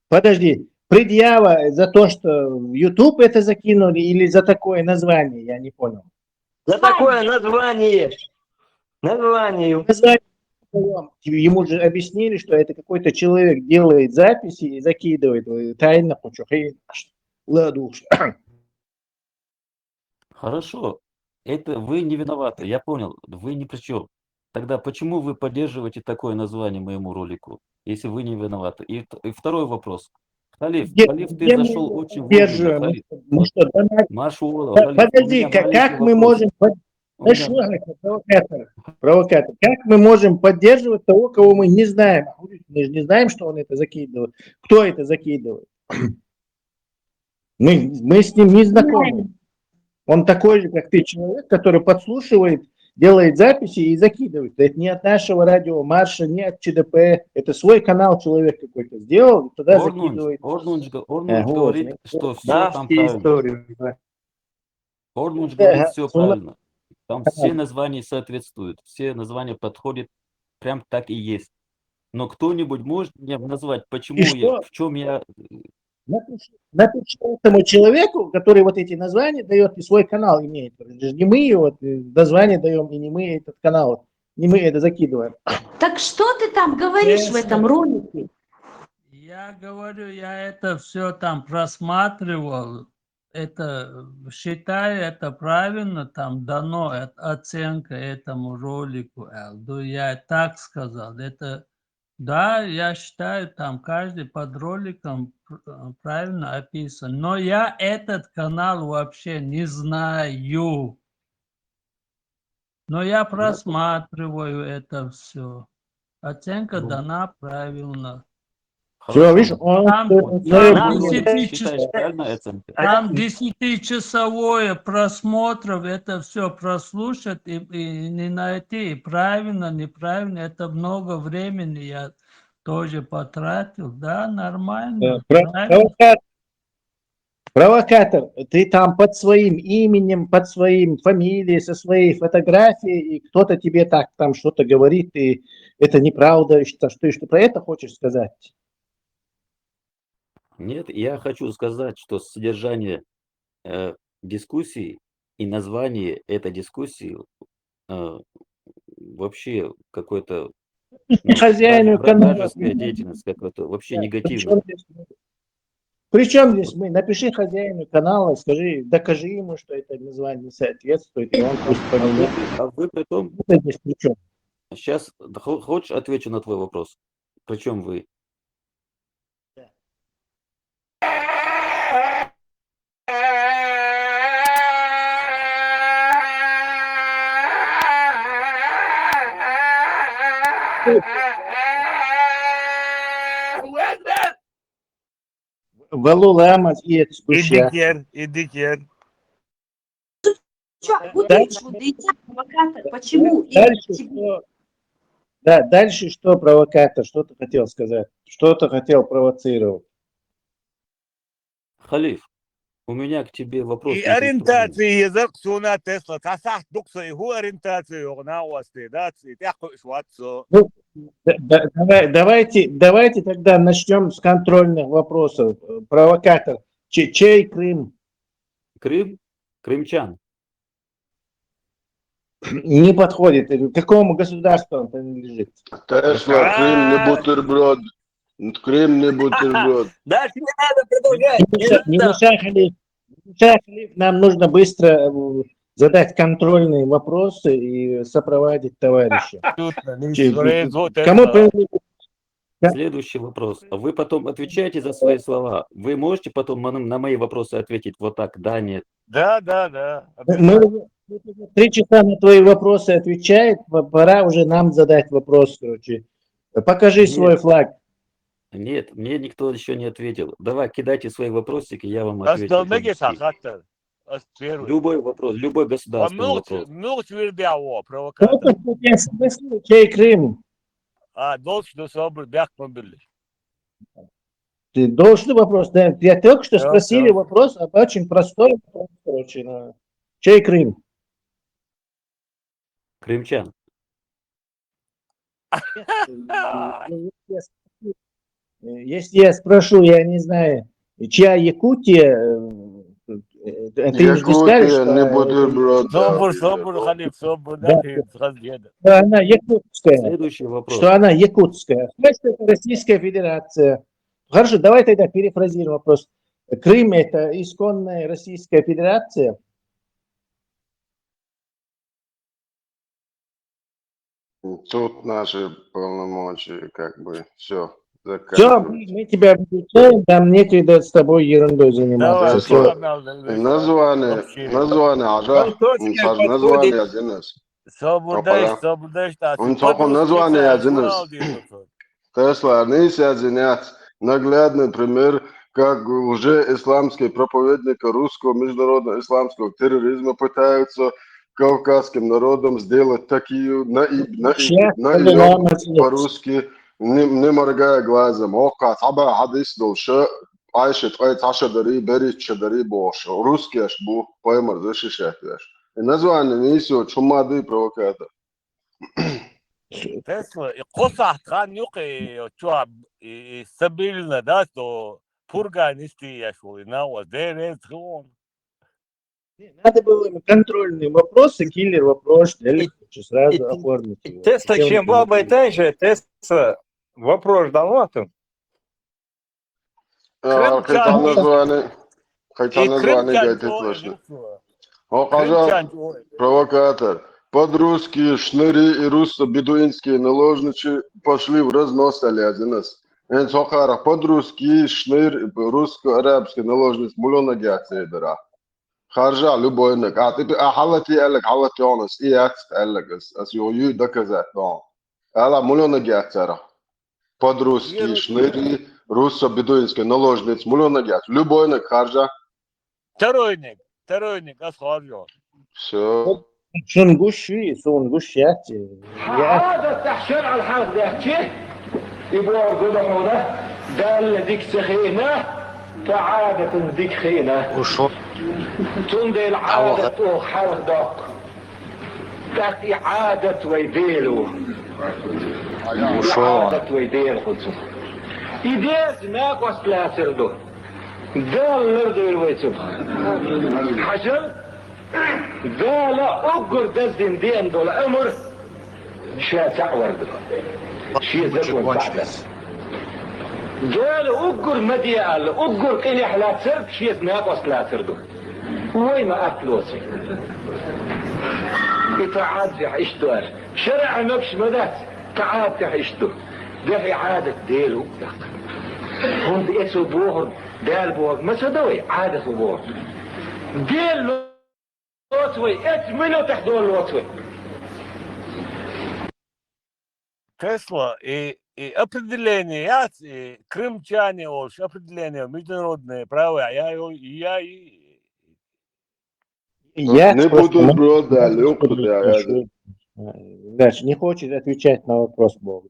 Подожди. Предъява за то, что в YouTube это закинули, или за такое название, я не понял. За такое название. Название. Название. Ему же объяснили, что это какой-то человек делает записи и закидывает. Э, Тайна, кучу хрен. Ладушки. Хорошо. Это вы не виноваты, я понял, вы ни при чем. Тогда почему вы поддерживаете такое название моему ролику, если вы не виноваты? И, вт- и второй вопрос. Халиф, Где- Халиф, ты где мы зашел его очень поддерживаем? вовремя, Халиф. Мы что, донат- Марш Уолла, По- Халиф, у Подожди, меня как, маленький как мы вопрос. можем... под- У Да меня- что это, провокатор, провокатор. Как мы можем поддерживать того, кого мы не знаем? А мы же не знаем, что он это закидывает. Кто это закидывает? Мы, мы с ним не знакомы. Он такой же, как ты, человек, который подслушивает, делает записи и закидывает. Это не от нашего радио Марша, не от ЧДП. Это свой канал человек какой-то сделал, туда Орнунч, закидывает. Орнунч г- Орнунч Ага, говорит, вот. Что все Да, там все правильно. Истории. Да. Орнунч Да, говорит, ага, все всё на- правильно. Там все названия соответствуют, все названия подходят, прям так и есть. Но кто-нибудь может мне назвать, почему И я, что? В чем я... Напиши, напиши этому человеку, который вот эти названия дает и свой канал имеет. Это же не мы его э, название даем, и не мы этот канал, не мы это закидываем. Так что ты там говоришь в этом ролике? Я говорю, я это все там просматривал. Это считаю, это правильно там дано от- оценка этому ролику, Элду. Я так сказал. Это да, я считаю, там каждый под роликом пр- э, правильно описан. Но я этот канал вообще не знаю. Но я просматриваю это все. Оценка Ну. Дана правильно. Все, видишь, он Там, э, там ну, десятичес- Считаешь правильно оценка? Там десятичасовое просмотров, это все прослушать и, и не найти, и правильно, неправильно, это много времени я тоже потратил, да, нормально. э, про- правильно. провокатор. Провокатор, ты там под своим именем, под своим фамилией, со своей фотографией, и кто-то тебе так там что-то говорит, и это неправда, и что, что, и что про это хочешь сказать? Нет, я хочу сказать, что содержание э, дискуссии и название этой дискуссии э, вообще какой-то ну, Хозяину враж- канала. Вражеская деятельность какая-то, вообще Да, негативно. Причем здесь мы? Напиши хозяину канала, скажи, докажи ему, что это название соответствует, и он пусть А вы, поменяет. а вы при том, Это здесь при чем? Сейчас хочешь, отвечу на твой вопрос? Причем вы? Валу ламаз эцу гуш я. Идикер, идикер. Чё, вот видишь, вот эти провокатор, почему? И Дальше тебе- что? Да, дальше что, провокатор? Что ты хотел сказать? Что ты хотел провоцировать? Халиф, у меня к тебе вопрос. И интересный. ориентация езар ксуна Тесла. Тасах дукса и ху ориентация йогна уасте, да, и тяху шватсо. Да, да, давай, давайте, давайте тогда начнем с контрольных вопросов. Провокатор. Че- чей Крым? Крым? Крымчан. Не подходит. Какому государству он принадлежит? Тесла, Крым не бутерброд. Крым не бутерброд. Дальше не надо продолжать. Не мешай, не мешай, Халиф. Не мешай, Халиф. Нам нужно быстро э, задать контрольные вопросы и сопроводить товарища. Кому принадлежит? Следующий вопрос. Вы потом отвечаете за свои слова. Вы можете потом на на мои вопросы ответить вот так, да, нет? Да, да, да. Мы уже три часа на твои вопросы отвечает, п- пора уже нам задать вопрос, короче. Покажи Нет. Свой флаг. Нет, мне никто еще не ответил. Давай, кидайте свои вопросики, я вам Ас отвечу. долмеге по-русски. Сахатта. Ас первый. Любой вопрос, любой государственный Мугч вопрос. Мугч вирдя о Кто провокатор. тебя спросил, чей Крым? А, долч до собр бяк мобиль. Ты должен вопрос. Да, я только что Да, спросили да. Вопрос, а очень простой вопрос, короче, на чей Крым? Крымчан. Если я спрошу, я не знаю, чья Якутия, э, э, ты же не скажешь, Якутия не что бутерброд. Собр, собр, Халиф, собр, Да. да, ты сразу еда. что она якутская, Следующий вопрос. Что она якутская. Значит, это Российская Федерация. Хорошо, давай тогда перефразируем вопрос. Крым — это исконная Российская Федерация? Тут наши полномочия, как бы, все. Все, мы, мы тебя выключаем, нам некогда с тобой ерундой заниматься. Давай, Всё. погнал, да, Название, вообще. Название, Ажа, Ну, точно Саш, подходит. Название один раз. Собр, Опа. собр, да, что Он только название один раз. Тесла, не сядзинец. Наглядный пример, как уже исламские проповедники русского международного исламского терроризма пытаются кавказским народам сделать такие на и на и Сейчас на Аллах и молодец. По-русски, не, не моргая глазом. О, как, аба, хадис дол, ша, айшет, ай, таша дари, берит, ша дари, бош. Русский аш бу, поймар, защищать веш. И название не исё, чумады провокатор. Тесла, и косах хан юк, и чуа, и стабильно, да, что пурга не стоишь, и на вас, дерет, он. Не, надо было ему контрольные вопросы, киллер вопрос, или И- лучше сразу и- оформить И его. Тесла, Причём чем это баба и Тесла, вопрос давно там. А, Хотя название, хотя И название крымчан гайтит чуа, точно. и чуа. О, кажа, Крымчан чуа. Провокатор. Под-русские шныри и русско-бедуинские наложницы пошли в разнос, алязинас. Эн сокара под-русские шныр, русско-арабские наложницы мулёна гяцей бера. Харжа любойнак. А ты а халати алек, халати онас, и ацт алек, ас ю ю доказать, но. Ала мулёна гяцара. Под-русские шныри, русско-бедуинские наложницы мулёна гяц. Любойнак харжа. Второйник, второйник, ас харжа. Все. Шунгуши, сунгушати. Я Хьаадат тахьшар алхьах дахчи, и бор гудахуна, дал дик цахина, таадат дик хина. Ушо. Цундел адат о халх док. Так и адат вай делу. Ушо. Адат вай дел хуцу. И дез на костла сирду. Дал лер дер вай цу. Хажал Дала уггар даздин ден дола амр ша цаъ варда. Ши закон цаъ даст. Дала уггар ма де алла, уггар къилих лацар, ши накъас лацар ду. Вай ма атлоси. Итаъат зя иштуар. Шаръа набш ма дац, таъат зя ишту. Дахи адат делу дак. Хунда эсу бохур, дал бохур, ма са давай, адат бохур. Дел Лоцвай, эт минутах дол лоцвай. Тесла, и и определение яц, и крымчане олуш определение международное право, я, я, я, и Я Не буду бродали, да, я. Дальше не хочет отвечать на вопрос Бог.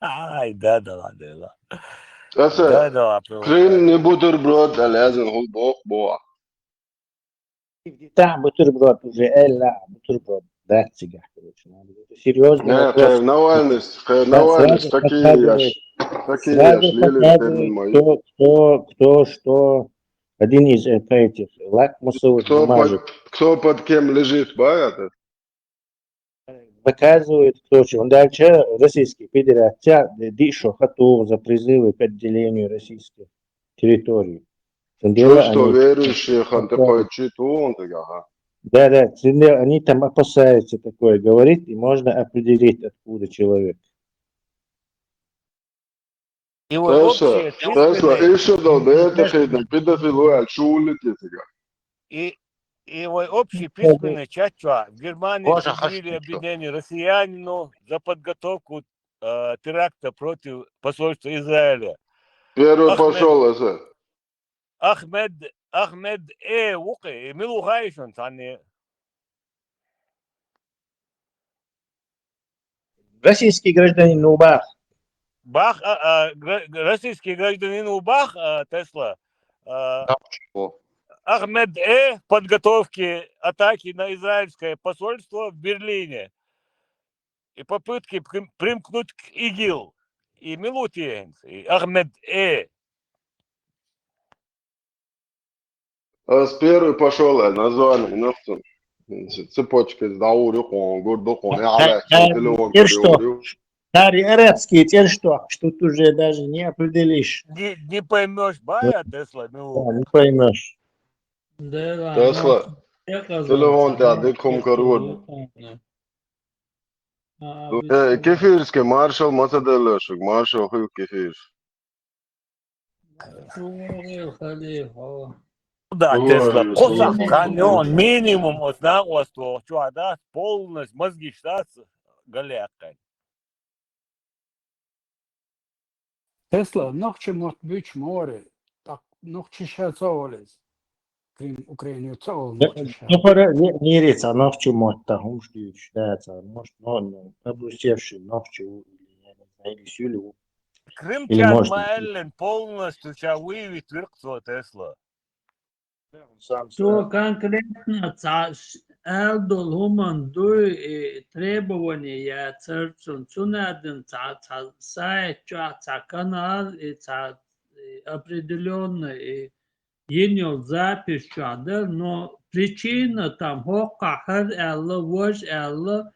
Ай, да, да, ладно, да. Аса, Да, да, ладно. Крым не буду бродали, я зин хул бох бох. Там бутерброд уже, Элла, бутерброд. Да, цыгах, короче, надо. Это серьезный Не, вопрос. Навальный, Навальный, Сразу такие показывает, яш, такие сразу яш, лили показывает, термин мои. кто, кто, кто, что. Один из э, этих лакмусовых Кто бумажек. под, кто под кем лежит, бая? Показывает, кто что. Он дальше Российской Федерации дишо хату за призывы к отделению российской территории. Чё, что верующие ханты койчи ту, он так, ага. Да, да, они там опасаются такое говорить, и можно определить, откуда человек. И вот Тесла, общие Тесла, письменные, ещё долбоёб, это хрень, педофил, ой, а чё улетит, и, и вот общие письменные чатчуа в Германии Боже, предъявили хашпичу. Объединению россиянину за подготовку э, теракта против посольства Израиля. Первый Ахмед. Пошёл, это. Ахмед, Ахмед Э, укы, Эмил Ухайшин, тани. Российский гражданин Убах. Бах, а, а, гра- российский гражданин Убах, а, Тесла. А, Там чего? Ахмед Э, подготовки атаки на израильское посольство в Берлине и попытки прим- примкнуть к ИГИЛ. И Милутиенс, и Ахмед Э. А с первый пошёл, а, название, ну что? Цепочка из Даури, он, гордо, он, я, А, я, а, телефон, теперь что? говорю. Старый арабский, теперь что? Что тут уже даже не определишь. Не, не поймешь, бая, Тесла, Да, ну. Не поймешь. Да, Тесла, ну, я казалось, телефон, да, ну, дыком я корвон. понял. А, Э, Кефирский, маршал, мацаделешек, маршал, хуй кефир. Чугунгел халифа. Да, Ой, Тесла. ой, Косак ой. каньон, минимум, вот на вас то, чё, да, полностью мозги штат, галякай. Тесла, нохчи мотт буч море, так нохчи ша цовалез. Крым, Украина цовал Ну, нохчи ша. Ну, пора, не, не рец, а нохчи мотт, та хумш дюч, да, это, может, но, но, облустевший нохчи, у- или, я не знаю, или сюли, у- Крым Или чат может- маэллен полностью ча выявить виркцо, Тесла. сам Цо сам. конкретно ца ш- аьлдолу хӀуман дуй и требование яцар цун, цунна дин ца, ца сайт чохь, ца канал и ца и определённый и йина йолу запись чохь дара, но причина там хӀокхо хӀара аьлла, важа аьлла,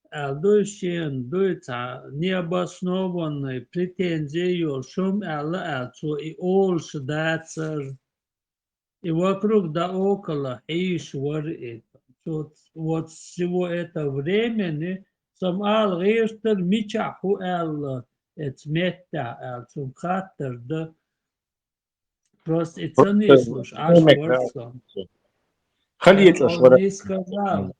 аьлла дуй шена дуй ца необоснованный претензи йолуш хӀума аьлла аьлла цо и олуш дацара. И вокруг да около хьийзаш вара и. Цо вот всего этого времени со ма ала гӀертара мичахь хӀу аьлла, эца меттехь аьлла, цунна хаттар дан. Просто и ца нийслуш Ӏаш вара со. Халитлаш Он вара. не сказал.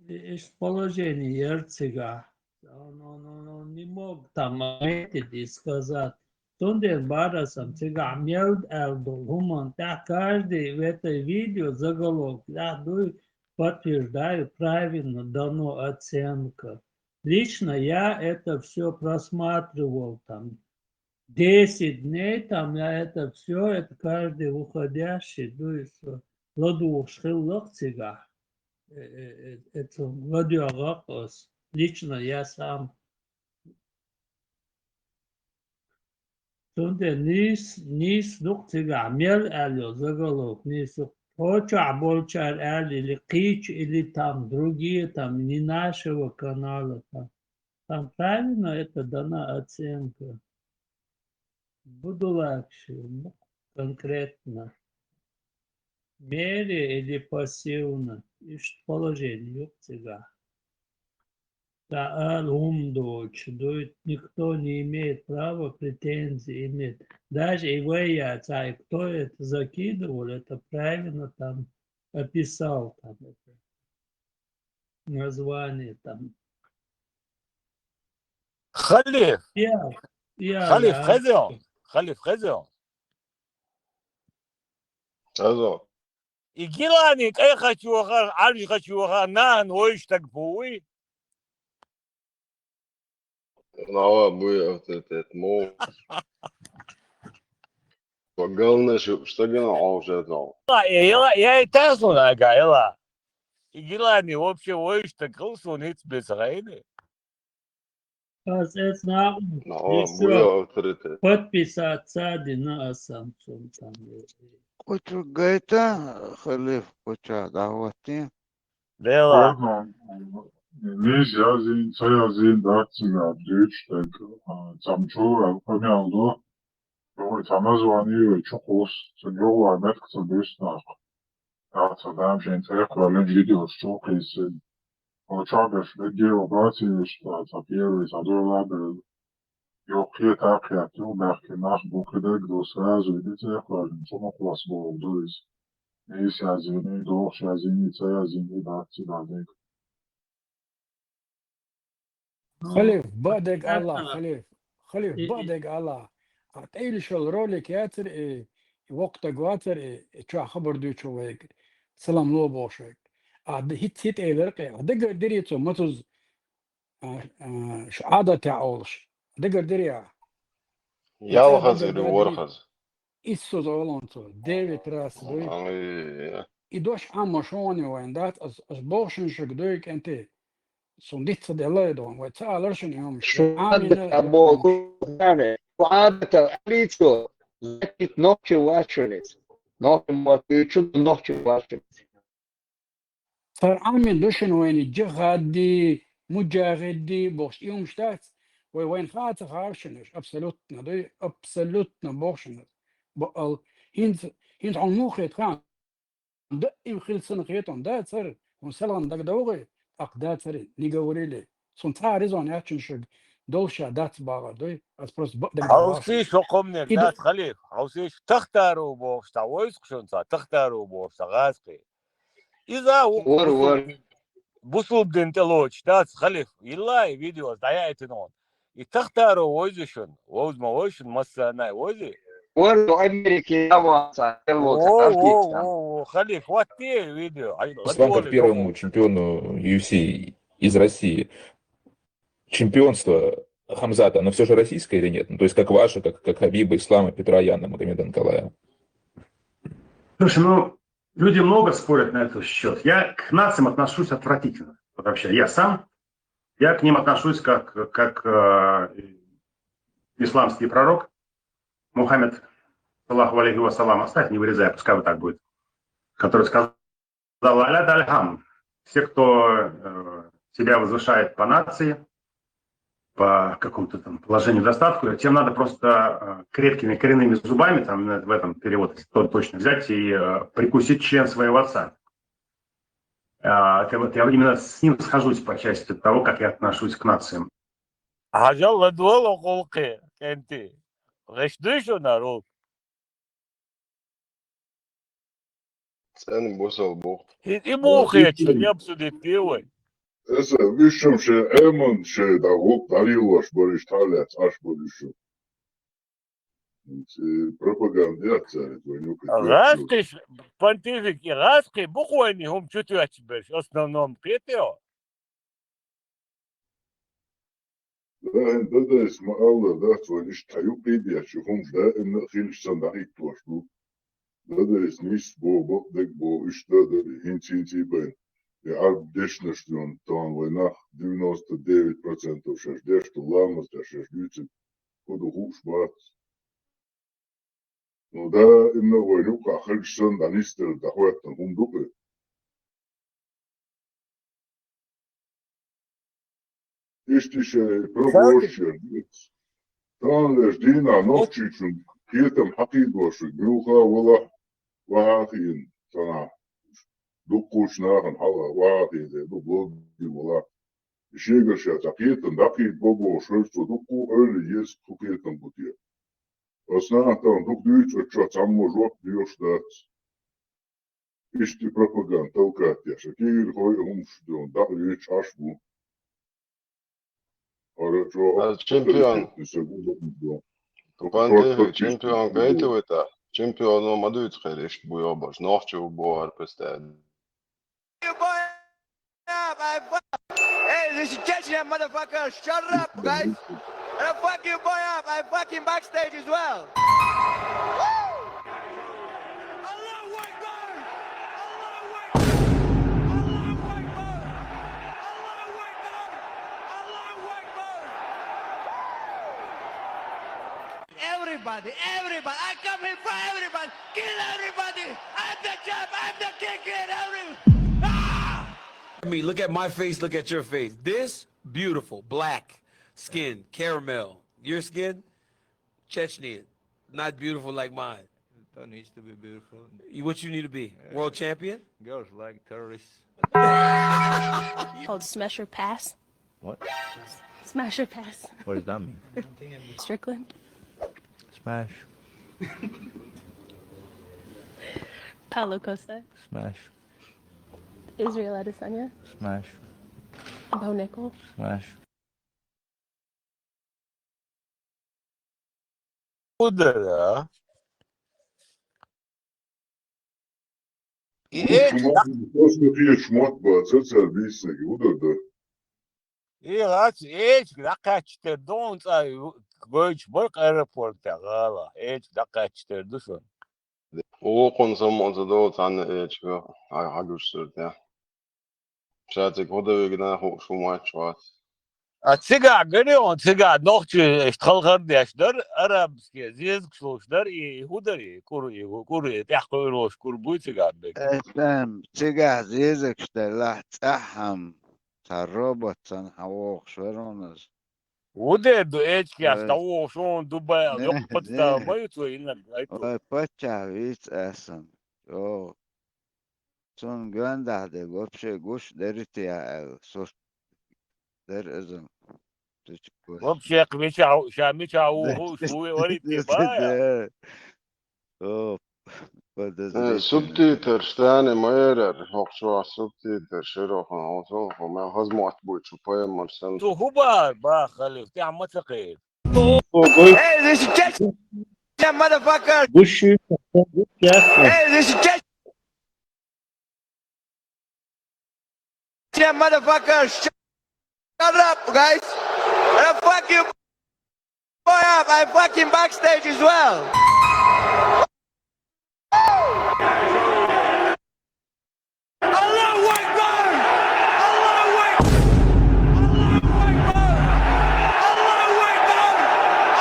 И- Иштта положение яра цигахь. Он, он, он, он не мог там ответить и сказать. Цундела бара сан цигахь мел аьлла долу хӀуманна тӀехь каждый в этой видео заголовок тӀехь дуй, подтверждаю, правильно дано оценка. Лично я это всё просматривал там. Десять дней там я это всё, это каждый выходящий дуй со ладугӀуш хилла-кх цигахь. Э, э, э, э, цу ладоьгӀу-кх ас. Лично я сам. Цундела нийс, нийса ду-кх цигахь мел аьлла йолу заголовок, нийса ду-кх. Тхо чохь болчара аьлла или кхечу, или там другие, там не нашего канала, там. Там правильно это дана оценка? Будулакши, конкретно. Мере или пассивно? Иштта положение ю-кх цигахь. Ца ала хӀума доцуш дуй, никто не имеет права претензии иметь. Даже и вай яц, а и кто это закидывал, это правильно там описал, там это название там. Халиф, Я, я, Халиф, я. хезон, Халиф, хезон. Хезон. И Гилани кӀайхачу вахар, Ӏаржхачу вахар, нахана войш таг буй? Нава буй авторитет, мо. Главное, что, что гена он уже знал. Ла, я, я, я и так сун ага, ила. И Гилани вообще войш таг хул сун хиц бес гайни. Аз эц на Нава Ещё. Буй авторитет. Подписаться дина асам сум там. Кучу гайта, Халиф, куча давати. Дела. Ладно. Низ язин, ца язин, дакцига, дрючтек, цамчу, памялдо. Ой, цамаз вани, чухус, цамчу, метк, ца бюснак. А ца дам шен цех, вален видео, что кисин. Очагаш, видео, баци, что ца первый, ца дола, бер. Йохе так я, тю бахке нах бухедек до сразу, иди цех, вален, чому класс болдуйс. Низ язин, дох язин, ца язин, дакци, дадек. Халиф, бадег Аллах, Ага. Халиф. Халиф, И- и- бадег Аллах. А тӀейли шел ролик яцар, и, и вокътаг вацар, и, и ча хабар дучу вайг. Салам ло бошек. А д-, хит, хит эйлер къе. А дагар дири цо, матуз, а, а, ш-, адат я олш. Дагар дири я. Ял Ца хазир, дагар вор дири. хаз. Иссуз олонцо, девять раз дуй. Ай, И дош Ӏамма шони вайн дац, аз, аз бохшин шуг дуй кӀанти. Сун дицца делай дон, вай ца аларшин юм. Шуна Амина. да бо кутане. Куадата аличо. Значит, нохчи вачулис. Нохчи мотучу, нохчи вачулис. Сар Амин душин вайни джихадди, муджахидди, бохш юм штац. Вай вайн хаца харшинаш, абсолютно, дуй, абсолютно бохшинаш. Бо ал, хинц, хинц он мухет хан. Да им хилсан хетон, да, цар, он салган дагдаугы, ак да цари, не говорили. Сун ца резон ячин шуг, долша дац бага, дуй, аз просто б-, даг Хьовсий шо кхомнег Ида- дац, Халиф. Хьовсий шо тахтару бохш та, войск шун ца, тахтару бохш та, газкъи. Иза у-, Вор, бусул-, вор. бусул дин тӀе лоч дац, Халиф. Иллай видео даяйтин он. И тахтару войзи шун, вовз ма вой шун, массанай войзи. Вор, Америки, аванса, О, аванса, о, о, о, Халиф, вот те видео. Ай, Ислам как ладоли, первому доху. Чемпиону U F C из России. Чемпионство Хамзата, оно все же российское или нет? Ну, то есть как ваше, как, как Хабиба, Ислама, Петра, Яна, Магомеда Николая. Слушай, ну, люди много спорят на этот счет. Я к нациям отношусь отвратительно. Вот вообще, я сам, я к ним отношусь как, как э, исламский пророк Мухаммед, саллаху алейхи ва саллям, оставь, не вырезай, пускай вот так будет, который сказал: «Алят аль-хам». Все, кто э, себя возвышает по нации, по какому-то там положению, достатку, тем надо просто э, крепкими коренными зубами, там в этом перевод, если то точно взять, и э, прикусить член своего отца. А, это вот я именно с ним схожусь по части того, как я отношусь к нациям. Хьажал ладвал окъулкъи, кӀанти. Гъеш дуй шуна рук. Цен бусал бух. И, и мухе чу, я обсудить пивой. Эса вишшум ше эмун ше да гуп дарилош бориш талец аш бориш. Э, Пропаганда яцари твой нюк. Гъаскиш, понтифик, и гъаски бухойни хум чутвяч берш, основном петео. Да, да, да, ма Алла, да, твой иш таю пидя, чи хум жда, эмна хилш сан да хиттуаш ду. Да, да, ис нис бо, бо, дек бо, иш да, да, хинци, хинци бен. И арб дешнаш дюн, тан войнах девяносто девять процентов шаш деш, то ламаз да шаш дюцик, коду хуш бац. Ну да, именно войну ка хилш сан да нистер да хуэттан хум дупы. Ишти ше пробующий. Тан леш дина нохчичун кетам хакидвашу мюха вала вахахин сана. Дуккуш нахан хала вахахин зе ду блоги вала. Шегар ша такетан дакет бобо шойцо дукку эли ес кукетан бутия. Основна там дук дюйц отчо цаммо жок дюш дац. Ишти пропаганда толкать яша. Кир хой хумш дюн дак дюйц аш бу. Ара чё? А чемпион. Ты всё, ты всё. Пантехи чемпион гайту это. Чемпион ма дуйт хереш буёбаш. Нохчу буар пестен. Hey, this is Chechnya, motherfucker. Shut up, guys. And I fuck your boy up. I fuck him backstage as well. Woo! Allahu Akbar! Allahu Akbar! Allahu Akbar! Allahu Akbar! Allahu Akbar! Everybody, everybody, I come here for everybody. Kill everybody. I'm the champ. I'm the king here. Every. Ah! I mean, look at my face. Look at your face. This beautiful black skin, caramel. Your skin, Chechnyan, not beautiful like mine. Don't need to be beautiful. You, what you need to be? Yeah. World champion? Girls like terrorists. Called Smash or Pass. What? Smash or Pass. What does that mean? Strickland. Smash. Paulo Costa. Smash. Israel Adesanya. Smash. Bo Nickal. Smash. Удар, а? И эч, просто кие шмот ба, цецер бисеги, удар да. И лац, эч, дакачтер, дон ца, гойч, борк аэропорта, гала, эч, дакачтер, душон. Окъун самон за дол цан эч, а, хагуш сорта. Ша цига хӀу да вегина хӀу шу матч вац. А цига гани он, цига нохчи эш тхалхар деш дар, арабский, зезг слуш дар, и хӀу дар, и кур, и кур, и тӀехкъуйрош кур буй цига бек. Эсэм, цига зезг шдала, цахам, та робот сан хавох швероназ. ХӀу де ду эчки ас, э, тавох шон Дубай, э, ёппа, э, та маю цо инак, ай ту. Ой, пача виц эсэм. О. Цун гонда де вообще гуш дерите я, э, сос дер эзэм. Вообще, к меча, ша меча у, у, у, варите, ба. О, подозрительно. Э, субтитр штаны майрер, хохшо субтитр широхан, о, со, хо, ма хазмат буй, чу поем марсен. Ту хубар, ба, халиф, ти амма цакир. Hey, this is Chechnya, motherfucker. Гуши, гуши. Hey, this is Chechnya. Yeah, motherfucker, shut up, guys. And I fuck you boy up. I fuck him backstage as well. Allahu Akbar! Allahu Akbar! Allahu Akbar! Allahu Akbar!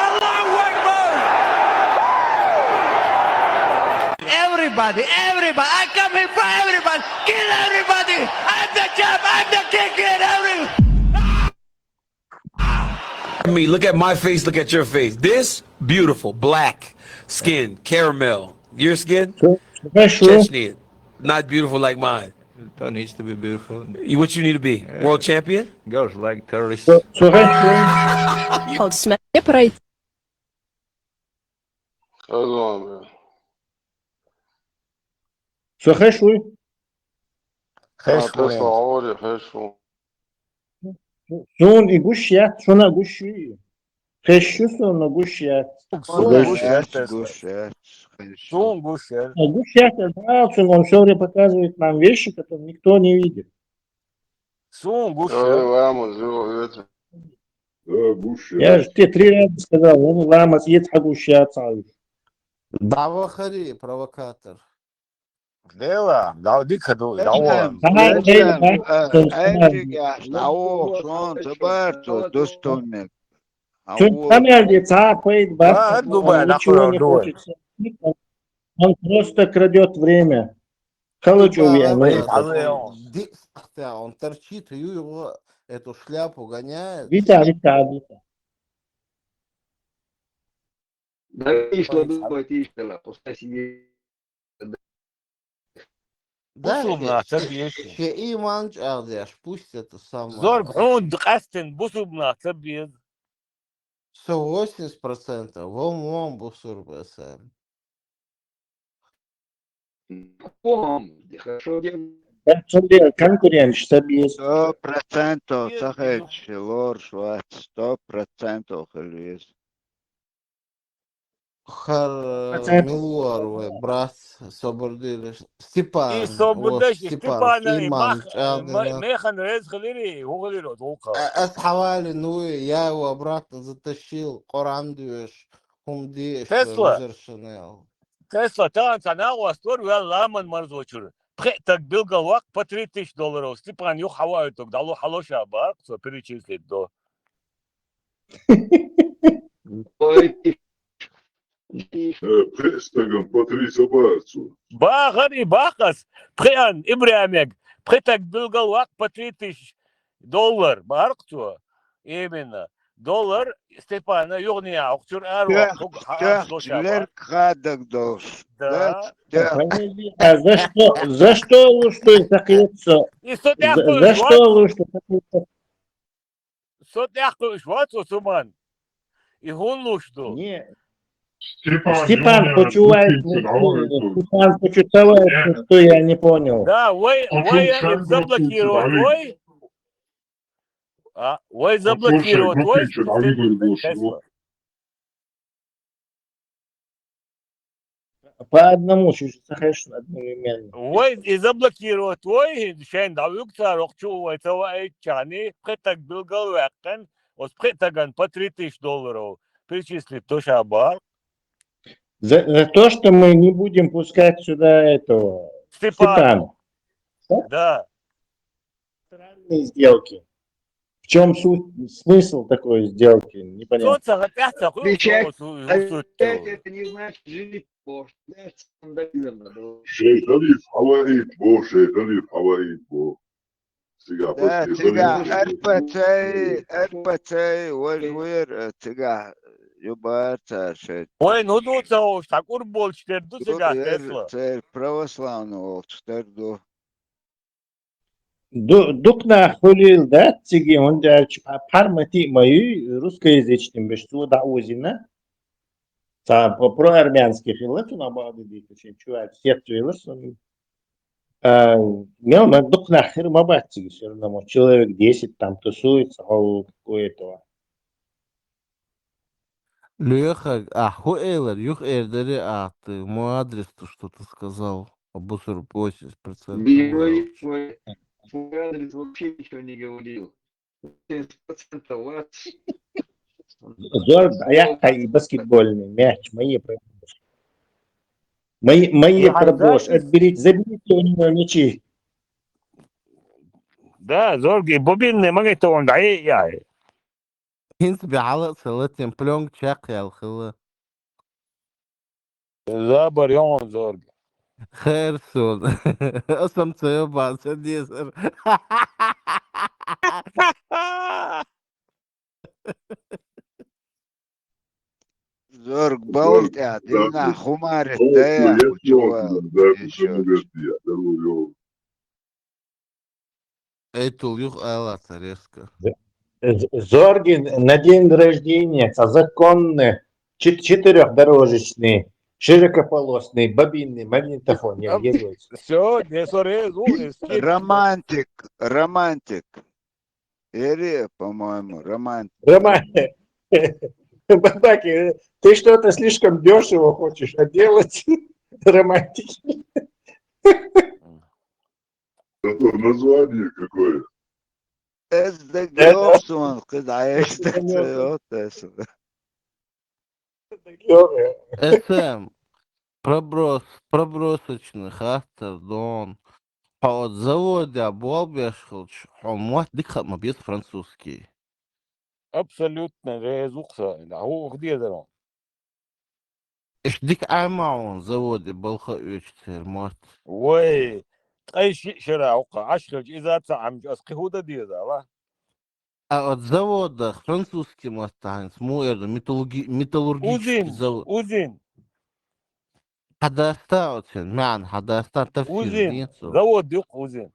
Allahu Akbar! Everybody, everybody, I come here for everybody. Kill everybody. I'm the champ. I'm the king here. Every. I mean, look at my face, look at your face. This beautiful, black skin, caramel. Your skin, Чё, чё, чё? Chechnyan, not beautiful like mine. Don't need to be beautiful. You, what you need to be? Yeah. World champion? Girls like terrorists. Чё, чё, чё? Called Smash. Пройти. Чё, чё? Чё, чё? Хеш А, ву. Тесла авари, хеш ву. Сун и гуш яц, шуна гуш ю. Хеш ю сун, но гуш яц. Сун гуш яц, гуш яц, Тесла. Гуш яц, хеш ю. Сун гуш яц. А гуш яц, да, сун, он всё время показывает нам вещи, которые никто не видит. Сун гуш яц. Ой, ламаз, ё, это. Да, гуш яц. Я же тебе три раза сказал, он ламаз, ец, а гуш яц, а. Дава хари, провокатор. Дела, да, дика ду, да, Эйчан, о. Эйчан, э, Эйчигаш, да, о, сон, цыбар, то, достойник. А, Чё, о. Там я где-то, а, поет, ба, Да, он Дубай, ничего не хочет. Он, он просто крадёт время. Халачу Типа, ви, она, а, ну. Э, он, ди-, хотя он торчит, ю, его эту шляпу гоняет. Вита, Вита, Вита. Да, ишла, Ой, думаю, ты ишла, пускай сидит. Да, Бусурмна, э, цабиеш. Э, э, иман чӀагӀдеш, пусть это самое. Зор бхӀун къастин бусурмна цабиез. Сто восемьдесят процентов, вон, вон бусурба сам. Вон, хорошо, где Цундела конкуренташ ца беза. Сто процентов ца хеташ лораш вац, сто процентов хила веза. Хар милуар вай брат, собар дилаш. Степан. И собар даш, Степан, Степан, и мах, механ рез хилири, ху хилиро, дулка. Ас хавали, ну, я его обратно затащил, Коран дуеш, хум диеш. Тесла. Тесла, таган ца нагъвас тур, вел ламан марзочур. Пхе так билгал вак по три тысячи долларов. Степан, юх хавай тук, дало халоша бар, со перечислить до. Пхе стаган по три собарцу. Бахари бахас, пхеан, Ибрямег, пхе так билгал вак по три тысячи доллар, баркцу. Именно. Доллар Степана югни а, ухчур ар вак, хуг хааш доша. Лер кадаг долш. Да. А за что, за что луш той сакъетсо? И сотяху за что луш той сакъетсо? Сотяху швацу суман. И хун луш ду. Не. Степан, Степан, почувай, Степан, почувствовал, что я не понял. Да, вай, вай, заблокировать, вай. А, вай заблокировать, вай. По одному, чуть-чуть, конечно, одновременно. Вай и заблокировать, вай, шайн да вюк царок чу, вай цава ай чани, пхетак билгал вакан, ос пхетаган по три тысячи долларов. Перечислить то шабар. За, за то, что мы не будем пускать сюда этого Степана. Степана. Да. Странные сделки. В чем суть, смысл такой сделки? Непонятно. Отвечать, это не значит жить по. Шейх Халиф, Хаваид, бо, Шейх Халиф, Хаваид, бо. Цига, да, цига, РПЦ, РПЦ, валвир, цига, юбар царшет. Ой, ну, ну, цао, так ур болчтер ду цига, Тесла. Цер православный олчтер ду. Ду-, дукна хулил да, циги, он дальше, па-, пармати мою, русскоязычным, беш, цу да узина. Ца, по-, проармянский хилла, цу на баду ди, очень чувак, все цвелы, сон. А, мел, ма дукна хир ма бат циги, всё равно, может, человек десять там тусуется, а у какой-то. Леха, а ху элер, юх эрдери а ты, мой адрес, то, что ты сказал. Обусур восемьдесят процентов. Твой, твой адрес вообще ничего не говорил. Семьдесят процентов вас. Зорг, а я хай баскетбольный мяч, мои пробросы. Мои, мои пробросы. Отберите, заберите у него мячи. Да, зорги, бобинный, магай то он, да, я. Хинц бихьала салатин пленка чакъял хила. Забар йогъун зорг. Херсон. Асам цоё баца дезар. Зорг балт я, дина хумарит да я, хучуа. Этул юх айлаца резко. З-, Зоргин на день рождения, ца законный, чет-, четырёхдорожечный, широкополосный, бобинный магнитофон, я верю. Всё, не сорезу. Романтик, романтик. Эри, по-моему, романтик. Романтик. Бабаки, ты что-то слишком дешево хочешь отделать. Романтики. Это название какое? Эс дэ гёрсун, кыда эс дэ гёрсун. Эсэм, проброс, пробросочный хаттар дон. Хьо заводя болбеш хилч, хьо муат дик хатма бес французский. Абсолютно резухса, да, ху ухдия дарон. Иш дик аймаун заводи балха уч термат. Вай, ткъай ши шира ука, ашхилч изаца амч ас кихуда дия дала. А от завода французский мастахан, смуэрда металлурги-, металлургический Узин, завод. Узин. Хадаста оцен, ман хадаста тафсир Узин. Завод юк Узин.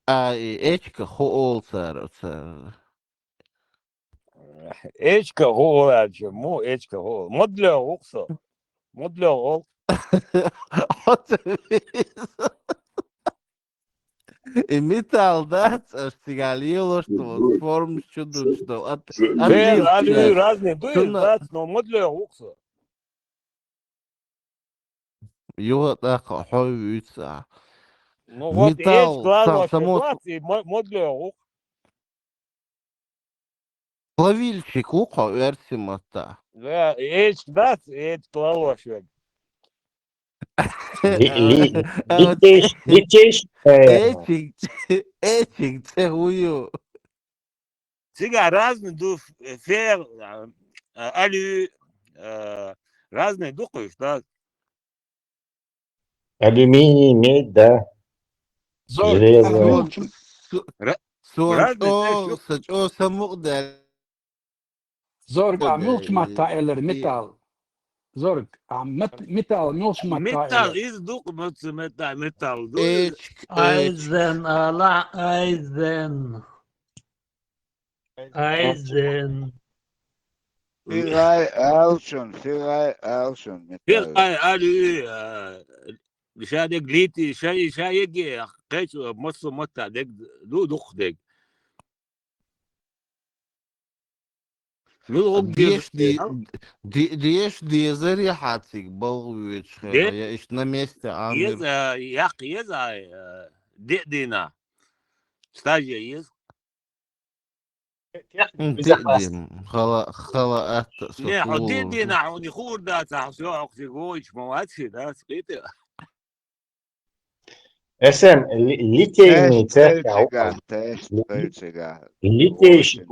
А, и эчка хоол цар, цар. Эчка хоол ача, му эчка хоол. Модлё уксо. Модлё ол. И металл дац, аш цигал йолаш, что вот форма чудо, что от, Бер, али разный дуй, дац, но модли укса. Юга тӀаккха хьой вуьйца. Ну вот, металл, эч глава само дац, и модли ук. Плавильщик ву-кх хьо оьрсийн матта. Да, эч дац, эч плавильщик. Литейщик, литейщик. Эчиг, эчиг, це хӀу ю. Цигара разный ду, фер, алю, разный ду кхуьш, да? Алюминий, медь, да. Железо. Сон чӀо, са чӀо самукъадаьлла. Зорг, а муьлхача матта элира металл? Зорг, а металл муьлхача матта элира? Металл, из ду-кх муьлхача матта, металл ду. Эчиг, айзен, ала айзен. Айзен. Фигай алшун, фигай алшун. Фигай алю, а, ша дег лити, ша, ша еге, кхечу, массо матта дег, ду, дукх дег. Деш ди-, де-, деш дезари хьа цига балгӀа воьдуш хьо, я иштта на месте Ӏамир. Еза, яккха еза, а, де дина. Стажа еза. Де дина. Хала, хала атта. Не, хьо де дина, хьо не хурда, ца хьо всё, хьо цига войч, ма ваци, да, скрыто. Эсэм, ли-, литейный цех, Тест, тест, тест, литейщик.